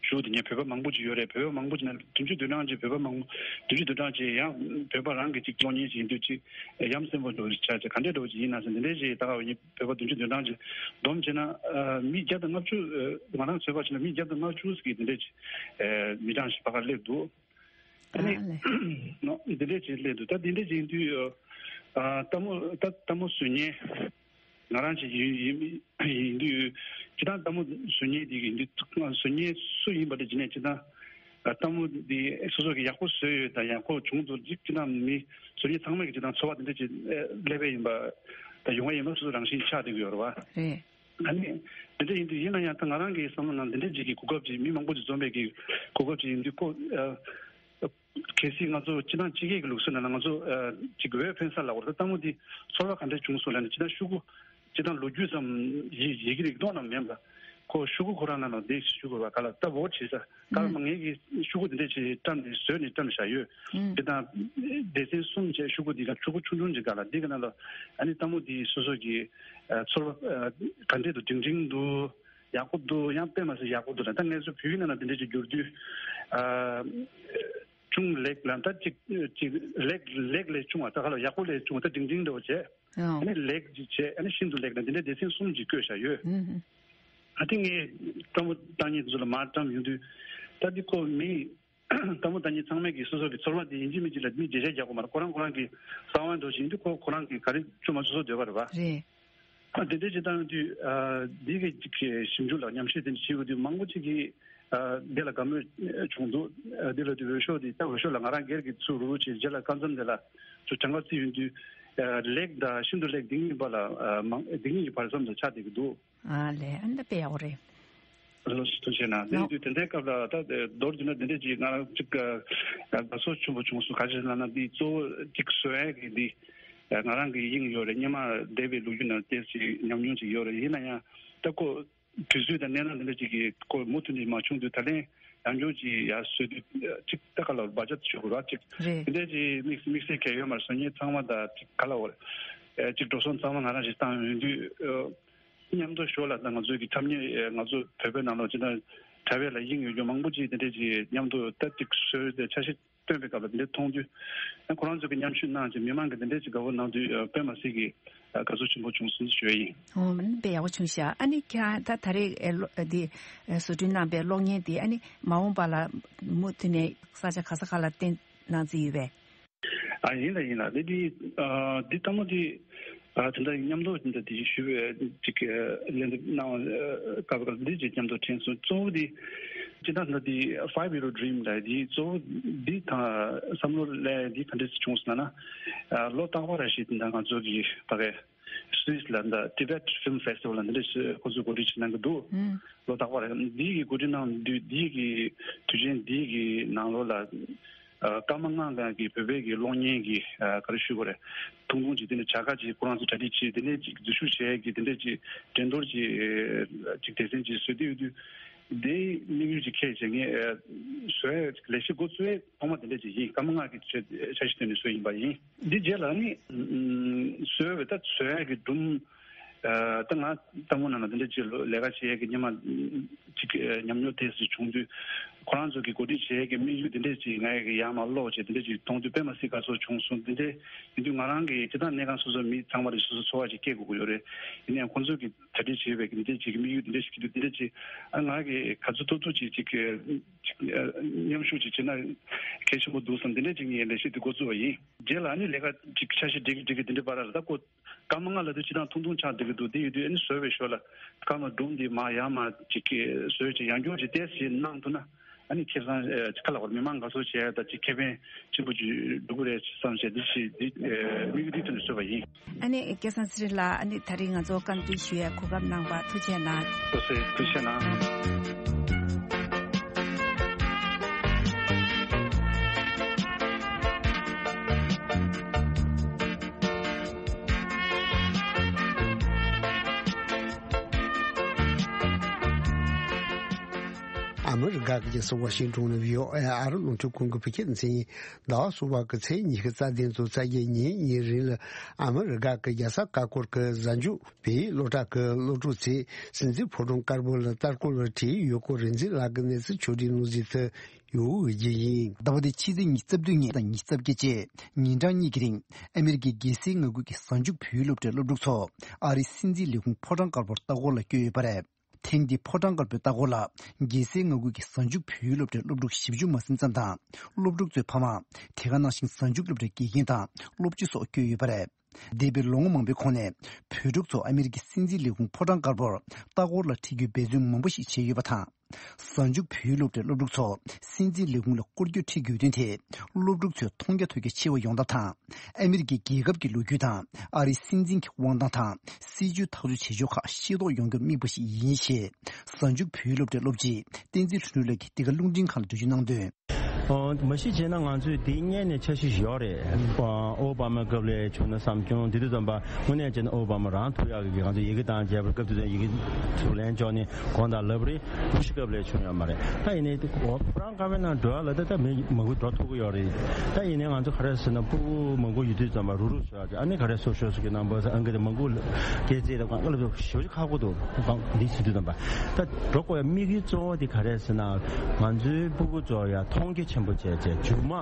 བཞུགས་དེ་ཉེ་བོད་པ་མང་པོ་ཅིག་ཡོད་རེད། བོད་པ་མང་པོ་ཅིག་ན་བདུན་ཅུ་དོན་གྲངས་ཅིག་བོད་པ་མང་བདུན་ཅུ་དོན་གྲངས་ཅིག་ཡང་བོད་པ་རང་གི་ཅིག་གློག་བརྙན་ཅིག་ཡིན་དུས་ཅིག་ཡ་མཚན་པོ་འདྲ་ཅིག་ཆགས་ཅིག་ག་འདྲས་འདྲ་ཅིག་ཡིན་ན་ཟེར། འདི་འདྲས་ཅིག་ད་ག་བོད་པ་བདུན་ཅུ་དོན་གྲངས་ཅིག་བསྡོམས་བྱས་ན་མི་བརྒྱ་དང་ལྔ་བཅུ་ང་རང་ཚོད་དཔག་བྱས་ན་མི་བརྒྱ་དང་ལྔ་བཅུ་ཟེར་གི་འདི་འདྲས་ཅིག་མི་གྲངས་ཤིག་ཕ་གར་སླེབས་འདུག་ཨ་ནི། ཨ་ལས། ནོ། འདི་འདྲས་ཅིག་སླེབས་འདུག་ད་འདི་འདྲས་ཅིག་ཡིན་དུས་ཨ་ལྟད་མོ་ད་ལྟད་མོ་བཟོ་མཁན་ང་རང་ཅིག་ཡིན་ཡིན་ཡིན་དུས་སྤྱིར་བཏང་ལྟད་མོ་བཟོ་མཁན་འདི་གི་འདི་བཟོ་མཁན་སུ་ཡིན་པ་དེ་ཅི་ནས་སྤྱིར་བཏང་ལྟད་མོ་འདི་སོ་སོ་གི་ཡག་པོ་བཟོས་ཡོད་དང་ཡག་པོ་བྱུང་འདུག་ཅིག་སྤྱིར་བཏང་མི་བཟོ་མཁན་ཚང་མས་ཀྱི་སྤྱིར་བཏང་ཚོར་བ་འདི་འདྲས་ཅིག་སླེབས་པ་ཡིན་པ་དང་ཡོང་བ་ཡིན་པ་སོ་སོ་རང་བཞིན་ཆགས་བསྡད་ཀྱི་ཡོད་རེད་བ། རེད། ཨ་ནི། འདི་འདྲ་ཡིན་དུས་ཡིན་ན་ཡང་ད་ང་རང་གི་བསམ་བློ་ནང་འདི་འདྲ་ཅིག་གི་གོ་སྐབས་ཅིག་མི་མང་པོ་ཅིག་འཛོམས་པའི་གི་གོ་སྐབས་ཅིག་ཡིན་དུས་ཁོ། ཨ། གལ་སྲིད་ང་ཚོ་སྤྱིར་བཏང་སྤྱི་སྐད་ཀྱི་ལུགས་སྲོལ་ནང་ལ་ང་ཚོ་ཨ་ཅིག་འོས་འཕེན་ས་ལབ་དགོས་རེད། ད་ལྟད་མོ་འདི་ཚོར་བ་ག་འདྲ་བྱུང་སོང་ལབ་ན་སྤྱིར་བཏང་ཤོག་གུ་སྤྱིར་བཏང་ལོ་རྒྱུས་ཙམ་ཡི་ཡི་གེ་རིགས་མདོར་ན་མིན་པ། ཁོ་ཤོག་གུ་ཁོ་རང་ནང་ལ་འདི་ཤོག་གུ་བ་ག་ལ་ད་འོ་བྱེད་ས་ག་ལ་མ་ངེད་ཀྱིས་ཤོག་གུ་འདི་འདྲ་ཞིག་བཀྲམ་ནས་བཟོས་ནས་བཀྲམ་བཞག་ཡོད། སྤྱིར་བཏང་སྡེ་ཚན་གསུམ་བྱས་ཤོག་གུ་འདི་ག་ཤོག་གུ་ཆུང་ཆུང་ཅིག་ག་ལ་འདི་ག་ནང་ལ་ཨ་ནི་ལྟད་མོ་འདི་སོ་སོ་གི་ཨ་ཚོར་བ་ཨ་ག་འདྲས་འདུག་སྒྲིང་སྒྲིང་འདུག་ཡག་པོ་འདུག་ཡང་དཔེ་མ་ཟད་ཡག་པོ་འདུག་ད་ལྟ་ངས་ཚོ་བོད་ཡིག་ནང་ལ་འདི་འདྲ་ཅིག་བསྒྱུར་དུས། ཨ། ཅུང་ལེགས་ལ་ད་ཅིག་ཅིག་ལེགས་ལེགས་ལས་ཆུང་བ་ད་ག་ལ་ཡག་པོ་ལས་ཆུང་བ་ད་འབྲིང་འབྲིང་འདྲ་བོ་བྱས། ཨ་ནི་ལེགས་ཅིག་བྱས་ཨ་ནི་ཤིན་ཏུ་ལེགས་ན་འདི་འདྲ་སྡེ་ཚན་གསུམ་ཅིག་བཀོད་བཞག་ཡོད། ཨ་ཏི་ངས་ལྟད་མོ་ལྟ་མཁན་དེ་ཚོ་ལ་མར་བཀྲམ་ཡོང་དུས་ད་འདི་ཁོ་མི་ ལྟད་མོ་ལྟ་མཁན་ཚང་མས་ཀྱི་སོ་སོ་གི་ཚོར་བ་དེ་ཡིན་གཅིག་མིན་གཅིག་ལ་མི་བརྗེད་བྱ་རྒྱག་དགོས་མ་རེད། ཁོ་རང་ཁོ་རང་གི་གསང་བ་འདྲ་ཞིག་ཡིན་དུས་ཁོ་ཁོ་རང་གི་ག་རེ་བཅོས་མ་བཅོས་སོ་འདོད་པ་རེད་བ། རེད། ཨ་དེ་འདྲ་ཅིག་བཏང་ཡོང་དུས་ཨ་འདི་གི་ཅིག་གི་ཞིབ་འཇུག་ལ་ཉམས་ཞིབ་དེ་འདྲ་བྱེད་དགོས་དུས་མང་པོ་ཅིག་གིས་ཨ་འདི་ལ་དགའ་མོས་བྱུང་འདུག་ཨ་འདི་ལ་དུས་འོས་ཤོག་དེ་ད་འོས་ཤོག་ལ་ང་རང་སྒེར་གྱི་ཚུར་རུ་རུ་བྱས་རྗེས་ལ་སྐབས་མཚམས་དེ་ལ་ཚུར་གྲངས་ཀ་བརྩིས་ཡོང་དུས་ཨ་ལེགས་དང་ཤིན་ཏུ་ལེགས་འདི་གཉིས་བར་ལ་ཨ་མང་འདི་གཉིས་ཀྱི་བར་མཚམས་དུ་ཆགས་བསྡད་ཀྱི་འདུག་ཨ་ལས། ཨ་ནི་ད་དཔེ་ཡག་པོ་རེད། ལོ་སུ་ཐུགས་ཆེ་ན་དེ་ཡིན་དུས་དེ་འདྲའི་སྐབས་ལ་ད་མདོར་བསྡུས་ན་དེ་འདྲས་ཅིག་ང་རང་ཅིག་དགའ་ཚོར་ཆེན་པོ་བྱུང་སོང་། ག་ཅི་ལབ་ན་འདི་གཙོ་བོ་ཅིག་བཟོ་ཡག་གི་འདི་ང་རང་གི་དབྱིངས་ཡོད་རེད། སྔོན་མ་འདས་པའི་ལོ་རྒྱུས་ནང་བལྟས་ཅིག་ཉམས་མྱོང་ཅིག་ཡོད་རེད། ཡིན་ན་ཡང་ད་ཁོ་དུས་ཚོད་དང་གནས་སྟངས་དེ་འདྲ་ཅིག་གི་ཁོ་མུ་མཐུད་ནས་མ་བྱུང་དུས་ད་ལན་ཡང་བསྐྱར་ཅིག་ཡར་བཟོས་དུས་ཅིག་ད་ག་ལ་བ་ཅག་ཆོད་དགོས་ར་ཅིག་རེད། དེ་འདྲས་ཅིག་དམིགས་དམིགས་བསལ་གལ་ཡོད་མ་རེད། བཟོ་མཁན་ཚང་མ་དང་ཅིག་ག་ལ་བ་རེད། ཅིག་འགྲོ་སོང་ཚང་མ་ང་རང་ཞིག་བཏང་ཡོང་དུས། མཉམ་དུ་ཞོར་ལ་ད་ང་ཚོའི་གི་འཁྲབ་མཁན་ང་ཚོ་བོད་པའི་ནང་ལོགས་ཅི་ད་དྲ་བའི་ལ་དབྱིངས་ཡོད་རྒྱུ་མང་པོ་ཅིག་དེ་འདྲས་ཅིག་མཉམ་དུ་ད་ཅིག་བཟོས་ཏེ་འཆར་གཞི་བཏོན་པའི་སྐབས་ལ་དེ་འདྲས་མཐོང་དུས་ཁོ་རང་ཚོ་གི་མཉམ་ཞུགས་གནང་ཅིག་མི་མང་གི་དེ་འདྲས་ཅིག་དགའ་བོ་གནང་དུས་དཔེ་མ་སྲིད་ཀྱི་དགའ་ཚོར་ཆེན་པོ་བྱུང་སོང་ཞུ་ཡ་ཡིན། ཨོ་དཔེ་ཡག་པོ་བྱུང་ཤག་ཨ་ནི་ཁྱེད་རང་ད་ད་རེས་ཨེ་ལོ་ཨེ་འདི་ཨེ་བཟོ་སྐྲུན་གནང་པའི་གློག་བརྙན་དེ་ཨ་ནི་མ་འོངས་པ་ལ་མུ་མཐུད་ནས་ས་ཆ་ག་ས་ག་ལ་བསྟན་གནང་རྩིས་ཡོད་པས། ཨ་ཡིན་ལ་ཡིན་ལ་འདི་འདི་ཨ་འདི་ལྟ་མོ་འདི་ཨ་དེ་འདྲ་མཉམ་དུ་འདི་འདྲ་འདི་ཞུ་བའི་ཅིག་ལན་འདེབས་གནང་བ་སྐབས་སྐབས་འདི་ཅིག་མཉམ་དུ་དྲན་སོང་། གཙོ་བོ་འདི་ཅི་ད་འདི་འདི་Five Euro Dream ལ་འདི་གཙོ་བོ་འདི་དང་བསམ་བློ་ལས་འདི་ག་འདྲ་ཞིག་བྱུང་སོང་ན་ཨ་ལོ་རྟག་པར་ར་ཞིག་འདི་འདྲ་ང་ཚོ་གི་ཕ་གི་སུད་སི་ལ་འདི་Tibet Film Festival ལ་འདི་འདྲ་ཞིག་ཁོ་ཚོས་གོ་སྒྲིག་བྱེད་གནང་གི་འདུག་ལོ་རྟག་པར་འདི་གི་གོ་སྒྲིག་གནང་དུས་འདི་གི་དུས་ཆེན་འདི་གི་ནང་ལོགས་ལ། ཨ་ཀརྨ་ངག་དབང་གི་བོད་པའི་གི་གློག་བརྙན་གྱི་ཨ་ག་རེ་ཞུ་དགོས་རེད། ཐུང་ཐུང་ཅིག་དེ་འདྲ་བྱ་དགའ་ཅིག་ཁོ་རང་ཚོ་གྲ་སྒྲིག་བྱས་དེ་འདྲ་ཅིག་འཛུལ་ཞུགས་བྱས་ཀྱི་དེ་འདྲ་ཅིག་འགྲན་བསྡུར་ཅིག་ཅིག་སྡེ་ཚན་ཅིག་བཟོས་དུས་དུས་དེའི་དམིགས་ཡུལ་ཅིག་ཁས་བྱས་ངས་ཨ་བཟོས་ལས་གཞི་འགོ་བཙུགས་ཐོག་མ་དེ་འདྲ་ཅིག་ཡིན། ཀརྨ་ངག་གི་ཆེད་འཆར་གཞི་བཏོན་ནས་བཟོས་ཡིན་པ་ཡིན། འདི་རྗེས་ལ་ནི་བཟོས་པའི་ད་བཟོས་ཀྱི་སྒྲུང་། ད་ང་ལྟད་མོ་ནང་ལ་འདི་འདྲ་ཅིག་ལས་ཀ་བྱེད་ཡས་ཀྱི་སྔོན་མ་ཅིག་ཉམས་མྱོང་དེ་ཚོ་བྱུང་དུས་ཁོ་རང་ཚོ་གི་གོ་སྒྲིག་བྱེད་ཡས་ཀྱི་དམིགས་ཡུལ་འདི་འདྲ་ཅིག་ང་ཡི་གི་ཡར་མར་ཀློག་བྱས་འདི་འདྲ་ཅིག་མཐོང་དུས་དཔེ་མ་སྲིད་དགའ་ཚོར་བྱུང་སོང་། འདི་འདྲ་ཡིན་དུས་ང་རང་གི་སྤྱིར་བཏང་གནས་སྒང་སོ་སོ་མི་ཚང་མ་ལ་སོ་སོ་ཚོར་བ་ཅིག་སྐྱེ་དགོས་ཀྱི་ཡོད་རེད། ཡིན་ནའང་ཁོང་ཚོ་གི་གྲ་སྒྲིག་བྱས་པའི་གི་འདི་འདྲ་ཅིག་གི་དམིགས་ཡུལ་འདི་འདྲ་ཞིག་གི་འདུག་འདི་འདྲ་ཅིག་ཨ་ང་གི་ག་ཚོད་ཐུབ་ཐུབ་ཅིག་ཅིག་གི་མཉམ་ཞུགས་ཅིག་བྱས་ན་གལ་ཆེན་པོ་འདུག་བསམ་འདི་འདྲ་ཅིག་ངས་ལས་གཞི་འདི་འགོ་བཙུགས་པ་ཡིན། རྗེས་ལ་ཨ་ནི་ལས་ཀ་ཅིག་འཆར་གཞི་སྒྲིག་གི་སྒྲིག་གི་འདི་འདྲ་བར་ལ་ད་ཁོ་སྐར་མ་ལྔ་ལ་དུས་ཅི་དང་ཐུང་ཐུང་ཆགས་བསྡད་ཀྱི་འདུག་དེ་ཡོད་དུས་ཨ་ནི་བཟོས་པའི་ཞོར་ལ་སྐར་མ་སྒྲུང་འདི་མར་ཡར་མར་ཅིག་གི་བཟོས་ཅིག་ཡང་སྐྱར་ཅིག་ཏོག་ཙམ་གནང་ཐུབ་ན་ཨ་ནི་ཁེ་བཟང་ཨ་ཅིག་ཁ་ལ་བར་མི་མང་དགའ་ཚོར་བྱས་ཡ་ད་ཅིག་ཁེ་ཕན་ཆེན་པོ་ཅིག་འགྲོ་གི་རེད་བསམ་བྱས་འདི་ཞིག་འདི་ཨ་དམིགས་ཡུལ་འདི་ཐོག་ནས་བཟོས་པ་ཡིན། ཨ་ནི་སྐལ་བཟང་ཚེ་རིང་ལགས། ཨ་ནི་ད་རིང་ང་ཚོ་བཀའ་འདྲི་ཞུ་ཡའི་གོ་སྐབས་གནང་བར་ཐུགས་རྗེ་གནང་། ཐུགས་རྗེ་གནང་། ཨ་མི་རི་ཀ་གི་རྒྱལ་ས་ཝ་ཤིང་ཏོན་ནས་བྷི་ཨོ་ཨེ་ཨ་རི་རླུང་འཕྲིན་ཁང་གི་བོད་སྐད་སྡེ་ཚན་ཡིན། ཟླ་བ་གསུམ་པ་གི་ཚེས་ཉི་ཤུ་རྩ་བདུན་ཚོ་རྩ་བརྒྱད་ཉིན་ཉིན་རིང་ལ་ཨ་མི་རི་ཀ་གི་རྒྱལ་ས་ཀ་ཀོར་གི་གཟའ་མཇུག་པའི་སློབ་གྲྭ་གི་སློབ་ཕྲུག་ཚོས་སྲིད་འཛིན་ཕོ་བྲང་དཀར་པོ་ལ་ལྟ་སྐོར་ལ་ཁྲིད་ཡོད་སྐོར་རིག་འཛིན་ལགས་ཀྱིས་གནས་ཚུལ་ཕྱོགས་སྒྲིག་གནང་ཟིན་ཐུབ་ཡོད་ཀྱི་ཡིན། ཟླ་བ་འདིའི་ཕྱི་ཚེས་ཉི་ཤུ་རྩ་བདུན་ཉིན་དང་ཉི་ཤུ་རྩ་བརྒྱད་བཅས་ཉིན་གྲངས་གཉིས་ཀྱི་རིང་ཨ་མི་རི་ཀའི་རྒྱལ་སའི་མངའ་ཁུལ་གྱི་གཟའ་མཇུག་བོད་ཡིག་སློབ་གྲྭའི་སློབ་ཕྲུག་ཚོ་ཨ་རིའི་སྲིད་འཛིན་ལས་ཁུངས་ཕོ་བྲང་དཀར་པོར་ལྟ་སྐོར་ལ་བསྐྱོད་ཡོད་པ་རེད། ཐེངས་འདིའི་ཕོ་བྲང་དཀར་པོའི་ལྟ་སྐོར་ལ་རྒྱལ་སའི་མངའ་ཁུལ་གྱི་གཟའ་མཇུག་བོད་ཡིག་སློབ་གྲྭའི་སློབ་ཕྲུག་བཞི་བཅུ་མ་ཟིན་ཙམ་དང་། སློབ་ཕྲུག་ཚོའི་ཕ་མ། དེ་ག་ནང་བཞིན་གཟའ་མཇུག་སློབ་གྲྭའི་དགེ་རྒན་དང་སློབ་སྤྱི་སོགས་བསྐྱོད་ཡོད་པ་རེད། འདས་པའི་ལོ་ངོ་མང་པོའི་གོང་ནས་བོད་ཕྲུག་ཚོ་ཨ་མི་རི་ཀའི་སྲིད་འཛིན་ལས་ཁུངས་ཕོ་བྲང་དཀར་པོར་ལྟ་སྐོར་ལ་ཁྲིད་རྒྱུའི་འབད་བརྩོན་མང་པོ་ཞིག་བྱས་ཡོད་པ་དང་། གཟའ་མཇུག་བོད་ཡིག་སློབ་གྲྭའི་སློབ་ཕྲུག་ཚོ་སྲིད་འཛིན་ལས་ཁུངས་ལ་སྐོར་སྐྱོད་ཁྲིད་དགོས་དོན་དེ་སློབ་ཕྲུག་ཚོས་མཐོང་རྒྱ་ཐོས་རྒྱ་ཆེ་བ་ཡོང་ཐབས་དང་། ཨ་མི་རི་ཀའི་རྒྱལ་ཁབ་ཀྱི་ལོ་རྒྱུས་དང་ཨ་རིའི་སྲིད་འཛིན་གྱི་དབང་ཐང་དང་སྲིད་ཇུས་ཐག་གཅོད་བྱེད་ཕྱོགས་ཁག་ཤེས་རྟོགས་ཡོང་རྒྱུར་དམིགས་པ་ཞིག་ཡིན་ཞེས་གཟའ་མཇུག་བོད་ཡིག་སློབ་གྲྭའི་སློབ་སྤྱི་བསྟན་འཛིན་ལྷུན་གྲུབ་ལགས་ཀྱིས་འདི་ག་རླུང་འཕྲིན་ཁང་ལ་འགྲེལ་བརྗོད་གནང་དོན། ཨོ། མ་གཞི་བྱས་ན་ང་ཚོས་དེ་སྔོན་ནས་འཆར་གཞི་ཞིག་ཡོད་རེད། ཨོ་བྷ་མ་སྐབས་ལ་བྱུང་ན་བསམ་བྱུང་། དེ་དུས་ཙམ་པ་དངོས་གནས་བྱས་ན་ཨོ་བྷ་མ་རང་ཐུག་ཡག་གི་ང་ཚོ་ཡི་གེ་དང་བཅས་པ་སྐབས་དེ་དུས་ཡི་གེ་ཚུར་ལན་འཇོག་ནས་དགོངས་དག་ལབ་རེད། བུ་ཤི་སྐབས་ལ་བྱུང་ཡོད་མ་རེད། ད་ཡིན་ནའི་ཨོ་བྷ་མ་སྐབས་ནང་འགྲོ་ཡག་ལ་ད་ད་མི་མང་པོ་འགྲོ་ཐུབ་ཀྱི་ཡོད་རེད། ད་ཡིན་ནའི་ང་ཚོ་ག་རེ་ཟེར་ན་སྤུ་གུ་མང་པོ་ཡོད་དུས་ཙམ་པ་རུག་རུག་བྱོས་ཡག་ཨ་ནི་ག་རེ་སོ་ཤོ་སོ་གི་རྣམ་པ་ཨང་ཀི་དེ་མང་པོ་སྐད་ཆ་དང་ལབ་ཞེ་པོ་ཅིག་ཁག་པོ་འདུག་འདི་བྱེད་དུས་ཙམ་པ་ད་འགྲོ་དགོས་ཡག་དམིགས་ཡུལ་གཙོ་བོ་དེ་ག་རེ་ཟེར་ན་ང་ཚོའི་སྤུ་གུ་ཚོ་ཡ་མཐོང་རྒྱ་ ཆེན་པོ་བྱས་བྱས་མཇུག་མ།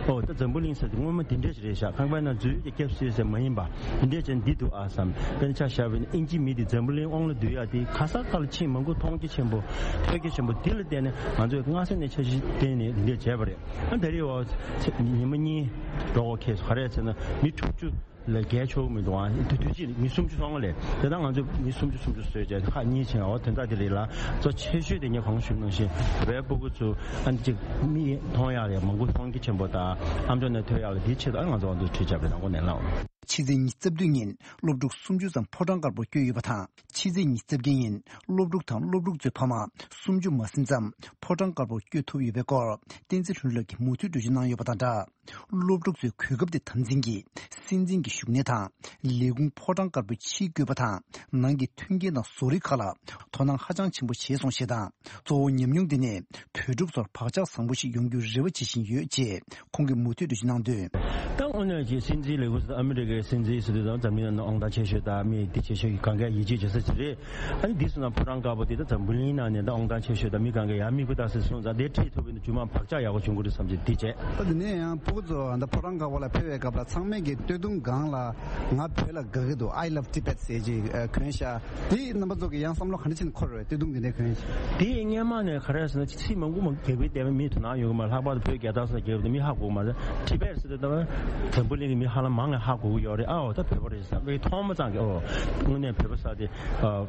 ཨོ་ད་འཛམ་བུ་གླིང་ཟེར་དེ་སྔོན་མ་དེ་འདྲས་ཞིག་རེད་ཤག་ཁང་པའི་ནང་འཛུལ་ཡས་ཀྱི་སྐྱབས་སུ་ཟེར་མ་ཡིན་པ་དེ་འདྲས་བྱས་འདི་འདུག་ཨ་བསམ། དཔེར་ན་ཆ་བཞག་པ་ཡིན་ན་ཨིན་ཇི་མི་དེ་འཛམ་བུ་གླིང་དབང་ལ་བསྡུ་ཡ་དེ་ག་ས་ག་ལ་ཕྱིན་མང་པོ་མཐོང་རྒྱ་ཆེན་པོ་ཐོས་རྒྱ་ཆེན་པོ་དེ་ལ་བརྟེན་ནས་ང་ཚོས་སྔ་ས་ནས་འཆར་གཞི་བཏིང་ནས་འདི་འདྲས་བྱས་པ་རེད། ཨ་ད་རེས་འོ་ཉི་མ་གཉིས་འགྲོ་འོ་ཁེལ་སོང་། ག་རེ་ཟེར་ན་མི་དྲུག་ཅུ་ལས་བརྒལ་ཆོག་གི་མི་འདུག་ཨ་དུས་དུས་ཅིག་མི་སུམ་ཅུ་སོང་བ་ལས་དེ་ལྟར་ང་ཚོས་མི་སུམ་ཅུ་སུམ་ཅུ་བཟོས་བྱས་ཁག་གཉིས་ཕྱིན། འོ་དོན་དག་དེ་རེད་ལ་གཙོ་ཆེ་ཤོས་དེ་ངས་གོང་ཞུས་ནང་བཞིན་བོད་པའི་སྤུ་གུ་ཚོ་ཨ་ནི་ཅིག་མིག་མཐོང་ཡག་ལས་མང་པོ་མཐོང་རྒྱ་ཆེན་པོ་དང་ཨ་མཆོག་ནས་ཐོས་ཡག་ལ་དེའི་ཆེད་དུ་ཨ་ང་ཚོ་ཨ་ཚོ་ཁྲིད་བྱས་པའི་དང་པོ་ནས་ལངས། ཕྱི་ཚེས་ཉི་ཤུ་རྩ་བདུན་ཉིན་སློབ་ཕྲུག་སུམ་ཅུ་ཙམ་ཕོ་བྲང་དཀར་པོར་བསྐྱོད་ཡོད་པ་དང་། ཕྱི་ཚེས་ཉི་ཤུ་རྩ་བརྒྱད་ཉིན་སློབ་ཕྲུག་དང་སློབ་ཕྲུག་ཚོའི་ཕ་མ་སུམ་ཅུ་མ་ཟིན་ཙམ་ཕོ་བྲང་དཀར་པོར་བསྐྱོད་ཐུབ་ཡོད་པའི་སྐོར་བསྟན་འཛིན་ལྷུན་གྲུབ་ཀྱིས་མུ་མཐུད་འགྲེལ་བརྗོད་གནང་ཡོད་པ་དང་སྦྲགས། སློབ་ཕྲུག་ཚོའི་གོ་སྐབས་དེ་དམ་འཛིན་གྱིས་སྲིད་འཛིན་གྱི་བཞུགས་གནས་དང་ལས་ཁུངས་ཕོ་བྲང་དཀར་པོའི་ཕྱིའི་བཀོད་པ་དང་ནང་གི་མཐུན་རྐྱེན་དང་བཟོ་རིག་ཁག་ལ་དོ་སྣང་ཧ་ཅང་ཆེན་པོ་བྱས་སོང་ཞེས་དང་། གཙོ་བོ་ཉམས་མྱོང་འདི་ནས་བོད་ཕྲུག་ཚོར་བག་ཆགས་བཟང་པོ་ཞིག་ཡོང་རྒྱུར་རེ་བ་བྱེད་བཞིན་ཡོད་ཅེས་ཁོང་གིས་མུ་མཐུད་འགྲེལ་བརྗོད་གནང་དོན། ད་དངོས་གནས་ཀྱི་སྲིད་འཛིན་ལས་ཁུངས་སུ་ཨ་མི་རི་ཀའི་སྲིད་འཛིན་ཟེར་དུས་ཙམ་འཛམ་གླིང་ནང་ན་དབང་ཐང་ཆེ་ཤོས་དང་མི་འདི་ཆེ་ཤོས་ཀྱི་གང་གས་ཡིད་ཆེས་བྱེད་ས་ཅིག་རེད། ཨ་ནི་འདི་སོང་ན་ཕོ་བྲང་དཀར་པོ་འདི་ད་འཛམ་བུ་གླིང་ནང་ནས་ད་དབང་ཐང་ཆེ་ཤོས་དང་མི་གང་གས་ཡར་མིག་དཔེ་ལྟ་སྲིད་སོང་ཙང་དེ་ཁྲིད་ཐུབ་པ་ཡིན་ན་རྗེས་མ་བག་ཆགས་ཡག་པོ་བྱུང་གི་རེད་བསམ་གྱི་འདི་བྱས། ད་དེ་ནས་ཡང་ཕྲུ་གུ་ཚོ་ད་ཕོ་བྲང་དཀར་པོ་ལ་ཕེབས་པའི་སྐབས་ལ་ཚང་མས་ཀྱི་སྟོད་ཐུང་སྒང་ལ་ང་བོད་ལ་དགའ་གི་འདུག I love Tibet ཟེར་ཅིག་གོན་ཤག་དེ་རྣམ་པ་ཚོ་གི་ཡང་བསམ་བློ་ག་འདྲ་ཕྱིན་འཁོར་བའི་སྟོད་ཐུང་དེ་འདྲ་གོན་ཤག་དེ་སྔོན་མ་ནས་ག་རེ་ཟེར་ན་ཚིག་མང་པོ་མང་རྒྱག་པའི་བསྡད་པའི་མི་དོ་སྣང་ཡོད་གི་མ། ལྷག་པར་དུ་བོད་རྒྱལ་དར་སོགས་རྒྱབ་དུས་མི་ཧ་གོ་གི་མ་རེད། Tibet ཟེར་དུས་ད་འཛམ་བུ་གླིང་གི་མི་ཧ་ལམ་མང་ནས་ཧ་གོ་གི་ཡོད་རེད། ཨ་འོ་ད་བོད་པ་རེད་ཟེར་བའི་མཐོང་མ་ཙང་གི་ཨོ་དངོས་གནས་བོད་པ་ས་དེ་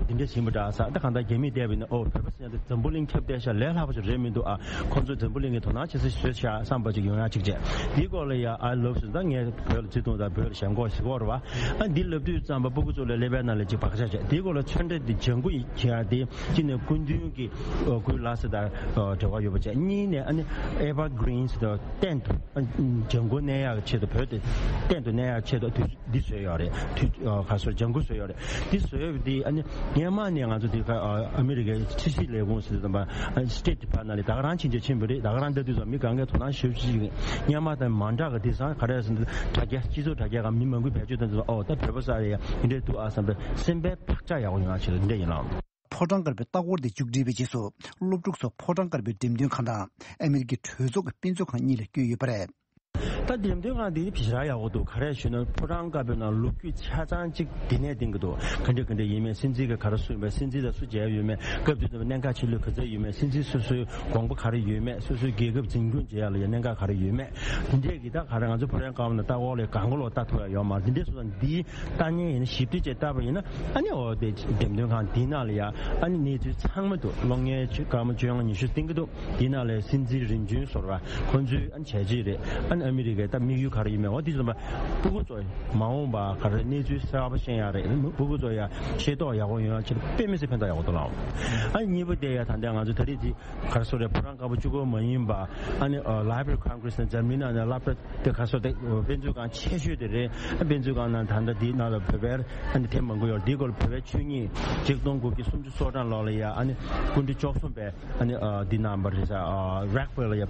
འདི་འདྲ་ཞིག་ཡིན་པ་འདྲ་ཟེར། ད་གང་ལྟར་རྒྱ་མིས་བལྟས་པ་ཡིན་ན་ཨོ་བོད་པ་ཟེར་ཡ་དེ་འཛམ་བུ་གླིང་ཁྱབ་བསྡད་ཤག་ལས་སླ་པོ་ཞིག་རེད་མི་འདུག་ཨ་ཁོང་ཚོས་འཛམ་བུ་གླིང་གི་དོ་སྣང་བྱེད་ས་ཞིག་བཟོས་ཤག་བསམ་པ་ཅིག་ཡོང་ཡ་གཅིག་བྱས། དེའི་སྐོར་ལ་ཡ་I love ཟེར་ད་ངས་བོད་ལ་བརྩེ་དུང་དང་བོད་ལ་ཞེན་ཁོག་ཟེར་གོ་རེད་བ། ཨ་འདི་ལབ་དུས་ཙམ་པ་སྤུ་གུ་ཚོ་ལ་ཀླད་པའི་ནང་ལ་ཅིག་བག་ཆགས་བྱས། དེའི་སྐོར་ལ་ཚོན་ཁྲ་འདི་ལྗང་གུ་ཡིན་ཁྱེད་ཡ་དེ་གཅིག་ནས་སྐུ་མདུན་གྱི་སྐུའི་ལག་ཟེར་དང་འབྲེལ་བ་ཡོད་པ་བྱས། གཉིས་ནས་ཨ་ནི་Evergreen ཟེར་དང་སྟེང་དུ་ལྗང་གུ་གནས་ཡག་ཆེད་དུ་བོད་དེ་སྟེང་དུ་གནས་ཡག་ཆེད་དུ་དུས་འདི་བཟོས་ཡོད་རེད། དུས་ག་སོར་ལྗང་གུ་བཟོས་ཡོད་རེད། འདི་བཟོས་ཡོད་པ་འདི་ཨ་ནི་སྔོན་མ་ནས་ང་ཚོ་འདི་ག་ཨ་མི་རི་ཀའི་ཕྱི་སྲིད་ལས་ཁུངས་ཟེར་དུས་ཙམ་པ་State Department ལ་ད་ག་རང་ཕྱིན་ཆད་ཕྱིན་པ་རེད། ད་ག་རང་ལྟ་དུས་ཙམ་མི་གང་གས་དོ་སྣང་ཞེ་པོ་ཅིག་སྔོན་མ་དང་མ་འདྲ་གི་དེང་སང་ག་རེ་ཟེར་ན་དྲ་རྒྱ་སྤྱི་ཚོགས་དྲ་རྒྱ་ག་མི་མང་པོས་བེད་སྤྱོད་བཏང་དུས་ཙམ་ཨོ་ད་བོད་པ་ས་རེད་ཡ་འདི་འདྲས་འདུག་ཨ་བསམ་པའི་སེམས་པའི་བག་ཆགས་ཡག་པོ་ཡོང་ཡ་ཆེད་དུ་འདི་འདྲས་ཡིན་ལགས། ཕོ་བྲང་དཀར་པོའི་ལྟ་སྐོར་དེ་མཇུག་སྒྲིལ་བའི་རྗེས་སུ་སློབ་ཕྲུག་ཚོ་ཕོ་བྲང་དཀར་པོའི་འགྲེམས་སྟོན་ཁང་དང་ཨ་མི་རི་ཀའི་གྲོས་ཚོགས་ཀྱི་དཔེ་མཛོད་ཁང་གཉིས་ལ་བསྐྱོད་ཡོད་པ་རེད། ད་འགྲེམས་སྟོན་ཁང་འདི་ཞེ་དྲག་ཡག་པོ་འདུག་ག་རེ་ཞུས་ན་ཕོ་བྲང་དཀར་པོའི་ནང་ལོ་རྒྱུས་ཆ་ཚང་གཅིག་འདི་ནས་བསྟན་གྱི་འདུག་ག་འདྲ་ག་འདྲ་ཡིན་མིན། སྲིད་འཛིན་གྱིས་ག་རེ་གསུངས་པས། སྲིད་འཛིན་དང་སུ་མཇལ་ཡོད་མེད། སྐབས་དེ་དུས་གནད་འགག་ཆེ་ལོས་ག་ཚད་ཡོད་མེད། སྲིད་འཛིན་སོ་སོའི་དགོངས་པ་ག་རེ་ཡོད་མེད། སོ་སོའི་རྒྱལ་ཁབ་འཛིན་སྐྱོང་བྱེད་ཡག་ལ་ཡང་གནད་འགག་ག་རེ་ཡོད་མེད། འདི་འདྲས་ཀྱི་ད་ག་རེ་ང་ཚོ་ཕོ་བྲང་དཀར་པོ་ནང་ལྟ་སྐོར་ལས་གང་ག་ལོག་ལྟ་ཐུབ་ཡག་ཡོད་མ་རེད། འདི་འདྲས་སོང་ཙང་འདིའི་ལྟ་མཁན་ཡིན་ན་ཞིབ་ཏུ་བྱས་ལྟ་བ་ཡིན་ན་ཨ་ནི་འོ་དེ་འགྲེམས་སྟོན་ཁང་འདི་ནང་ལ་ཡ་ཨ་ནི་གནས་ཚུལ་ཚང་མ་འདུག་སློབ་གཉེར་སྐར་མ་བཅོ་ལྔ་ཉི་ཤུ་བསྟན་གྱི་འདུག་འདི་ནང་ལ་སྲིད་འཛིན་རིམ་བྱོན་ཟུར་པ་ཁོང་ཚོའི་ཨ་ནི་བྱས་རྗེས་རེད། ཨ་ནི་ཨ་མི་རི་ཀའི་ད་དམིགས་ཡུལ་ག་རེ་ཡིན་མིན་འོ་འདི་ཚོ་མ་སྤུ་གུ་ཚོ་མ་འོངས་པ་ག་རེ་གནས་ཚུལ་གསར་པ་ཤེས་ཡག་རེད། སྤུ་གུ་ཚོ་ཡ་ཤེས་རྟོགས་ཡག་པོ་ཡོང་ཡག་ཆེད་དུ་དཔེ་མི་སྲིད་ཕན་ཐོགས་ཡག་པོ་འདུག་ལགས། ཨ་ནི་གཉིས་པ་དེ་ཡ་ད་ལྟ་ང་ཚོ་ད་རེས་འདི་ག་རེ་ཟེར་རེད། ཕོ་བྲང་དཀར་པོ་གཅིག་པོ་མ་ཡིན་པ་ཨ་ནི་Library of Congress ནས་འཛམ་གླིང་ནང་ནས་སློབ་གྲྭ་དེ་ག་རེ་ཟེར་དེ་དཔེ་མཛོད་ཁང་ཆེ་ཤོས་དེ་རེད། དཔེ་མཛོད་ཁང་ནང་ད་ལྟ་འདི་ནང་ལ་བོད་པའི་ཨ་ནི་དེབ་མང་པོ་ཡོད་རེད། འདིའི་སྐོར་ལ་བོད་པའི་ཆོས་ཉིད་ཆིག་སྟོང་དགུ་བརྒྱ་སུམ་ཅུ་སོ་གྲངས་ལོག་ལ་ཡ་ཨ་ནི་སྐུ་ཕྲེང་བཅུ་གསུམ་པའི་ཨ་ནི་འདི་གནང་བ་རེད་ས། Rockefeller ལ་ཡ་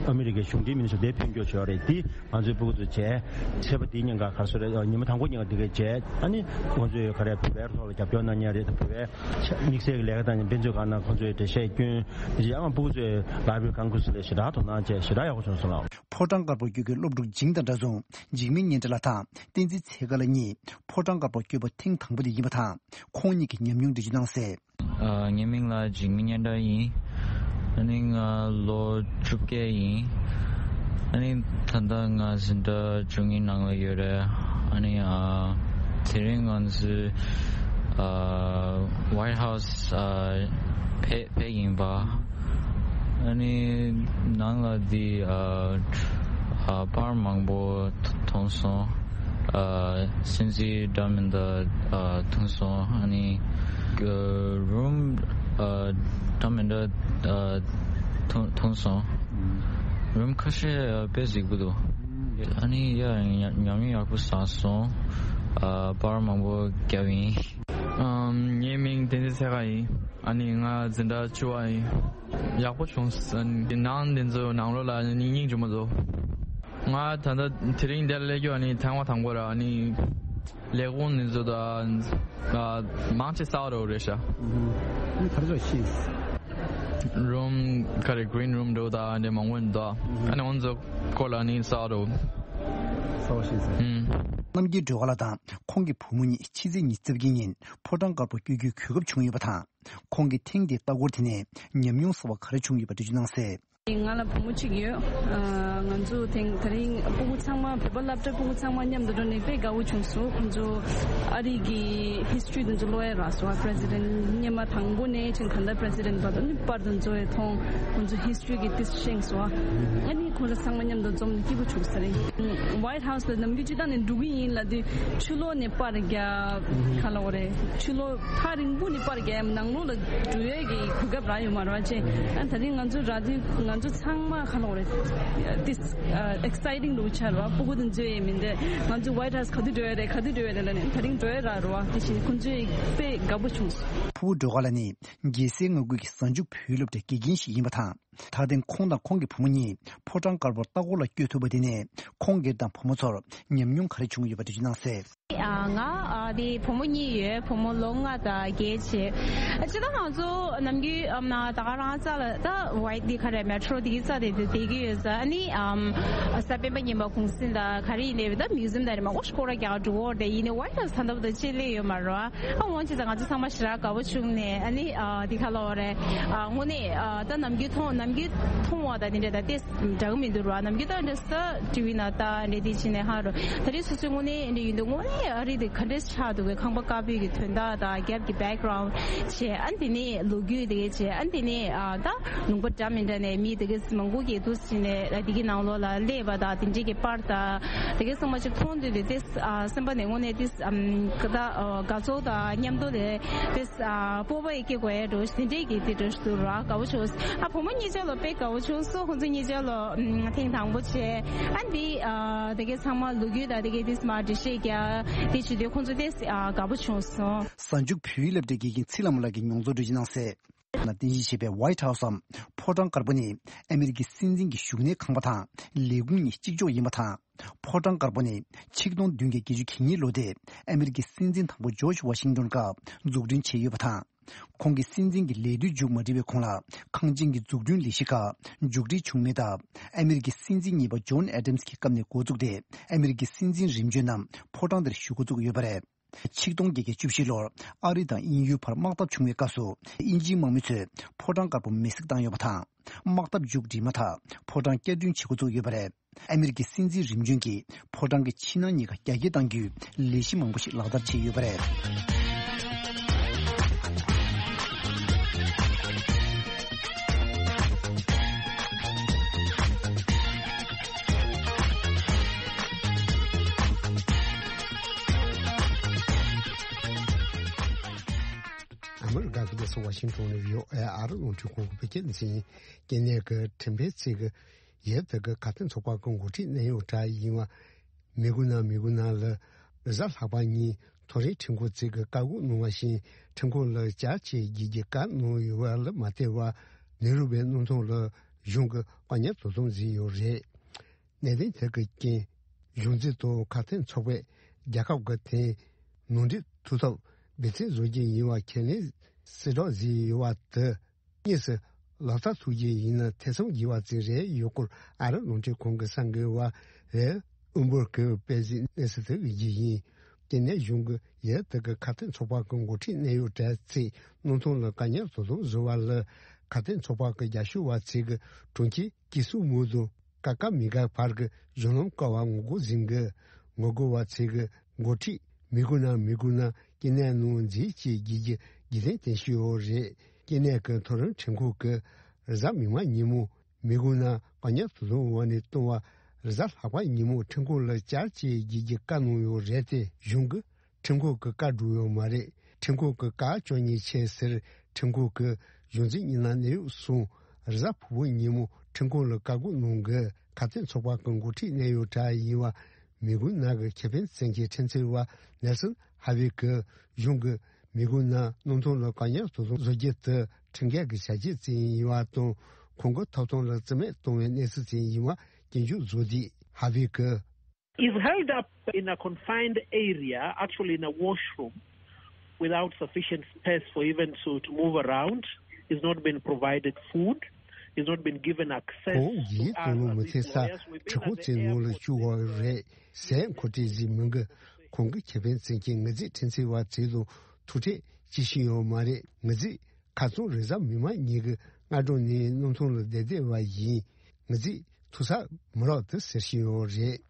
ཨ་མི་རི་ཀའི་གཞུང་འབྲེལ་མིན་ཞིག་དེ་ཕུལ་རྒྱུ་ཡོད་རེད། འདི་ང་ཚོའི་སྤུ་གུ་ཚོ་བྱས་ཚེས་པ་འདི་ཉིན་ཀ་ག་རེ་ཟེར་རེད། ཉི་མ་དང་པོ་ཉིན་ཀ་འདི་གས་བྱས་ཨ་ནི་ང་ཚོས་ག་རེ་བོད་པའི་ཐོག་ལ་རྒྱབ་སྐྱོར་གནང་མཁན་རེད། བོད་པའི་དམིགས་བསལ་གྱི་ལས་ཀ་དང་དཔེ་མཛོད་ཁང་ནང་ཁོང་ཚོས་འགྲེལ་བཤད་བསྐྱོན། དེ་རྗེས་ཨ་མ་སྤུ་གུ་ཚོས་Library of Congress ལ་ཞེ་དྲག་དོ་སྣང་བྱས་ཞེ་དྲག་ཡག་པོ་བྱུང་སོང་ལགས། ཕོ་བྲང་དཀར་པོར་བསྐྱོད་མཁན་སློབ་ཕྲུག་འཇིང་དང་འདྲ་མཚུངས་འཇིགས་མེད་སྙན་གྲགས་ལགས་དང་བསྟན་འཛིན་ཚེ་དཀར་ལགས་གཉིས་ཕོ་བྲང་དཀར་པོར་བསྐྱོད་པ་ཐེངས་དང་པོ་དེ་ཡིན་པ་དང་། ཁོང་གཉིས་ཀྱི་ཉམས་མྱོང་འགྲེལ་བརྗོད་གནང་གསལ། ཨ། ངའི་མིང་ལ་འཇིགས་མེད་སྙན་གྲགས་ཡིན། ཨ་ནི་ང་ལོ་བཅོ་བརྒྱད་ཡིན། ཨ་ནི་ད་ལྟ་ང་འཛིན་གྲྭ་བཅུ་གཉིས་ནང་ལ་ཡོད་རེད། ཨ་ནི་ཨ། དེ་རིང་ང་ཚོས་ཨ། White House ཨ། ཕེབས་ཕེབས་ཡིན་པ། ཨ་ནི་ནང་ལ་འདི་ཨ། ཨ། པར་མང་པོ་མཐོང་སོང་། ཨ། སྲིད་འཛིན་འདྲ་མི་འདྲ་ཨ། མཐོང་སོང་། ཨ་ནི་ཨ། རུམ་ཨ། འདྲ་མི་འདྲ་ཨ། མཐོང་མཐོང་སོང་། རུམ་ཁ་ཤས་ཨ། དཔེ་གཟིགས་པོ་འདུག་ཨ་ནི་ཡ་ཉམས་མྱོང་ཡག་པོ་བསགས་སོང་། ཨ། པར་མང་པོ་བརྒྱབ་ཡིན། ཨམ། ངའི་མིང་བསྟན་འཛིན་ཚེ་དཀར་ཡིན། ཨ་ནི་ང་འཛིན་གྲྭ་བཅུ་པ་ཡིན། ཡག་པོ་བྱུང་། ཨ་ནི་ནང་འདི་ཚོ་ནང་ལོགས་ལ་ཨ་ནི་སྙིང་རྗེ་མོ་བཟོ། ང་ད་ལྟ་དེ་རིང་འདིར་སླེབས་རྒྱུ་ཨ་ནི་ཐེངས་མ་དང་པོ་ར། ཨ་ནི་ལས་ཁུངས་འདི་ཚོ་ད་ཨ། མང་ཆེ་གསར་པ་རེད་ཤག་ཨ་ནི་ག་རེ་ཚོ་ཤེས། རུམ་ག་རེ་གི་རིན་རུམ་འདྲ་བོ་དང་འདྲ་མང་པོ་འདུག་ཨ་ནི་ང་ཚོ་སྐོར་ལ་ནི་ས་རུ། ས་བ་ཤེས་ཟེར། ཨུམ། རྣམ་རྒྱལ་སྒྲོལ་དཀར་ལགས་དང་ཁོང་གི་བུ་མོ་གཉིས་ཕྱི་ཚེས་ཉི་ཤུ་རྩ་བརྒྱད་ཉིན་ཕོ་བྲང་དཀར་པོར་བསྐྱོད་རྒྱུའི་གོ་སྐབས་བྱུང་ཡོད་པ་དང་། ཁོང་གིས་ཐེངས་འདིའི་ལྟ་སྐོར་དེ་ནས་ཉམས་མྱོང་གསར་བ་ག་རེ་བྱུང་ཡོད་པ་འགྲེལ་བརྗོད་གནང་གསལ། ང་ལ་བུ་མོ་གཅིག་ཡོད། ཨ། ང་ཚོ་དེང་དེ་རིང་སྤུ་གུ་ཚང་མ་བོད་པ་སློབ་གྲྭ་སྤུ་གུ་ཚང་མ་མཉམ་དུ་འགྲོ་ནས་དཔེ་དགའ་བོ་བྱུང་སོང་། ཁོང་ཚོ་ཨ་རི་གི་ཧིས་ཊོ་རི་དེ་ཚོ་ཀློག་ཡ་རག་སོང་། ཨ། པི་རེ་སི་ཌེན་ཊི་སྔོན་མ་དང་པོ་ནས་ཕྱིན་ག་འདྲ་པི་རེ་སི་ཌེན་ཊི་བར་དུ་ནི་པར་དུ་འཛོལ་བའི་མཐོང་། ཁོང་ཚོ་ཧིས་ཊོ་རི་གི་དེ་ཤེས་སོང་། ཨ་ནི་ཁོང་ཚོ་ཚང་མ་མཉམ་དུ་འཛོམས་ནས་སྐྱིད་པོ་བྱུང་ས་རེད། ཝའིཊ་ཧའུ་སི་ལ་ནམ་རྒྱུན་སྤྱིར་བཏང་ནས་འགྲོ་གི་ཡིན་ལབ་དུས་ཕྱི་ལོགས་ནས་པར་རྒྱག་ག་ལབ་དགོས་རེད། ཕྱི་ལོགས་ཐག་རིང་པོ་ནས་པར་རྒྱག་ནང་ལོགས་ལ་འགྲོ་ཡས་ཀྱི་གོ་སྐབས་རག་ཡོད་མ་རེད་བ་ཅེ། ཨ། ད་རིང་ང་ཚོ་རག་དུས་ང་ཚོ་ཚང་མ་ག་ལབ་དགོས་རེད། ཏིས་ཨེག་སའི་ཊིང་འདྲ་བོ་ཆགས་རེད་བ། སྤུ་གུ་དེ་ཚོ་ཡས་མིན་ཏེ་ང་ཚོ་ཝའིཊ་ཧའུ་སི་ག་དུས་འགྲོ་ཡས་རེད། ག་དུས་འགྲོ་ཡས་རེད་ལབ་ནས་ད་རིང་འགྲོ་ཡས་རག་རེད་བ། དེ་བཞིན་ཁོང་ཚོས་དཔེ་དགའ་པོ་བྱུང་སོང་། ཕུ་བོ་སྒྲོལ་དཀར་ལགས་ནི་རྒྱལ་སའི་མངའ་ཁུལ་གྱི་གཟའ་མཇུག་བོད་ཡིག་སློབ་གྲྭའི་དགེ་རྒན་ཞིག་ཡིན་པ་དང་། ད་ཐེངས་ཁོང་དང་ཁོང་གི་བུ་མོ་གཉིས་ཕོ་བྲང་དཀར་པོར་ལྟ་སྐོར་ལ་བསྐྱོད་ཐུབ་པ་དེ་ནས་ཁོང་སྒེར་དང་བུ་མོ་ཚོར་ཉམས་མྱོང་ག་རེ་བྱུང་ཡོད་པ་འགྲེལ་བརྗོད་གནང་གསལ། ཨ། ང་ཨ་དེ་བུ་མོ་གཉིས་ཡོད། བུ་མོ་ལོ་ལྔ་དང་བརྒྱད་བྱས། ཨ། སྤྱིར་བཏང་ང་ཚོ་ནམ་རྒྱུན་ཨམ་ན་ད་ག་རང་ས་ལ་ད་ཝའིཊ་དེ་ག་རེ་མེ་ཊོ་རོ་དེ་གི་ས་དེ་དེ་བསྡད་ཀྱི་ཡོད་ས། ཨ་ནི་ཨམ་གཟའ་སྤེན་པ་ཉིན་པ་གུང་སེང་དང་ག་རེ་ཡིན་ནའི་ད་མིའུ་ཛི་ཡམ་དང་རེ་མ་ཨོ་སྐོར་ར་རྒྱག་འགྲོ་འོར་དེ་ཡིན་ནའི་ཝའིཊ་ཧའུ་སི་ད་ལྟ་བུ་དང་ཅི་སླེབས་ཡོད་མ་རེད་བ། ཨ། འོན་ཅི་ཙང་ང་ཚོ་ཚང་མ་ཞེ་དྲག་དགའ་པོ་བྱུང་ནས། ཨ་ནི་ཨ་འདི་ག་ལབ་དགོས་རེད། ཨ། དངོས་གནས་ཨ་ད་ནམ་རྒྱུན་མཐོང་ནམ་རྒྱུན་མཐོང་བ་དང་དེ་འདྲ་ད་ཏེས་འདྲ་གི་མི་འདུག་ར། ནམ་རྒྱུན་ད་འདྲ་ས་ཊི་ཝི་ནང་ལྟ་འདྲ་དེ་བྱས་ནས་ཧ་རོ། ད་རེས་སོ་སོའི་དངོས་གནས་འདྲ་ཡིན་འདུག་དངོས་གནས་ཨ་རི་དེ་ག་འདྲས་ཆགས་འདུག་གི་ཁང་པ་དཀར་པོའི་གི་དོན་དག་དང་རྒྱབ་ཀྱི་བེག་གྷ་རའུན་ཌི་བྱས། ཨ་དེ་ནས་ལོ་རྒྱུས་དེ་གས་བྱས། ཨ་དེ་ནས་ཨ་ད་ལུང་པ་འདྲ་མི་འདྲ་ནས་མི་དེ་གས་མང་པོ་གིས་འདུག་བྱས་ནས་ཨ་དེ་གི་ནང་ལོགས་ལ་སླེབས་པ་དང་དེ་འདྲས་ཀྱི་པར་དང་དེ་གས་ཚང་མ་ཅིག་མཐོང་དུས་དེ་ཏེས། ཨ། སེམས་པ་ནས་དངོས་གནས་ཏེ། ཨམ། ཀ་ད། ཨ། དགའ་ཚོར་དང་མཉམ་དུ་ལས་ཏེ། ཨ། སྤོབས་པ་ཡི་སྐྱེ་དགོས་ཡ་འགྲོ་དེ་འདྲས་ཀྱི་དེ་འགྲོ་ཞིག་འདུག་ར། དགའ་པོ་བྱུང་། ཨ། བུ་མོ་གཉིས་ཆ་ལོ་དཔེ་དགའ་པོ་བྱུང་སོང་། ཁོང་ཚོ་གཉིས་ཆ་ལོ་ཨམ། ཐེངས་དང་པོ་བྱས། ཨ་འདི། ཨ། དེ་གའི་ཚང་མ་ལོ་རྒྱུས་དང་དེ་གའི་ཏེ་མ་འགྲེལ་བཤད་རྒྱག་དེ་བྱེད་དུས་ཁོང་ཚོ་ཏེ། ཨ། དགའ་པོ་བྱུང་སོང་། གཟའ་མཇུག་བོད་ཡིག་སློབ་གྲྭའི་དགེ་རྒན་ཚེ་ལྷ་མོ་ལགས་ཀྱིས་མྱོང་ཚོར་འགྲེལ་བརྗོད་གནང་གསལ། ན་རྟེན་གཞི་བྱས་པའི་ཝའིཊ་ཧའུ་སི་འམ་ཕོ་བྲང་དཀར་པོ་ནི་ཨ་མི་རི་ཀའི་སྲིད་འཛིན་གྱི་བཞུགས་གནས་ཁང་པ་དང་ལས་ཁུངས་གཉིས་གཅིག་ལྕོགས་ཡིན་པ་དང་། ཕོ་བྲང་དཀར་པོ་ནི་ཆིག་སྟོང་བདུན་བརྒྱ་བརྒྱད་ཅུ་གྱ་གཉིས་ལོ་དེ་ཨ་མི་རི་ཀའི་སྲིད་འཛིན་དང་པོ་ཇོརྗ་ཝ་ཤིང་ཏོན་སྐབས་འཛུགས་སྐྲུན་བྱས་ཡོད་པ་དང་། ཁོང་གིས་སྲིད་འཛིན་གྱི་ལས་དུས་མཇུག་མ་སྒྲིལ་བའི་གོང་ལ་ཁང་ཆེན་གྱི་འཛུགས་སྐྲུན་ལས་གཞི་ཁག་མཇུག་སྒྲིལ་བྱུང་མེད་སྟབས། ཨ་མི་རི་ཀའི་སྲིད་འཛིན་གཉིས་པ་ཇོན་ཨེ་ཌམ་སི་གི་སྐབས་ནས་འགོ་བཙུགས་ཏེ་ཨ་མི་རི་ཀའི་སྲིད་འཛིན་རིམ་བྱོན་རྣམས་ཕོ་བྲང་དེར་བཞུགས་འགོ་བཙུགས་ཡོད་པ་རེད། ཆིག་སྟོང་བརྒྱད་བརྒྱ་བཅུ་བཞི་ལོར་ཨ་རི་དང་དབྱིན་ཡུལ་བར་དམག་འཐབ་བྱུང་བའི་སྐབས་སུ་དབྱིན་ཇིའི་དམག་མི་ཚོས་ཕོ་བྲང་དཀར་པོ་མེ་བསྲེགས་བཏང་ཡོད་པ་དང་། དམག་འཐབ་མཇུག་བསྒྲིལ་མ་ཐག་ཕོ་བྲང་བསྐྱར་སྐྲུན་བྱེད་འགོ་བཙུགས་ཡོད་པ་རེད། ཨ་མི་རི་ཀའི་སྲིད་འཛིན་རིམ་བྱོན་གྱིས་ཕོ་བྲང་གི་ཕྱི་ནང་གཉིས་ཀ་རྒྱ་སྐྱེད་གཏང་རྒྱུའི་ལས་གཞི་མང་པོ་ཞིག་ལག་བསྟར་བྱས་ཡོད་པ་རེད། ཨ་མི་རི་ཀ་གི་རྒྱལ་ས་ཝ་ཤིང་ཏོན་ནས་བྷི་ཨོ་ཨེ་ཨ་རི་རླུང་འཕྲིན་ཁང་གི་བོད་སྐད་སྡེ་ཚན་ཡིན། སྐྱེ་གནས་ཀྱི་ཁྲིམས་དཔོན་ཚོས་ཀྱི་ཡུལ་དེ་གི་ཁ་གཏད་ཚོགས་པ་གི་འགོ་ཁྲིད་གནད་ཡོད་གྲས་ཡིན་པ་མི་དགོས་ན་མི་དགོས་ན་ལ་གཟའ་ལྷག་པ་ཉིན་མཐོ་རིམ་ཁྲིམས་ཁང་ཚོས་ཀྱི་བཀའ་བསྒོ་གནང་བ་བཞིན་ཁྲིམས་ཁང་ལ་བསྐྱར་བཅོས་བགྱིད་རྒྱུ་བཀའ་གནང་ཡོད་པ་ལ་མ་བལྟས་པར་ནེ་རུ་བའི་སྣུམ་ཐོག་ལ་གཞུང་གི་བཀག་ཉར་དོ་དམ་བཟོས་ཡོད་རེད། གནད་དོན་དེ་གི་རྐྱེན་གཞུང་འཛིན་དང་ཁ་གཏད་ཚོགས་པས་རྒྱལ་ཁབ་ཀྱི་དེ་ནང་འགྲིག་ཐུབ་ཐབས་འབད་བརྩོན་བཟོ་རྒྱུ་ཡིན་པ་ཁས་ལེན་གསལ་བསྒྲགས་བཟོས་ཡོད་པ་དེ། དངོས་སུ་ལག་བསྟར་ཐུབ་རྒྱུ་ཡིན་ན་ཐེ་ཚོམ་དགོས་པ་ཅིག་རེད་ཡོད་སྐོར་ཨ་རི་རླུང་འཕྲིན་ཁང་གི་གསར་འགོད་པ་རེད་ཨུམ་བོར་གྱིས་དཔྱད་གཞིའི་གནས་ཚུལ་དེ་བརྗོད་ཀྱི་ཡིན། དེ་ནས་གཞུང་གི་ཡུལ་དེ་གི་ཁ་གཏད་ཚོགས་པ་གི་འགོ་ཁྲིད་གནད་ཡོད་གྲས་ཚོས་སྣུམ་ཐོག་ལ་བཀག་ཉར་དོ་དམ་བཟོ་བ་ལ་ཁ་གཏད་ཚོགས་པ་གི་རྒྱབ་སྐྱོར་བ་ཚོས་གི་གྲོང་ཁྱེར་ཀི་སུ་མུ་དུ་ཀ་ཀ་མི་ག་བར་གི་གཞུང་ལམ་ཀ་བ་ངོ་རྒོལ་འཛིན་གི་ངོ་རྒོལ་བ་ཚོས་གི་འགོ་ཁྲིད་མི་དགོས་ན་མི་དགོས་ན་སྐྱེ་གནས་ནང་འཛུལ་བྱེད་རྒྱུ་གི་རྒྱུ་མཚན་བསྟན་བཞིན་ཡོད་རེད། སྐྱེ་གནས་ཀྱི་མཐོ་རིམ་ཁྲིམས་ཁང་གི་གཟའ་མིག་དམར་ཉིན་མོ་མི་དགོས་ན་བཀག་ཉར་དོ་དམ་འོག་ནས་བཏང་བ་གཟའ་ལྷག་པ་ཉིན་མོ་ཁྲིམས་ཁང་ལ་བསྐྱར་བཅོས་བགྱིད་རྒྱུ་བཀའ་གནང་ཡོད་རེད་དེ་གཞུང་གི་ཁྲིམས་ཁང་གི་བཀའ་སྒྲུབ་ཡོད་མ་རེད། ཁྲིམས་ཁང་གི་བཀའ་བཅོ་ལྔའི་ཆེད་ཟེར་ཁྲིམས་ཁང་གི་གཞུང་འཛིན་གཉིས་ལ་གནད་ཡོད་གསུངས། གཟའ་ཕུར་བུ་ཉིན་མོ་ཁྲིམས་ཁང་ལ་བཀའ་བསྒོ་གནང་གི་ཁ་གཏད་ཚོགས་པ་གི་འགོ་ཁྲིད་གནད་ཡོད་གྲས་ཡིན་པ་མི་དགོས་ན་གི་ཁེ་ཕན་བཙན་གྱི་ཁྲིམས་རྩོད་པ་ནེལ་སོན་ཧ་ཝི་གི་གཞུང་གི་མི་དགོས་ན་སྣུམ་ཐོག་ལ་བཀག་ཉར་དོ་དམ་བཟོ་རྒྱུ་དེ་ཁྲིམས་འགལ་གྱི་བྱ་སྤྱོད་ཅིག་ཡིན་པ་དང་ཁོང་གི་ཐོབ་ཐང་ལ་བརྩི་མེད་གཏོང་བའི་གནས་ཚུལ་ཅིག་ཡིན་པ་སྐྱོན་བརྗོད་བཟོ་དུས་ཧ་ཝི་གི། Is held up in a confined area, actually in a washroom, without sufficient space for even to, to move around. He's not been provided food. He's not been given access. ཁོང་གིས་སྟོང་ལོ་མི་ཐེ་ས་ཁྲི་ཁོག་ཙེ་ནང་ལ་བཅུག་བ་རེད་ཟེར་མཁོ་སྤྲོད་ཟིན་མི་འགི། ཁོང་གི་ཁེ་ཕན་བཙན་གྱི་ངི་ཟིག་ཁྲིན་ཚེ་བ་ཚེ་དང་ཐུག་འཕྲད་ཅི་ཞིག་ཡོད་མ་རེད། ངི་ཟིག་ཁ་ཚང་རེས་གཟའ་མིག་དམར་ཉིན་གི་སྔ་དྲོ་ནས་སྣུམ་ཐང་ལ་བསྡད་བསྡད་བ་ཡིན། ངི་ཟིག་ཐུག་ས་མི་རག་དུ་ཟེར་བཞིན་ཡོད་རེད།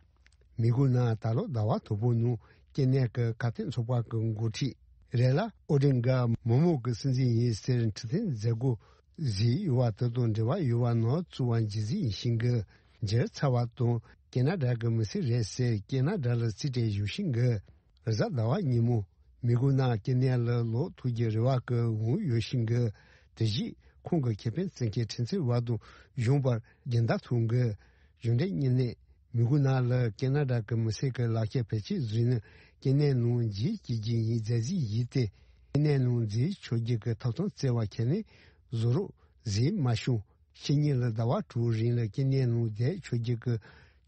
མི་གུ་ན་ད་ལོ་ཟླ་བ་དོ་པོ་ནང་སྐྱེ་གནས་ཀྱི་ཁ་གཏད་ཚོགས་པ་གི་འགོ་ཁྲིད་རེད་ལ། ཨོ་ཌིན་ག་མི་མང་གི་སྲིད་འཛིན་ཡིན་ཟེར་ཁྲི་འཛིན་མཛད་སྒོ་ཟིག་ཡོད་པ་དེ་དང་འབྲེལ་བ་ཡོད་པ་ནོར་བཙུགས་པ་འཇིགས་ཟིག་ཡིན་ཤིང་གི། འཇིར་ཚ་བ་དང་སྐྱེ་ན་དྲག་གི་མི་སྲིད་རེད་ཟེར་སྐྱེ་ན་དྲག་ལ་རྩིས་སྤྲད་ཡོད་ཤིང་གི། རེས་གཟའ་ཟླ་བ་ཉིན་མོ་མི་གུ་ན་སྐྱེ་གནས་ལ་ལོག་ཐུག་རྒྱུ་རེ་བ་གི་འོང་ཡོད་ཤིང་གི། དེ་བཞིན་ཁོང་གི་ཁེ་ཕན་བཙན་གྱི་ཁྲིན་ཚེ་བ་དང་གཞུང་བར་སྦྱིན་བདག་ཐུང་གི། གཞུང་འབྲེལ་གཉིས་ནས་མི་གུ་ན་ལ་སྐྱེ་ན་དྲག་གི་མི་སེར་གི་ལག་ཁྱེར་བེད་སྤྱོད་བཟོས་ནས་སྐྱེ་གནས་ནང་འཇིག་སྐྱེ་རྒྱུ་ཡིན་མཛད་རྩིས་ཡིན་ཏེ། སྐྱེ་གནས་ནང་འཛུལ་ཆོག་རྒྱུ་གི་ཐོབ་ཐང་བསྩལ་བ་ཁས་ལེན་བཟོ་རོགས་ཟིན་མ་བྱུང་། ཕྱི་ཉིན་ལ་ཟླ་བ་དྲུག་རིང་ལ་སྐྱེ་གནས་ནང་བསྡད་ཆོག་རྒྱུ་གི་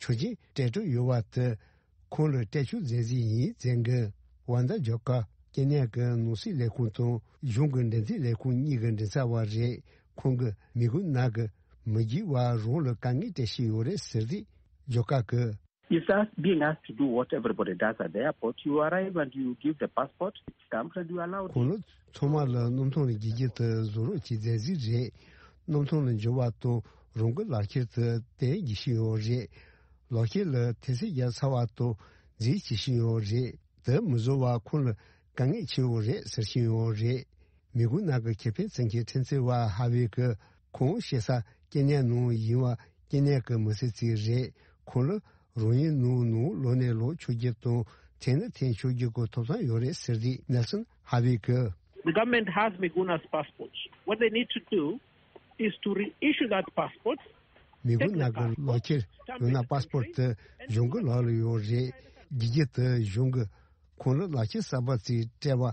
ཆོག་མཆན་སྤྲད་གྲབས་ཡོད་པ་དེ། ཁོང་ལ་སྤྲད་ཆོག་མཛད་རྩིས་ཡིན་མཛད་གི། ཝན་ད་ཇོ་ཀ་སྐྱེ་གནས་ཀྱི་ནང་སྲིད་ལས་ཁུངས་དང་གཞུང་གི་འགྲན་རྩོད་ལས་ཁུངས་གཉིས་ཀྱི་མགྲིན་ཚབ་པ་རེད། ཁོང་གིས་མི་གུ་ན་གི་མི་རྒྱུ་བ་རང་ལ་དཀའ་ངལ་སྤྲད་བཞིན་ཡོད་རེད་ཟེར་ཏེ། ཇོ་ཀ་གིས། Is asked, being asked to do what everybody does at the airport. You arrive and you give the passport, it stamps and you allow. ཁོང་ལ་ཚང་མ་ལ་སྣུམ་ཐང་ལ་རྒྱུག་རྒྱུ་དེ་བཟོ་རོགས་ཀྱི་མཛད་རྩིས་རེད། སྣུམ་ཐང་ལ་འབྱོར་བ་དང་རང་གི་ལག་ཁྱེར་དེ་སྟེར་རྒྱུ་ཞིག་ཡོད་རེད། ལག་ཁྱེར་ལ་ཐེལ་ཙེ་བརྒྱབ་ཚར་བ་དང་འཛུལ་བྱེད་བཞིན་ཡོད་རེད། དེ་མི་བཟོ་བ་ཁོང་ལ་དཀའ་ངལ་ཆེ་བོ་རེད་ཟེར་བཞིན་ཡོད་རེད། མི་གུ་ན་གི་ཁེ་ཕན་བཙན་གྱི་ཁྲིན་ཚེ་བ་ཧ་བེ་གི། ཁོང་བཤད་ས་སྐྱེ་གནས་ནང་ཡིན་པ་སྐྱེ་གནས་ཀྱི་མི་སེར་ཅིག་རེད། ཁོང་ལ་རང་ཡུལ་ནང་ནང་ལོགས་ནས་ལོག་ཆོག་རྒྱུ་དང་འཐེན་ན་འཐེན་ཆོག་རྒྱུ་གི་ཐོབ་ཐང་ཡོད་རེད་ཟེར་ཏེ། ནེལ་སོན་ཧ་བེ་གི། The government has Miguna's passports. What they need to do is to reissue that passport. མི་གུ་ན་གི་ལག་ཁྱེར་ཡང་ན་པ་སི་པོར་དེ་གཞུང་གི་ལག་ལ་ཡོད་རེད། རྒྱུ་རྒྱུ་དེ་གཞུང་གི་ཁོང་ལ་ལག་ཁྱེར་གསར་པ་ཅིག་སྤྲད་པ་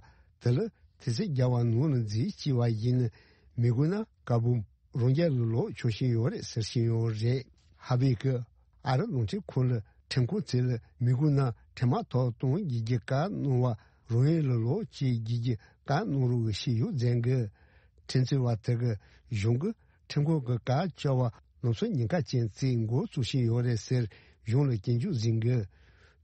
དེ་ལ་ཐེལ་ཙེ་བརྒྱབ་པ་ནང་ལ་འཛུལ་བྱས་པ་ཡིན་ན། མི་གུ་ན་ཀ་བུམ་རང་རྒྱལ་ལ་ལོག་ཆོག་བཞིན་ཡོད་རེད་ཟེར་བཞིན་ཡོད་རེད། ཧ་བེ་གི་ཨ་རི་རླུང་འཕྲིན་ཁང་ལ་ཁྲིམས་ཁང་ཚོས་ལ་མི་གུ་ན་འཕྲལ་མར་ཐོག་གཏོང་རྒྱུ་གི་བཀའ་གནང་བ། རང་ཡུལ་ལ་ལོག་བྱེད་རྒྱུ་གི་བཀའ་གནང་རོགས་ཞེས་ཡོད་མཛད་གི། ཁྲིན་ཚེ་བ་དེ་གི་གཞུང་གི་ཁྲིམས་ཁང་གི་བཀའ་བཅག་པ་ལམ་སང་ཉེན་ཁ་ཅན་ཅིག་འགོ་བཙུགས་བཞིན་ཡོད་རེད་ཟེར་གཞུང་ལ་སྐྱོན་བརྗོད་ཟིན་གི།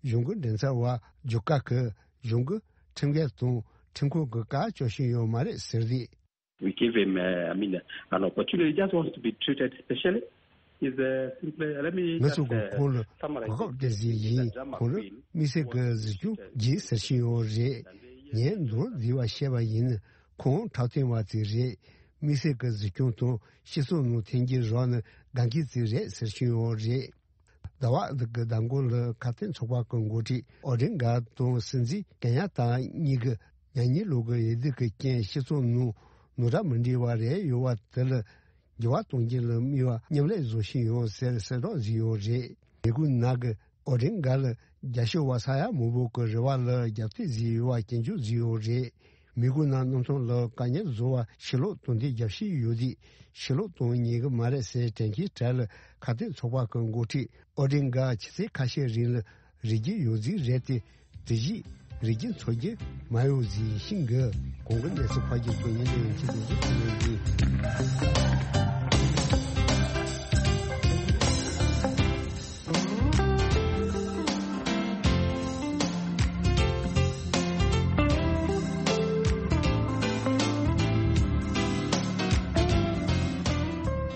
གཞུང་གི་མགྲིན་ཚབ་པ་ཇོ་ཀ་གིས་གཞུང་གི་ཁྲིམས་འགལ་དང་ཁྲིམས་ཁང་གི་བཀའ་བཅག་བཞིན་ཡོད་མ་རེད་ཟེར་ཏེ། We give him, uh, I mean, uh, an opportunity. He just wants to be treated specially. Is, uh, simply, let me ང་ཚོ་just, གིས་uh, ཁོང་ལ་summarize གོ་སྐབས་it. དེ་ཟིག་ཡིན། ཁོང་ལ་དམིགས་བསལ་གྱི་གཟིགས་སྐྱོང་བགྱིས་ཟེར་བཞིན་ཡོད་རེད། ངས་མདོར་བསྡུས་པ་བཤད་པ་ཡིན་ན། ཁོང་འཁྲབ་སྟོན་པ་ཅིག་རེད། དམིགས་བསལ་གྱི་གཟིགས་སྐྱོང་དང་སྤྱི་ཚོགས་ནང་འཐེན་གྱི་རོགས་ནི་དགའ་མཁན་ཅིག་རེད་ཟེར་བཞིན་ཡོད་རེད། ཟླ་བ་འདི་གི་ཟླ་མགོ་ལ་ཁ་གཏད་ཚོགས་པ་གི་འགོ་ཁྲིད་ཨོ་ཌིན་གྷ་དང་སྲིད་འཛིན་ཀེན་ཡ་ཏཱ་གཉིས་ཀྱིས་མྱ་ངན་ལུས་ཀྱི་འོས་བསྡུ་གི་རྐྱེན་སྤྱི་ཚོགས་ནང་ནོར་འཁྲུལ་མི་འདྲ་བ་རེ་ཡོད་པ་དེ་ལ་འགྱུར་བ་གཏོང་རྒྱུ་ལ་དམིགས་པ་མཉམ་ལས་བཟོ་བཞིན་ཡོད་ཟེར་གསལ་བསྒྲགས་བཟོས་ཡོད་རེད། མི་གུ་ན་གི་ཨོ་ཌིན་གྷ་ལ་རྒྱ་ཤོད་པ་ས་ཡ་མང་པོ་གི་རེ་བ་ལ་རྒྱབ་གཏད་བཟོས་ཡོད་པ་སྐྱོན་བརྗོད་བཟོས་ཡོད་རེད། མི་གུ་ན་སྣུམ་ཐང་ལ་བཀག་ཉར་བཟོ་བར་ཕྱིར་ལོག་དོན་ཐོག་རྒྱབ་བཤིག་ཡོད་དུས་ཕྱིར་ལོག་གཏོང་ཉན་གི་མ་རེད་ཟེར་དྲན་སྐུལ་དྲ་ལ་ཁ་གཏད་ཚོགས་པ་གི་འགོ་ཁྲིད་ཨོ་ཌིན་གྷ་ཆུ་ཚོད་ཁ་ཤས་རིང་ལ་རིག་རྒྱུ་ཡོད་རྩིས་རེད་དེ། དེ་བཞིན་རིག་རྒྱུ་འཚོལ་རྒྱུ་མ་ཡོང་རྩིས་ཤིང་གི། གོང་གི་གནས་ཚུལ་ཕར་རྒྱག་ཐུབ་ཡིན་ལས་ཡིན་ཁྱེད་དེ་ཚོ་ཐུབ་ཡོད་ཀྱི།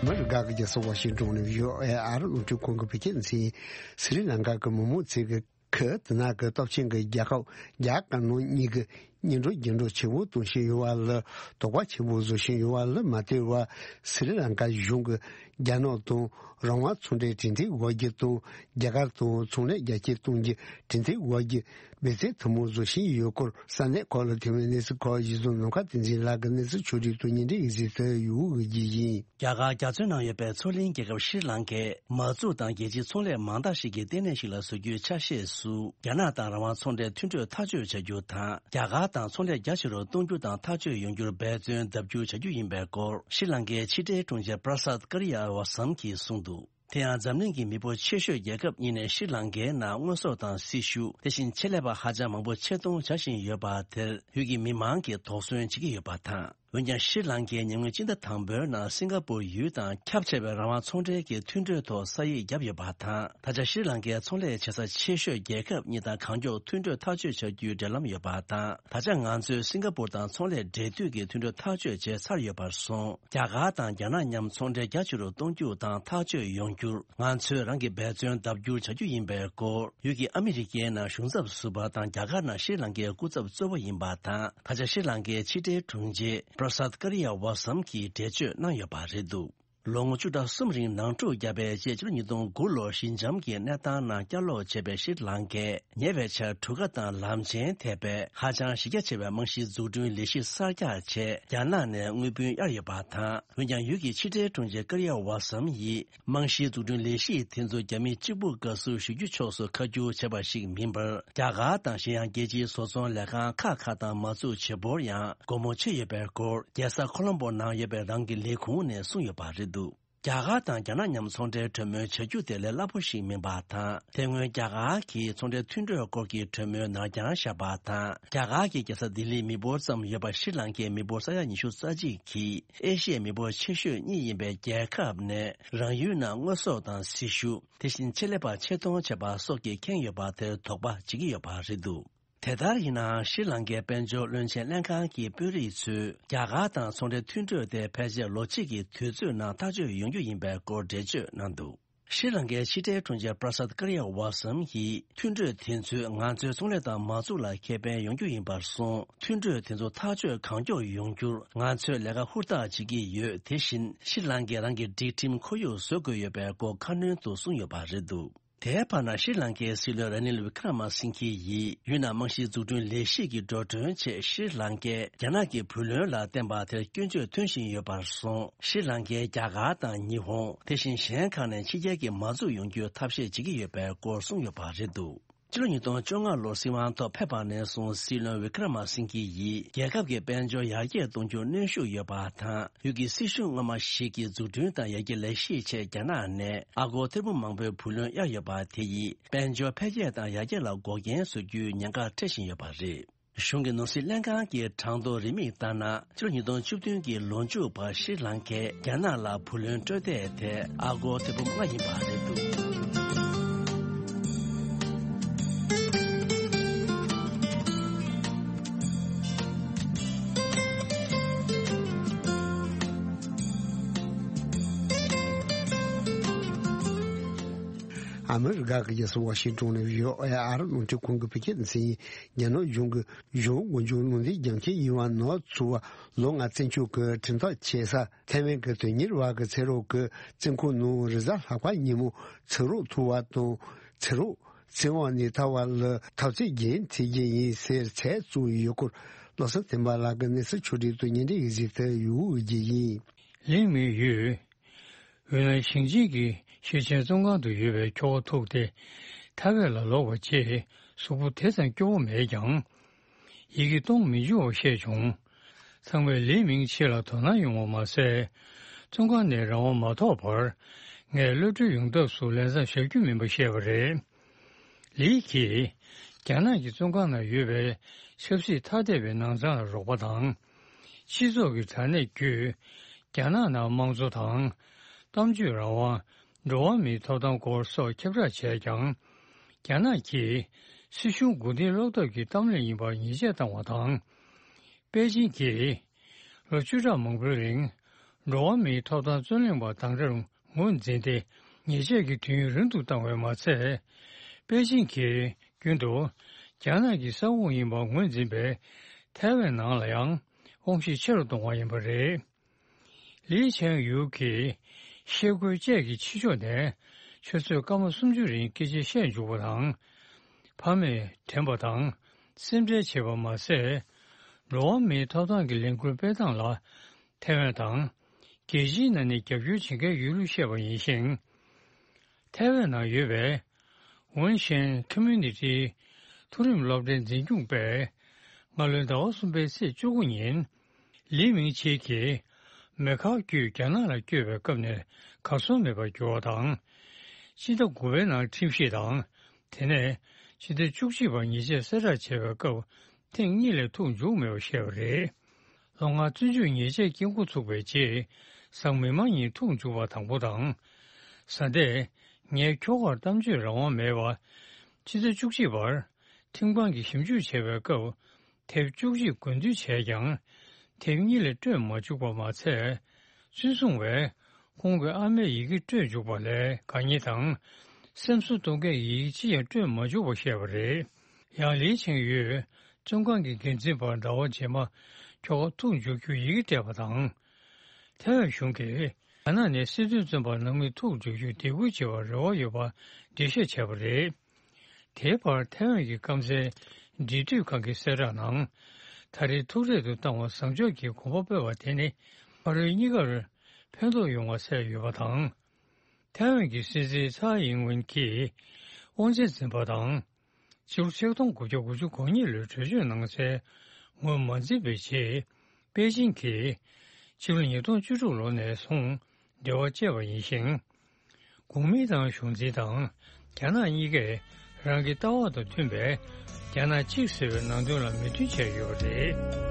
མི་རི་ག་གི་རྒྱལ་ས་ཝ་ཤིང་ཏོན་ནས་ཡོ་ཨེ་ཨར་རླུང་འཕྲིན་ཁང་གི་བོད་སྐད་འཛིན། སི་རི་ལང་ཀ་གི་མི་མང་ཚོས་ཀྱི་ཁུ་དེ་ན་གི་སྟོབས་ཆེན་གྱི་རྒྱལ་ཁབ་རྒྱ་དཀར་ནག་གཉིས་ཀྱི་གཉེན་གྲོགས་རྒྱུན་འགྲོ་ཆེན་པོ་གཏོང་བཞིན་ཡོད་པ་ལ་དོགས་པ་ཆེན་པོ་བཟོ་བཞིན་ཡོད་པ་ལ་མ་ལྟོས་པར། སི་རི་ལང་ཀ་གཞུང་གིས་རྒྱ་ནག་དང་རང་དབང་ཚོང་འབྲེལ་གྲོས་མཐུན་འགོད་རྒྱུ་དང་། རྒྱ་གར་དང་ཚོང་ལས་རྒྱ་སྐྱེད་གཏོང་རྒྱུ་གྲོས་མཐུན་འགོད་རྒྱུ་འབད་བརྩོན་ཐུན་མོང་བཟོ་བཞིན་ཡོད་སྐོར་ས་གནས་ཁག་ལ་ཐོན་པའི་གནས་ཚུལ་ཁག་གཞི་བཟུང་ནམ་མཁའ་བསྟན་འཛིན་ལགས་ཀྱིས་གནས་ཚུལ་ཕྱོགས་བསྒྲིགས་དང་སྙན་སྒྲོན་ཡིག་གཟིགས་སུ་ཡོད་འོས་ཀྱི་ཡིན། རྒྱ་གར་རྒྱ་མཚོའི་ནང་ཡོད་པའི་མཚོ་གླིང་རྒྱལ་ཁབ་ཤྲི་ལང་ཀས་མ་འཛུགས་དང་རྒྱལ་སྤྱིའི་ཚོང་ལས་མང་དག་ཞིག་གི་ལྟེ་གནས་ཤིག་ལ་བཟོ་རྒྱུའི་ཆ་ཤས་སུ། རྒྱ་ནག་དང་རང་དབང་ཚོང་འབྲེལ་མཐུན་གྲོས་ཐག་གཅོད་བྱ་རྒྱུ་དང་། རྒྱ་གར་དང་ཚོང་ལས་རྒྱ་ཆེ་རུ་གཏོང་རྒྱུ་དང་ཐག་གཅོད་ཡོང་རྒྱུར་འབད་བརྩོན་ལྡབ་འགྱུར་བྱ་རྒྱུ་ཡིན་པའི་སྐོར་ཤྲི་ལང་ཀའི་ཕྱི་འབྲེལ་དྲུང་ཆེ་པྲ་སཱད་ཀར་ཡ་ཝ་སམ་གྱིས་གསུངས་འདུག་དེ་ཡང་འཛམ་གླིང་གི་མི་འབོར་ཆེ་ཤོས་རྒྱལ་ཁབ་གཉིས་ནས་ཤྲི་ལང་ཀའི་ནང་དངོས་ཟོག་དང་སྲི་ཞུ། དེ་བཞིན་ཆེད་ལས་པ་ཧ་ཅང་མང་པོ་ཆེད་གཏོང་བྱ་བཞིན་ཡོད་པ་དེར་ཡུལ་གྱི་མི་མང་གིས་དོགས་ཟོན་བྱེད་ཀྱི་ཡོད་པ་དང་། འོན་ཀྱང་ཤྲི་ལང་ཀས་ཉེ་སྔོན་སྤྱི་ཟླ་དང་པོའི་ནང་སིང་ག་པུར་ཡུལ་དང་ཁྱབ་ཆེ་བའི་རང་དབང་ཚོང་འབྲེལ་གྱི་མཐུན་གྲོས་ཐོག་ས་ཡིག་བརྒྱབ་ཡོད་པ་དང་། ད་ཆ་ཤྲི་ལང་ཀའི་ཚོང་ལས་བྱེད་ས་ཆེ་ཤོས་རྒྱལ་ཁབ་གཉིས་དང་གང་མགྱོགས་མཐུན་གྲོས་ཐག་གཅོད་བྱ་རྒྱུའི་འབྲེལ་ལམ་ཡོད་པ་དང་། ད་ཆ་ང་ཚོས་སིང་ག་པུར་དང་ཚོང་ལས་འབྲེལ་མཐུད་ཀྱི་མཐུན་གྲོས་ཐག་གཅོད་བྱས་ཚར་ཡོད་པར་སོང་། རྒྱ་གར་དང་རྒྱ་ནག་མཉམ་ཚོང་འབྲེལ་རྒྱ་ཆེ་རུ་གཏོང་རྒྱུ་དང་ཐག་གཅོད་ཡོང་རྒྱུར་ང་ཚོས་རང་གི་འབད་བརྩོན་ལྡབ་འགྱུར་བྱ་རྒྱུ་ཡིན་པའི་སྐོར། ཡུལ་གྱི་ཨ་མི་རི་ཀའི་ནང་གཞུང་ཚབ་ཟུར་པ་དང་རྒྱ་གར་ནང་ཤྲི་ལང་ཀའི་སྐུ་ཚབ་གཙོ་བོ་ཡིན་པ་དང་། ད་ཆ་ཤྲི་ལང་ཀའི་ཕྱི་འབྲེལ་དྲུང་ཆེ་པྲ་སཱད་ཀ་རི་ཡ་ཝ་སམ་གྱིས་འགྲེལ་བརྗོད་གནང་ཡོད་པ་རེད་འདུག་ལོ་ངོ་བཅུ་ཕྲག་གསུམ་རིང་ནང་འཁྲུག་བརྒྱབ་པའི་རྗེས་ཕྱི་ལོ་ཉིས་སྟོང་དགུ་ལོར་ཞི་འཇམ་གྱི་གནས་སྟངས་ནང་བསྐྱར་ལོག་བྱས་པའི་ཤྲི་ལང་ཀས་ཉེ་བའི་ཆར་གྲུ་ཁ་དང་ལམ་ཆེན་ཐེག་པའི་ཧ་ཅང་གཞི་རྒྱ་ཆེ་བའི་རྨང་གཞིའི་འཛུགས་སྐྲུན་ལས་གཞི་གསར་རྒྱག་ཆེད་རྒྱ་ནག་ནས་དངུལ་བུན་གཡར་ཡོད་པ་དང་། འོན་ཀྱང་ཡུལ་གྱི་ཕྱི་འབྲེལ་དྲུང་ཆེ་ཀ་རི་ཡ་ཝ་སམ་ཡིས་རྨང་གཞིའི་འཛུགས་སྐྲུན་ལས་གཞི་དེ་ཚོ་རྒྱ་མིའི་གཅིག་པུ་དགའ་བསུ་ཞུ་རྒྱུ་ཕྱོགས་སུ་ཁ་བསྒྱུར་བྱས་པ་ཞིག་མིན་པར། རྒྱ་གར་དང་གཞན་ཡང་རྒྱལ་སྤྱིའི་བཟོ་ཚོང་ལས་ཁང་ཁག་ཁག་དང་མ་བཙུགས་བྱེད་པར་ཡང་སྒོ་མོ་ཕྱེ་ཡོད་པའི་སྐོར། རྒྱལ་ས་ཁོ་ལོམ་པོ་ནང་ཡོད་པའི་རང་གི་ལས་ཁུངས་ནས་གསུངས་ཡོད་པ་རེད་འདུག་རྒྱ་གར་དང་རྒྱ་ནག་མཉམ་ཚོང་འབྲེལ་གྲོས་མོལ་བྱ་རྒྱུ་དེ་ལས་སླ་པོ་ཞིག་མིན་པ་དང་། དེ་སྔོན་རྒྱ་གར་གྱིས་ཚོང་འབྲེལ་མཐུན་གྲོས་སྐོར་གྱི་གྲོས་མོལ་ནར་འགྱངས་བཞག་པ་དང་། རྒྱ་གར་གྱི་རྒྱལ་ས་ལྡི་ལིའི་མི་འབོར་ཙམ་ཡོད་པ་ཤྲི་ལང་ཀའི་མི་འབོར་ས་ཡ་ཉི་ཤུ་རྩ་གཅིག་གིས་ཨེ་ཤི་ཡའི་མི་འབོར་ཆེ་ཤོས་གཉིས་ཡིན་པའི་རྒྱལ་ཁབ་ནས་རང་ཡུལ་ནང་དངོས་ཟོག་དང་སྲི་ཞུ། དེ་བཞིན་ཆེད་ལས་པ་ཆེད་གཏོང་བྱས་པ་སོགས་ཀྱི་ཁེངས་ཡོད་པ་དེར་དོགས་པ་བྱེད་ཀྱི་ཡོད་པ་རེད་འདུག་དེ་ལྟར་ཡིན་ནའང་ཤྲི་ལང་ཀའི་དཔལ་འབྱོར་བློན་ཆེན་ལྷན་ཁང་གི་དཔོན་རིགས་ཚོས་རྒྱ་གར་དང་ཚོང་འབྲེལ་མཐུན་གྲོས་དེ་ཕལ་ཆེར་ལོ་གཅིག་གི་དུས་ཚོད་ནང་ཐག་གཅོད་ཡོང་རྒྱུ་ཡིན་པའི་སྐོར་འགྲེལ་བརྗོད་གནང་འདུག་ཤྲི་ལང་ཀའི་ཕྱི་འབྲེལ་དྲུང་ཆེ་པྲ་སཱད་ཀ་རི་ཡ་ཝ་སམ་ཡིས་མཐུན་གྲོས་དེ་ཚོས་ང་ཚོའི་ཚོང་ལས་དང་མ་འཛུགས་ལ་ཁེ་ཕན་ཡོང་རྒྱུ་ཡིན་པར་སོང་། མཐུན་གྲོས་དེ་ཚོ་ཐག་གཅོད་གང་མགྱོགས་ཡོང་རྒྱུར་ང་ཚོས་ལས་ཀ་ཧུར་ཐག་བྱེད་ཀྱི་ཡོད། དེ་བཞིན་ཤྲི་ལང་ཀས་རང་གི་སྒྲིག་ཁྲིམས་ཁོར་ཡུག་བཟོ་དགོས་ཡོད་པའི་སྐོར་ཁ་སྣོན་དུ་གསུངས་ཡོད་པ་རེད་འདུག་དེའི་བར་ན་ཤྲི་ལང་ཀའི་སྲིད་བློན་ར་ནིལ་བི་ཀྲ་མ་སིང་ཁི་ཡིས་ཡུལ་ནང་རྨང་གཞིའི་འཛུགས་སྐྲུན་ལས་གཞི་གི་འགྲོ་གྲོན་ཆེད་ཤྲི་ལང་ཀས་རྒྱ་ནག་གི་བུ་ལོན་ལ་བརྟེན་པ་དེར་སྐྱོན་བརྗོད་ཐོན་བཞིན་ཡོད་པར་སོང་། ཤྲི་ལང་ཀས་རྒྱ་གར་དང་ཉི་ཧོང་། དེ་བཞིན་གཞན་ཁག་ནས་ཕྱི་རྒྱལ་གྱི་མ་འཛུགས་ཡོང་རྒྱུའི་ཐབས་ཤེས་བྱེད་ཀྱི་ཡོད་པའི་སྐོར་གསུངས་ཡོད་པ་རེད་འདུག་ཕྱི་ལོ་ཉིས་སྟོང་བཅོ་ལྔ་ལོར་སྲིད་དབང་ཐོག་ཕེབས་པ་ནས་བཟུང་སྲིད་བློན་བི་ཀྲ་མ་སིང་ཀི་ཡིས་རྒྱལ་ཁབ་ཀྱི་དཔལ་འབྱོར་ཡར་རྒྱས་གཏོང་རྒྱུར་གནོན་ཤུགས་ཡོད་པ་དང་། ཡུལ་གྱི་སྲིད་གཞུང་སྔོན་མ་ཞིག་གི་འཛུགས་སྐྲུན་དང་ཡར་རྒྱས་ལས་གཞིའི་ཆེད་རྒྱ་ནག་ནས་ཨ་སྒོར་ཐེར་འབུམ་མང་པོའི་བུ་ལོན་གཡར་ཡོད་པ་དེ་ཡིས་དཔལ་འབྱོར་འཕེལ་རྒྱས་དང་ཡར་རྒྱས་ལ་འགོག་རྐྱེན་བཟོ་རྒྱུའི་ཉེན་ཁ་འཕྲད་བཞིན་ཡོད་པ་རེད། གཞུང་གི་ནོར་སྲིད་ལྷན་ཁང་གིས་གྲངས་ཐོ་རིན་མེད་ལྟར་ན། ཕྱི་ལོ་ཉིས་སྟོང་བཅུ་བདུན་གྱི་ལོ་མཇུག་བར་ཤྲི་ལང་ཀས་རྒྱ་ནག་ལ་བུ་ལོན་སྤྲོད་བདེ་དེ་ཨ་སྒོར་ཐེར་འབུམ་ལྔ་ཡིན་པ་རེད་འདུག་ཨ་མི་རི་ཀ་གི་རྒྱལ་ས་ཝ་ཤིང་ཏོན་ནས་བྷི་ཨོ་ཨེ་ཨ་རི་རླུང་འཕྲིན་ཁང་གི་བོད་སྐད་སྡེ་ཚན་ཡིན། རྒྱ་ནག་གཞུང་གིས་ཇོ་ཝུན་གོ་ཇོ་ལུང་འདྲེན་རྒྱང་ཁྱིམ་ཡིན་པ་ནོར་ཚུར་བ་ལོ་ལྔ་བཙོན་འཇུག་གི་ཁྲིམས་ཐག་བཅད་ས་ཐའེ་ཝན་གྱི་དོན་གཉེར་བ་གི་ཚེ་སྲོག་གི་བཙོན་ཁང་ནང་རེས་གཟའ་ལྷག་པ་ཉིན་མོ་ཚེ་སྲོག་ཐུག་པ་དང་། ཚེ་སྲོག་བཙོན་འོག་ནས་ཐར་བ་ལ་ཐབས་ཤེས་རྒྱག་འཐུས་ཀྱི་ཡིན་ཟེར་ཚད་བཙུགས་ཡོད་སྐོར། བློ་བཟང་བསྟན་པ་ལགས་ཀྱིས་གནས་ཚུལ་ཕྱོགས་སྒྲིག་ཏུ་སྙན་སྒྲོན་ཡིག་གཟིགས་དེ་ཡུ་གུ་བརྒྱུད་ཡིན། ལིང་མིང་ཡུས། ཝེ་ནན་ཞིང་ཆེན་གྱི་ཤེར་ཆེན་བཙོན་ཁང་དུ་ཡོད་པའི་ཁྱོ་ག་ཐུག་སྟེ་ཐའེ་ཝན་ལ་ལོག་པའི་རྗེས་གཟུགས་པོ་དེ་ཙམ་སྐྱོ་བོ་མེད་ཀྱང་། ཡི་གེ་གཏོང་མི་འཇུག་པ་བཤད་བྱུང་། ཚང་མས་ལིའི་མིང་ཆེད་ལ་དོ་སྣང་ཡོང་བ་མ་ཟད། བཙོན་ཁང་ནས་རང་དབང་མ་ཐོབ་བར་ངས་གློད་གྲོལ་ཡོང་ཐབས་སུ་ལས་མཚམས་བཞག་རྒྱུ་མིན་པ་བཤད་པ་རེད། ལི་གིས་རྒྱ་ནག་གི་བཙོན་ཁང་ནང་ཡོད་པའི་ཆབ་སྲིད་ཐ་དད་པའི་ནང་ཚང་ལ་རོགས་པ་དང་། སྤྱི་ཚོགས་ཀྱི་དྲ་གནས་བརྒྱུད་རྒྱ་ནག་ནང་དམངས་གཙོ་དང་། གཏམ་བརྗོད་རང་དབང་། འགྲོ་བ་མིའི་ཐོབ་ཐང་སྐོར་སོགས་ཁྱབ་བསྒྲགས་བྱས་ཀྱང་། རྒྱ་ནག་གིས་སྲིད་གཞུང་མགོ་རྟིང་སློག་ཐབས་ཀྱི་གཏམ་གླེང་ཡིན་པར་ཉེས་ཆད་བཏང་བ་དང་། པེ་ཅིང་གིས་ལོ་བཅུ་ཕྲག་མང་པོའི་རིང་འགྲོ་བ་མིའི་ཐོབ་ཐང་རྩོད་གླེང་པ་དང་འདྲ་ངོས་འཛིན་ཏེ་ཉེས་ཆད་ཀྱི་དུས་ཡུན་རིང་དུ་བཏང་བས་མ་ཚད། པེ་ཅིང་གིས་རྒྱུན་དུ་རྒྱ་ནག་གི་ས་ཁོངས་ཡིན་པ་ངོས་འཛིན་པའི་ཐའེ་ཝན་ནང་ལ་ཡང་དབང་ཤེད་ཆེ་རུ་གཏོང་བ་ཡིན་པ་རེད། ལི་ཆན་ཡུའུ་གིས་ཤེལ་སྒོའི་ལྕགས་ཀྱི་ཕྱི་ཕྱོགས་ནས་ཆུ་ཚོད་སྐར་མ་སུམ་ཅུ་རིང་སྐད་ཆ་བཤད་འཇུག་པ་དང་། ཕ་མས་དྲན་པ་དང་སེམས་ཁྲལ་བྱེད་པ་མ་ཟད། འགྲོ་བ་མིའི་ཐོབ་ཐང་གི་ལས་འགུལ་སྤེལ་སྟངས་ལ་ཐའེ་ཝན་དང་རྒྱལ་སྤྱིའི་ནང་ནས་རྒྱབ་སྐྱོར་བྱེད་མཁན་ཡོད་ལུགས་བཤད་པ་ཡིན་ཞིང་། ཐའེ་ཝན་ནང་ཡོད་པའི་ཝུན་ཤན་ཁོ་མུ་ནི་ཊིའི་མཐོ་རིམ་སློབ་གྲྭའི་འཛིན་སྐྱོང་པས་སྔ་ལོའི་ཟླ་བ་གསུམ་པའི་ཚེས་བཅུ་དགུ་ཉིན། ལི་མིང་ཆེ་གིས་མེ་ཁར་བརྒྱུད་རྒྱ་ནག་ལ་བསྐྱོད་པའི་སྐབས་ནས་གར་སོང་མེད་པར་གྱུར་བ་དང་། སྤྱི་ཟླ་དགུ་པའི་ནང་ཁྲིམས་ཞིབ་དང་། དེ་ནས་སྤྱི་ཟླ་བཅུ་གཅིག་པར་ཉེས་ཆད་གསལ་བསྒྲགས་བྱས་པའི་སྐབས་ཐེངས་གཉིས་ལས་ཐུག་འཇུག་མེད་པར་བཤད་པ་རེད། ལོ་ལྔ་བཙོན་འཇུག་ཉེས་ཆད་སྐྱོན་འགོ་ཚུགས་པའི་རྗེས། གཟའ་མིག་དམར་ཉིན་ཐུག་འཇུག་པ་དང་པོ་དང་། གཟའ་འདས། ངས་ཁྱོ་གར་གཏམ་བརྗོད་རང་དབང་མེད་པར། ཕྱི་ཟླ་བཅུ་གཅིག་བར། ཁྲིམས་ཁང་གིས་ཞིབ་འཇུག་བྱས་པའི་སྐབས། དེབ་བཅུ་གཅིག་དགོས་འདུན་བྱས་ཀྱང་། དེབ་གཉིས་ལས་སྤྲོད་མ་བཅུག་པ་མ་ཚད། བཙོན་སྲུང་བས། ཁོང་གི་ཨ་མའི་ཡི་གེ་སྤྲོད་བཅུག་པ་ལས་དགའ་ཉེ་དང་། སེམས་གསོ་གཏོང་མཁན་ཡི་གེ་ཅི་ཡང་སྤྲོད་མ་བཅུག་པ་བཤད་པ་རེད། ཡང་ལི་ཆིང་ཡུས། བཙོན་ཁང་གི་འགན་འཛིན་པར་ཟླ་བ་རྗེས་མ། ཁྱོ་ག་ཐུག་འཇུག་རྒྱུའི་ཡི་གེ་སྤྲད་པ་དང་། ཐའེ་ཝན་གཞུང་གིས། རྒྱ་ནག་ནས་སྲིད་དོན་བཙོན་པ་ནང་མི་ཐུག་འཇུག་རྒྱུའི་འདེད་སྐུལ་བྱེད་པར་རེ་བ་ཡོད་པ་འགྲེལ་བཤད་བྱས་པ་རེད། དེའི་བར་ཐའེ་ཝན་གྱི་སྐམ་སའི་འབྲེལ་མཐུད་ཁང་གི་གསལ་བསྒྲགས་ནང་། ད་རེས་ཐུག་འཕྲད་དུ་བཏང་བ་བཟང་ཕྱོགས་ཀྱི་གོམ་པ་སྤོས་པ་དེ་ནི་ཕ་རོལ་གཉིས་ཀར་ཕན་ཐོགས་ཡོང་བ་གསལ་ཡོད་པ་དང་། ཐའེ་ཝན་གྱི་སྲིད་འཛིན་ཚའེ་ཨིན་ཝེན་གྱིས་དབང་ཆ་འཛིན་པ་དང་། ཕྱི་ལོ་ཆིག་སྟོང་དགུ་བརྒྱ་དགུ་བཅུ་གོ་གཉིས་ལོའི་གྲོས་ཆོད་ནང་གསལ་ངོས་མ་འཛིན་པའི་རྗེས། པེ་ཅིང་གིས་ཕྱི་ལོ་ཉིས་སྟོང་བཅུ་དྲུག་ལོ་ནས་བཟུང་འབྲེལ་བ་བཅད་པ་ཡིན་ཞིང་། གོང་མིན་ཏང་གཞུང་འཛིན་དང་རྒྱ་ནག་གཉིས་ཀས་རང་གི་ལྟ་བ་དང་མཐུན་པའི་རྒྱ་ནག་གཅིག་ཟེར་བའི་ནང་དོན་ལ་མོས་མཐུན་བྱས་ཡོད་པ་རེད།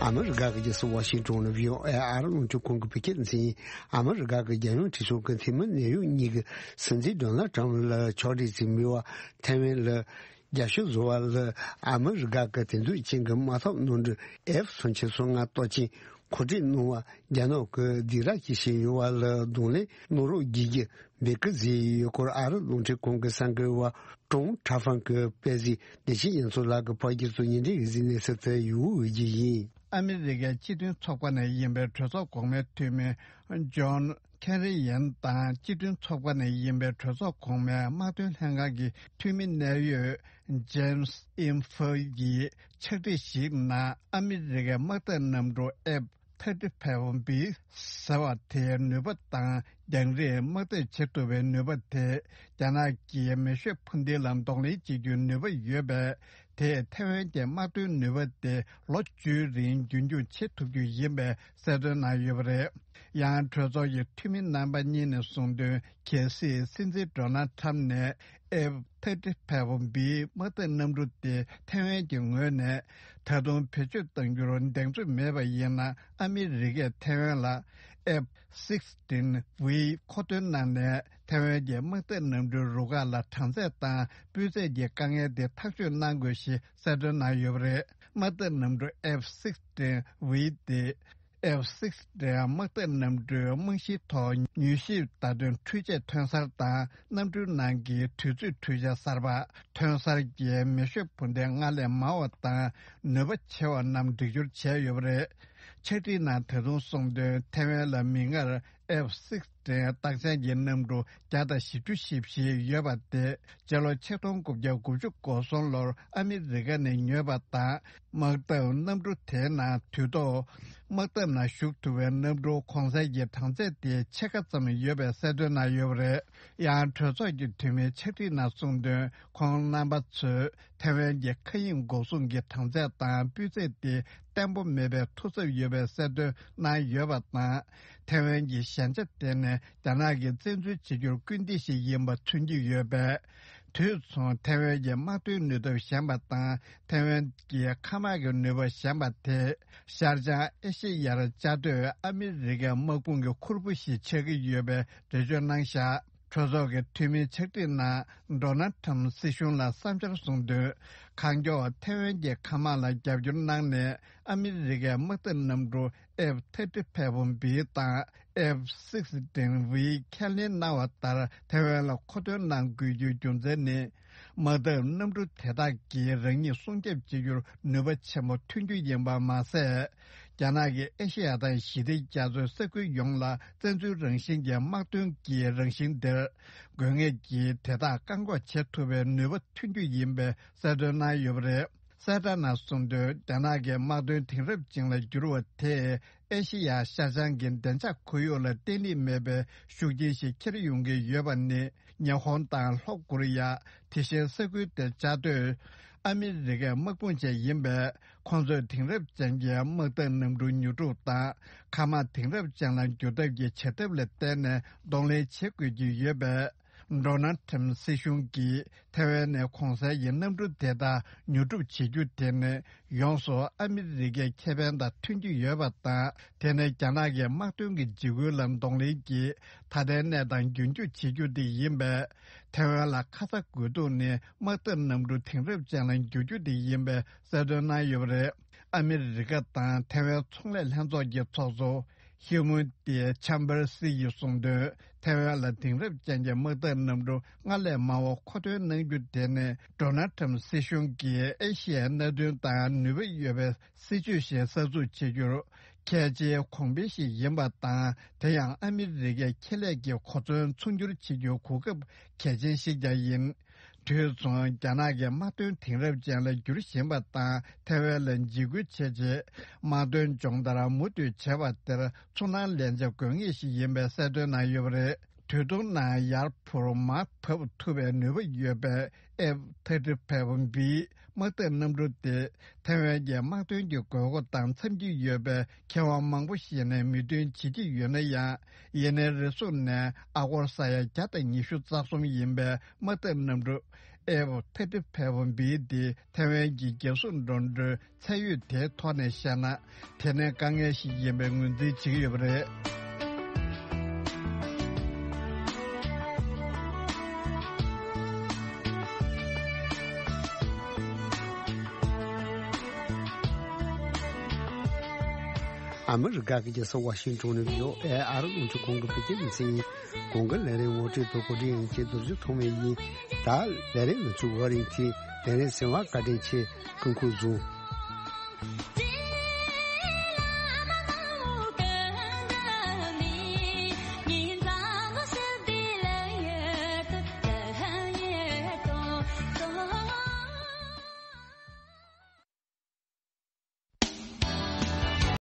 ཨ་མི་རི་ཀ་གི་རྒྱལ་ས་ཝ་ཤིང་ཏོན་ལ་བྷི་ཨོ་ཨེ་ཨ་རི་རླུང་འཕྲིན་ཁང་གི་བོད་སྐད་སྡེ་ཚན་ཡིན། ཨ་མི་རི་ཀ་གི་རྒྱལ་ཡོངས་འཕྲིན་ཚོགས་ཀྱི་འཐུས་མི་གནད་ཡོད་གཉིས་ཀྱིས་སྲིད་འཛིན་ཌོ་ནལ་ཏྲམ་ལ་ཕྱོགས་རིས་ཀྱི་མི་བ་ཐའེ་ཝན་ལ་རྒྱ་གཞུང་བཟོ་བ་ལ་ཨ་མི་རི་ཀ་གི་དེང་དུས་ཅན་གྱི་དམག་འཐབ་གནམ་གྲུ་ཨེཕ་སུམ་ཅུ་སོ་ལྔ་གཏོར་སྐྱོན་གོ་སྒྲིག་གནང་བ་རྒྱ་ནག་གིས་སྡིགས་ར་བྱེད་བཞིན་ཡོད་པ་ལ་གདོང་ལེན་གནང་རོགས་བགྱིད་རྒྱུ་འབོད་སྐུལ་བྱས་ཡོད་སྐོར་ཨ་རི་རླུང་འཕྲིན་ཁང་གི་གསར་འགོད་པ་ཀྲོང་ཁྲ་ཧྥང་གིས་སྤེལ་གཟིགས་བདེ་ཆེན་དབྱངས་མཚོ་ལགས་ཀྱིས་ཕབ་སྒྱུར་དང་ཉན་འདོན་གྱིས་གཟིགས་གནས་ཚུལ་དེ་ཡུལ་དབུས་རྒྱུ་ཡིན། ཨ་མི་རི་ཀའི་སྤྱི་མཐུན་ཚོགས་པ་ནས་ཡིན་པའི་གྲོས་ཚོགས་གོང་མའི་འཐུས་མི་ཇོན་ཁེ་རི་ཡན་དང་སྤྱི་མཐུན་ཚོགས་པ་ནས་ཡིན་པའི་གྲོས་ཚོགས་གོང་མའི་དམག་དོན་ལྷན་ཁང་གི་འཐུས་མི་གནད་ཡོད་ཇེམ་སི་ཨིན་ཧྥོ་ཡིས་ཕྱག་བྲིས་ཤིག་ནང་ཨ་མི་རི་ཀའི་དམག་འཐབ་གནམ་གྲུ་ཨེཕ་ཐར་ཊི་ཕའི་ཝི་བི་ཟེར་བ་དེའི་ནུས་པ་དང་རྒྱང་རིང་དམག་འཐབ་བྱེད་ཐུབ་པའི་ནུས་པ་དེ་རྒྱ་ནག་གིས་མེ་ཤོད་འཕུར་མདེལ་ལ་གདོང་ལེན་བྱེད་རྒྱུའི་ནུས་པ་ཡོད་པས། དེས་ཐའེ་ཝན་གྱི་དམག་དོན་ནུས་པ་དེ་ལོ་བཅུའི་རིང་རྒྱུན་འཁྱོངས་བྱེད་ཐུབ་རྒྱུ་ཡིན་པའི་གསལ་སྟོན་གནང་ཡོད་པ་རེད། ཡང་གྲོས་ཚོགས་ཀྱི་འཐུས་མི་རྣམ་པ་གཉིས་ནས་གསུངས་དོན། གལ་སྲིད་སྲིད་འཛིན་ཌོ་ནལ་ཁྲམ་ནས་ཨེཕ་ཐར་ཊི་ཕའི་ཝི་བི་དམག་འཐབ་གནམ་གྲུ་དེ་ཐའེ་ཝན་གྱི་ངོས་ནས་ད་དུང་བེད་སྤྱོད་གཏང་རྒྱུར་གདེང་ཚོད་མེད་པ་ཡིན་ན། ཨ་མི་རི་ཀས་ཐའེ་ཝན་ལ་ཨེཕ་སིག་ཊིན་ཝི་མཁོ་འདོན་གནང་ནས། ཐའེ་ཝན་གྱི་དམག་འཐབ་གནམ་གྲུའི་རུ་ཁག་ལ་གྲངས་ཚད་དང་སྤུས་ཚད་ཀྱི་དཀའ་ངལ་དེ་ཐག་གཅོད་གནང་དགོས་ཞེས་གསལ་སྟོན་གནང་ཡོད་པ་རེད། དམག་འཐབ་གནམ་གྲུ་ཨེཕ་སིག་ཊིན་ཝི་དེ། ཨེཕ་སིག་ཊིན་དམག་འཐབ་གནམ་གྲུའི་རྨང་གཞིའི་ཐོག་མྱུལ་ཞིབ་བརྡ་དོན་འཕྲུལ་ཆས་ཐོན་གསར་དང་། གནམ་གྲུའི་ནང་གི་དུས་ཚོད་འཕྲུལ་ཆ་གསར་པ། ཐོན་གསར་གྱི་མེ་ཤོད་འཕུར་མདེལ་སྔར་ལས་མང་བ་དང་ནུས་པ་ཆེ་བ་རྣམས་སྒྲིག་སྦྱོར་བྱས་ཡོད་པ་རེད། ཕྱག་བྲིས་ནང་ད་དུང་གསུངས་དོན། ཐའེ་ཝན་ལ་མིག་སྔར་ཨེཕ་སིག་ཊིན་རྟགས་ཅན་གྱི་གནམ་གྲུ་བརྒྱ་དང་བཞི་བཅུ་ཞེ་བཞི་ཡོད་པ་དེ། སྤྱི་ལོ་ཆིག་སྟོང་དགུ་བརྒྱ་དགུ་བཅུ་གོ་གསུམ་ལོར་ཨ་མི་རི་ཀ་ནས་ཉོས་པ་དང་། དམག་འཐབ་གནམ་གྲུ་དེའི་ནང་དུས་ཐོག་དམག་འཐབ་ནང་ཞུགས་ཐུབ་པའི་གནམ་གྲུ་གོང་གསལ་གྱི་གྲངས་ཚད་དེའི་ཕྱེད་ཀ་ཙམ་ཡོད་པའི་གསལ་སྟོན་གནང་ཡོད་པ་རེད། ཡང་གྲོས་ཚོགས་ཀྱི་འཐུས་མིའི་ཕྱག་བྲིས་ནང་གསུངས་དོན། ཁོང་རྣམ་པ་ཚོས་ཐའེ་ཝན་གྱི་མཁའ་དབྱིངས་འགོག་སྲུང་གི་གྲངས་ཚད་དང་སྤུས་ཚད་དེ་བརྟན་པོ་མེད་པའི་ཐོ་འཚབ་ཡོད་པའི་གསལ་སྟོན་གནང་ཡོད་པ་དང་། ཐའེ་ཝན་གྱི་ཞན་ཆ་དེ་ནི་རྒྱ་ནག་གིས་བཙན་འཛུལ་བྱེད་རྒྱུར་སྐུལ་འདེད་ཞིག་ཡིན་པ་མཚོན་གྱི་ཡོད་པས། དུས་མཚུངས་ཐའེ་ཝན་གྱི་དམག་དོན་ནུས་སྟོབས་ཞན་པ་དང་། ཐའེ་ཝན་གྱི་མཁའ་དམག་གི་ནུས་པ་ཞན་པ་དེས་ཤར་བྱང་ཨེ་ཤེ་ཡར་བཅའ་སྡོད་ཨ་མི་རི་ཀའི་དམག་དཔུང་གི་ཁུར་པོ་ཞིག་ཆགས་ཀྱི་ཡོད་པའི་འགྲེལ་བརྗོད་གནང་བཞག་གྲོས་ཚོགས་ཀྱི་འཐུས་མིའི་ཕྱག་བྲིས་ནང་ཌོ་ནལ་ཁྲམ་སྲིད་གཞུང་ལ་བསམ་འཆར་གསུངས་དོན། གང་མགྱོགས་ཐའེ་ཝན་གྱི་མཁའ་དམག་ལ་རྒྱབ་སྐྱོར་གནང་ནས། ཨ་མི་རི་ཀའི་དམག་འཐབ་གནམ་གྲུ་ཨེཕ་ཐར་ཊི་ཕའི་ཝི་བི་དང་ཨེཕ་སིག་ཊིན་ཝི་ཁས་ལེན་གནང་བ་ལྟར་ཐའེ་ཝན་ལ་མཁོ་འདོན་གནང་དགོས་རྒྱུའི་རྒྱུ་མཚན་ནི། དམག་འཐབ་གནམ་གྲུ་དེ་དག་གིས་རང་ཉིད་སྲུང་སྐྱོབ་བྱེད་རྒྱུར་ནུས་པ་ཆེན་པོ་ཐོན་རྒྱུ་ཡིན་པ་མ་ཟད། རྒྱ་ནག་གིས་ཨེ་ཤེ་ཡ་དང་ཞི་བདེ་རྒྱ་མཚོའི་ས་ཁུལ་ཡོངས་ལ་བཙན་འཛུལ་རང་བཞིན་གྱི་དམག་དོན་གྱི་རང་བཞིན་དེར། དགོས་ངེས་ཀྱིས་དེ་དག་བཀག་འགོག་བྱེད་ཐུབ་པའི་ནུས་པ་ཐོན་རྒྱུ་ཡིན་པའི་གསལ་སྟོན་གནང་ཡོད་པ་རེད། གསལ་བསྒྲགས་ནང་གསུངས་དོན། རྒྱ་ནག་གི་དམག་དོན་དེང་རབས་ཅན་ལ་བསྒྱུར་བ་དེས་ཨེ་ཤེ་ཡ་ཤར་བྱང་གི་བདེ་འཇགས་ཁོར་ཡུག་ལ་བརྟན་ལྷིང་མེད་པའི་ཤུགས་རྐྱེན་ཞིག་འཁྱེར་ཡོང་གི་ཡོད་པ་ནི། ཉི་ཧོང་དང་ལྷོ་ཀོ་རི་ཡ། དེ་བཞིན་ས་ཁུལ་དེར་བཅའ་སྡོད་ཨ་མི་རི་ཀའི་དམག་དཔུང་བཅས་ཡིན་པས། ཁོང་ཚོས་དེང་རབས་ཅན་གྱི་དམག་འཐབ་གནམ་གྲུ་ཉོ་སྒྲུབ་དང་། མཁའ་དམག་དེང་རབས་ཅན་ལ་འགྱུར་ཐབས་ཀྱི་བྱ་ཐབས་ལ་བརྟེན་ནས་གདོང་ལེན་བྱེད་དགོས་ཀྱི་ཡོད་པས། ཌོ་ནལ་ཌི་ཊརམ་ཕི་སྲིད་གཞུང་གིས་ཐའེ་ཝན་ནས་གོང་གསལ་གྱི་གནམ་གྲུ་དེ་དག་ཉོ་སྒྲུབ་བྱེད་རྒྱུ་དེ་ནི། ཡོངས་སུ་ཨ་མི་རི་ཀའི་ཁེ་ཕན་དང་མཐུན་གྱི་ཡོད་པ་དང་། དེ་ནི་རྒྱ་ནག་གི་དམག་དོན་གྱི་འཇིགས་སྐུལ་ལ་གདོང་ལེན་གྱིས་ད་ལྟའི་གནས་སྟངས་རྒྱུན་སྐྱོང་བྱེད་རྒྱུ་དེ་ཡིན་པས། ཐའེ་ཝན་ལ་ཁ་ཚ་དགོས་གཏུགས་ནི་དམག་འཐབ་གནམ་གྲུ་དེང་རབས་ཅན་ལ་འགྱུར་རྒྱུ་དེ་ཡིན་པའི་གསལ་སྟོན་གནང་ཡོད་པ་རེད། ཨ་མི་རི་ཀ་དང་ཐའེ་ཝན་ཚོང་ལས་ལྷན་ཚོགས་ཀྱི་ཚོགས་གཙོ་ཧིའུ་མུན་ཏི་ཆམ་པར་སི་ཡིས་གསུངས་དོན། ཐའེ་ཝན་ལ་དེང་རབས་ཅན་གྱི་དམག་འཐབ་གནམ་གྲུ་སྔར་ལས་མང་བ་མཁོ་འདོན་གནང་རྒྱུ་དེ་ནི། ཌོ་ནལ་ཌི་ཊརམ་སྲིད་གཞུང་གིས་ཨེ་ཤི་ཡའི་མནའ་མཐུན་དང་ནུས་པ་ཡོད་པའི་སྲིད་ཇུས་ཤིག་གསར་འཛུགས་བྱེད་རྒྱུར་གལ་ཆེའི་གོང་འཕེལ་ཞིག་ཡིན་པ་དང་། དེ་ཡང་ཨ་མི་རི་ཀའི་ཁེ་ལས་ཀྱི་གོ་མཚོན་ཚོང་སྒྱུར་བྱེད་རྒྱུའི་གོ་སྐབས་གལ་ཆེན་ཞིག་ཀྱང་ཡིན། དུས་མཚུངས། རྒྱ་ནག་གི་དམག་དོན་དེང་རབས་ཅན་ལ་འགྱུར་བཞིན་པ་དང་། ཐའེ་ཝན་ལ་འཇིགས་སྐུལ་བྱས་རྗེས། དམག་དོན་སྦྱོང་བརྡར་མུ་མཐུད་བྱས་པ་དེར་ཚུར་སྣང་ལན་ཆ་དགོས་ངེས་ཤིག་ཡིན་པའི་གསལ་སྟོན་གནང་ཡོད་པ་རེད། དུས་ཐུང་ནང་ཡར་འཕུར་མར་བབས་ཐུབ་པའི་ནུས་པ་ཡོད་པའི་ཨེཕ་ཐར་ཊི་ཕའི་ཝི་བི་དམག་འཐབ་གནམ་གྲུ་དེ། ཐའེ་ཝན་གྱི་དམག་དོན་གྱི་དགོས་མཁོ་དང་འཚམ་གྱི་ཡོད་པའི་མཁས་དབང་མང་པོ་ཞིག་ནས་མོས་མཐུན་བྱེད་ཀྱི་ཡོད་ན་ཡང་། ཡུན་ནན་རི་སུག་ནས་ཨ་སྒོར་ས་ཡ་བརྒྱ་དང་ཉི་ཤུ་རྩ་གསུམ་ཡིན་པའི་དམག་འཐབ་གནམ་གྲུ་ཨེཕ་ཐར་ཊི་ཕའི་ཝི་བི་འདི་ཐའེ་ཝན་གྱི་རྒྱལ་སྲུང་འགྲོ་གྲོན་ཚད་ཡོད་དེའི་ཐོག་ནས་བཤད་ན། དེ་ནི་དཀའ་ངལ་ཞིག་ཡིན་པའི་ངོས་འཛིན་བྱེད་ཀྱི་ཡོད་པ་རེད། ཨ་མི་རི་ཀ་གི་རྒྱལ་ས་ཝ་ཤིང་ཊོན་ནས་བྷི་ཨོ་ཨེ་ཨ་རི་རླུང་འཕྲིན་ཁང་གི་བོད་སྐད་སྡེ་ཚན་ཡིན། གོང་གི་ལས་རིམ་ངོ་སྤྲོད་དང་གོ་སྒྲིག་ཡང་བྱས་རྡོ་རྗེ་ཐོགས་མེད་ཡིན། ད་ལས་རིམ་ནང་ཚུད་པའི་རིང་ཚེ་ལས་རིམ་གསན་པར་བཀའ་དྲིན་ཆེ། སྐུ་ཁམས་བཟང་།